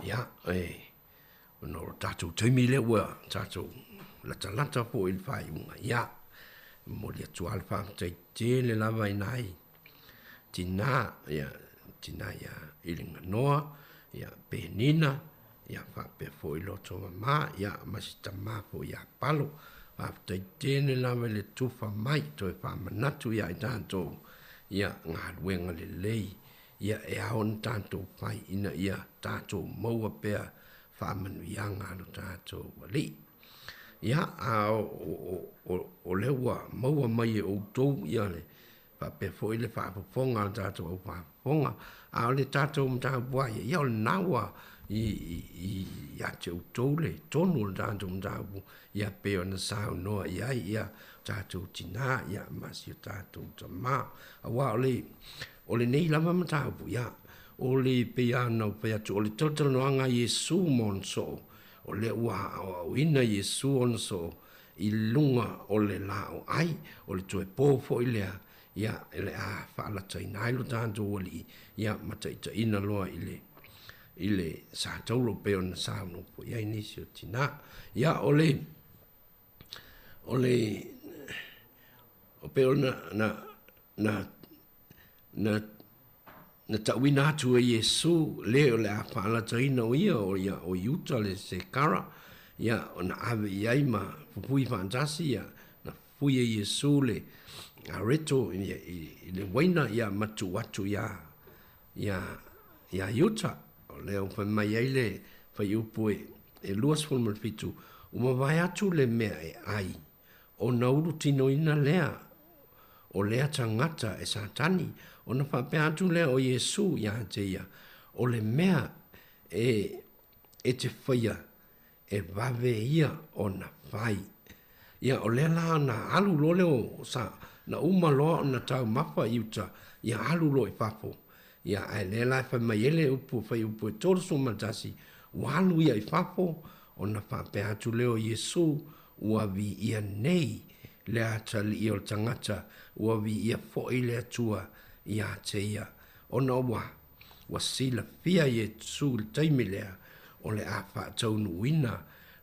Ia, e, ona o le tatou taimi lea ua tatou latalata foi i le faaiuga, ia, e momoli atu lava le faafetai tele lava i nai tinā, ia, tinā ia Iliganoa, ia Penina, ia faapea foi Lotomamā, ia ma si tamā foi ia Palo. Faafetai tele lava i le tufa mai toe faamanatu ia i tatou, ia galuega lelei, ia e ao ona tatou fai ina ia tatou maua pea faamanuiaga a lo tatou Alii. Ia, a o, o, o, o lea ua maua mai e outou ia le faapea foi le faafofoga a le tatou au faafofoga, a o le tatou mataupu lava ia, ia o lena ua i, i, i, ia te outou le tonu o le tatou mataupu, ia pei ona saunoa i ai ia tatou tinā, ia ma si o tatou tamā. Aua o le, o lenei lava mataupu, ia, o le pei lava ona ou fai atu, o le talatalanoaga a Iesu ma ona soo, o lea ua aoaoina Iesu ona soo i luga o le laoai, o le toe po foi lea, ia, e le a faalataina ai lo tatou Alii, ia, ma taitaiina loa i le, i le sa taulo pei ona saunoa foi i ai nisi o tinā. Ia, o le, o le, o pei ona, na, na, na, na tauina atu e Iesu le o le a faalataina o ia, o ia o Iuta le Sekara, ia, ona ave i ai ma fufui faatasi, ia, na fufui e Iesu le areto i, i, i le uaina, ia, ma tuu atu iā, iā, iā Iuta. O lea ua fai mai ai le fuaiupu e, e 27, ua mavae atu le mea e ai, ona ulutinoina lea o lea tagata e Satani, ona faapea atu lea o Iesu iā te ia, O le mea e e te faia, e vave ia ona fai. Ia, o lea la na alu loa lea o Sa, na uma loa ona taumafa i uta, ia alu loa i fafo. Ia, ae lea la e fai mai ai le upu, fuaiupu e 31, ua alu ia i fafo, ona faapea atu lea o Iesu, Ua viia nei le atalii o le tagata, ua viia foi le Atua iā te ia, ona ua, ua silafia Iesu i le taimi lea, o le a faataunuuina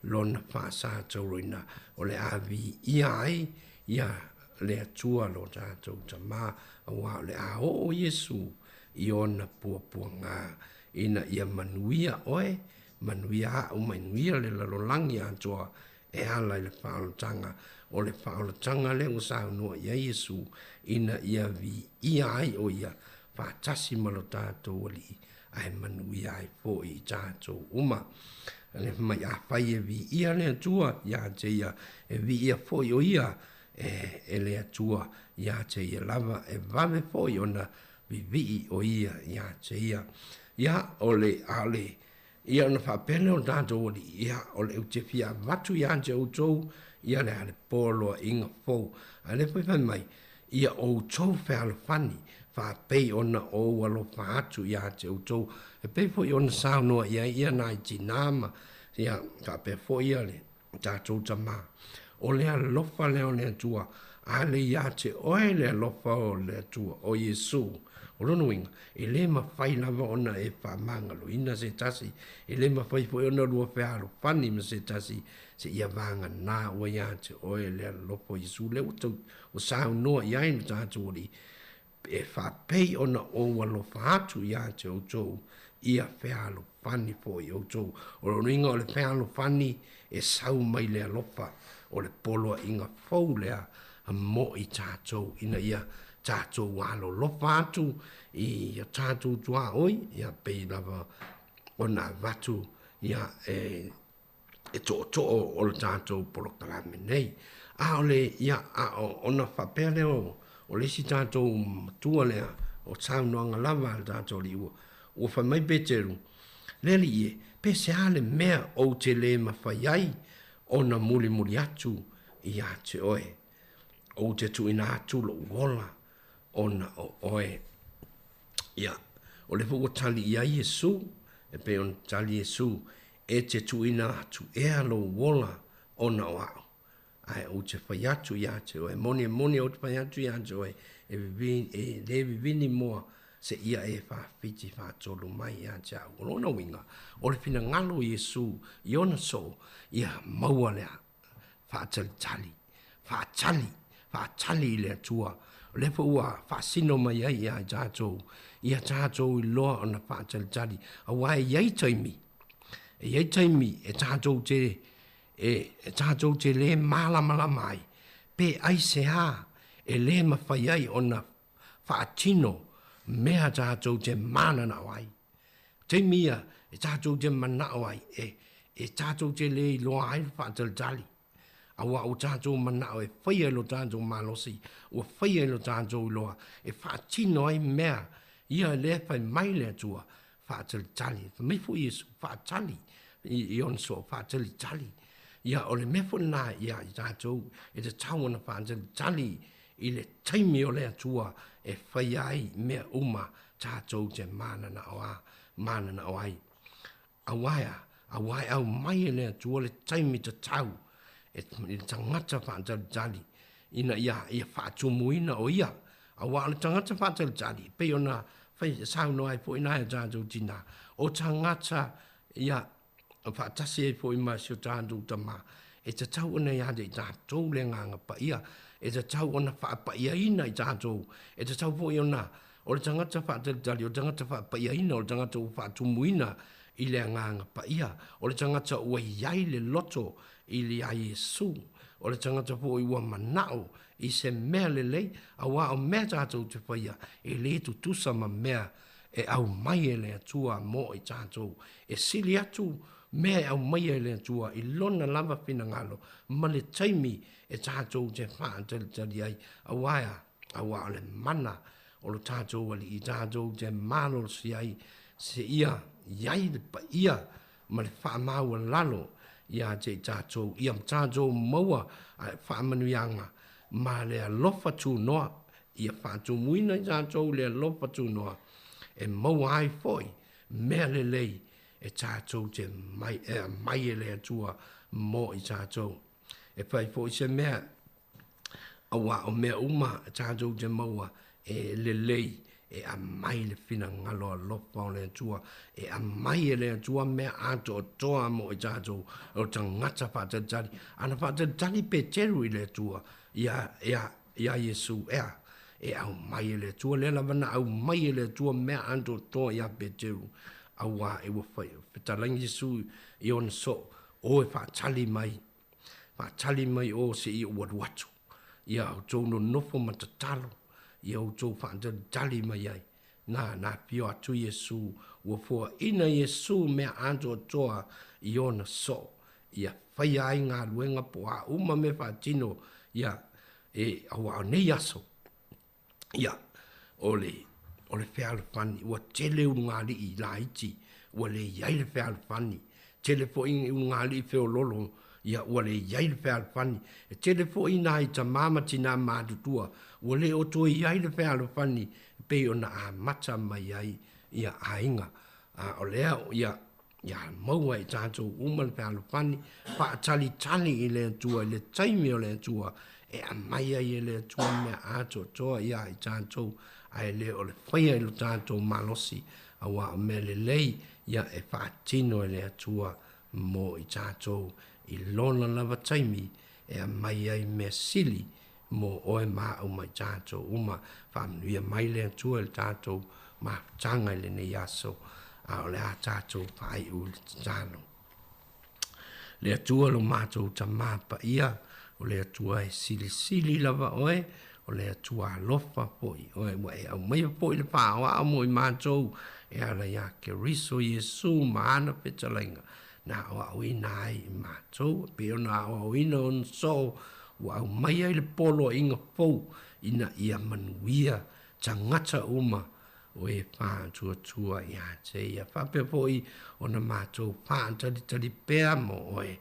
lona faasatauroina, o le a viia ai ia le Atua lo tatou Tama, auā o le a oo Iesu i ona puapuaga, ina ia manuia oe Manuia a'u, manuia le lalolagi atoa e ala i le faaolataga. O le faaolataga lea ua saunoa i ai Iesu ina ia viia ai ʻo ia faatasi ma lo tatou Alii, ae manuia ai foi i tatou uma. Lea fai mai, afai e viia le Atua iā te ia, e viia foi ʻo ia e le Atua iā te ia lava, e vave foi ona vivii ʻo ia iā te ia. Ia, o le, a o le, ia ona faapea lea o le tatou Alii, ia, o le ou te fia avatu iā te outou, ia le a le poloaiga fou. A lea foi fai mai, ia outou fealofani, faapei ona ou alofa atu iā te outou. E pei foi ona saunoa i ai ia nai tinā ma, ia, faapea foi ia le, o tatou tama. O le alofa lea o le Atua, a le iā te oe le alofa o le Atua, o Iesu. O lona uiga, e le mafai lava ona e faamagaloina se tasi, e le mafai foi ona lua fealofani ma se tasi, seia vagana ua iā te oe le alofa o Iesu lea ua tau, ua saunoa i ai lo tatou Alii, E faapei ona ou alofa atu iā te outou, ia fealofani foi outou. O lona uiga o le fealofani e sau mai le alofa, o le poloaiga fou lea mo i tatou, ina ia tatou alolofa atu i o tatou tuaoi, ia pei lava ona avatu ia e e tootoo o le tatou polokalame nei. A o le, ia, a o, ona faapea lea o, o le isi tatou matua lea, o saunoaga lava a le tatou alii ua, ua fai mai Peteru, Le alii e, pe se a le mea ou te le mafai ai ona mulimuli atu iā te oe? Ou te tuuina atu lou ola ona o oe. Ia, o lea foi ua tali i ai Iesu, e pei ona tali Iesu, E te tuuina atu ea lou ola ona o a'u, ae ou te fai atu iā te oe, moni e moni ou te fai atu iā te oe, e vivini, e lē vivini moa Seia e faafiti faatolu mai ia te au. O lona uiga, o le finagalo o Iesu i ona soo, ia maua le faatalitali, faatali, faatali i le Atua. O lea foi ua faasino mai ai ia i tatou, ia tatou iloa ona faatalitali, aua e i ai taimi, e i ai taimi e tatou te, e, e tatou te lē malamalama ai, pe aisea e lē mafai ai ona faatino mea tatou te mananao ai. Taimi ia e tatou te manao ai, e, e tatou te lē iloa ai le faatalitali, auā ua tatou manao e faia i lo tatou malosi, ua faia i lo tatou iloa e faatino ai mea ia lea e fai mai le Atua, faatalitali. Fai mai foi Iesu, faatali i, i ona soo, faatalitali. Ia, o le mea foi lena ia i tatou, e tatau ona faatalitali i le taimi o le Atua e faia ai mea uma tatou te mananao a, mananao ai. Auā e a? Auā e aumai e le Atua le taimi tatau e, i le tagata faatalitali ina ia, ia faatumuina o ia. Auā o le tagata faatalitali, pei ona fai, saunoa ai foi nai o tatou tinā, o tagata ia faatasi ai foi ma si o tatou Tama, e tatau ona ia te i tatou le Agaga Paia, e tatau ona faapaiaina i tatou, e tatau foi ona, o le tagata faatalitali, o le tagata faapaiaina, o le tagata ua faatumuina i le Agaga Paia, o le tagata ua i ai le loto i ia Iesu, o le tagata foi ua manao i se mea lelei, auā o mea tatou te faia, e lē tutusa ma mea e aumai e le Atua mo i tatou. E sili atu mea e aumaia e le Atua i Lona lava finagalo ma le taimi e tatou te faatalitali ai, auā e a? Auā o le mana o lo tatou Alii tatou te malolosi ai seia i ai le paia ma le faamaualalo ia te i tatou, ia tatou maua faamanuiaga ma le alofa tunoa Ia faatumuina i tatou le alofa tunoa e maua ai foi mea lelei e tatou te mai, e aumai e le Atua mo i tatou. E fai foi se mea, auā o mea uma tatou te maua e lelei, e aumai le finagalo alofa o le Atua, e aumai e le Atua mea atoatoa mo i tatou, o tagata faatalitali. Ana faatalitali Peteru i le Atua, ia, ia, Iā Iesu, ea, e aumai e le Atua, lea lava na aumai e le Atua mea atoatoa iā Peteru, auā e ua fai, fetalai Iesu i ona soo, o e faatali mai, faatali mai o seia ou alu atu, ia outou nonofo ma tatalo, ia outou faatalitali mai ai. Na, na afio atu Iesu, ua foaina Iesu mea atoatoa i ona soo, ia faia ai galuega po o a uma mea faatino, ia, e, auā o nei aso, ia, o le, o le fealofani, ua tele ulugalii laiti, ua le i ai le fealofani, tele foi ulugalii feololo, ia, ua le i ai le fealofani, e tele foi nai tamā ma tinā matutua, ua le o toe i ai le fealofani, e pei ona amata mai ai ia aiga. A o lea, ia, Ia maua e tatou uma le fealofani, faatalitali i le Atua i le taimi o le Atua e aumai ai e le Atua mea atoatoa ia i tatou, ae le o le faia i lo tatou malosi, auā o mea lelei ia e faatino e le Atua mo i tatou i lona lava taimi e aumai ai mea sili mo oe ma au ma i tatou uma. Faamanuia mai le Atua i le tatou mafutaga i lenei aso, a o le a tatou faaiu i le tatalo. Le Atua lo matou Tamā Paia, o le Atua e silisili lava oe, o le Atua alofa foi oe, ua e aumaia foi le faaoao mo i matou e ala iā Keriso Iesu ma ana fetalaiga, na aoaoina ai i matou, e pei ona aoaoina ona soo ua aumai ai le poloaiga fou ina ia manuia tagata uma o e faatuatua iā te ia. Faapea foi ona matou faatalitali pea mo oe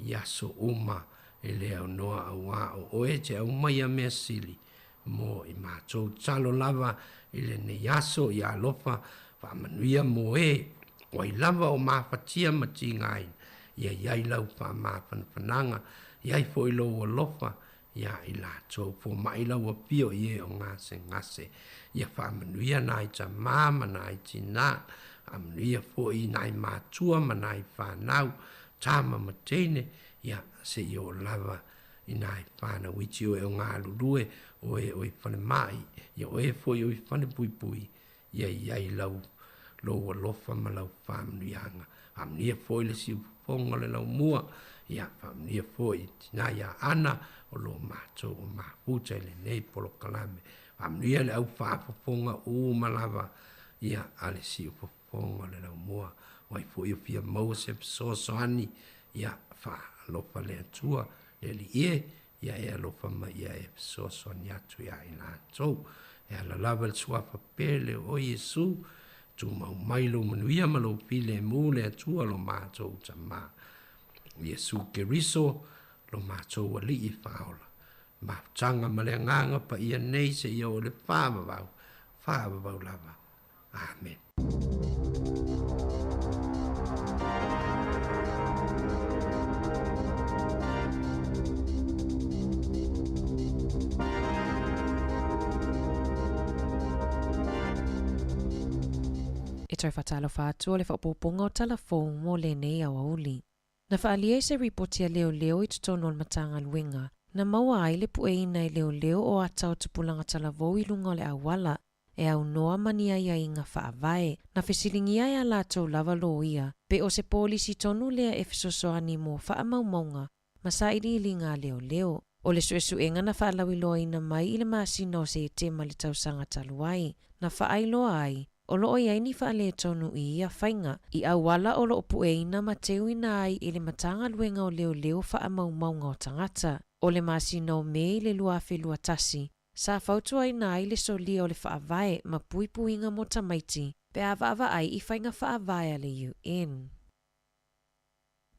i aso uma e le aunoa auā o oe te aumaia mea sili mo i matou talo lava i lenei aso i alofa faamanuia mo e o ai lava o mafatia ma tigaina, ia i ai lau faamafanafanaga, i ai foi lou alofa Iā i latou fomai lau afio i e o gasegase. Ia faamanuia nai tamā ma nai tinā, faamanuia foi i nai matua ma nai fanau, tama ma teine, ia se i oo lava i nai fanau iti o e o galulue, o e o i falemai, ia o e foi o i falepuipui, ia i ai lau lou alofa ma lau faamanuiaga. Faamanuia foi le siufofoga o le laumua, ia faamanuia foi i tina ia Ana o lo matou o mafuta i lenei polokalame. Faamanuia le au faafofoga uma lava ia a le siufofoga o le laumua. O ai foi o fia maua se fesoasoani, ia faalofa le Atua, le Alii e, ia e alofa mai ia e fesoasoani atu iā i latou. E ala lava i le Suafa pele o Iesu, tumau mai lou manuia ma lou filemu le Atua lo matou Tama. Iesu Keriso, lo matou Alii Faaola. Mafutaga ma le Agaga Paia nei seia oo i le faavavau, faavavau lava. Amen. E toe faatalofa atu o le faaopoopoga o tala fou mo lenei aoauli. Na faaalia i se ripoti a leoleo i totonu o le Matagaluega, na maua ai le pueina e leoleo o ata o tupulaga talavou i luga o le auala e aunoa ma ni aiaiga faavae. Na fesiligia e a latou lava loia, pe o se polisi tonu lea e fesoasoani mo faamaumauga ma sailiiliga a leoleo. O le suesuega na faalauiloaina mai i le masina o Setema le tausaga talu ai, na faailoa ai, o lo o i ai ni faaletonu i ia faiga, i auala o lo o pueina ma teuina ai e le Matagaluega o Leoleo faamaumauga o tagata. O le masina o Me i le 2021, Sa fautuaina ai le solia o le faavae ma puipuiga mo tamaiti pe a vaavaai i faiga faavae a le UN.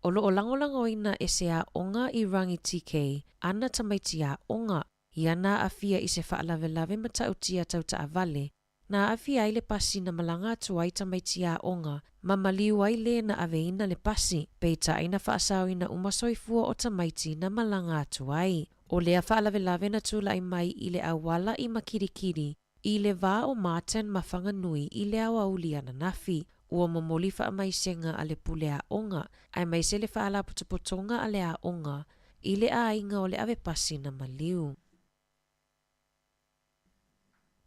O lo o lagolagoina e se aoga i Rangitikei ana tamaiti aoga ia na aafia i se faalavelave matautia tau taavale Na aafia ai le pasi na malaga atu ai tamaiti aoga ma maliu ai le na aveina le pasi, peitai na faasaoina uma soifua o tamaiti na malaga atu ai. O lea faalavelave na tulai mai i le auala i Makirikiri, i le va o Martin ma Whanganui i le aoauli ananafi. Ua momoli faamaisega a le pule aoga aemaise le faalapotopotoga a le aoga i le aiga o le avepasi na maliu.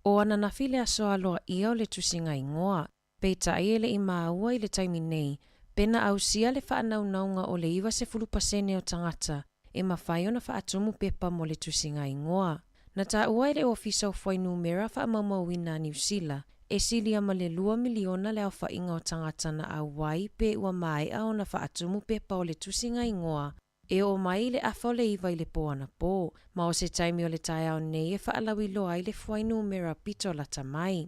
O ananafi le aso aloaia o le tusiga igoa, peitai e le i maua i le taimi nei, pe na ausia le faanaunauga o le 90 pasene o tagata e mafai ona faatumu pepa mo le tusiga igoa. Na taua e le Ofisa o Fuainumera Faamaumauina a Niu Sila, e silia ma le lua miliona le aofaiga o tagata na auai pe ua maea ona faatumu pepa o le tusiga igoa E oo mai i le afa o le iva i le pō anapō, ma o se taimi o le taeao nei e faalauiloa ai le fuainumera pito lata mai.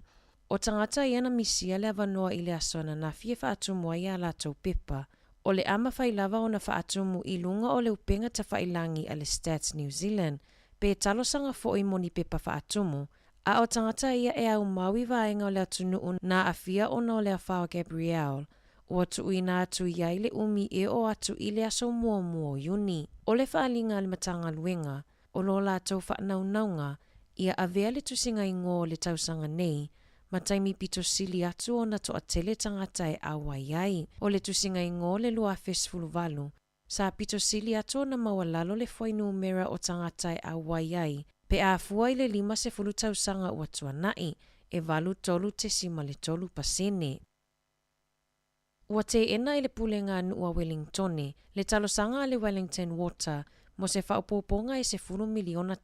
O tagata ia na misia le avanoa i le aso ananafi e faatumu ai ā latou pepa. O le a mafai lava ona faatumu i luga o le upega tafailangi a le Stats New Zealand, pe talosaga foi mo ni pepa faatumu, a o tagata ia e aumau i vaega o le atunuu na aafia ona o le afa o Gabrielle, Ua tuuina atu i ai le umi e oo atu i le aso muamua o Iuni. O le faaaliga a le Matagaluega, o lo latou faanaunauga ia avea le tusiga igoa o le tausaga nei ma taimi pito sili atu ona toatele tagata e auai ai. O le tusiga igoa o le 2018, sa pito sili atu ona maualalo le fuainumera o tagata e auai ai pe a fua i le 50 tausaga ua tuanai, e 83.3 pasene. Ua teena e le Pulega a Nuu a Welingtone le talosaga a le Wellington Water mo se faaopoopoga e $10 miliona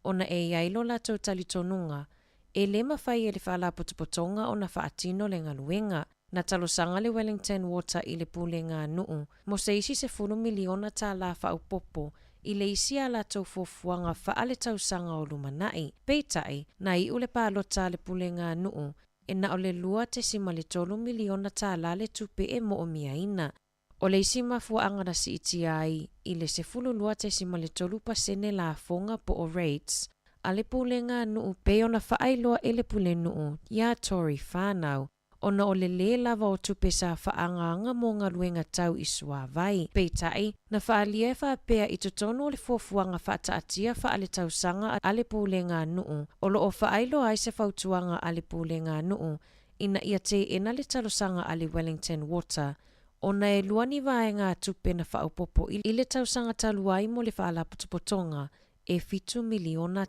ona e i ai lo latou talitonuga e le mafai e le Faalapotopotoga ona faatino le galuega. Na talosaga le Wellington Water i le Pulega a Nuu mo se isi $10 miliona faaopoopo i le isi a latou fuafuaga faaletausaga o lumanai. Peitai, na iu le palota a le Pulega a Nuu e na o le $2.3 miliona le tupe e moomiaina. O le isi mafuaaga na siitia ai i le 12.3% lafoga po o rates a le pulega a nuu pei ona faailoa e le pulenuu iā Tory Whanau. ona o le lē lava o tupe sa faaagaaga mo galuega tau i suāvai. Peitai, na faaalia e faapea i totonu o le fuafuaga faataatia faaletausaga a le Pulega a Nuu o lo o faailoa ai se fautuaga a le Pulega a Nuu ina ia teena le talosaga a le Wellington Water ona e lua ni vaegatupe na faaopoopo i le tausaga talu ai mo le faalapotopotoga e $7 miliona.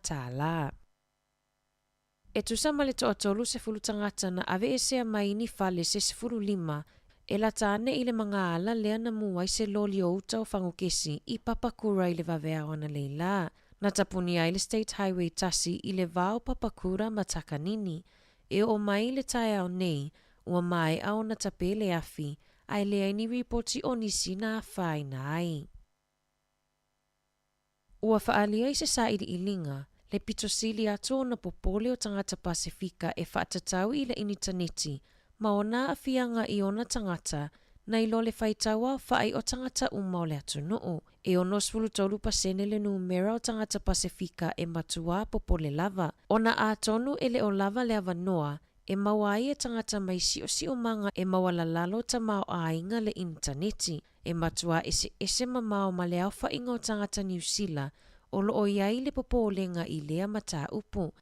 E tusa ma le toatolu sefulu tagata na aveesea mai ni fale se 15 e lata ane i le magaala lea na mu ai se loli o uta o fagukesi i Papakura i le vaveao analeila. Na tapunia ai le State Highway 1 i le va o Papakura ma Takanini. E oo mai i le taeao nei, ua maea ona tape le afi, ae leai ni ripoti o nisi na afaina ai. Ua faaalia i se sailiiliga, le pito sili atu ona popole o tagata Pasefika e faatatau i le initaneti ma ona aafiaga i ona tagata nai lo le faitau aofai o tagata uma o le atunuu. E 63% le numera o tagata Pasefika e matuā popole lava, ona atonu e le o lava le avanoa e maua ai e tagata mai siosiomaga e maualalalo tamaoaiga le initaneti. E matuā eseese mamao ma le aofaiga o tagata Niu Sila o lo o i ai le popolega i lea mataupu,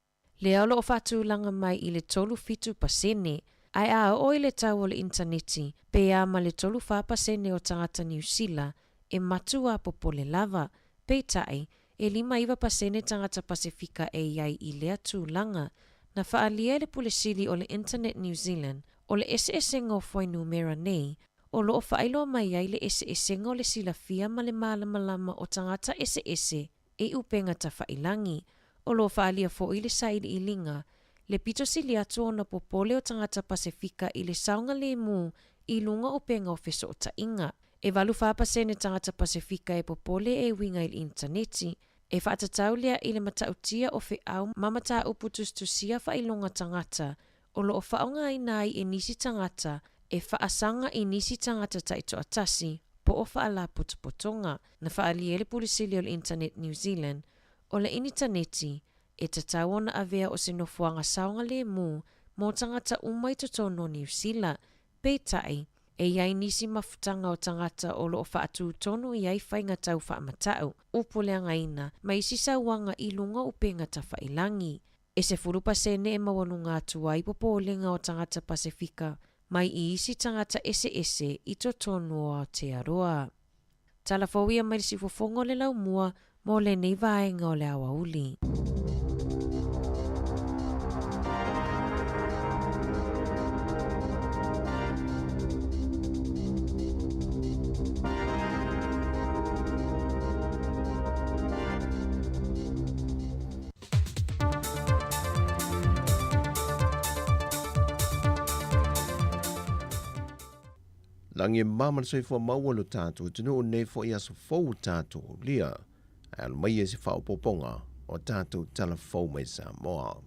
lea o lo o faatulaga mai i le 37%, ae a oo i le tau o le initaneti, pe a ma le 34% o tagata Niu Sila e matuā popole lava. Peitai, e 59% tagata Pasefika e i ai i lea tulaga. Na faaalia e le Pule Sili o le Internet New Zealand o le eseesega o fuainumera nei o lo o faailoa mai ai le eseesega o le silafia ma le malamalama o tagata eseese i upega tafailangi. O lo o faaalia foi le sailiiliga, le pito sili atu ona popole o tagata Pasefika i le saogalemu i luga o upega o fesootaiga. E 84% tagata Pasefika e popole e uiga i le initaneti, e faatatau lea i le matautia o feau ma mataupu tusitusia faailoga tagata o lo o faaaogaina ai e nisi tagata e faasaga i nisi tagata taitoatasi po o faalapotopotoga. Na faaalia e le Pule Sili o le Internet New Zealand, o le initaneti e tatau ona avea o se nofoaga saogalemu mo tagata uma i totonu o Niu Sila. Peitai, e i ai nisi mafutaga o tagata o lo o faatutonu i ai faiga tau faamatau, upu leagaina, ma isi sauaga i luga o upega tafailangi. E 10% e maualuga atu ai popolega o tagata Pasefika mai i isi tagata eseese i totonu o Aotearoa. Tala fou ia mai le siufofoga o le laumua mo lenei vaega o le aoauli. Lagi e mama le soifua maua lo tatou atunuu nei foi aso fou ua tatou aulia, ae alo mai e se faaopoopoga o tatou tala fou mai Samoa.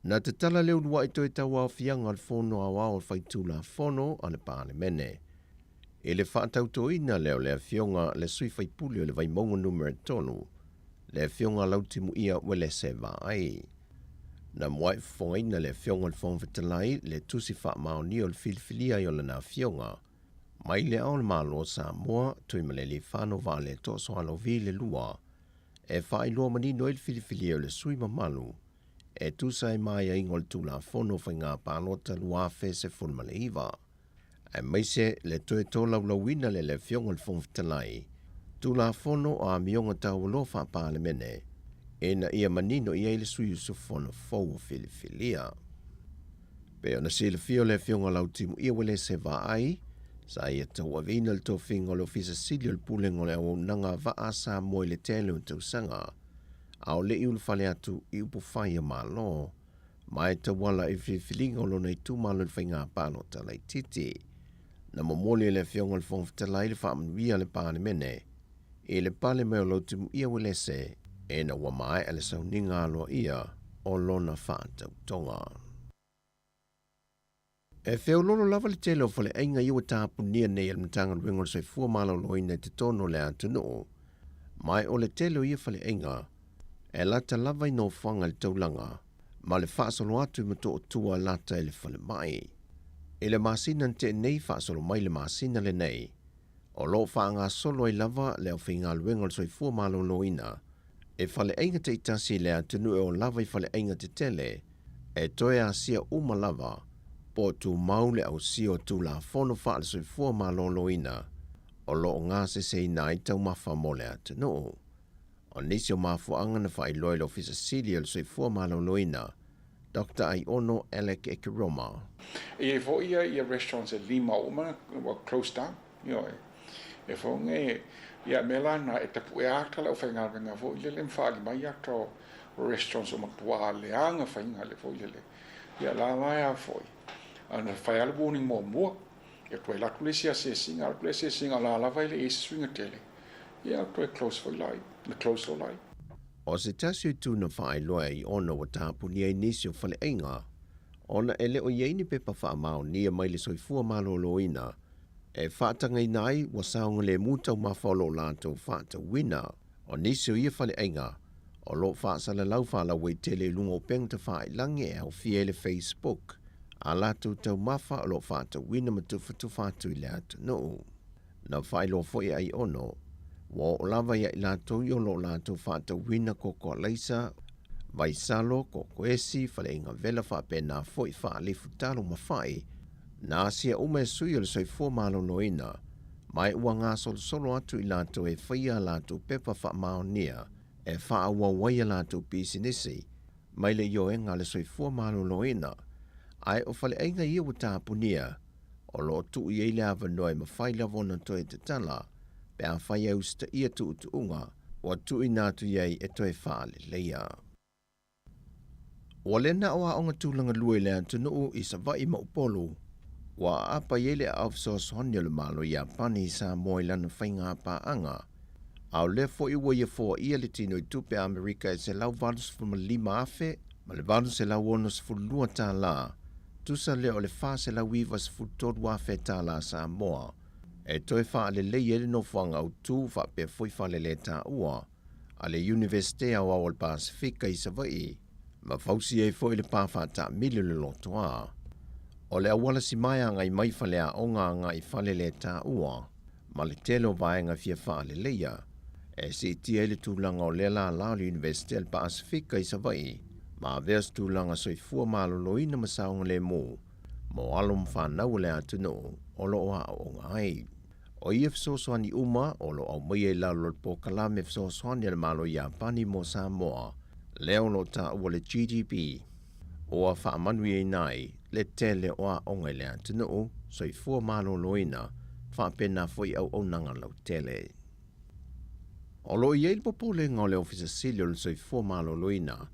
Na tatala le uluai toe tauaofiaga o le Fono Aoao o le Faitulafono a le Palemene i le faatautoina lea o le Afioga le Sui Faipule o le Vaimauga Numera 3, le Afioga Lautimuia Uelese Vaai. Na mua'i fofogaina le Afioga i le Fofoga Fetalai le tusi faamaonia o le filifilia ai o lana Afioga mai le Ao o le Malo o Samoa, Tuimalealiifano Vaaletoa Sualauvi le 2, e faailoa manino ai le filifilia o le sui mamalu e tusa ai ma aiaiga o le Tulafono o Faiga Palota 2019, aemaise le toe tolaulauina lea e le Afioga i le Fofoga Fetalai, Tulafono o Amioga Taualoa Faa-Palemene, ina ia manino i ai le sui usufono fou o filifilia. Pei ona silafia o le Afioga Lautimuia Uelese Vaai, sa ia tauaveina le tofiga o le Ofisa Sili o le Pulega o le Auaunaga a Vaa a Samoa i le tele o tausaga, a o le i ulufale atu i upufai a Malo, ma e tauala i filifiliga o lona itumalo i le faiga palota laitiiti. Na momoli e le Afioga i le Fofoga Fetalai le faamanuia a le Palemene i le pale mai o Lautimuia Uelese ina ua maea le sauniga aloaia o lona faatautoga. E feoloolo lava le tele o faleaiga ia ua tapunia nei e le Matagaluega o le Soifua Maloloina i totonu o le atunuu, ma e o le tele o ia faleaiga e lata lava i nofoaga i le taulaga. ma le faasolo atu i Motootua lata i le falemai. I le masina na tea nei faasolo mai le masina lenei, o lo o faagasolo ai lava le aufaigaluega o le Soifua Maloloina e faleaiga taitasi i le atunuu e oo lava i faleaiga tetele e toe asia uma lava po o tumau le ausia o Tulafono faale-Soifua Maloloina o lo o gaseseina ai taumafa mo le atunuu. O nisi o mafuaaga na faailoa e le Ofisa Sili o le Soifua Maloloina, Doctor Aiono Alec Ekeroma. E i ai foi ia ia restaurants e lima uma ua close down, ioe. E fofoga e, ia mea la na e tapuʻe ata le aufaigaluega foi lele ma faaali mai ata o restaurants ua matua leaga faiga le foi lele. Ia la la e a foi, ana fai lava le warning muamua, ia toe alu atu le isi asiasiga, alu atu le asiasiga o la lava e le i ai se suiga tele, ia toe close foi lai, na close loa lai. O se tasi o itu na faailoa ai ona ua tapunia ai nisi o faleaiga, ona e le o i ai ni pepa faamaonia mai le soifua maloloina e faatagaina ai ua saogalemu taumafa o lo o latou faatauina. O nisi o ia faleaiga o lo o faasalalau faalauaitele i luga o upega tafailangi e aofia ai le Facebook, a latou taumafa o lo o faatauina ma tufatufa atu i le atunuu. Na faailoa foi e Aiono, ua oo lava ia i latou i o lo o latou faatauina koko alaisa, vaisalo, koko esi, faleaiga vela faapena foi faalifu talo ma fai, na asia uma e sui o le soifua maloloina, ma e ua gasolosolo atu i latou e faia a latou pepa faamaonia e faaauau ai a latou pisinisi mai le ioega a le soifua maloloina, ae o faleaiga ia ua tapunia, o lo o tuu i ai le avanoa e mafai lava ona toe tatala pe afai e usitaia tuutuuga ua tuuina atu i ai e toe faaleleia. Ua le na o aoga tulaga lua i le atunuu i Savaii ma Upolu, ua aapa i ai le aao fesoasoani o le Malo Iapani i Samoa i lana faiga paaga, a o lea foi ua ia foaia le tino i tupe Amerika e $185,862 tālā, tusa lea o le $493,000 tālā Samoa, e toe faalelei ai le nofoaga autu faapea foi faleletaua a le Iunivesite Aoao o le Pasefika i Savaii, ma fausia ai foi le pā faataamili o le lotoa. O le auala simae agai mai faleaoga agai faleletaua ma le tele o vaega fia faaleleia e siitia ai le tulaga o lea lala o le Iunivesite a le Pasefika i Savaii ma avea se tulaga soifua maloloina ma saogalemu mo alo ma fanau o le atunuu o lo o aooga ai. O ia fesoasoani uma o lo o aumaia i lalo o le polokalame fesoasoani a le Malo Iapani mo Samoa, lea o lo o taua le GDB, ua faamanuiaina ai le tele o aoga i le atunuu, soifua maloloina, faapena foi auaunaga lautele. O lo o i ai le popolega o le Ofisa Sili o le Soifua Maloloina,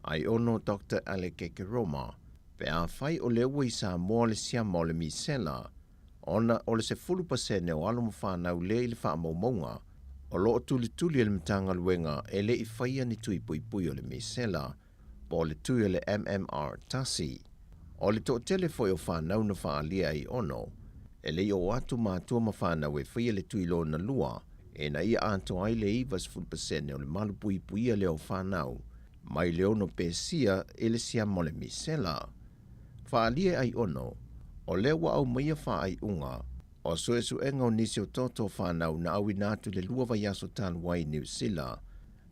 Aiono Doctor Alec Ekeroma, pe afai o lea ua i Samoa le siama o le misela, ona o le 10% o alo ma fanau lea i le faamaumauga o lo o tulituli e le Matagaluega e le i faia ni tui puipui o le misela po o le tui o le MMR 1. O le toatele foi o fanau na faaalia ai ono, e le i oo atu matua ma fanau e faia le tui lona lua ina ia atoa ai le 90% o le malupuipuia lea o fanau mai le ono pesia i le siama o le misela. Faaalia e Aiono, o lea ua aumaia faaiuga o suesuega o nisi o toto fanau na auina atu i le lua vaiaso talu ai i Niu Sila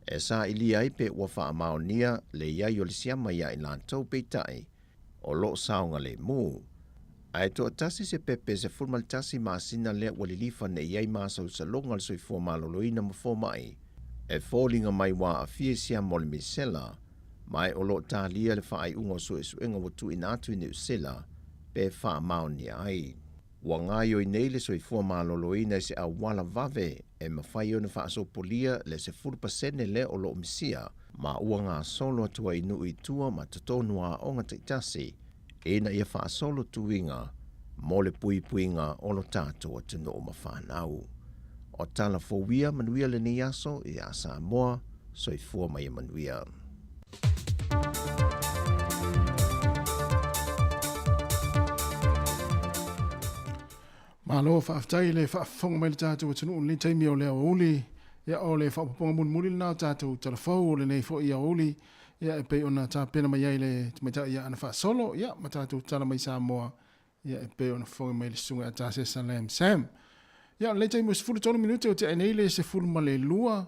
e sailia ai pe ua faamaonia le i ai o le siama iā i latou peitai o lo o saogalemu. Ae toatasi se pepe 11 masina lea ua lilifa nei i ai masausaloga o le soifua maloloina ma fomai e foliga mai ua aafia i siama o le misela ma e o lo o talia le faaiuga o suesuega ua tuuina atu i Niu Sila pe faamaonia ai. Ua gaoioi nei le soifua maloloina i se auala vave e mafai ona faasopolia le 10% lea o lo o misia ma ua gasolo atu ai i nuu i tua ma totonu o aoga taitasi ina ia faasolo tuiga mo le puipuiga o lo tatou atunuu ma fanau. O tala fou ia manuia lenei aso iā Samoa, soifua ma ia manuia. Malo faafetai le faafofoga mai le tatou atunuu i lenei taimi o le aoauli. Ia o le faaopoopoga mulimuli lena o tatou talafou o lenei foi aoauli. Ia, e pei ona tapena mai ai le tamaitai ia Ana Faasolo, ia, ma tatou tala mai Samoa, ia, e pei ona fofoga mai le susuga ia Tasesa Lam Sam. Ia, o lenei taimi ua 13 minute o tea nei le 12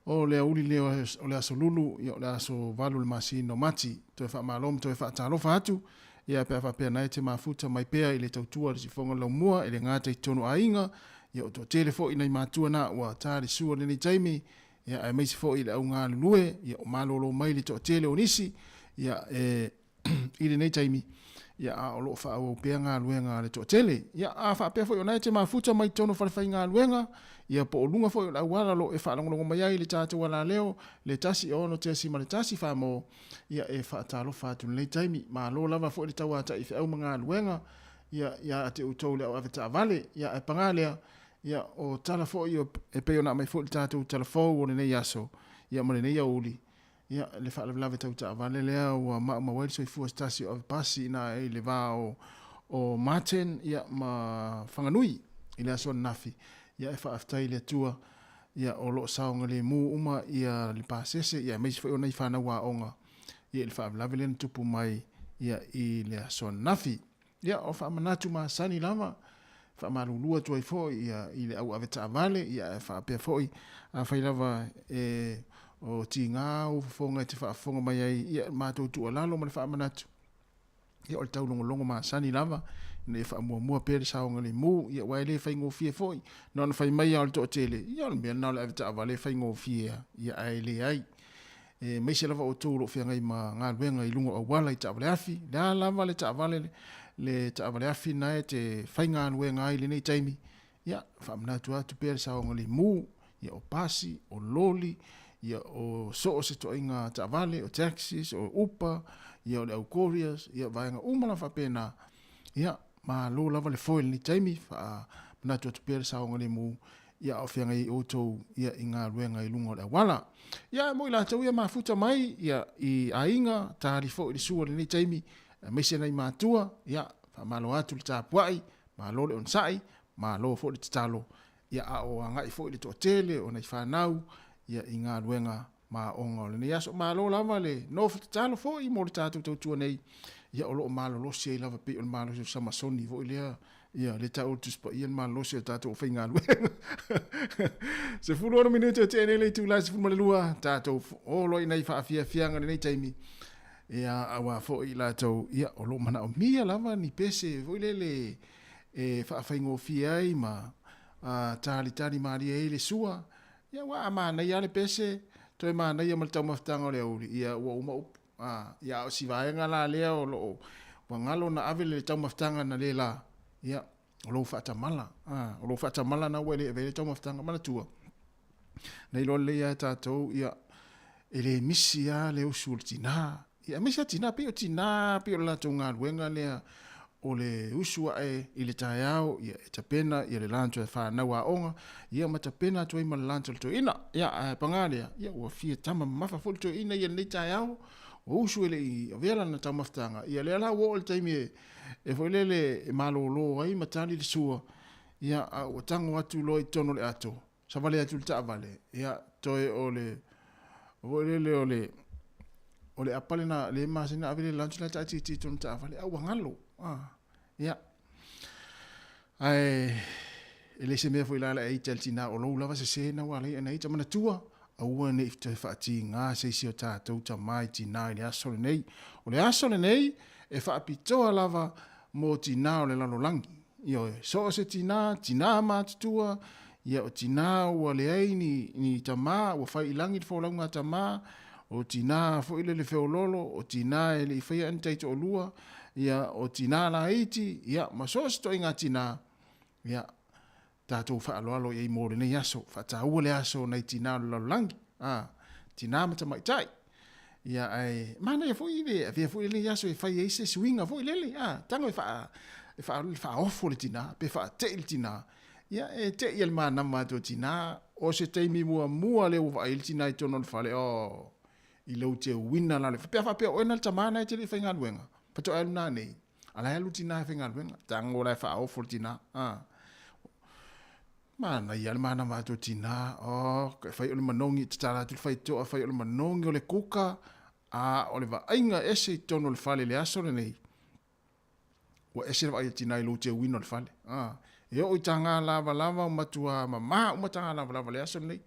o le aoauli lea o le aso Lulu, ia, o le aso 8 o le masina o Mati. Toe faamalo ma toe faatalofa atu, ia, pe a faapea na e te mafuta mai pea i le tautua i le sifoga o le laumua, e le gata i totonu o aiga, ia, o toatele foi nai matua na ua ta le sua i lenei taimi, ia, aemaise foi i le au galulue, ia, o malolo mai le toatele o nisi, ia, e, i lenei taimi, ia, a o lo o faaauau pea galuega a le toatele. Ia, a faapea foi o na e te mafuta mai totonu o falefaigaluega, ia, po o luga foi o le auala o lo o e faalogologo mai ai i le tatou alaleo, le 106.1 Samoa, ia, e faatalofa atu i lenei taimi. Malo lava foi le tauatai i feau ma galuega, ia, ia te outou le au avetaavale, ia, ae paga lea, Ia, o tala foi e pei ona aumai foi le tatou tala fou o lenei aso, ia ma lenei aoauli, ia, le faalavelave tau taavale lea ua maumau ai le soifua o se tasi o avepasi i ina i le va o, o Martin, ia, ma Whanganui i le aso ananafi. Ia, e faafetai i le Atua, ia, o lo o saogalemu uma ia le pasese, ia, aemaise foi o nai fanau aoga, ia, i le faalavelave lea na tupu mai, ia, i le aso ananafi. Ia, o faamanatu masani lava, faamalulu atu ai foi ia, i le au avetaavale, ia, ae faapea foi, afai lava e o tiga ou fofoga e te faafofoga mai ai, ia, matou tuualalo ma le faamanatu, ia, o le taulogologo masani lava, ina ia faamuamua pea le saogalemu, ia, aua e le faigofie foi, na ona fai mai lava o le toatele, ia, o le mea lena o le avetaavale e faigofie lava, ia, ae leai. Aemaise lava outou o lo o feagai ma galuega i luga o auala i taavale afi. Le a lava le taavale, le taavale afi na e te faigaluega ai i lenei taimi, ia, faamanatu atu pea le saogalemu, ia, o pasi, o loli, ia, o so o se ituaiga taavale, o taxis, o upa, ia, o le au couriers, ia, vaega uma lava faapena. Ia, malo lava le foe i lenei taimi, faamanatu atu pea le saogalemu ia a o feagai ai outou ia i galuega i luga o le auala. Ia mo i latou ia mafuta mai ia i aiga, tali foi le sua i lenei taimi, aemaise nai matua, ia faamalo atu le tapuai, malo le onosai, malo foi le tatalo, ia a o agai foi le toatele o nai fanau ia i galuega ma aoga o lenei aso. Malo lava le nofo tatalo foi mo le tatou tautua nei, ia o lo o malolosi ai lava pei o le malosi o Samasoni foi lea, ia le tau o le Tusi Paia le malolosi o le tatou aufaigaluega. 16 minute o tea nei le itula e 12, tatou olo i nai faafiafiaga i lenei taimi, ia aua foi i latou, ia o lo o manaomia lava ni pese foi lele e faafaigofie ai ma talitali malie ai le sua. Ia aua a manaia lava le pese, toe manaia ma le taumafataga o le aoauli, ia ua uma upu. A, ia a o si vaega la lea o lo o ua galo na ave le taumafataga na le la, ia, o lou faatamala. A, o lou faatamala na ua e le avea ai le taumafataga. Manatua, na iloa lelei lava e tatou, ia, e le misi lava le usu o le tina. Ia, aemaise lava tina, pei o tina, pei o le latou galuega lea o le usu ae i le taeao, ia, e tapena ia le lunch a fanau aoga, ia ma tapena atu ai ma le lunch a le toeaina. Ia, ae paga lea, ia, ua fia tama mamafa foi le toeaina ia lenei taeao, ua usu e le i avea lana taumafataga, ia lea la ua oo i le taimi e, e foi lele e malolo ai ma tali le sua, ia, a ua tago atu loa i totonu o le ato, Savali atu i le taavale, ia, toe o le, foi lele o le, o le apa lena, le masani ona ave le lunch la e taatitia i totonu o le taavale, a ua galo. Ah, ia. Ae, e le se mea foi la le ita i le tinā, o lou lava sese na ua ala ai ona ita. Manatua, aua ne i toe faatiga se isi o tatou tama i tinā i le aso lenei. O le aso lenei, e faapitoa lava mo tinā o le lalolagi. Ioe, so o se tinā, tinā matutua, ia o tinā ua leai ni, ni tamā, ua fai i lagi le folauga a tamā, o tinā foi lele feololo, o tinā e le i faia ni taitoalua, ia o tinā laiti, ia ma so o se ituaiga tinā, ia tatou faaaloalo i ai mo lenei aso. Faataua le aso o nai tinā o le lalolagi, ā, tinā ma tamaitai. Ia, ae manaia foi le avea foi lenei aso e fai ai se suiga foi lele, ā, tago e faa, e faa, faaofo le tinā, pe faate'i le tinā. Ia, e te'i e le manama atu o tinā, o se taimi muamua lea ua vaai ai le tinā i totonu o le fale, oh, i lou teuina la le, pe a faapea o oe na le tamā na e te le i faigaluega, faatoa e alu nanei, a la e alu le tinā e faigaluega, tago la e faaofo le tinā, ā. Manaia le manava atu o tinā, oh, e fai o le manogi, tatala atu le faitotoa, fai o le manogi o le kuka, A o le vaaiga ese i totonu o le fale i le aso lenei, ua ese le vaai a tina i lou teuina o le fale. A, e oo i taga lavalava ua matua mamā uma taga lavalava i le aso lenei.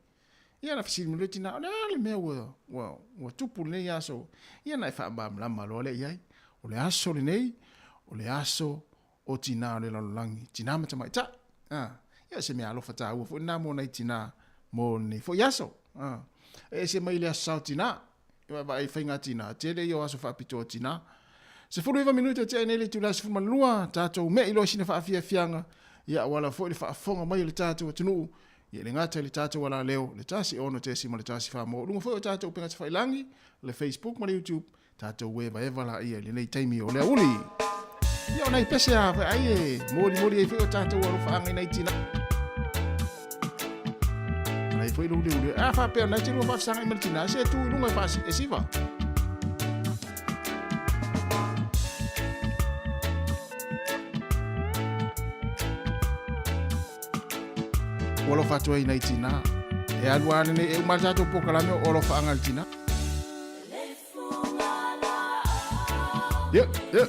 Ia na fesili mai loa le tina, o le a le mea ua, ua, ua tupu i lenei aso? Ia ona e faamalamalama loa lea i ai. O le aso lenei, o le aso o tina o le lalolagi, tina ma tamaitai. A, ia o se mea alofa taua foi lena mo nai tina mo lenei foi aso. A, e ese mai le aso sao tina, e vaavaai i faiga tina, tele ia o aso faapitoa tina. 19 minute ua tea ai nei le itula e 12, tatou me'i loa i sina faafiafiaga, ia auala foi le faafofoga mai o le tatou atunuu, ia e le gata i le tatou alaleo, le 106.1 maualuga luga foi o tatou upega tafailagi, le Facebook ma le YouTube, tatou evaeva laia i lenei taimi o le auli. Ia o nai pese a ai e molimoli ai foi o tatou alofaaga i nai tina. Nai foi lo ule ule. A faapea nai te lua faafesagai ma le tina, se tu i luga e faasi, e siva. Ua alofa atu ai i nai tina. E alu lava lenei, e uma le tatou polokalame o alofaaga i le tina. Yeah, yeah.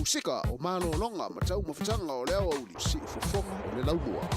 Musika, o malologa ma taumafataga o le aoauli, siufofoga o le laumua.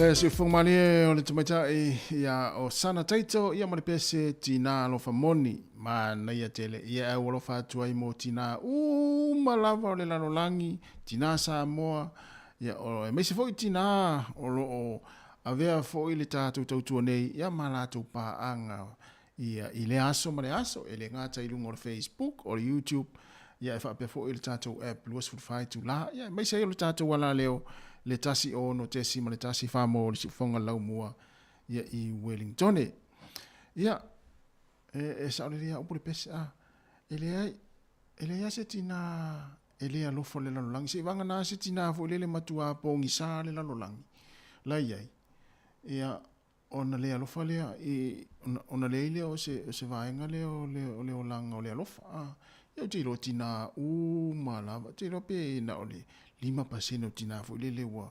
Le siufofoga malie o le tamaitai ia o Sana Taito ia ma le pese Tinā Alofa Moni. Manaia tele ia au alofa atu ai mo tinā uma lava o le lalolagi, tinā Samoa, ia o aemaise foi tinā o lo o avea foi le tatou tautua nei ia ma latou paaga ia i lea aso ma le aso, e le gata i luga o le Facebook, o le YouTube, ia e faapea foi le tatou app 24 itula, ia aemaise ai o le tatou alaleo le 1 6.1 mo le siufofoga laumua ia i Wellingtone. Ia, e, e saolelei a upu le pese, a, e leai. e leai lava se tinā e le alofa i le lalolagi, seiavagana se tinā foi lele matuā pogisa le lalolagi la i ai, ia, ona le alofa lea i, ona, ona leai lea o se, o se vaega lea o le, o le olaga o le alofa. A, ia ou te iloa tinā uma lava, ou te iloa pe na o le 5% o tinā foi lele ua,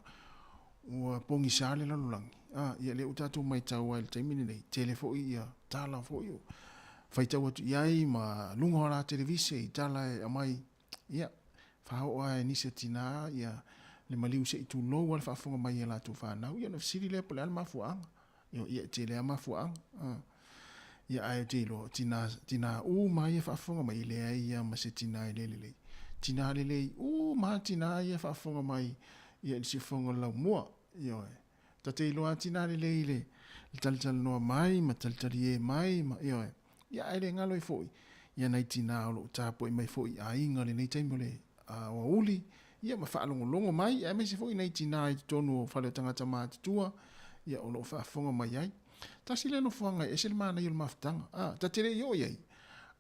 ua pogisa le lalolagi. A, ia lea ua tatou maitau lava i le taimi lenei, tele foi ia tala foi o faitau atu i ai ma luga o la televise i tala e aumai, ia, faaoo lava e nisi o tinā ia le maliu se i tulou lava le faafofoga mai i a latou fanau, ia ona fesili lea po o le a le mafuaaga. Ia, e tele lava mafuaaga. Ia, ae ou te iloa, o tinā, tinā uma lava ia e faafofoga mai, e leai lava ma se tinā e le lelei. Tinā lelei uma lava tinā ia e faafofoga mai ia i le siufofoga o le laumua. Ioe. Ta te iloa lava tinā lelei i le talatalanoa mai ma talitalie mai ma, ioe. Ia, ae le galo ai foi ia nai tinā o lo o tapuai mai foi i aiga i lenei taimi o le aoauli, ia ma faalogologo mai, aemaise foi nai tinā i totonu o fale o tagata matutua, ia o lo o faafofoga mai ai. Tasi lea nofoaga e ese le manaia o le mafutaga. A, ta te le i oo i ai,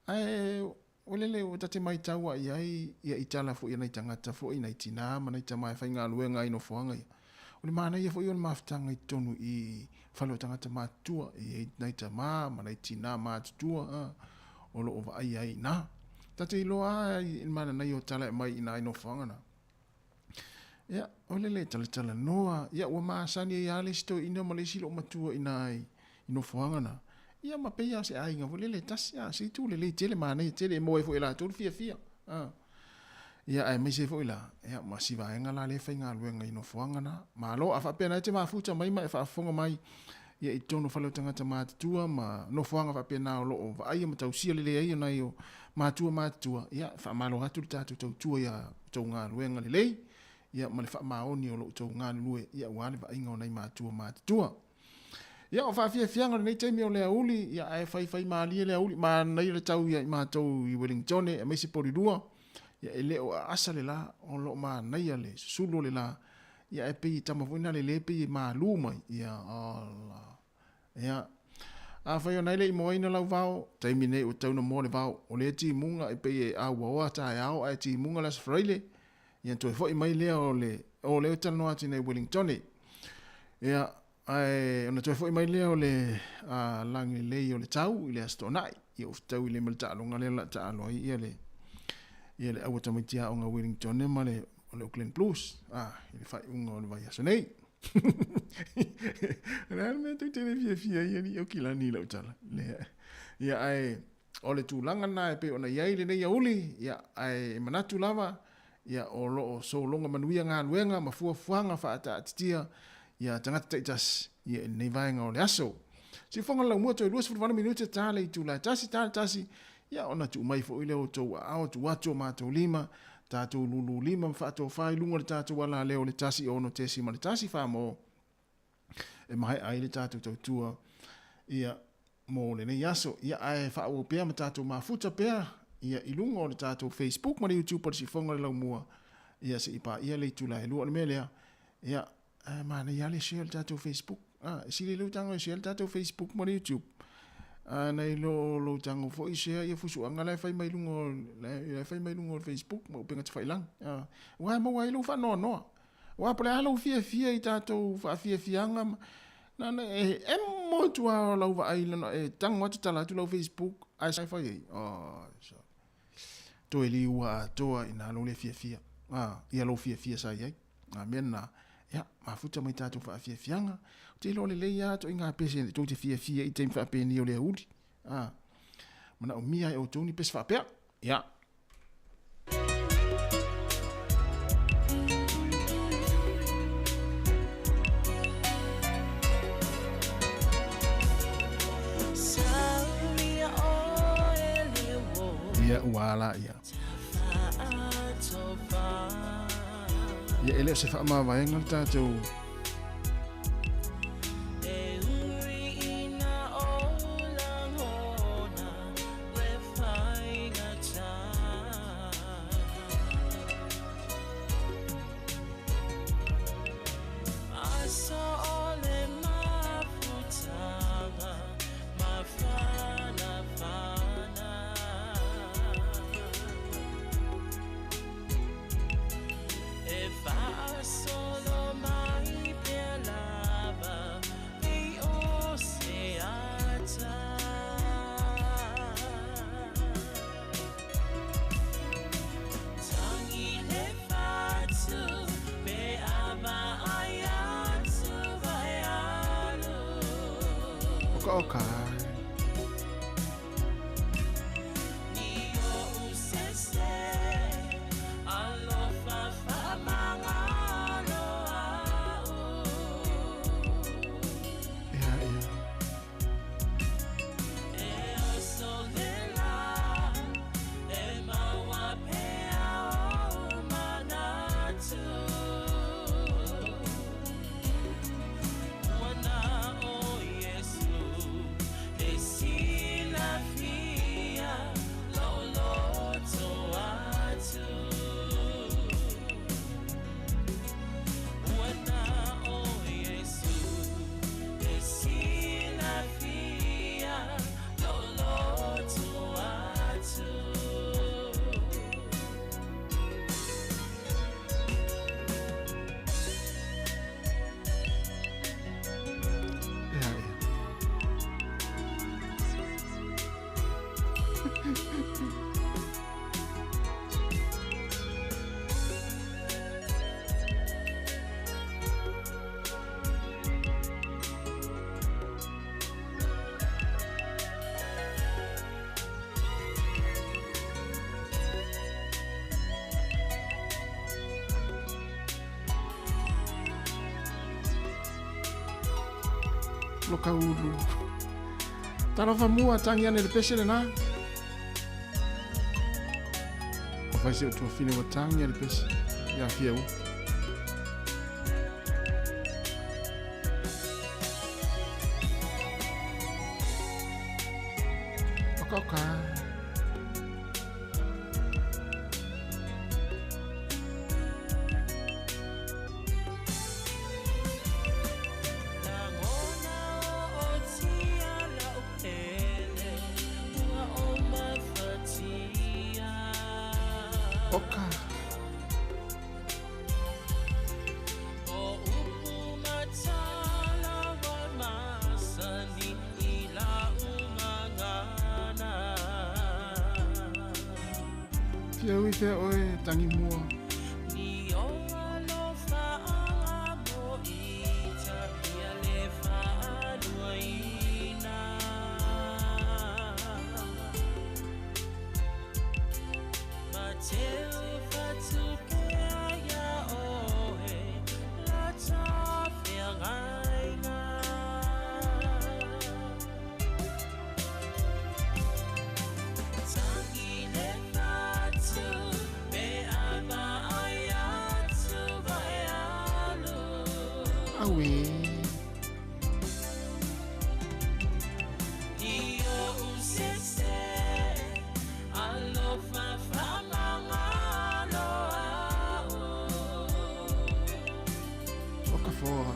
ae ua lele ua ta te maitau lava i ai ia i tala foi a nai tagata foi, nai tinā ma nai tama e faigaluega ai i nofoaga ia. O le manaia foi o le mafutaga i totonu i fale o tagata matutua, e i ai nai tama ma nai tinā matutua, a, o lo o vaaia ai i ina. Ta te iloa lava i le mananaia o tala e aumai i ina i nofoaga na. Ia, o lele e talatalanoa, ia ua masani ai lava le isi toeaina ma le isi loomatua i ina i nofoaga na. Ia ma pei lava o se aiga foi lele e tasi, a, se itu lelei tele, manaia tele, e maua ai foi e latou le fiafia. A. Ia, aemaise ai foi la, ia, ma si vaega la lea e faigaluega i nofoaga na. Malo, a faapea na e te mafuta mai ma e faafofoga mai, ia i totonu o fale o tagata matutua ma nofoaga faapena o lo o vaaia ma tausia lelei ai o nai o matua matutua, ia, faamalo atu le tatou tautua ia outou galuega lelei, ia, ma le faamaoni o lo outou galulue, ia, aua le vaaiga o nai matua matutua. Ia, o faafiafiaga o lenei taimi o le aoauli, ia, ae faifai malie le aoauli, manaia le tau ia i matou i Wellingtone, aemaise Porirua, ia, e le o aasa le la, o lo o manaia le susulu o le la, ia, ae pei e tama foi nale lea pei e malu mai, ia, ala, ia. Afai ona e le i moaina lau vao, taimi nei ua tatau ona moa le vao, o lea timuga e pei e auaoa taeao ae timuga le Aso Faraile, ia toe foi mai lea o le, o lea ou te talanoa atu i nei Wellingtone. Ia, ae ona toe foi mai lea o le a, lagi lelei o le tau i le Aso Toonai. Ia ua fetaui lelei ma le taaloga lea o le a taalo ai ia le, ia le aua tamaiti aoga Wellingtone ma le, o le Auckland Blues, a, i le faaiuga o le vaiaso nei. O le a le mea tou te le fiafia ai alii Aukilani i lau tala? Lea. Ia, ae, O le tulaga lena e pei ona i ai lenei auli, ia, ae e manatu lava, ia, o lo o sologa manuia galuega ma fuafuaga faataatitia ia tagata taitasi, ia, i lenei vaega o le aso. Siufoga le laumua toe 28 minute ta le itula e tasi, ta le tasi, ia, ona tuu mai foi lea o outou aao tuu atu o matou lima, tatou lulu lima ma faatofa i luga o le tatou alaleo o le 1 6.1 fa mo e maea ai le tatou tautua ia mo lenei aso. Ia ae faaauau pea ma tatou mafuta pea ia i luga o le tatou Facebook ma le YouTube o le Siufofoga o le Laumua ia se i paia le itula e lua. O le mea lea, ia e manaia lava le share o le tatou Facebook. Ah, e sili lou tago e share le tatou Facebook ma le YouTube. Ah, nai lo lou tago foi share ia fusuaga la e fai mai luga o la e fai mai luga o le Facebook ma upega tafailagi. Ah, aua e maua ai lou faanoanoa. Aua po o le a lou fiafia i tatou faafiafiaga ma, na ona e emo atu lava o lau vaai lana e tago atu tala atu lau Facebook ae sa e fai ai? Oh, sorry. Toe liua atoa ina lou le fiafia. Ah, ia lou fiafia sa i ai. A mea lena, ia, mafuta mai tatou faafiafiaga. Ou te iloa lelei lava ituaiga pese tou te fiafia i taimi faapenei o le aoauli. Ah, manaomia e outou ni pese faapea. Ia. Ia ua ala ia. Ia e le o se faamavaega le tatou Oka oka. Ia, ia. Ia, ia. Lokaulu. Talofa mua tangi ane le pese lena. O fai se o tuafine wa tangi le pese. Ia fia u. Oka oka. Oka. Fia ui fea oe tangi mua. Auē. Oka foa.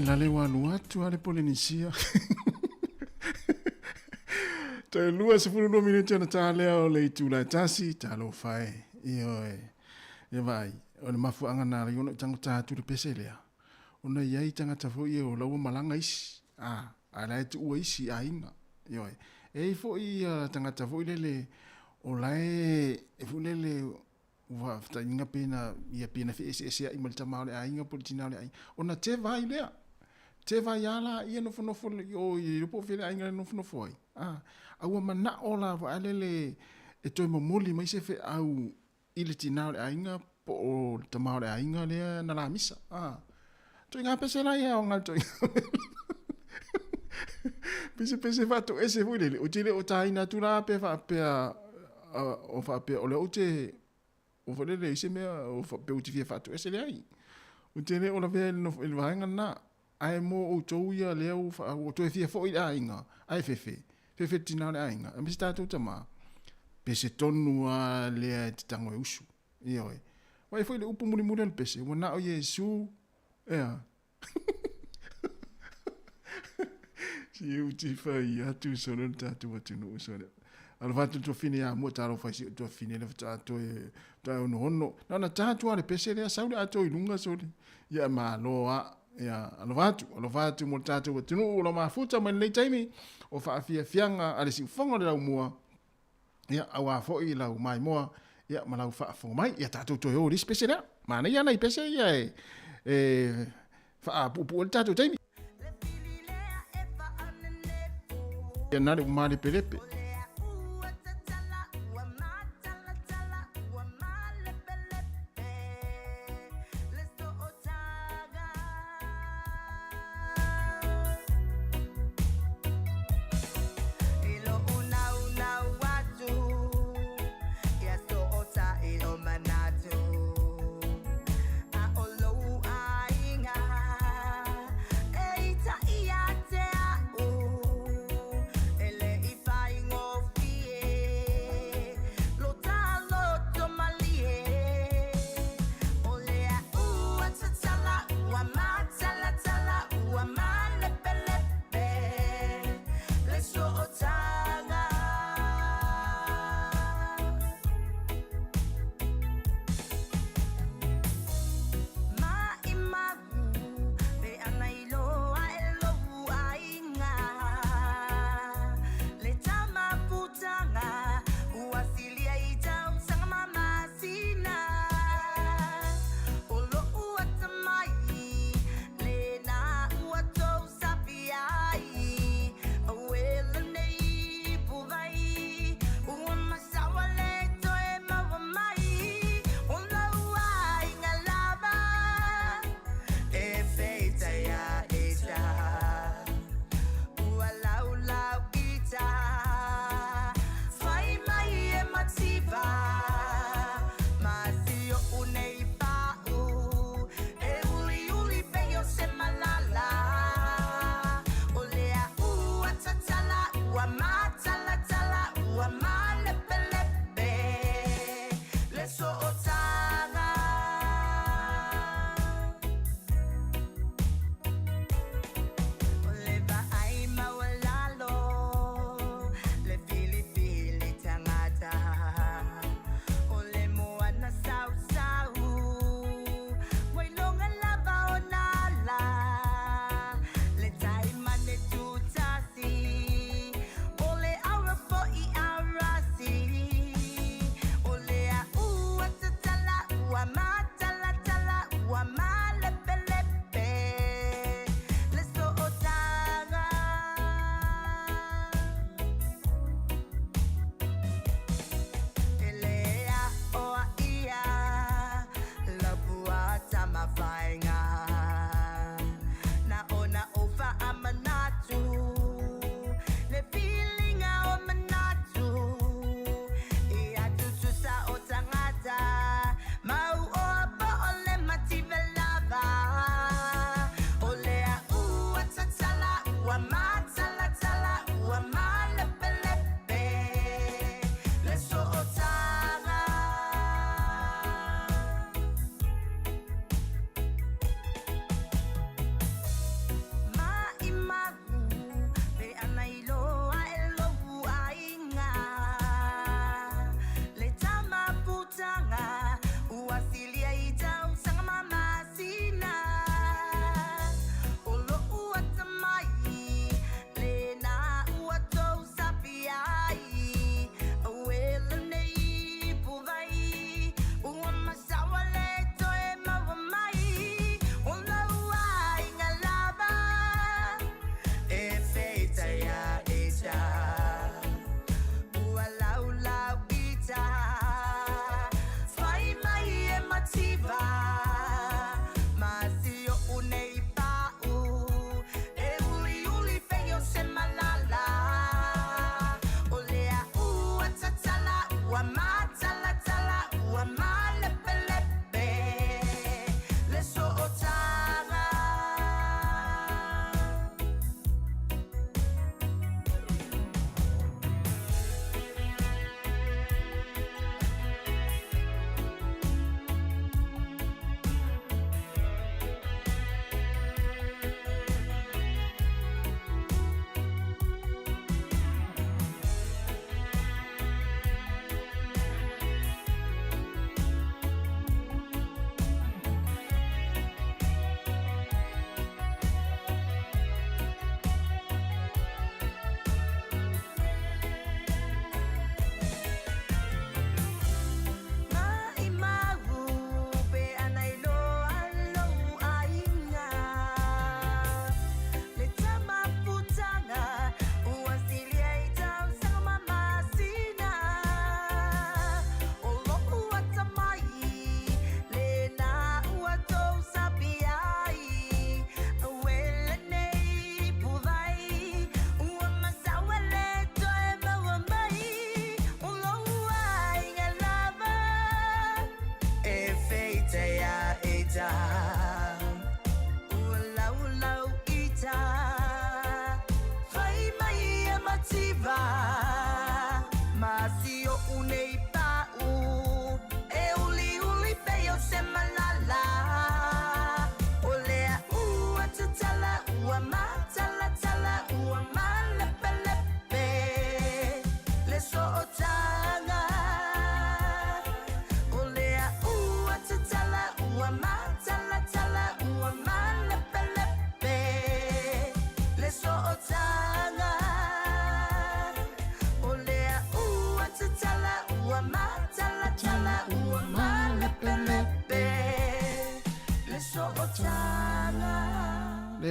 La le ua alu atu a le Polenisia. Toe 22 minute ona tā lea o le itula e tasi, talofa e. Ioe. Ia vaai, o le mafuaaga na ala ai ona ou tagota atu le pese lea, ona e i ai tagata foi ia o la ua malaga isi, a, ae la e tuua isi aiga. Ioe. E i ai foi ia tagata foi lele o la e, e foi lele Ua faafetaiga pe na ia pe na feeseeseai ma le tama o le aiga po o le tina o le aiga, ona teva ai lea. Teva ai a la ia nofonofo i o i le po o fea le aiga le nofonofo ai. A, a ua manao la vaelele e toe momoli mai se feau i le tina o le aiga po o le tama o le aiga lea na lamisa. A, toiga pese la ia o nga toiga. Pese pese faatoese foi lele, ou te le o taina atu la pe faapea o faapea o lea ou te Ua foi lele i se mea o pe ou te fia faatoese leai. Ou te le o lavea i le nofo i le vaega lena. Ae mo outou ia lea ua fa, ua toe fia foi i le aiga, ae fefe, fefe le tina o le aiga, aemaise tatou tama, pese tonu lava lea e te tago e usu. Ioe. Vaai foi i le upu mulimuli a le pese, ua na o Iesu, ea. Si ou te fai atu solo le tatou atunuu solo. Alofa atu le tuafine ia mua talofa i si ou tuafine le faatoa toe faatoa onoono. Na ona ta atu lava le pese lea sau le atoa i luga sole. Ia malo a. Ia alofa atu, alofa atu mo le tatou atunuu o lo mafuta mai lenei taimi o faafiafiaga a le siufofoga o le laumua. Ia auā foi lau maimoa ia ma lau faafofoga mai. Ia tatou toe o i le isi pese lea. Manaia nai pese ia e e faapuupuu ai le tatou taimi. Ia na le ua malepelepe.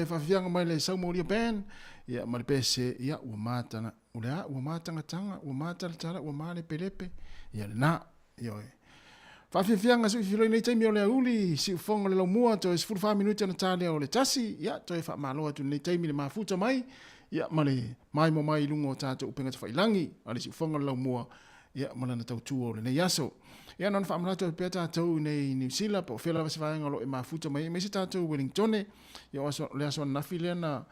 le faafiafiaga mai le Saumolia Band, ia, ma le pese, ia, ua matana, o le a, ua matagataga, ua matalatala, ua malepelepe, ia lena, ioe. Faafiafiaga sui filoi nei taimi o le auli, siufoga o le laumua, toe 14 minute ona ta lea o le tasi, ia, toe faamalo atu lenei taimi le mafuta mai, ia, ma le maimoa mai i luga o tatou upega tafailangi, a le siufoga o le laumua, ia, ma lana tautua o lenei aso. Ia, na ona faamanatu atu pea tatou i nei Niu Sila, po o fea lava se vaega o lo o e mafuta mai ai, aemaise tatou Wellingtone, ia, o aso, le aso ananafi lea na,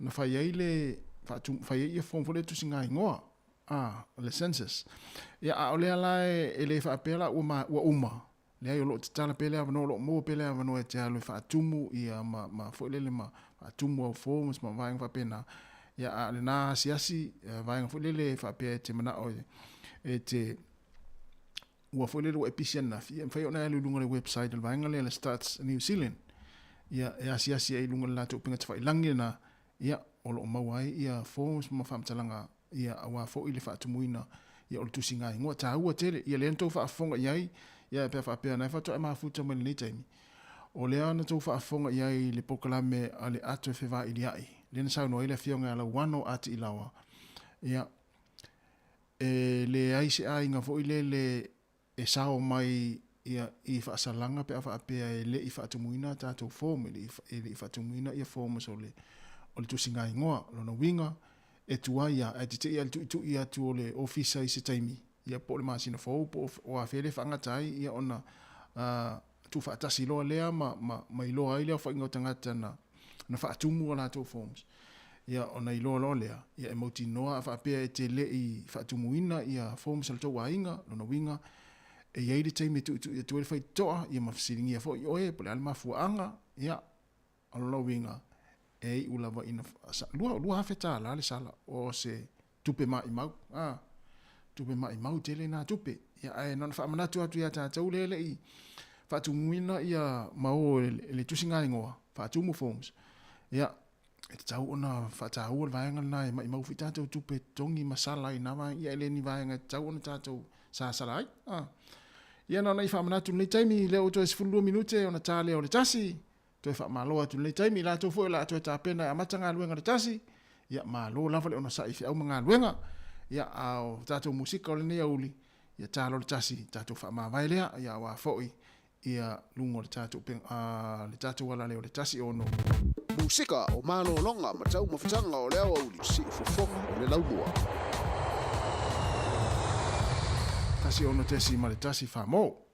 na fai ai le, faatu, fai ai ia form foi lea tusiga igoa, a, le census. Ia, a o lea la e, e le faapea la ua, ma, ua uma, leai o lo o tatala pea le avanoa, o lo o maua pea le avanoa e te alu e faatumu ia ma, ma foi lele ma faatumu au forms ma vaega faapena. Ia, a o lena asiasi, vaega foi lele e faapea e te manao e, e te, ua foi lele ua e pisi ananafi, ia e mafai ona e alu i luga o le website o le vaega lea le Stats New Zealand. Ia, e asiasi ai i luga o le latou upega tafailangi lena, ia, o lo o maua ai ia forms ma faamatalaga ia aua foi le faatumuina ia o le tusiga igoa taua tele ia lea na tou faafofoga i ai ia pe a faapea na e faatoa e mafuta mai lenei taimi o lea na tou faafofoga i ai i le polokalame a le ato e fevailia'i lea na saunoa ai le afioga ia Lauano Ati'ilaoa ia e leai se aiga foi lele e sao mai ia i faasalaga pe a faapea e le i faatumuina a tatou form, e le i, e le i faatumuina ia forms o le, o le tusiga igoa. O lona uiga, e tuai a, ae te te i a le tuitui atu o le ofisa i se taimi, ia po o le masina fou, po o afea le faagata ai, ia ona uh, tuufaatasi loa lea ma, ma, ma iloa ai le aofaiga o tagata na, na faatumu a latou forms. Ia, ona iloa loa lea, ia e mautinoa a faapea e te le i faatumuina ia forms a le tou aiga, lona uiga, e i ai le taimi e tuitui atu ai le faitotoa, ia ma fesiligia foi oe po o le a le mafuaaga, ia, o lona uiga, e iu lava ina $2,000 le sala o se tupe maimau, a, tupe maimau tele na tupe. Ia, ae na ona faamanatu atu ia tatou lea e le i faatumuina ia ma o e le tusiga igoa, faatumu forms. Ia, e tatau ona faataua le vaega lena e maimau foi tatou tupe totogi ma sala i na vaega, ia e le ni vaega e tatau ona tatou sasala ai. A. Ia na ona i faamanatu lenei taimi, lea ua toe 12 minute ona ta lea o le tasi, Toe faamalo atu i lenei taimi i latou foi o le a toe tapena e amata galuega le tasi, ia malo lava le onosai i feau ma galuega. Ia a o tatou musika o lenei aoauli, ia talo le tasi, tatou faamavae lea, ia aua foi ia luga o le tatou le tatou alaleo le tasi ono. Musika o malologa ma taumafataga o le aoauli, siufofoga o le laumua. 16.1 Famo.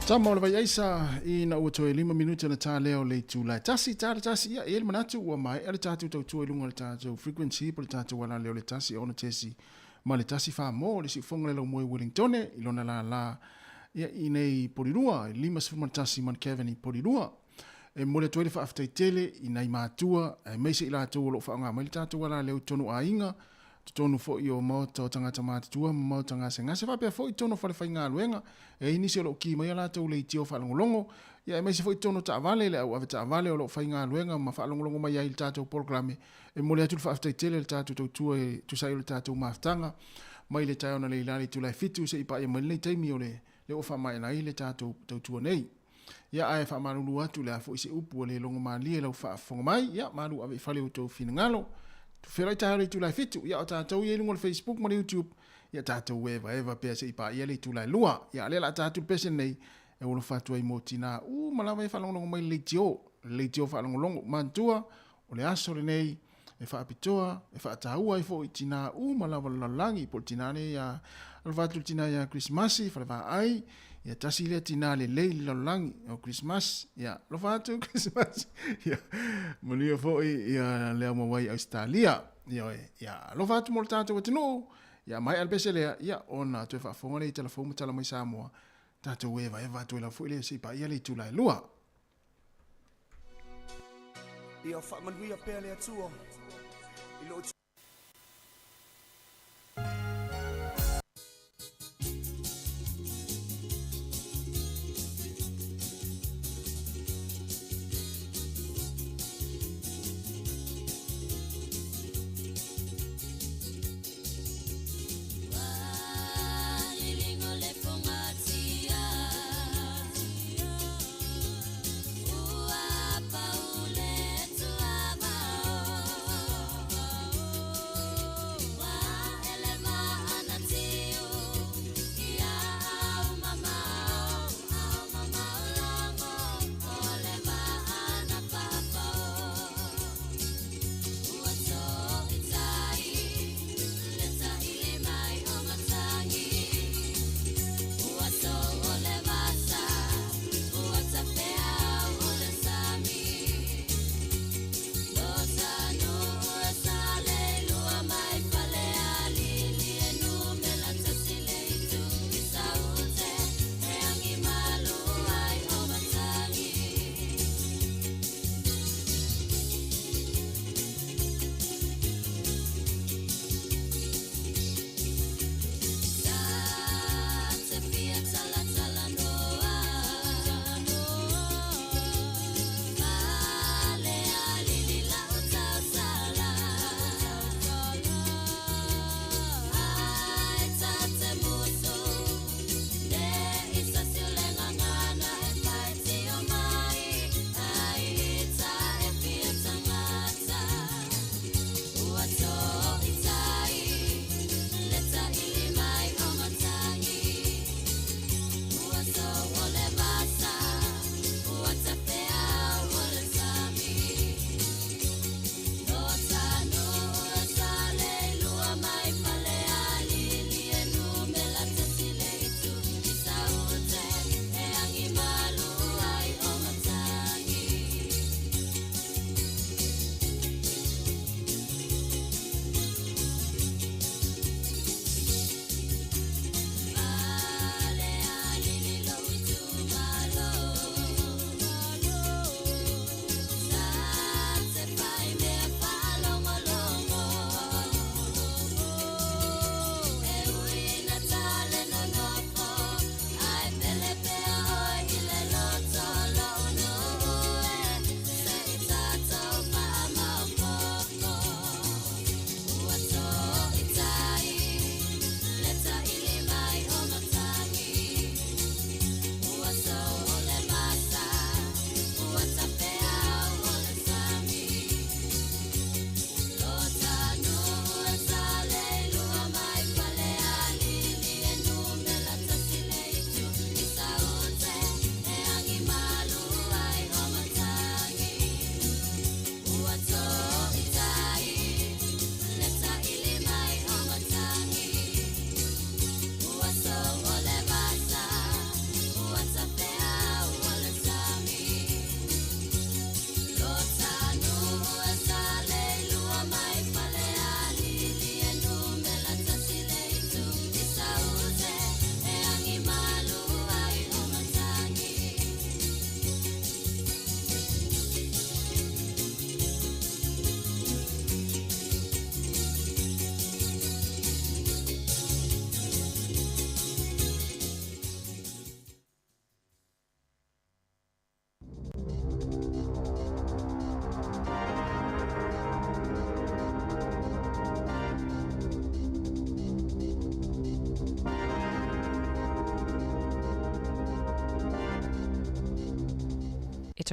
Tama o le Vaiaisa ina ua toe 5 minute ona ta lea o le itula e tasi, ta le tasi, ia, e i ai le manatu ua maea le tatou tautua i luga o le tatou frequency po o le tatou alaleo le tasi ono tesi ma le tasi fa mo le siufoga le laumoe Wellingtone i lona lālā ia i nei Polirua, i 51 Mount Cavan i Polirua. E momoli atu ai le faafetai tele i nai matua aemaise i latou o lo o faaaoga mai le tatou alaleo i totonu o aiga, totonu foi o maota o tagata matutua ma maota gasegase faapea foi totonu o falefaigaluega. E i ai nisi o lo o ki mai a latou leitio faalogologo, ia aemaise foi totonu o taavale, le au avetaavale o lo o faigaluega ma faalogologo mai ai i le tatou polokalame. E momoli atu le faafetai tele i le tatou tautua e tusa ai o le tatou mafutaga mai le taeao analeila i le itula e 7 seia paia mai lenei taimi o le lea ua faamaea ai le tatou tautua nei. Ia ae faamalulu atu le a foi se upu ua le logo malie lau faafofoga mai, ia malu ave i fale outou finagalo. Feiloai taeao le itula e 7, ia o tatou ia i luga o le Facebook ma le YouTube, ia tatou evaeva pea se i paia le itula e 2. Ia a lea la ta atu le pese nei, e alofa atu ai mo tinā uma lava e faalogologo mai le leitio, le leitio faalogologo. Manatua, o le aso lenei, e faapitoa, e faataua ai foi tinā uma lava o le lalolagi, po o le tinā lea ia, alofa atu le tinā ia Krisimasi, Falevaai, ia tasi lea tinā lelei i le lalolagi, o Krisimasi, ia, alofa atu Krisimasi, ia, manuia foi ia le aumauai i Ausetalia, ioe, ia, alofa atu mo le tatou atunuu, ia, maea le pese lea, ia, ona toe faafofoga lea i tala fou ma tala mai Samoa, tatou evaeva atu ai lava foi lea se i paia le itula e 2. Ia faamanuia pea le Atua i lo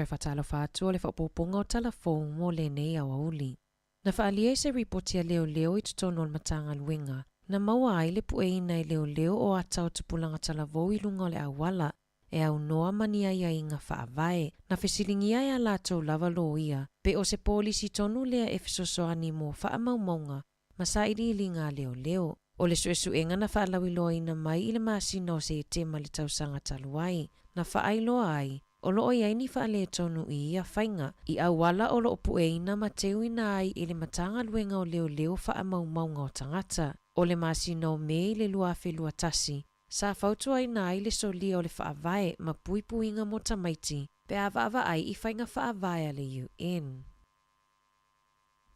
Toe faatalofa atu o le faaopoopoga o tala fou mo lenei aoauli. Na faaalia i se ripoti a leoleo i totonu o le Matagaluega, na maua ai le pueina e leoleo o ata o tupulaga talavou i luga o le auala e aunoa ma ni aiaiga faavae. Na fesiligia e a latou lava loia pe o se polisi tonu lea e fesoasoani mo faamaumauga ma sailiiliga a leoleo. O le suesuega na faalauiloaina mai i le masina o Setema i le tausaga talu ai, na faailoa ai, o lo o i ai ni faaletonu i ia faiga, i auala o lo o pueina ma teuina ai e le Matagaluega o Leoleo faamaumauga o tagata. O le masina o Me i le 2021, sa fautuaina ai le solia o le faavae ma puipuiga mo tamaiti pe a vaavaai i faiga faavae a le UN.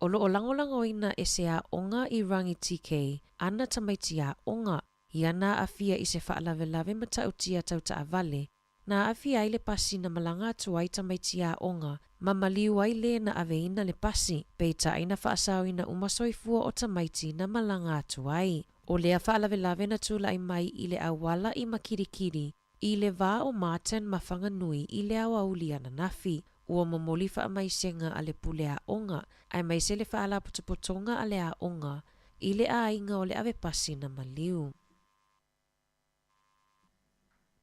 O lo o lagolagoina e se aoga i Rangitikei ana tamaiti aoga, ia na aafia i se faalavelave matautia tau taavale, na aafia ai le pasi na malaga atu ai tamaiti aoga ma maliu ai lē na aveina le pasi, peitai na faasaoina uma soifua o tamaiti na malaga atu ai. O lea faalavelave na tulai mai i le auala i Makirikiri I le va o Martin ma Whanganui i le aoauli ananafi, ua momoli faamaisega a le pule aoga aemaise le faalapotopotoga a le aoga i le aiga o le avepasi na maliu.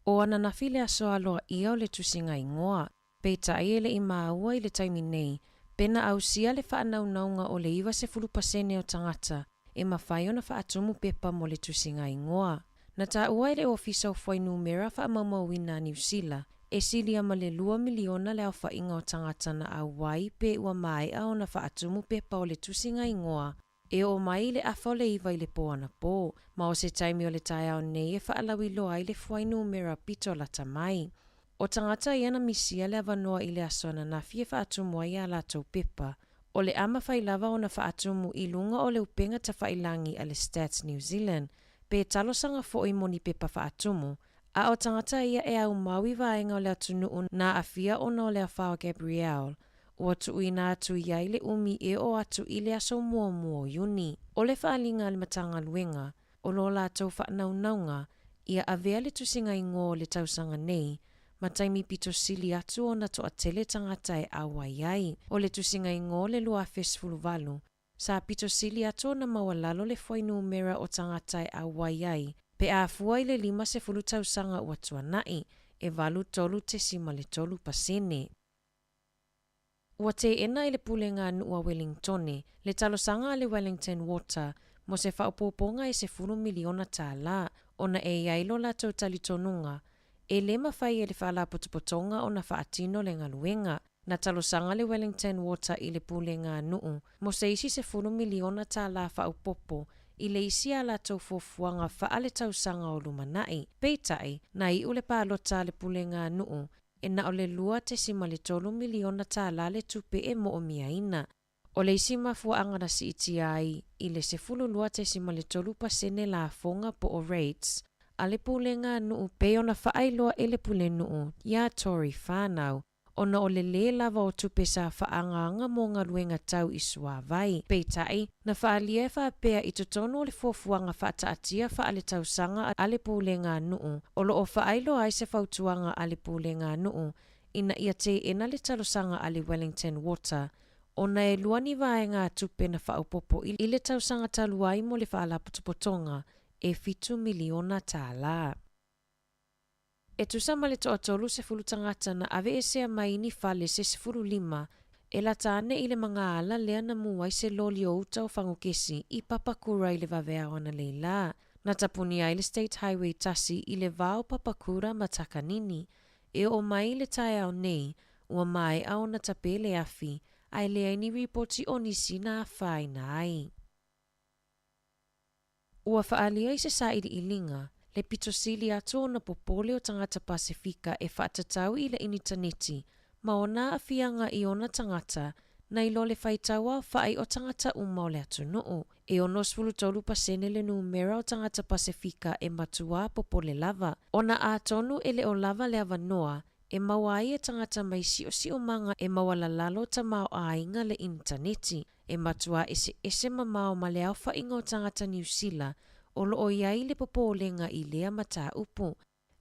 O ananafi le aso aloaia o le tusiga igoa, Peitai e le i māua i le taimi nei, pe na ausia le faanaunauga o le 90 pasene o tagata e mafai ona faatumu pepa mo le tusiga igoa. Na taua e le Ofisa o Fuainumera Faamaumauina a Niu Sila, e silia ma le 2 miliona le aofaiga o tagata na auai pe ua maea ona faatumu pepa o le tusiga igoa e oo mai i le 8:30 i le po anapo, ma o se taimi o le taeao nei e faalauiloa ai le fuainumera pito lata mai. O tagata ia na misia le avanoa i le aso ananafi e faatumu ai a latou pepa, o le a mafai lava ona faatumu i luga o le upega tafailagi a le Stats New Zealand pe talosaga foi mo ni pepa faatumu, a o tagata ia e aumau i vaega o le atunuu na aafia ona o le afa o Gabrielle, ua tuuina atu i ai le umi e oo atu i le aso 1 o Iuni. O le faaaliga a le Matagaluega, o lo latou faanaunauga ia avea le tusiga igoa o le tausaga nei ma taimi pito sili atu ona toatele tagata e auai ai. O le tusiga igoa o le 2018, sa pito sili atu ona maualalo le fuainumera o tagata e auai ai pe a fua i le 50 tausaga ua tuanai, e 83.3%. Ua teena e le Pulega a Nuu a Welingtone le talosaga a le Wellington Water mo se faaopoopoga e $10 miliona ona e i ai lo latou talitonuga e lē mafai e le faalapotopotoga ona faatino le galuega. Na talosaga le Wellington Water i le Pulega a Nuu mo se isi $10 miliona faaopoopo i le isi a latou fuafuaga faaletausaga o lumanai. Peitai, na iu le palota a le Pulega a Nuu e na o le $2.3 miliona le tupe e moomiaina. O le isi mafuaaga na siitia ai i le 12.3% lafoga po o rates a le Pulega a Nuu pei ona faailoa e le Pulenuu iā Tory Whanau, ona o le lē lava o tupe sa faaagaaga mo galuega tau i suāvai. Peitai, na faaalia e faapea i totonu o le fuafuaga faataatia faaletausaga a le Pulega a Nuu o lo o faailoa ai se fautuaga a le Pulega a Nuu ina ia teena le talosaga a le Wellington Water ona e lua ni vaegatupe na faaopoopo i le tausaga talu ai mo le faalapotopotoga e $7 miliona. E tusa ma le 30 tagata na aveesea mai ni fale se 15 e lata ane i le magaala lea na mu ai se loli o uta o fagukesi i Papakura i le vaveao analeila. Na tapuni ai le State Highway 1 i le va o Papakura ma Takanini. E oo mai i le taeao nei, ua maea ona tape le afi, ae leai ni ripoti o nisi na afaina ai. Ua faaalia i se sailiiliga le pito sili atu ona popole o tagata Pasefika e faatatau i le initaneti ma ona aafiaga i ona tagata nai lo le faitau aofai o tagata uma o le atunuu. E 63% le numera o tagata Pasefika e matuā popole lava, ona atonu e le o lava le avanoa e maua ai e tagata mai siosiomaga e maualalalo tamaoaiga le initaneti. E matuā eseese mamao ma le aofaiga o tagata Niu Sila o lo o i ai le popolega i lea mataupu,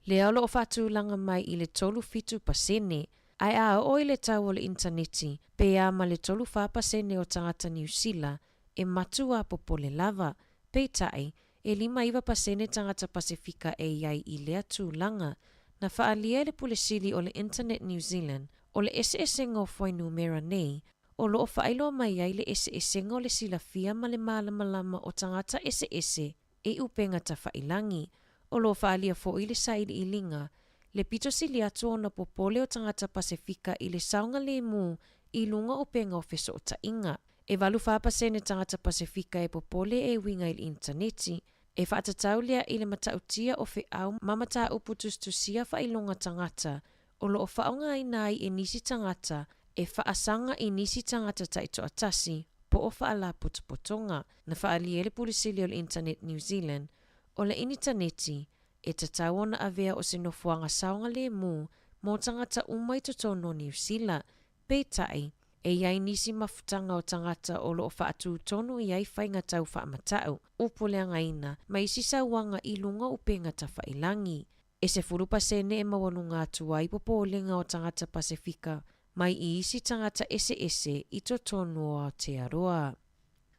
lea o lo o faatulaga mai i le 37%. Ae a oo i le tau o le initaneti, pe a ma le 34% o tagata Niu Sila e matua popole lava, peitai, e 59% tagata Pasefika e i ai i lea tulaga. Na faaalia e le Pule Sili o le Internet New Zealand, o le eseesega o fuainumera nei, o lo o faailoa mai ai le eseesega o le silafia ma le malamalama o tagata eseese i upega tafailangi. O lo o faaalia foi le sailiiliga, le pito sili atu ona popole o tagata Pasefika i le saogalemu i luga o upega o fesootaiga. E 84% tagata Pasefika e popole e uiga i le initaneti, e faatatau lea i le matautia o feau ma mataupu tusitusia faailoga tagata o lo o faaaogaina ai e nisi tagata e faasaga i nisi tagata taitoatasi po o faalapotopotoga. Na faaalia e le Pule Sili o le Internet New Zealand, o le initaneti e tatau ona avea o se nofoaga saogalemu mo tagata uma i totonu o Niu Sila. Peitai, e i ai nisi mafutaga o tagata o lo o faatū tonu i ai faiga tau faamatau, upu leagaina, ma isi sauaga i luga o upega tafailangi. E 10% e maualuga atu ai popolega o tagata Pasefika mai i isi tagata eseese i totonu o Aotearoa.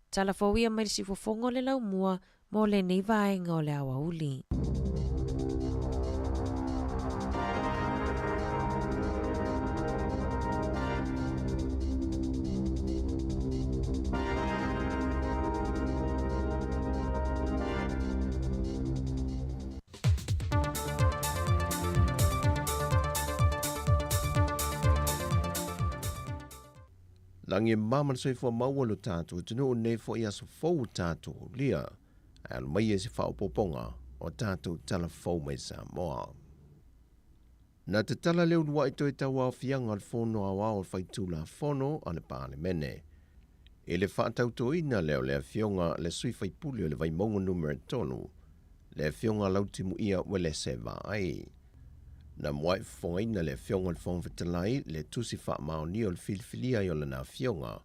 Tala fou ia mai le siufofoga o le laumua mo lenei vaega o le aoauli. Lagi e mama le soifua maua lo tatou atunuu nei foi aso fou o tatou aulia ae alo mai e se faaopoopoga o tatou tala fou mai Samoa. Na tatala le uluai toe tauaofiaga o le Fono Aoao o le Faitulafono a le Palemene i le faatautoina lea o le Afioga le Sui Faipule o le Vaimauga Numera 3, le Afioga Lautimuia Uelese Vaai. Na mua'i fofogaina le Afioga i le Fofoga Fetalai le tusi faamaonia o le filifilia ai o lana Afioga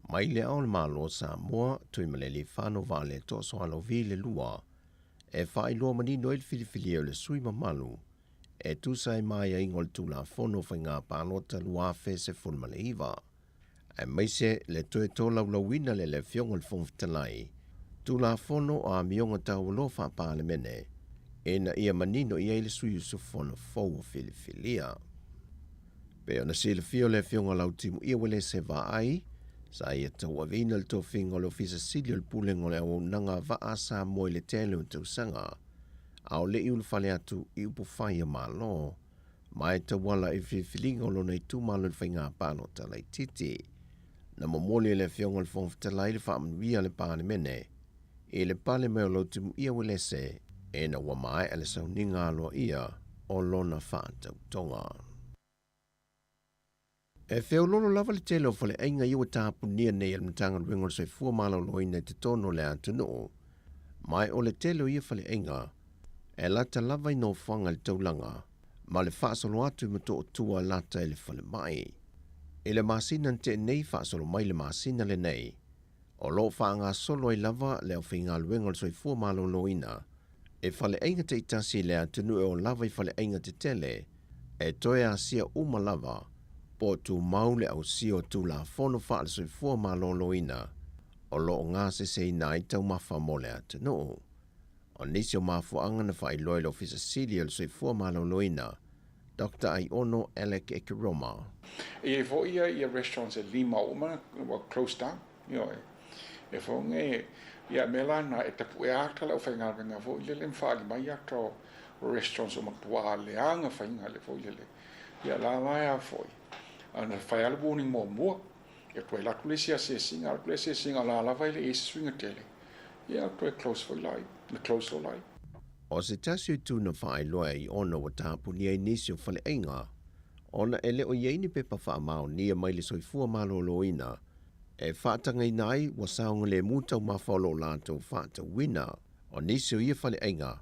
mai le Ao o le Malo o Samoa, Tuimalealiifano Vaaletoa Sualauvi le 2, e faailoa manino ai le filifilia o le sui mamalu e tusa ai ma aiaiga o le Tulafono o Faiga Palota 2019, aemaise le toe tolaulauina lea e le Afioga i le Fofoga Fetalai, Tulafono o Amioga Taualoa Faa-Palemene, ina ia manino i ai le sui usufono fou o filifilia. Pei ona silafia o le Afioga Lautimuia Uelese Vaai, sa ia tauaveina le tofiga o le Ofisa Sili o le Pulega o le Auaunaga Vaa a Samoa i le tele o tausaga, a o le i ulufale atu i upufai a Malo, ma e tauala i le filifiliga o lona itumalo i le faiga palota laitiiti. Na momoli e le Afioga i le Fofoga Fetalai le faamanuia a le Palemene i le pale mai o Lautimuia Uelese ina ua maea le sauniga aloaia o lona faatautoga. E feoloolo lava le tele o faleaiga ia ua tapunia nei e le Matagaluega o le Soifua Maloloina i totonu o le atunuu, ma o le tele o ia faleaiga e lata lava i nofoaga i le taulaga ma le faasolo atu i Motootua e lata i le falemai. I le masina na tea nei faasolo mai le masina lenei, o lo o faagasolo ai lava le aufaigaluega o le Soifua Maloloina e faleaiga taitasi i le atunuu e oo lava i faleaiga tetele e toe asia uma lava po o tumau le ausia o Tulafono faale-Soifua Maloloina o lo o gaseseina ai taumafa mo le atunuu. O nisi o mafuaaga na faailoa e le Ofisa Sili o le Soifua Maloloina, Doctor Aiono Alec Ekeroma. E i ai foi ia restaurants e lima uma ua closed down, ioe. E fofoga e, ia mea la na e tapu'e ata le aufaigaluega foi lele ma faaali mai ata o restaurants ua matua leaga faiga le foi lele. Ia la la e a foi, ana fai lava le warning muamua, ia toe alu atu le isi asiasiga, alu atu le asiasiga o la lava e le i ai se suiga tele, ia toe close foi laia, na close loa laia. O se tasi o itu na faailoa ai ona ua tapunia ai nisi o faleaiga, ona e le o i ai ni pepa faamaonia mai le soifua maloloina e faatagaina ai ua saogalemu taumafa o lo o latou faatauina. O nisi o ia faleaiga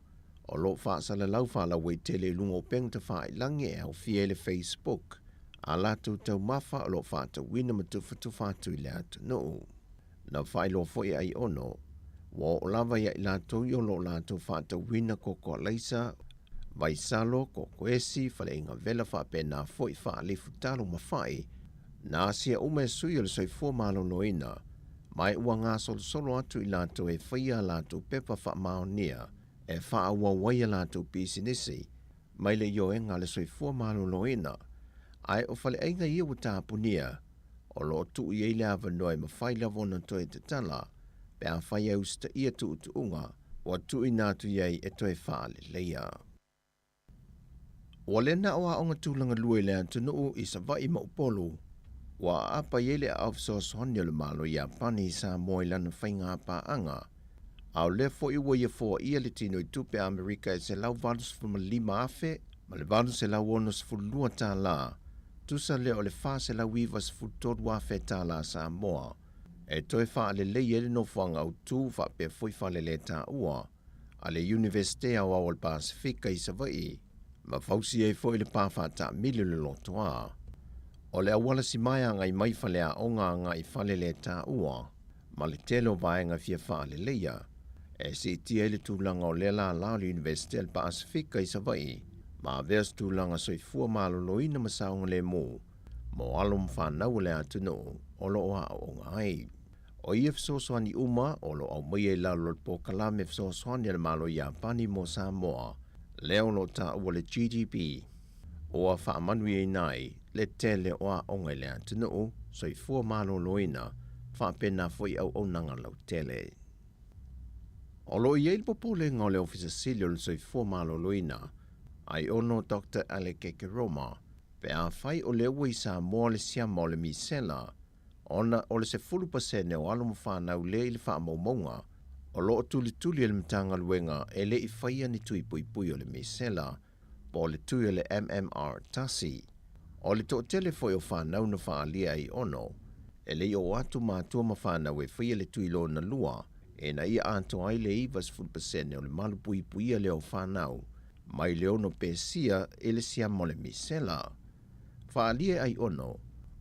o lo o faasalalau faalauaitele i luga o upega tafailangi e aofia ai le Facebook, a latou taumafa o lo o faatauina ma tufatufa atu i le atunuu. Na faailoa foi e Aiono, ua oo lava ia i latou i o lo o latou faatauina koko alaisa, Vaisalo, Kokoesi, Faleaiga Vela faapena foi Faalifu Talo ma Fa'i, na asia uma e sui o le Soifua Maloloina, ma e ua gasolosolo atu i latou e faia a latou pepa faamaonia e faaauau ai a latou pisinisi mai le ioega a le Soifua Maloloina. Ae o faleaiga ia ua tapunia, o lo o tuu i ai le avanoa e mafai lava ona toe tatala pe afai e usitaia tuutuuga ua tuuina atu i ai e toe faaleleia. Ua le na o aoga tulaga lua i le atunuu i Savaii ma Upolu, ua aapa i ai le aao fesoasoani o le Malo Iapani i Samoa i lana faiga paaga, a o lea foi ua ia foaia le tinoitupe a Amerika e $185,862 tala, tusa lea o le $493,000 tala Samoa, e toe faalelei ai le nofoaga autu faapea foi faleletaua a le Iunivesite Aoao o le Pasefika i Savaii, ma fausia ai foi le pa faataamili o le lotoa. O le auala simae agai mai faleaoga agai faleletaua ma le tele o vaega fia faaleleia, e siitia ai le tulaga o lea lala o le Iunivesite a le Pasefika i Savaii ma avea se tulaga soifua maloloina ma saogalemu mo alo ma fanau o le atunuu o lo o aooga ai. O ia fesoasoani uma o lo o aumaia i lalo o le polokalame fesoasoani a le Malo Iapani mo Samoa, lea o lo o taua le GDB, ua faamanuiaina ai le tele o aoga i le atunuu, soifua maloloina, faapena foi auaunaga lautele. O lo o i ai le popolega o le Ofisa Sili o le Soifua Maloloina, Aiono Doctor Alec Ekeroma, pe afai o lea ua i Samoa le siama o le misela, ona o le 10% o alo ma fanau lea i le faamaumauga o lo o tulituli e le Matagaluega e le i faia ni tui puipui o le misela, po o le tui o le MMR 1. O le toatele foi o fanau na faaalia ai ono, e le i oo atu matua ma fanau e faia le tui lona lua, ina ia atoa ai le 90% o le malupuipuia lea o fanau mai le ono pesia i le siama o le misela. Faaalia ai ono,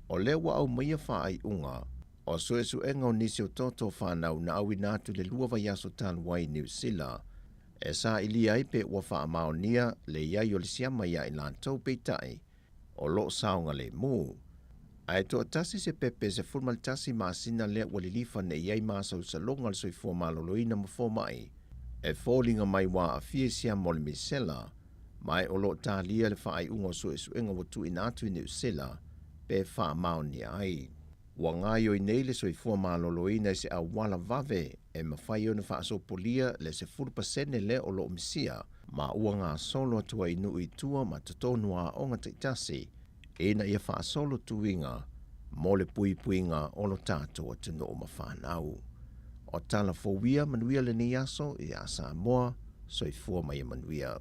o lea ua aumaia faaiuga o suesuega o nisi o toto fanau na auina atu le 2 vaiaso talu ai i Niu Sila, e sailia ai pe ua faamaonia le i ai o le siama iā i latou peitai o lo o saogalemu. Ae toatasi se pepe 11 masina lea ua lilifa nei i ai masausaloga o le soifua maloloina ma fomai e foliga mai ua aafia i siama o le misela, ma e o lo o talia le faaiuga o suesuega ua tuuina atu i Niu Sila pe faamaonia ai. Ua gaoioi nei le soifua maloloina i se auala vave e mafai ona faasopolia le 10% lea o lo o misia, ma ua gasolo atu ai i nuu i tua ma totonu o aoga taitasi ina ia faasolo tuiga mo le puipuiga o lo tatou atunuu ma fanau. O tala fou ia, manuia lenei aso iā Samoa, soifua ma ia manuia.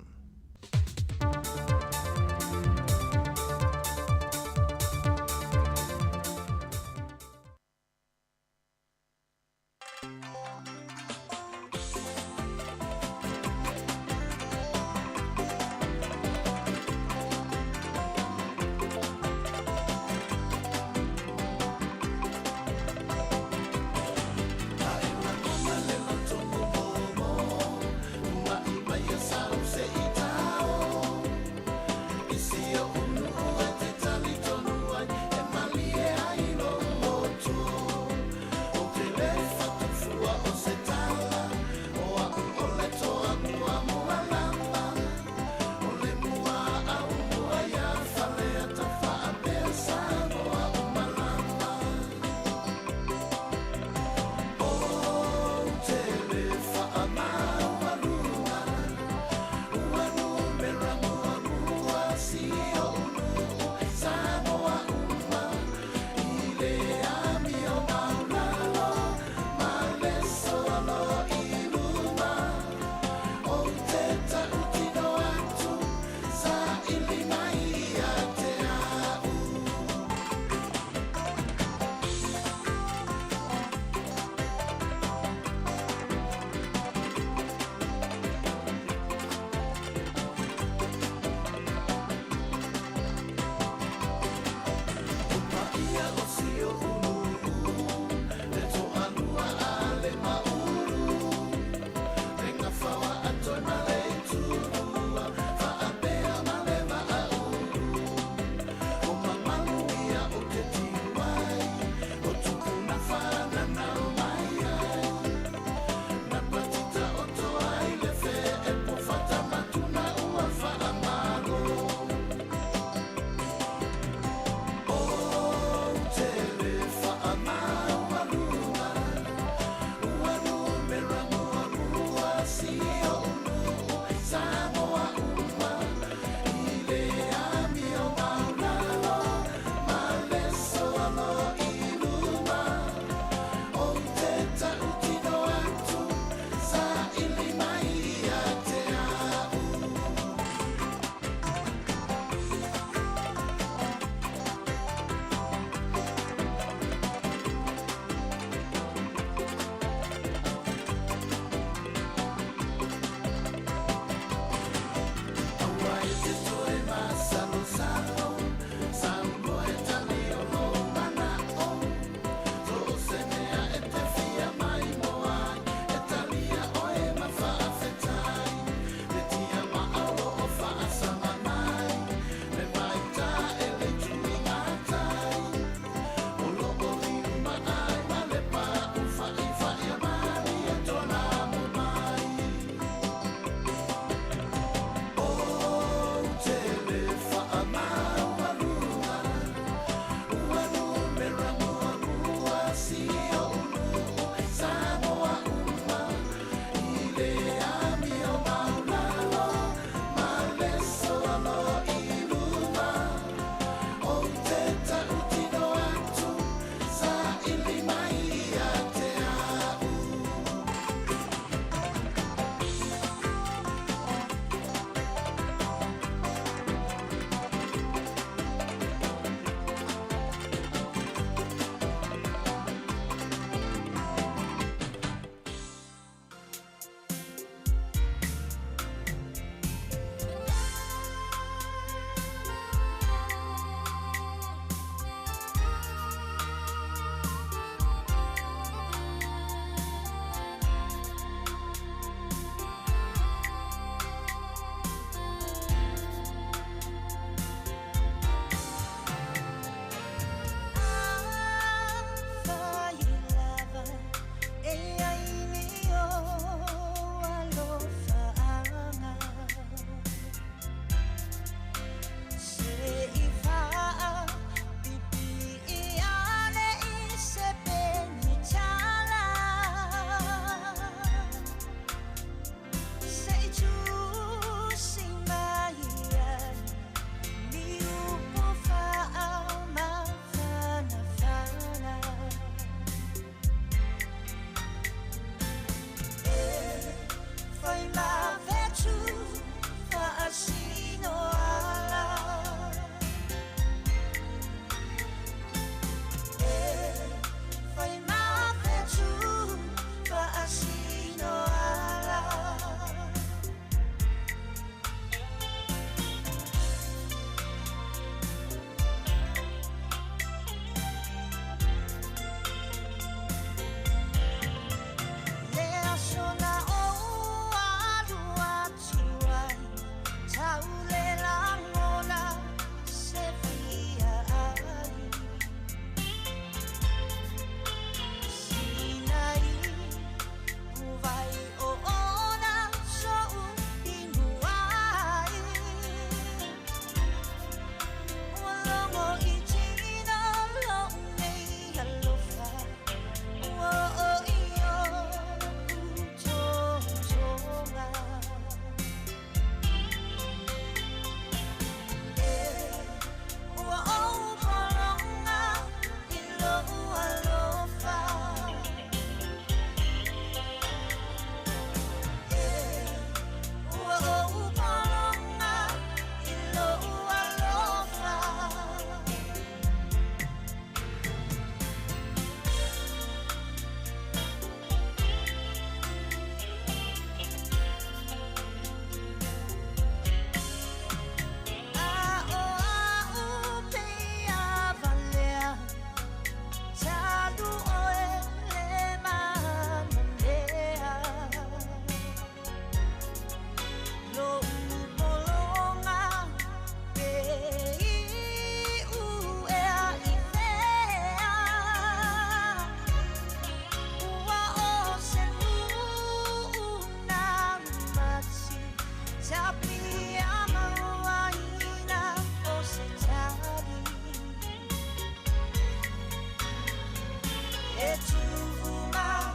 E tuumama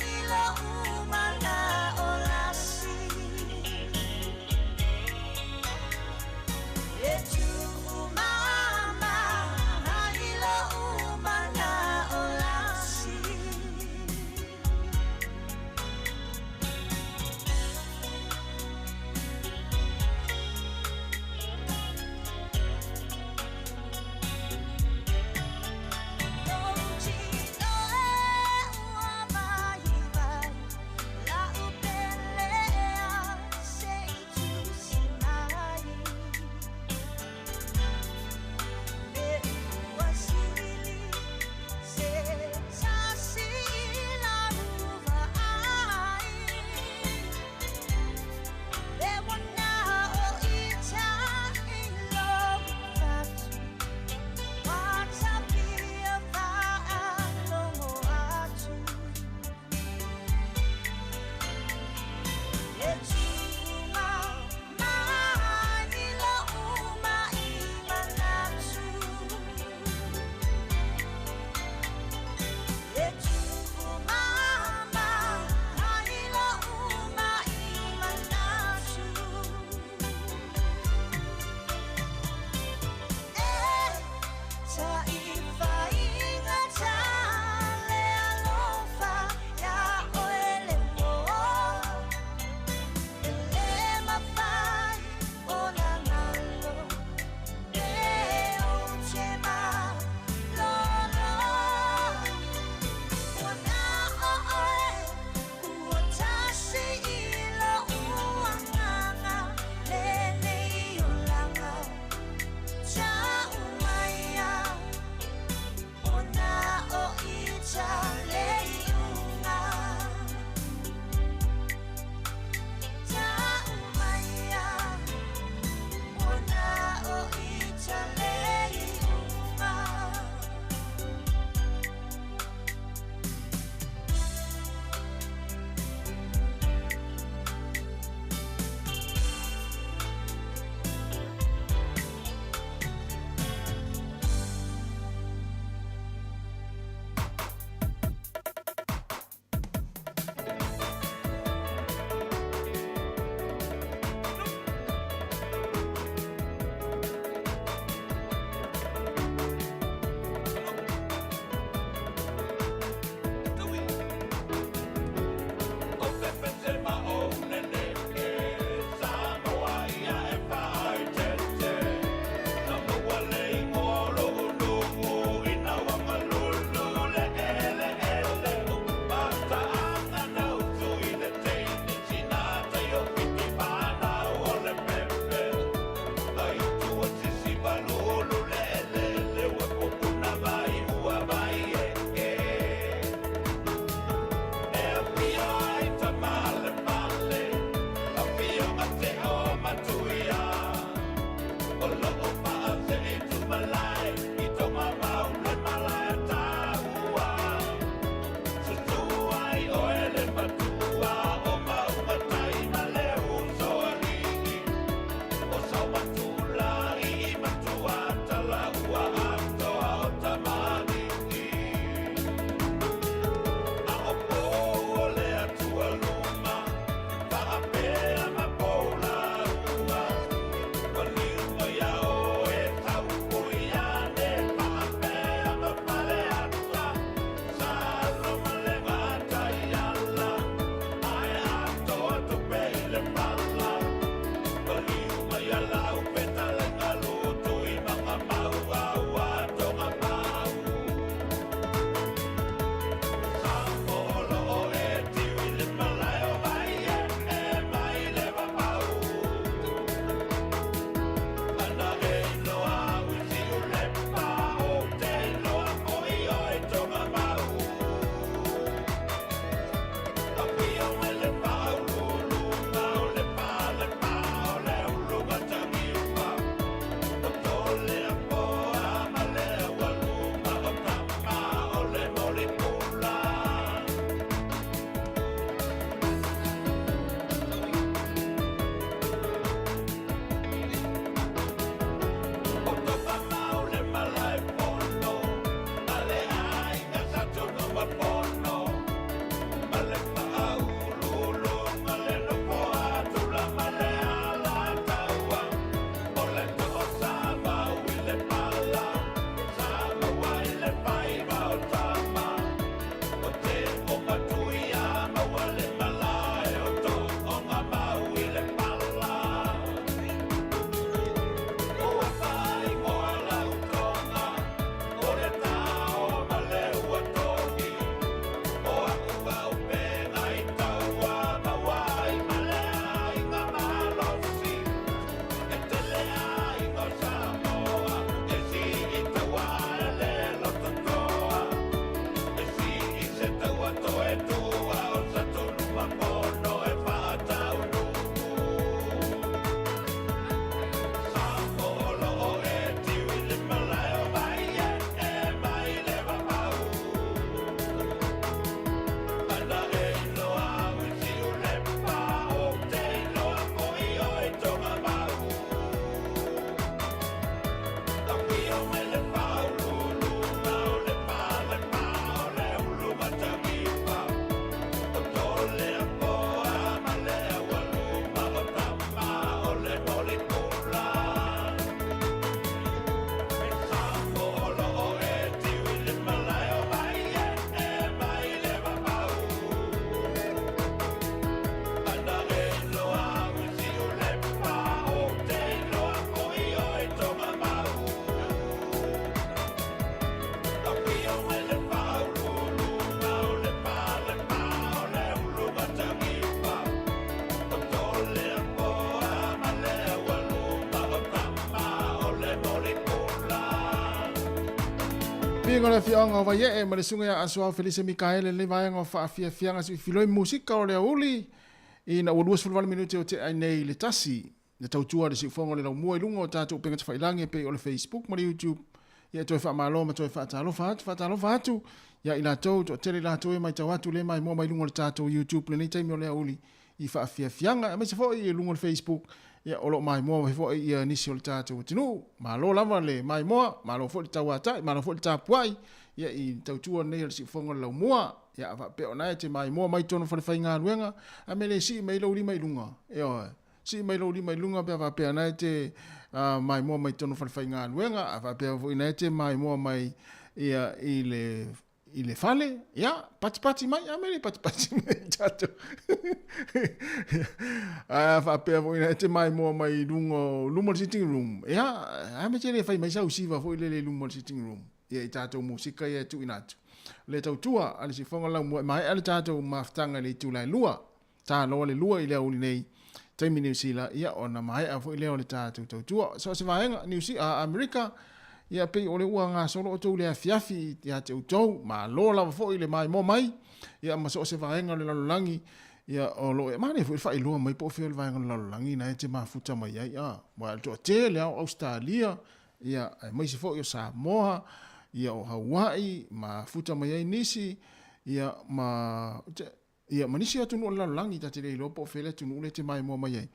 i lou manao lasi. E tuumama i lou manao lasi. Lou Tapuaiga o le afioaga o Vaiee ma le susuga ia Asuao Felise Mikaele lenei vaega o faafiafiaga siifiloi musika o le aoauli ina ua 28 minute o tea ai nei i le tasi. Le tautua a le siufofoga o le laumua i luga o tatou upega tafailagi e pei o le Facebook ma le YouTube. Ia e toe faamalo ma toe faatalofa atu, faatalofa atu ia i latou, toatele i latou e matau atu le maimoa mai luga o le tatou YouTube lenei taimi o le aoauli i faafiafiaga, aemaise foi i luga o le Facebook, ia o lo o maimoa mai foi ia nisi o le tatou atunuu. Malo lava le maimoa, malo foi le tauatai, malo foi le tapuai ia i tautua nei a le siufofoga o le laumua. Ia a faapea o na e te maimoa mai totonu o falefaigaluega, a mea le sii mai lou lima i luga, ioe. Sii mai lou lima i luga pe a faapea na e te maimoa mai totonu o falefaigaluega, a faapea foi na e te maimoa mai ia i le i le fale, ia, patipati mai, a mea le patipati mai tatou. A faapea foi na e te maimoa mai i luga o luma o le sitting room, ia, a mea te le fai mai sau siva foi lele i luma o le sitting room, ia i tatou musika ia e tuuina atu. Le tautua a le sifoga laumua e maea le tatou mafutaga i le itula e 2. Ta loa le 2 i le aoauli nei, taimi Niu Sila, ia ona maea foi lea o le tatou tautua. So o se vaega, Niu Sila, Amerika, ia pei o le ua gasolo outou i le afiafi ia te outou, malo lava foi le maimoa mai, ia ma so o se vaega o le lalolagi, ia o lo o, e manaia foi le faailoa mai po o fea le vaega o le lalolagi na e te mafuta mai ai, a, aua o le toatele lava o Ausetalia, ia aemaise foi o Samoa, ia o Hawaii, mafuta mai ai nisi, ia ma, Ia, ma nisi o atunuu o le lalolagi, ta te le iloa po o fea le atunuu lea e te maimoa mai ai.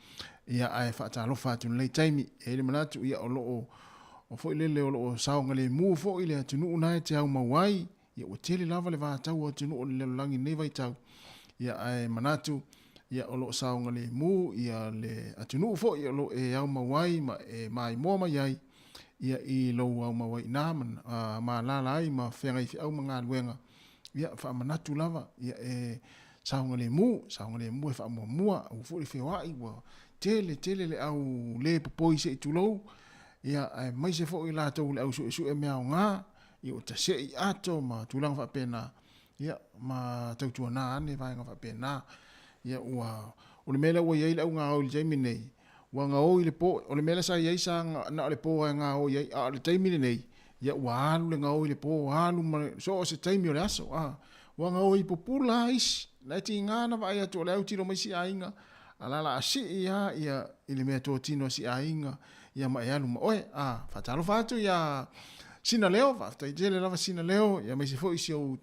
Ia, ae faatalofa atu i lenei taimi. E i ai le manatu, ia, o lo o, o foi lele o lo o saogalemu foi le atunuu na e te aumau ai. Ia, ua tele lava le vatau o atunuu o le lalolagi i lenei vaitau. Ia, ae manatu, ia, o lo o saogalemu, ia, le atunuu foi o lo o e aumau ai ma e maimoa mai ai, ia, i lou aumau ai i ina ma, ma alaala ai ma feagai feau ma galuega. Ia, faamanatu lava, ia e saogalemu, saogalemu e faamuamua, aua foi le feoai, ua tele tele le au le popoi se i tulou, ia aemaise foi latou le au suesue mea aoga, ia ua tasei ato ma tulaga faapena, ia ma tautuana ane vaega faapena. Ia ua, o le mea lea ua i ai le au gaoi i le taimi lenei, Ua gaoi le po, o le mea lea sa i ai sa na o le po lava e gaoi ai, a o le taimi lenei, ia ua alu le gaoi i le po, alu ma so o se taimi o le aso, a. Ua gaoi pupula lava isi. Na e tiga ona vaai atu o le autilo mai si aiga, a la la a sii lava ia i le mea totino a si aiga, ia ma e alu ma oe, a. Faatalofa atu ia Sina Leo, faafetai tele lava Sina Leo, ia aemaise foi si ou,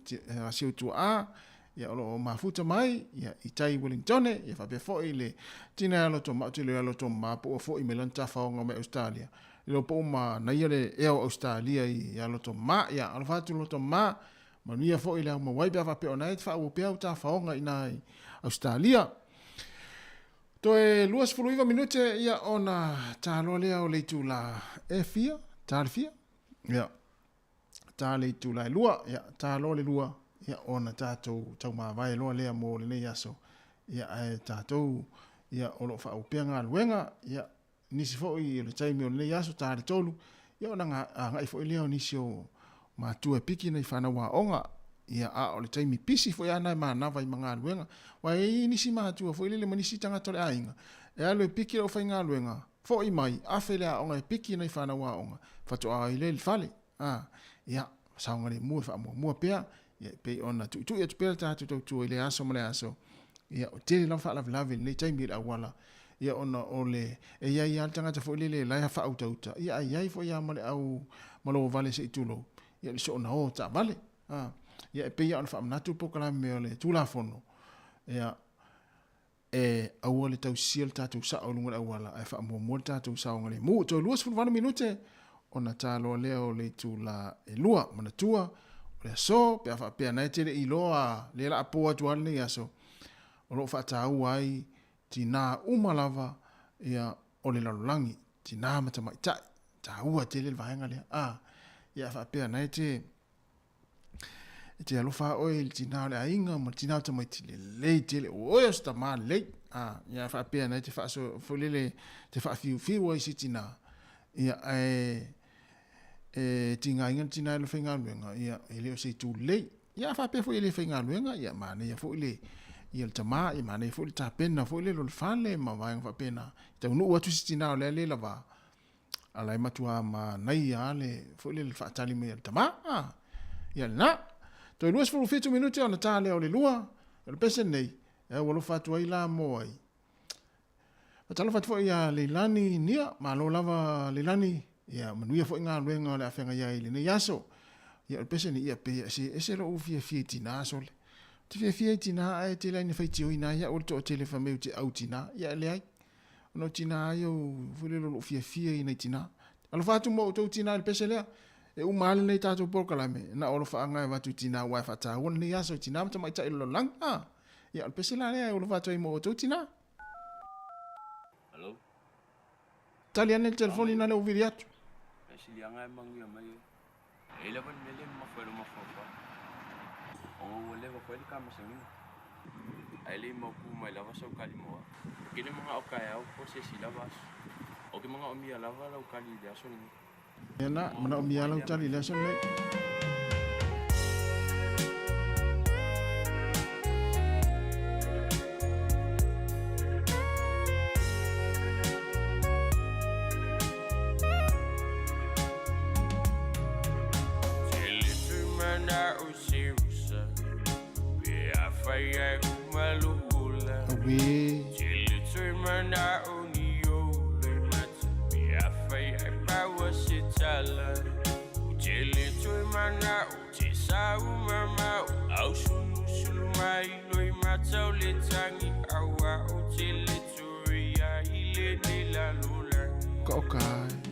si ou tuaa, ia o lo o mafuta mai ia i tai Wellingtone ia faapea foi le tina ia loto ma te le loto ma po o foi mai lana tafaoga mai Australia le po o ma na ia le ea o Australia i ia loto ma ia alofa atu loto ma manuia foi le au mauai pe a faapea o na e te faaauau pea au tafaoga i na i Australia. Toe 29 minute ia ona taloa lea o le itula e fia, ta le fia? Ia. Ta le itula e 2, ia, ta loa le 2, ia, ona tatou taumavae loa lea mo lenei aso, ia, ae tatou, ia, o lo o faaauau pea galuega, ia, nisi foi o le taimi o lenei aso, ta le 3, ia, ona agai foi lea o nisi o matua e piki nai fanau aoga, ia, a o le taimi pisi foi lava lena e manava ai ma galuega. Aua e i ai nisi matua foi lele ma nisi tagata o le aiga, e alu e piki le aufaigaluega, Foi mai, afe le aoga e piki nai fanau aoga, faatoa ai lea i le fale. A, ia, saogalemu e faamuamua pea, ia, e pei ona tuitui atu pea le tatou tautua i lea aso ma lea aso. Ia, ua tele lava faalavelave i lenei taimi i le auala, ia, ona o le, e i ai lava le tagata foi lele la e faautauta, ia, ae i ai foi lava ma le au malovale se i tulou, ia, le soona o taavale. A, ia, e pei lava ona faamanatu le polokalame o le Tulafono, ia, E aua le tausisia le tatou sao i luga o le auala, ae faamuamua le tatou saogalemu. Toe 28 minute ona ta loa lea o le itula e 2. Manatua, o le aso, pe a faapea na e te le i iloa lea la a po atu lava lenei aso, o lo o faataua ai tinā uma lava ia o le lalolagi, tinā ma tamaitai. Taua tele le vaega lea. A, ia a faapea na e te E te alofa oe i le tinā o le aiga ma le tinā o tamaiti lelei tele. O oe o se tamā lelei. A, ia faapea na e te faaso, foi lele, te faafiufiu ai si tinā. Ia, ae, e tigaina le tinā i le faigaluega, ia, e le o se itu lelei. Ia, a faapea foi e le faigaluega, ia, manaia foi le, ia le tamā, ia manaia foi le tapena foi lele o le fale ma vaega faapena. E taunuu atu si tinā o lea le lava, A la e matua manaia lava le, foi lele, faatali mai a le tama. A. Ia lena. Toe 27 minute ona ta lea o le lua, o le pese nei, e au alofa atu ai la mo ai. Faatalofa atu foi ia Leilani Nia, malo lava Leilani, ia manuia foi galuega o le a feagai ai i lenei aso. Ia o le pese nei, ia pe se ese lou fiafia i tina sole. Ou te fiafia i tina ae tele ai ina faitioina ai au e le toatele fai mai ou te au tina. Ia e leai. Ona o tina ai au foi lele o lou fiafia i nai tina. Alofa atu mo outou tina i le pese lea. E uma lava lenei tatou polokalame, na o alofaaga e avatu i tina aua e faataua lenei aso i tina ma tamaitai o le lalolagi. A! Ia o le pese la lea e alofa atu ai mo outou tina. Hello. Tali ane le telefoni na lea ua vili atu. E siliaga e manuia mai ai. E i ai lava le mea lea e mamafa i lou mafaufau. Ona ua leva foi le ta masaniga. Ae le i mautu mai lava sau tali mo au. Ou te le manao taeao po o se isi lava aso. Ou te manaomia lava lau tali i le aso lenei. Ia na, manaomia lau tali i le aso lenei. Auē. Ka oka e.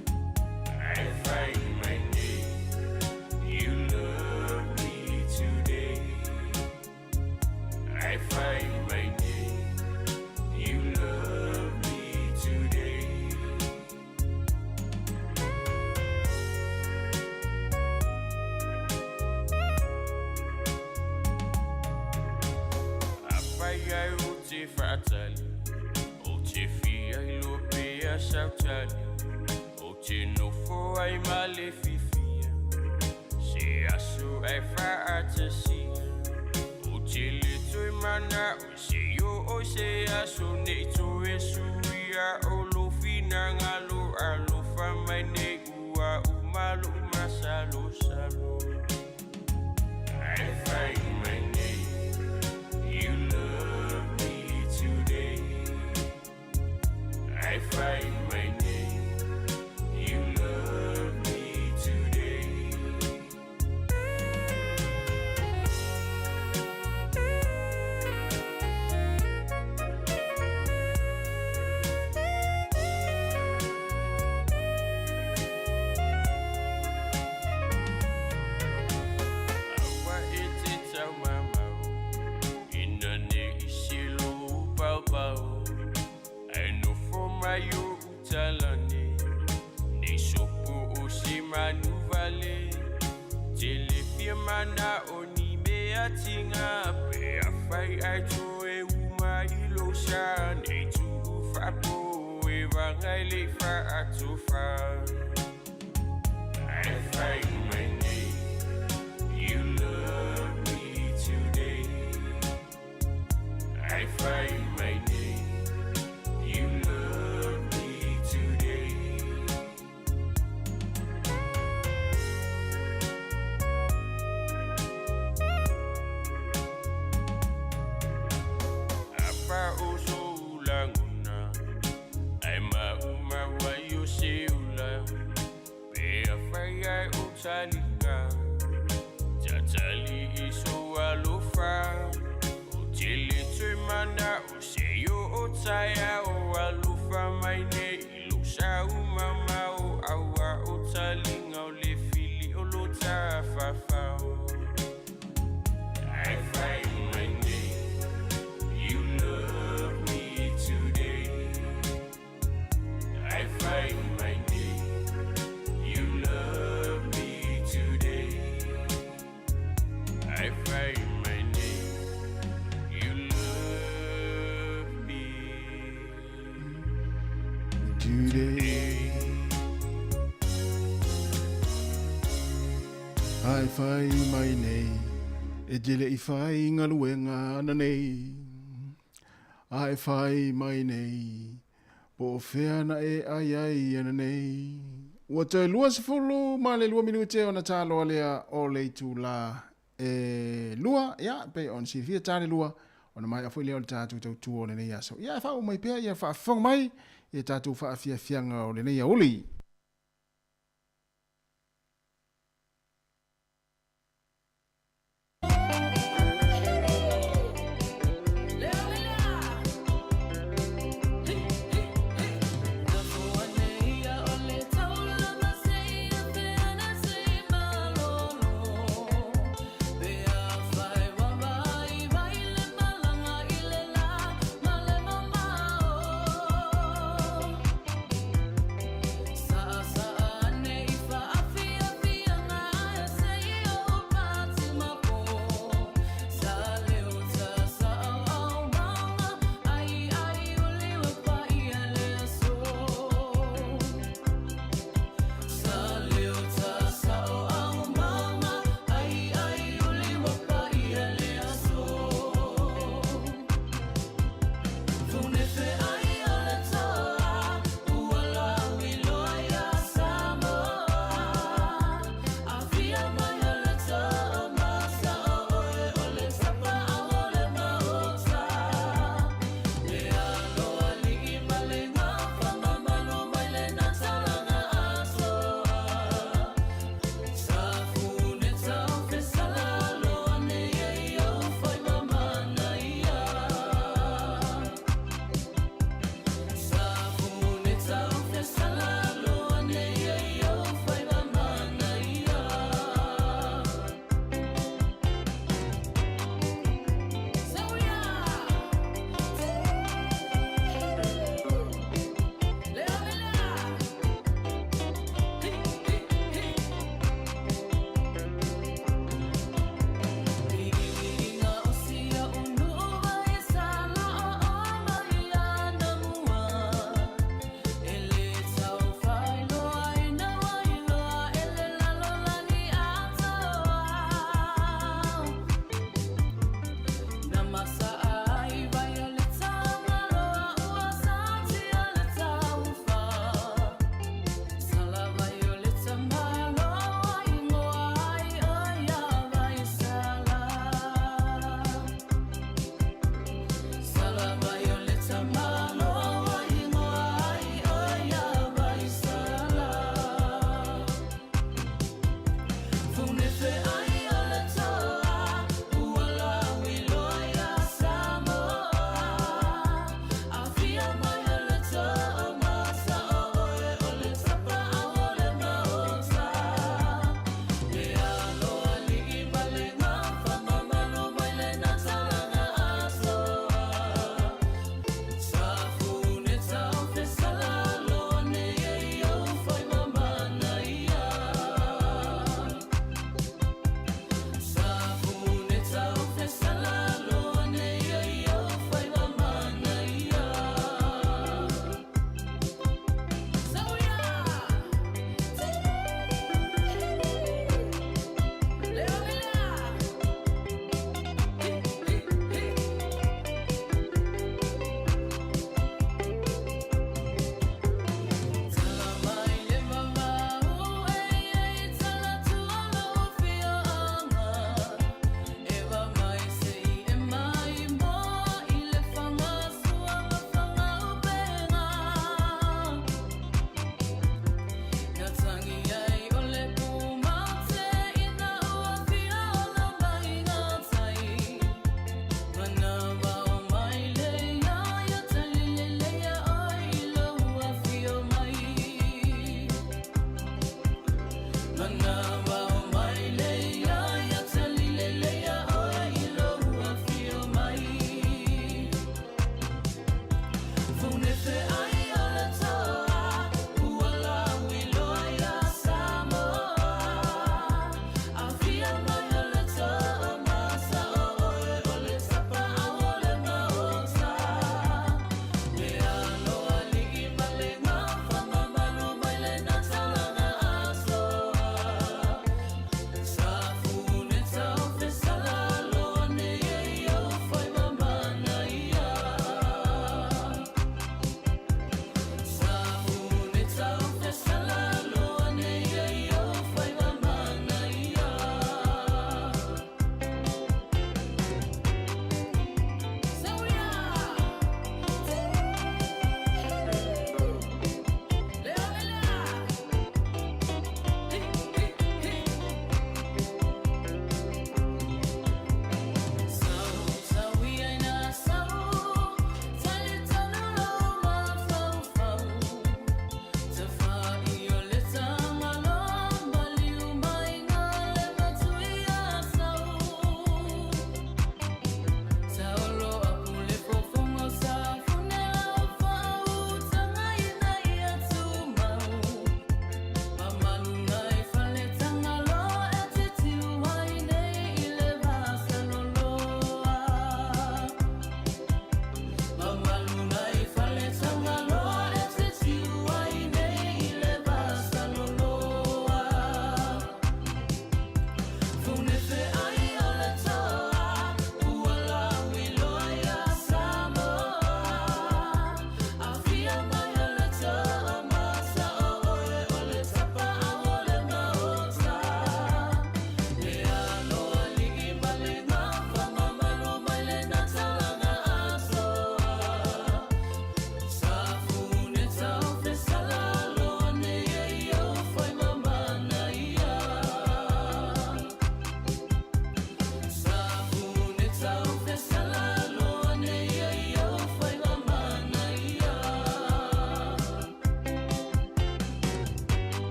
Ai whai mai nei, e tele i whai ngaluenga ana nei. Ai whai mai nei, po o whea na e ai ai ana nei. Ua toe 22 minute ona taloa lea o le itulā e 2, ia, pei ona silafia ta le 2, ona maea foi lea o le tatou tautua o lenei aso. Ia, ae faauma mai pea ia faafofoga mai i tatou faafiafiaga o lenei aoauli.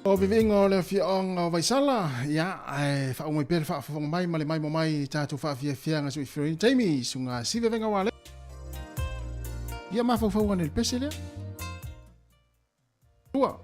O viviiga o le afioaga o Vaisala, ia, ae faauma mai pea le faafofoga mai ma le maimoa mai i tatou faafiafiaga soifua taimi, suga sive venga wale. Ia mafaufau ane le pese lea. Ua.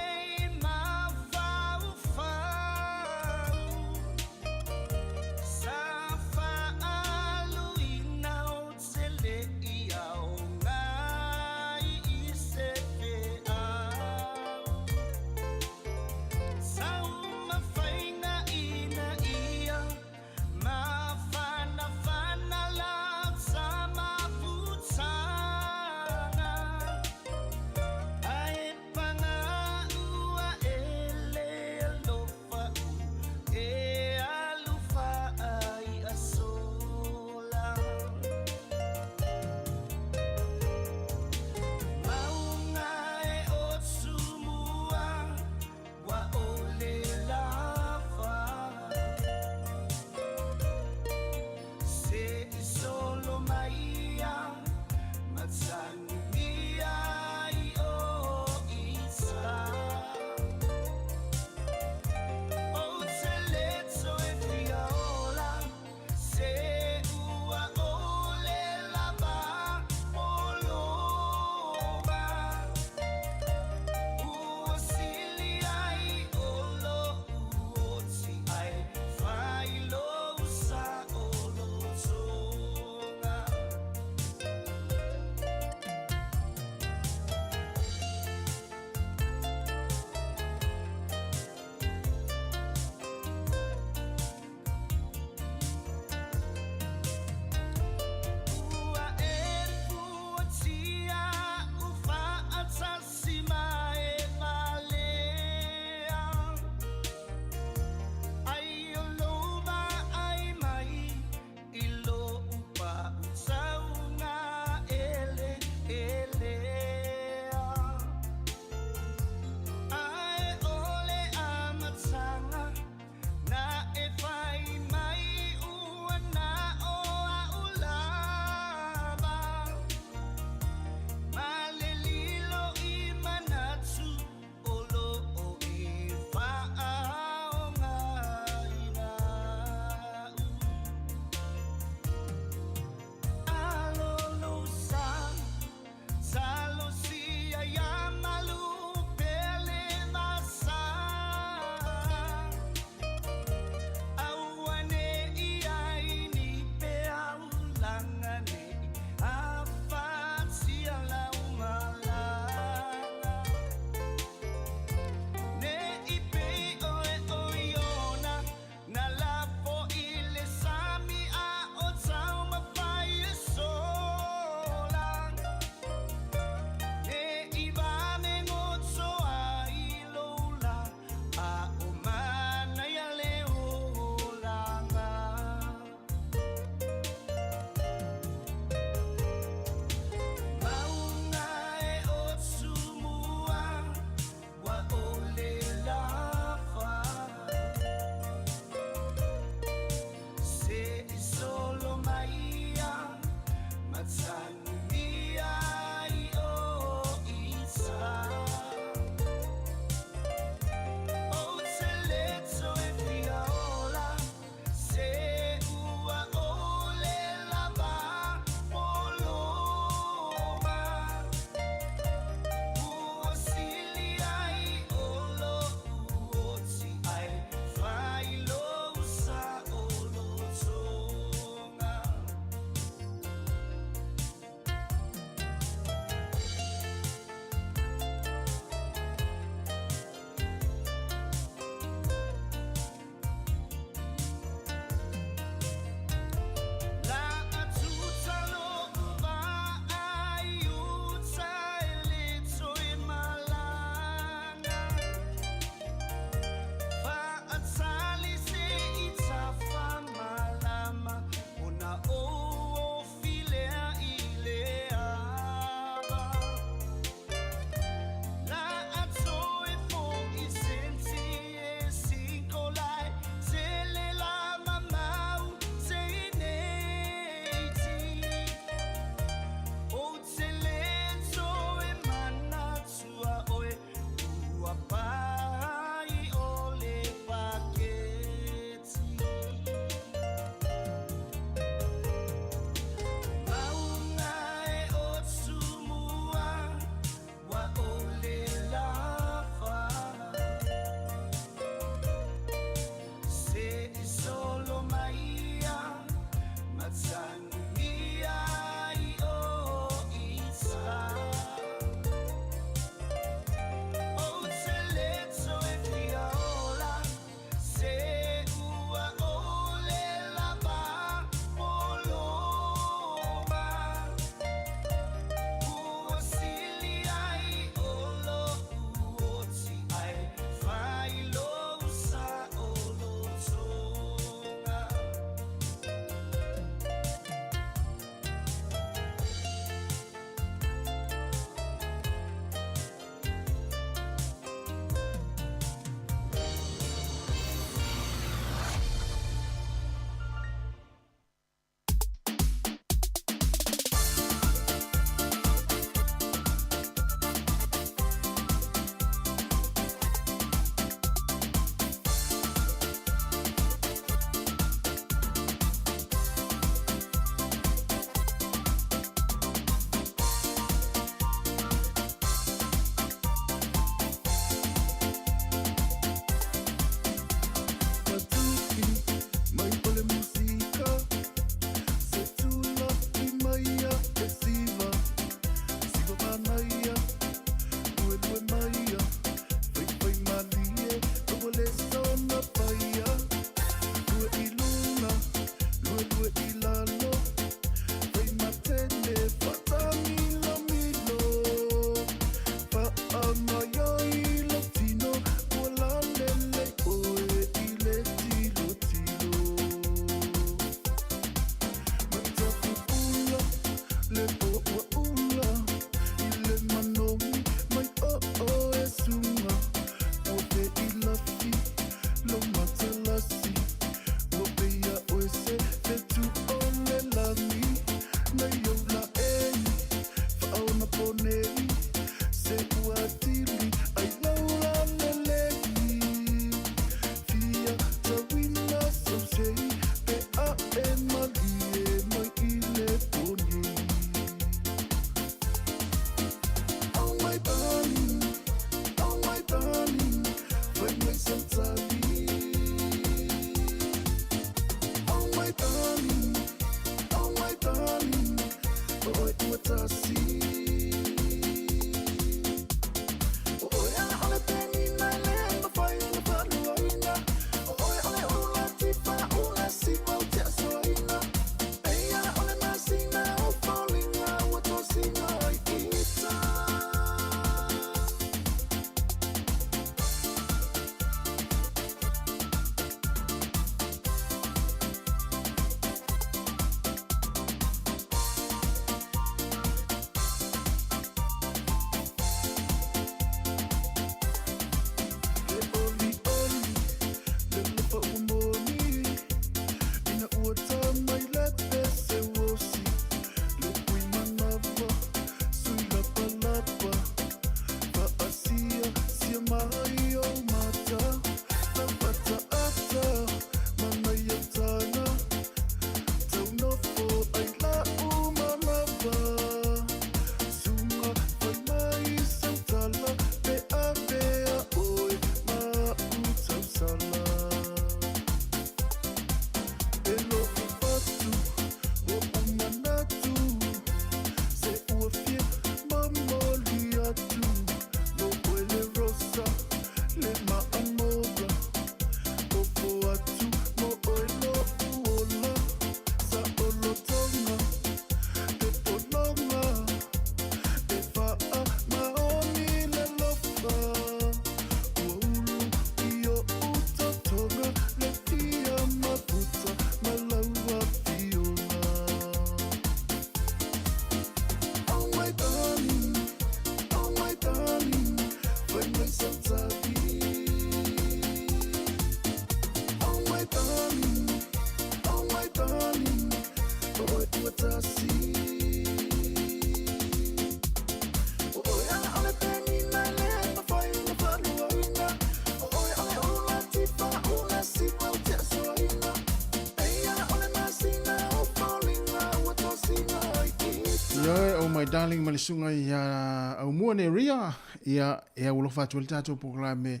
Ioe, oh my darling, ma le suga ia Aumua Neria, ia e aualofa atu ai le tatou polokalame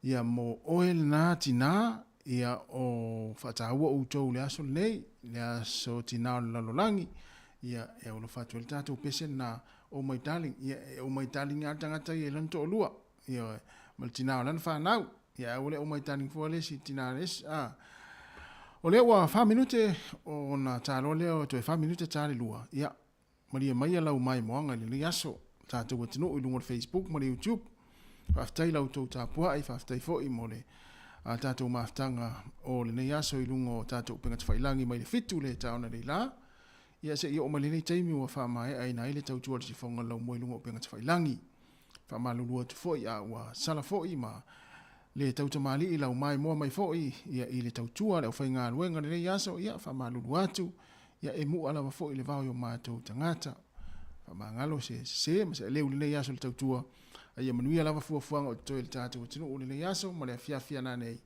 ia mo oe lena tinā, ia o faataua outou i le aso lenei, le aso tinā o le lalolagi, ia e aualofa atu ai le tatou pese lena, oh my darling, ia e oh my darling lava le tagata ia i lona toalua, ioe, ma le tinā o lana fanau, ia aua le oh my darling fua le isi tinā le isi, a. O lea ua fa minute ona taloa lea, toe fa minute ta le lua, ia, Malie maia lau maimoaga i lenei aso, tatou atunuu i luga o le Facebook ma le YouTube. Faafetai la outou tapuai, faafetai foi mo le a tatou mafutaga o lenei aso i luga o tatou upega tafailagi mai le 7 le taona nei la. Ia se i oo mai lenei taimi ua faamaeaina ai le tautua a le sifoga o le laumua i luga o upega tafailagi. Faamalulu atu foi a ua sala foi ma le tautamalii lau maimoa mai foi ia i le tautua a le aufaigaluega lenei aso, ia faamalulu atu, ia e mu'a lava foi le vao i o matou tagata. Faamagalo se sese ma se aleu lenei aso i le tautua, a ia manuia lava fuafuaga o totoe i le tatou atunuu lenei aso ma le afiafi ana nei,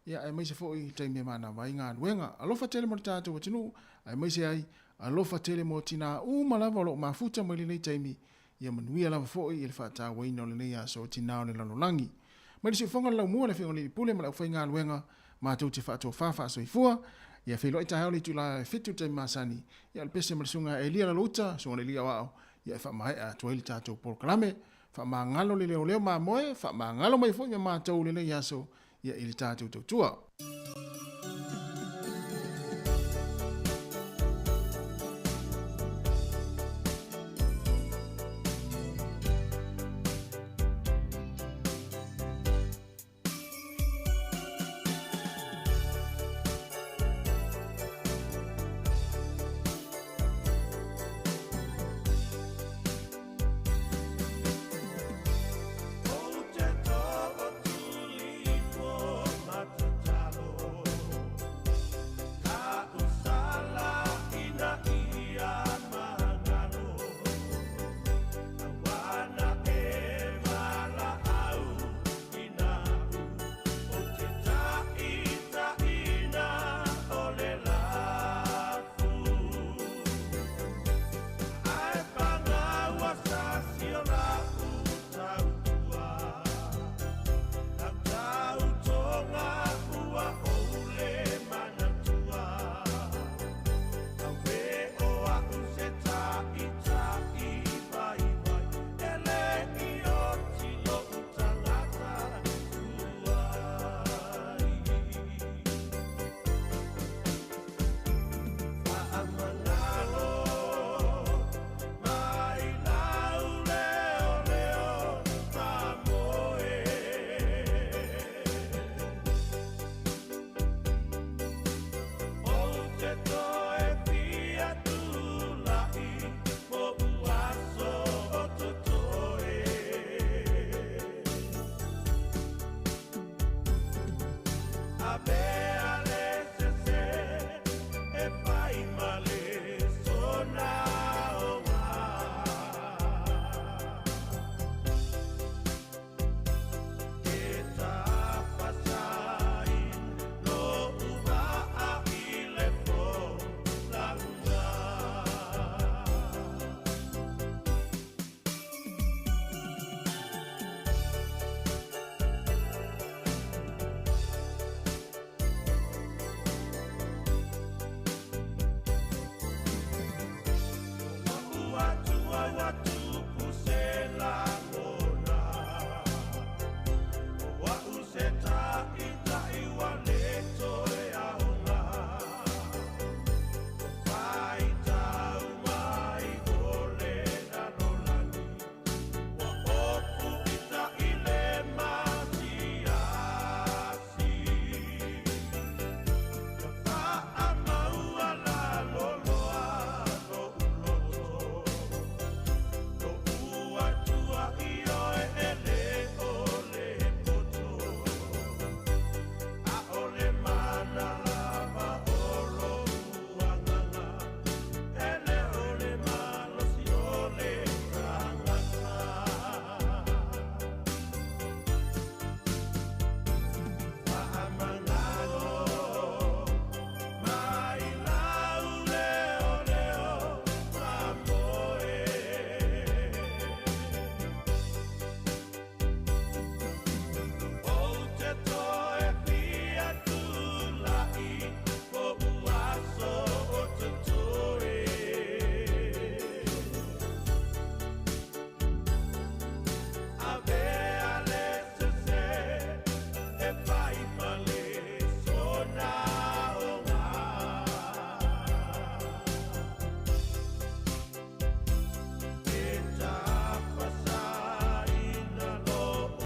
ia aemaise foi i taimi e manava ai galuega. Alofa tele mo le tatou atunuu, aemaise ai alofa tele mo tinā uma lava o lo o mafuta mai lenei taimi Ia manuia lava foi i le faatauaina o lenei aso o Tinā o le Lalolagi. Mai le siufofoga o le Laumua, le Afioga i le Alii Pule ma le aufaigaluega, matou te faatofa faasoifua. Ia feiloai taeao le itula e 7 le taimi masani, ia o le pese ma le Susuga ia Elia Lalouta, Susuga i le Alii Aoao, ia e faamaea atu ai le tatou polokalame. Faamagalo le leoleo mamoe, faamagalo mai foi ma matou i lenei aso, ia i le tatou tautua. Ou te tova tuli ifo matatalo. Amene.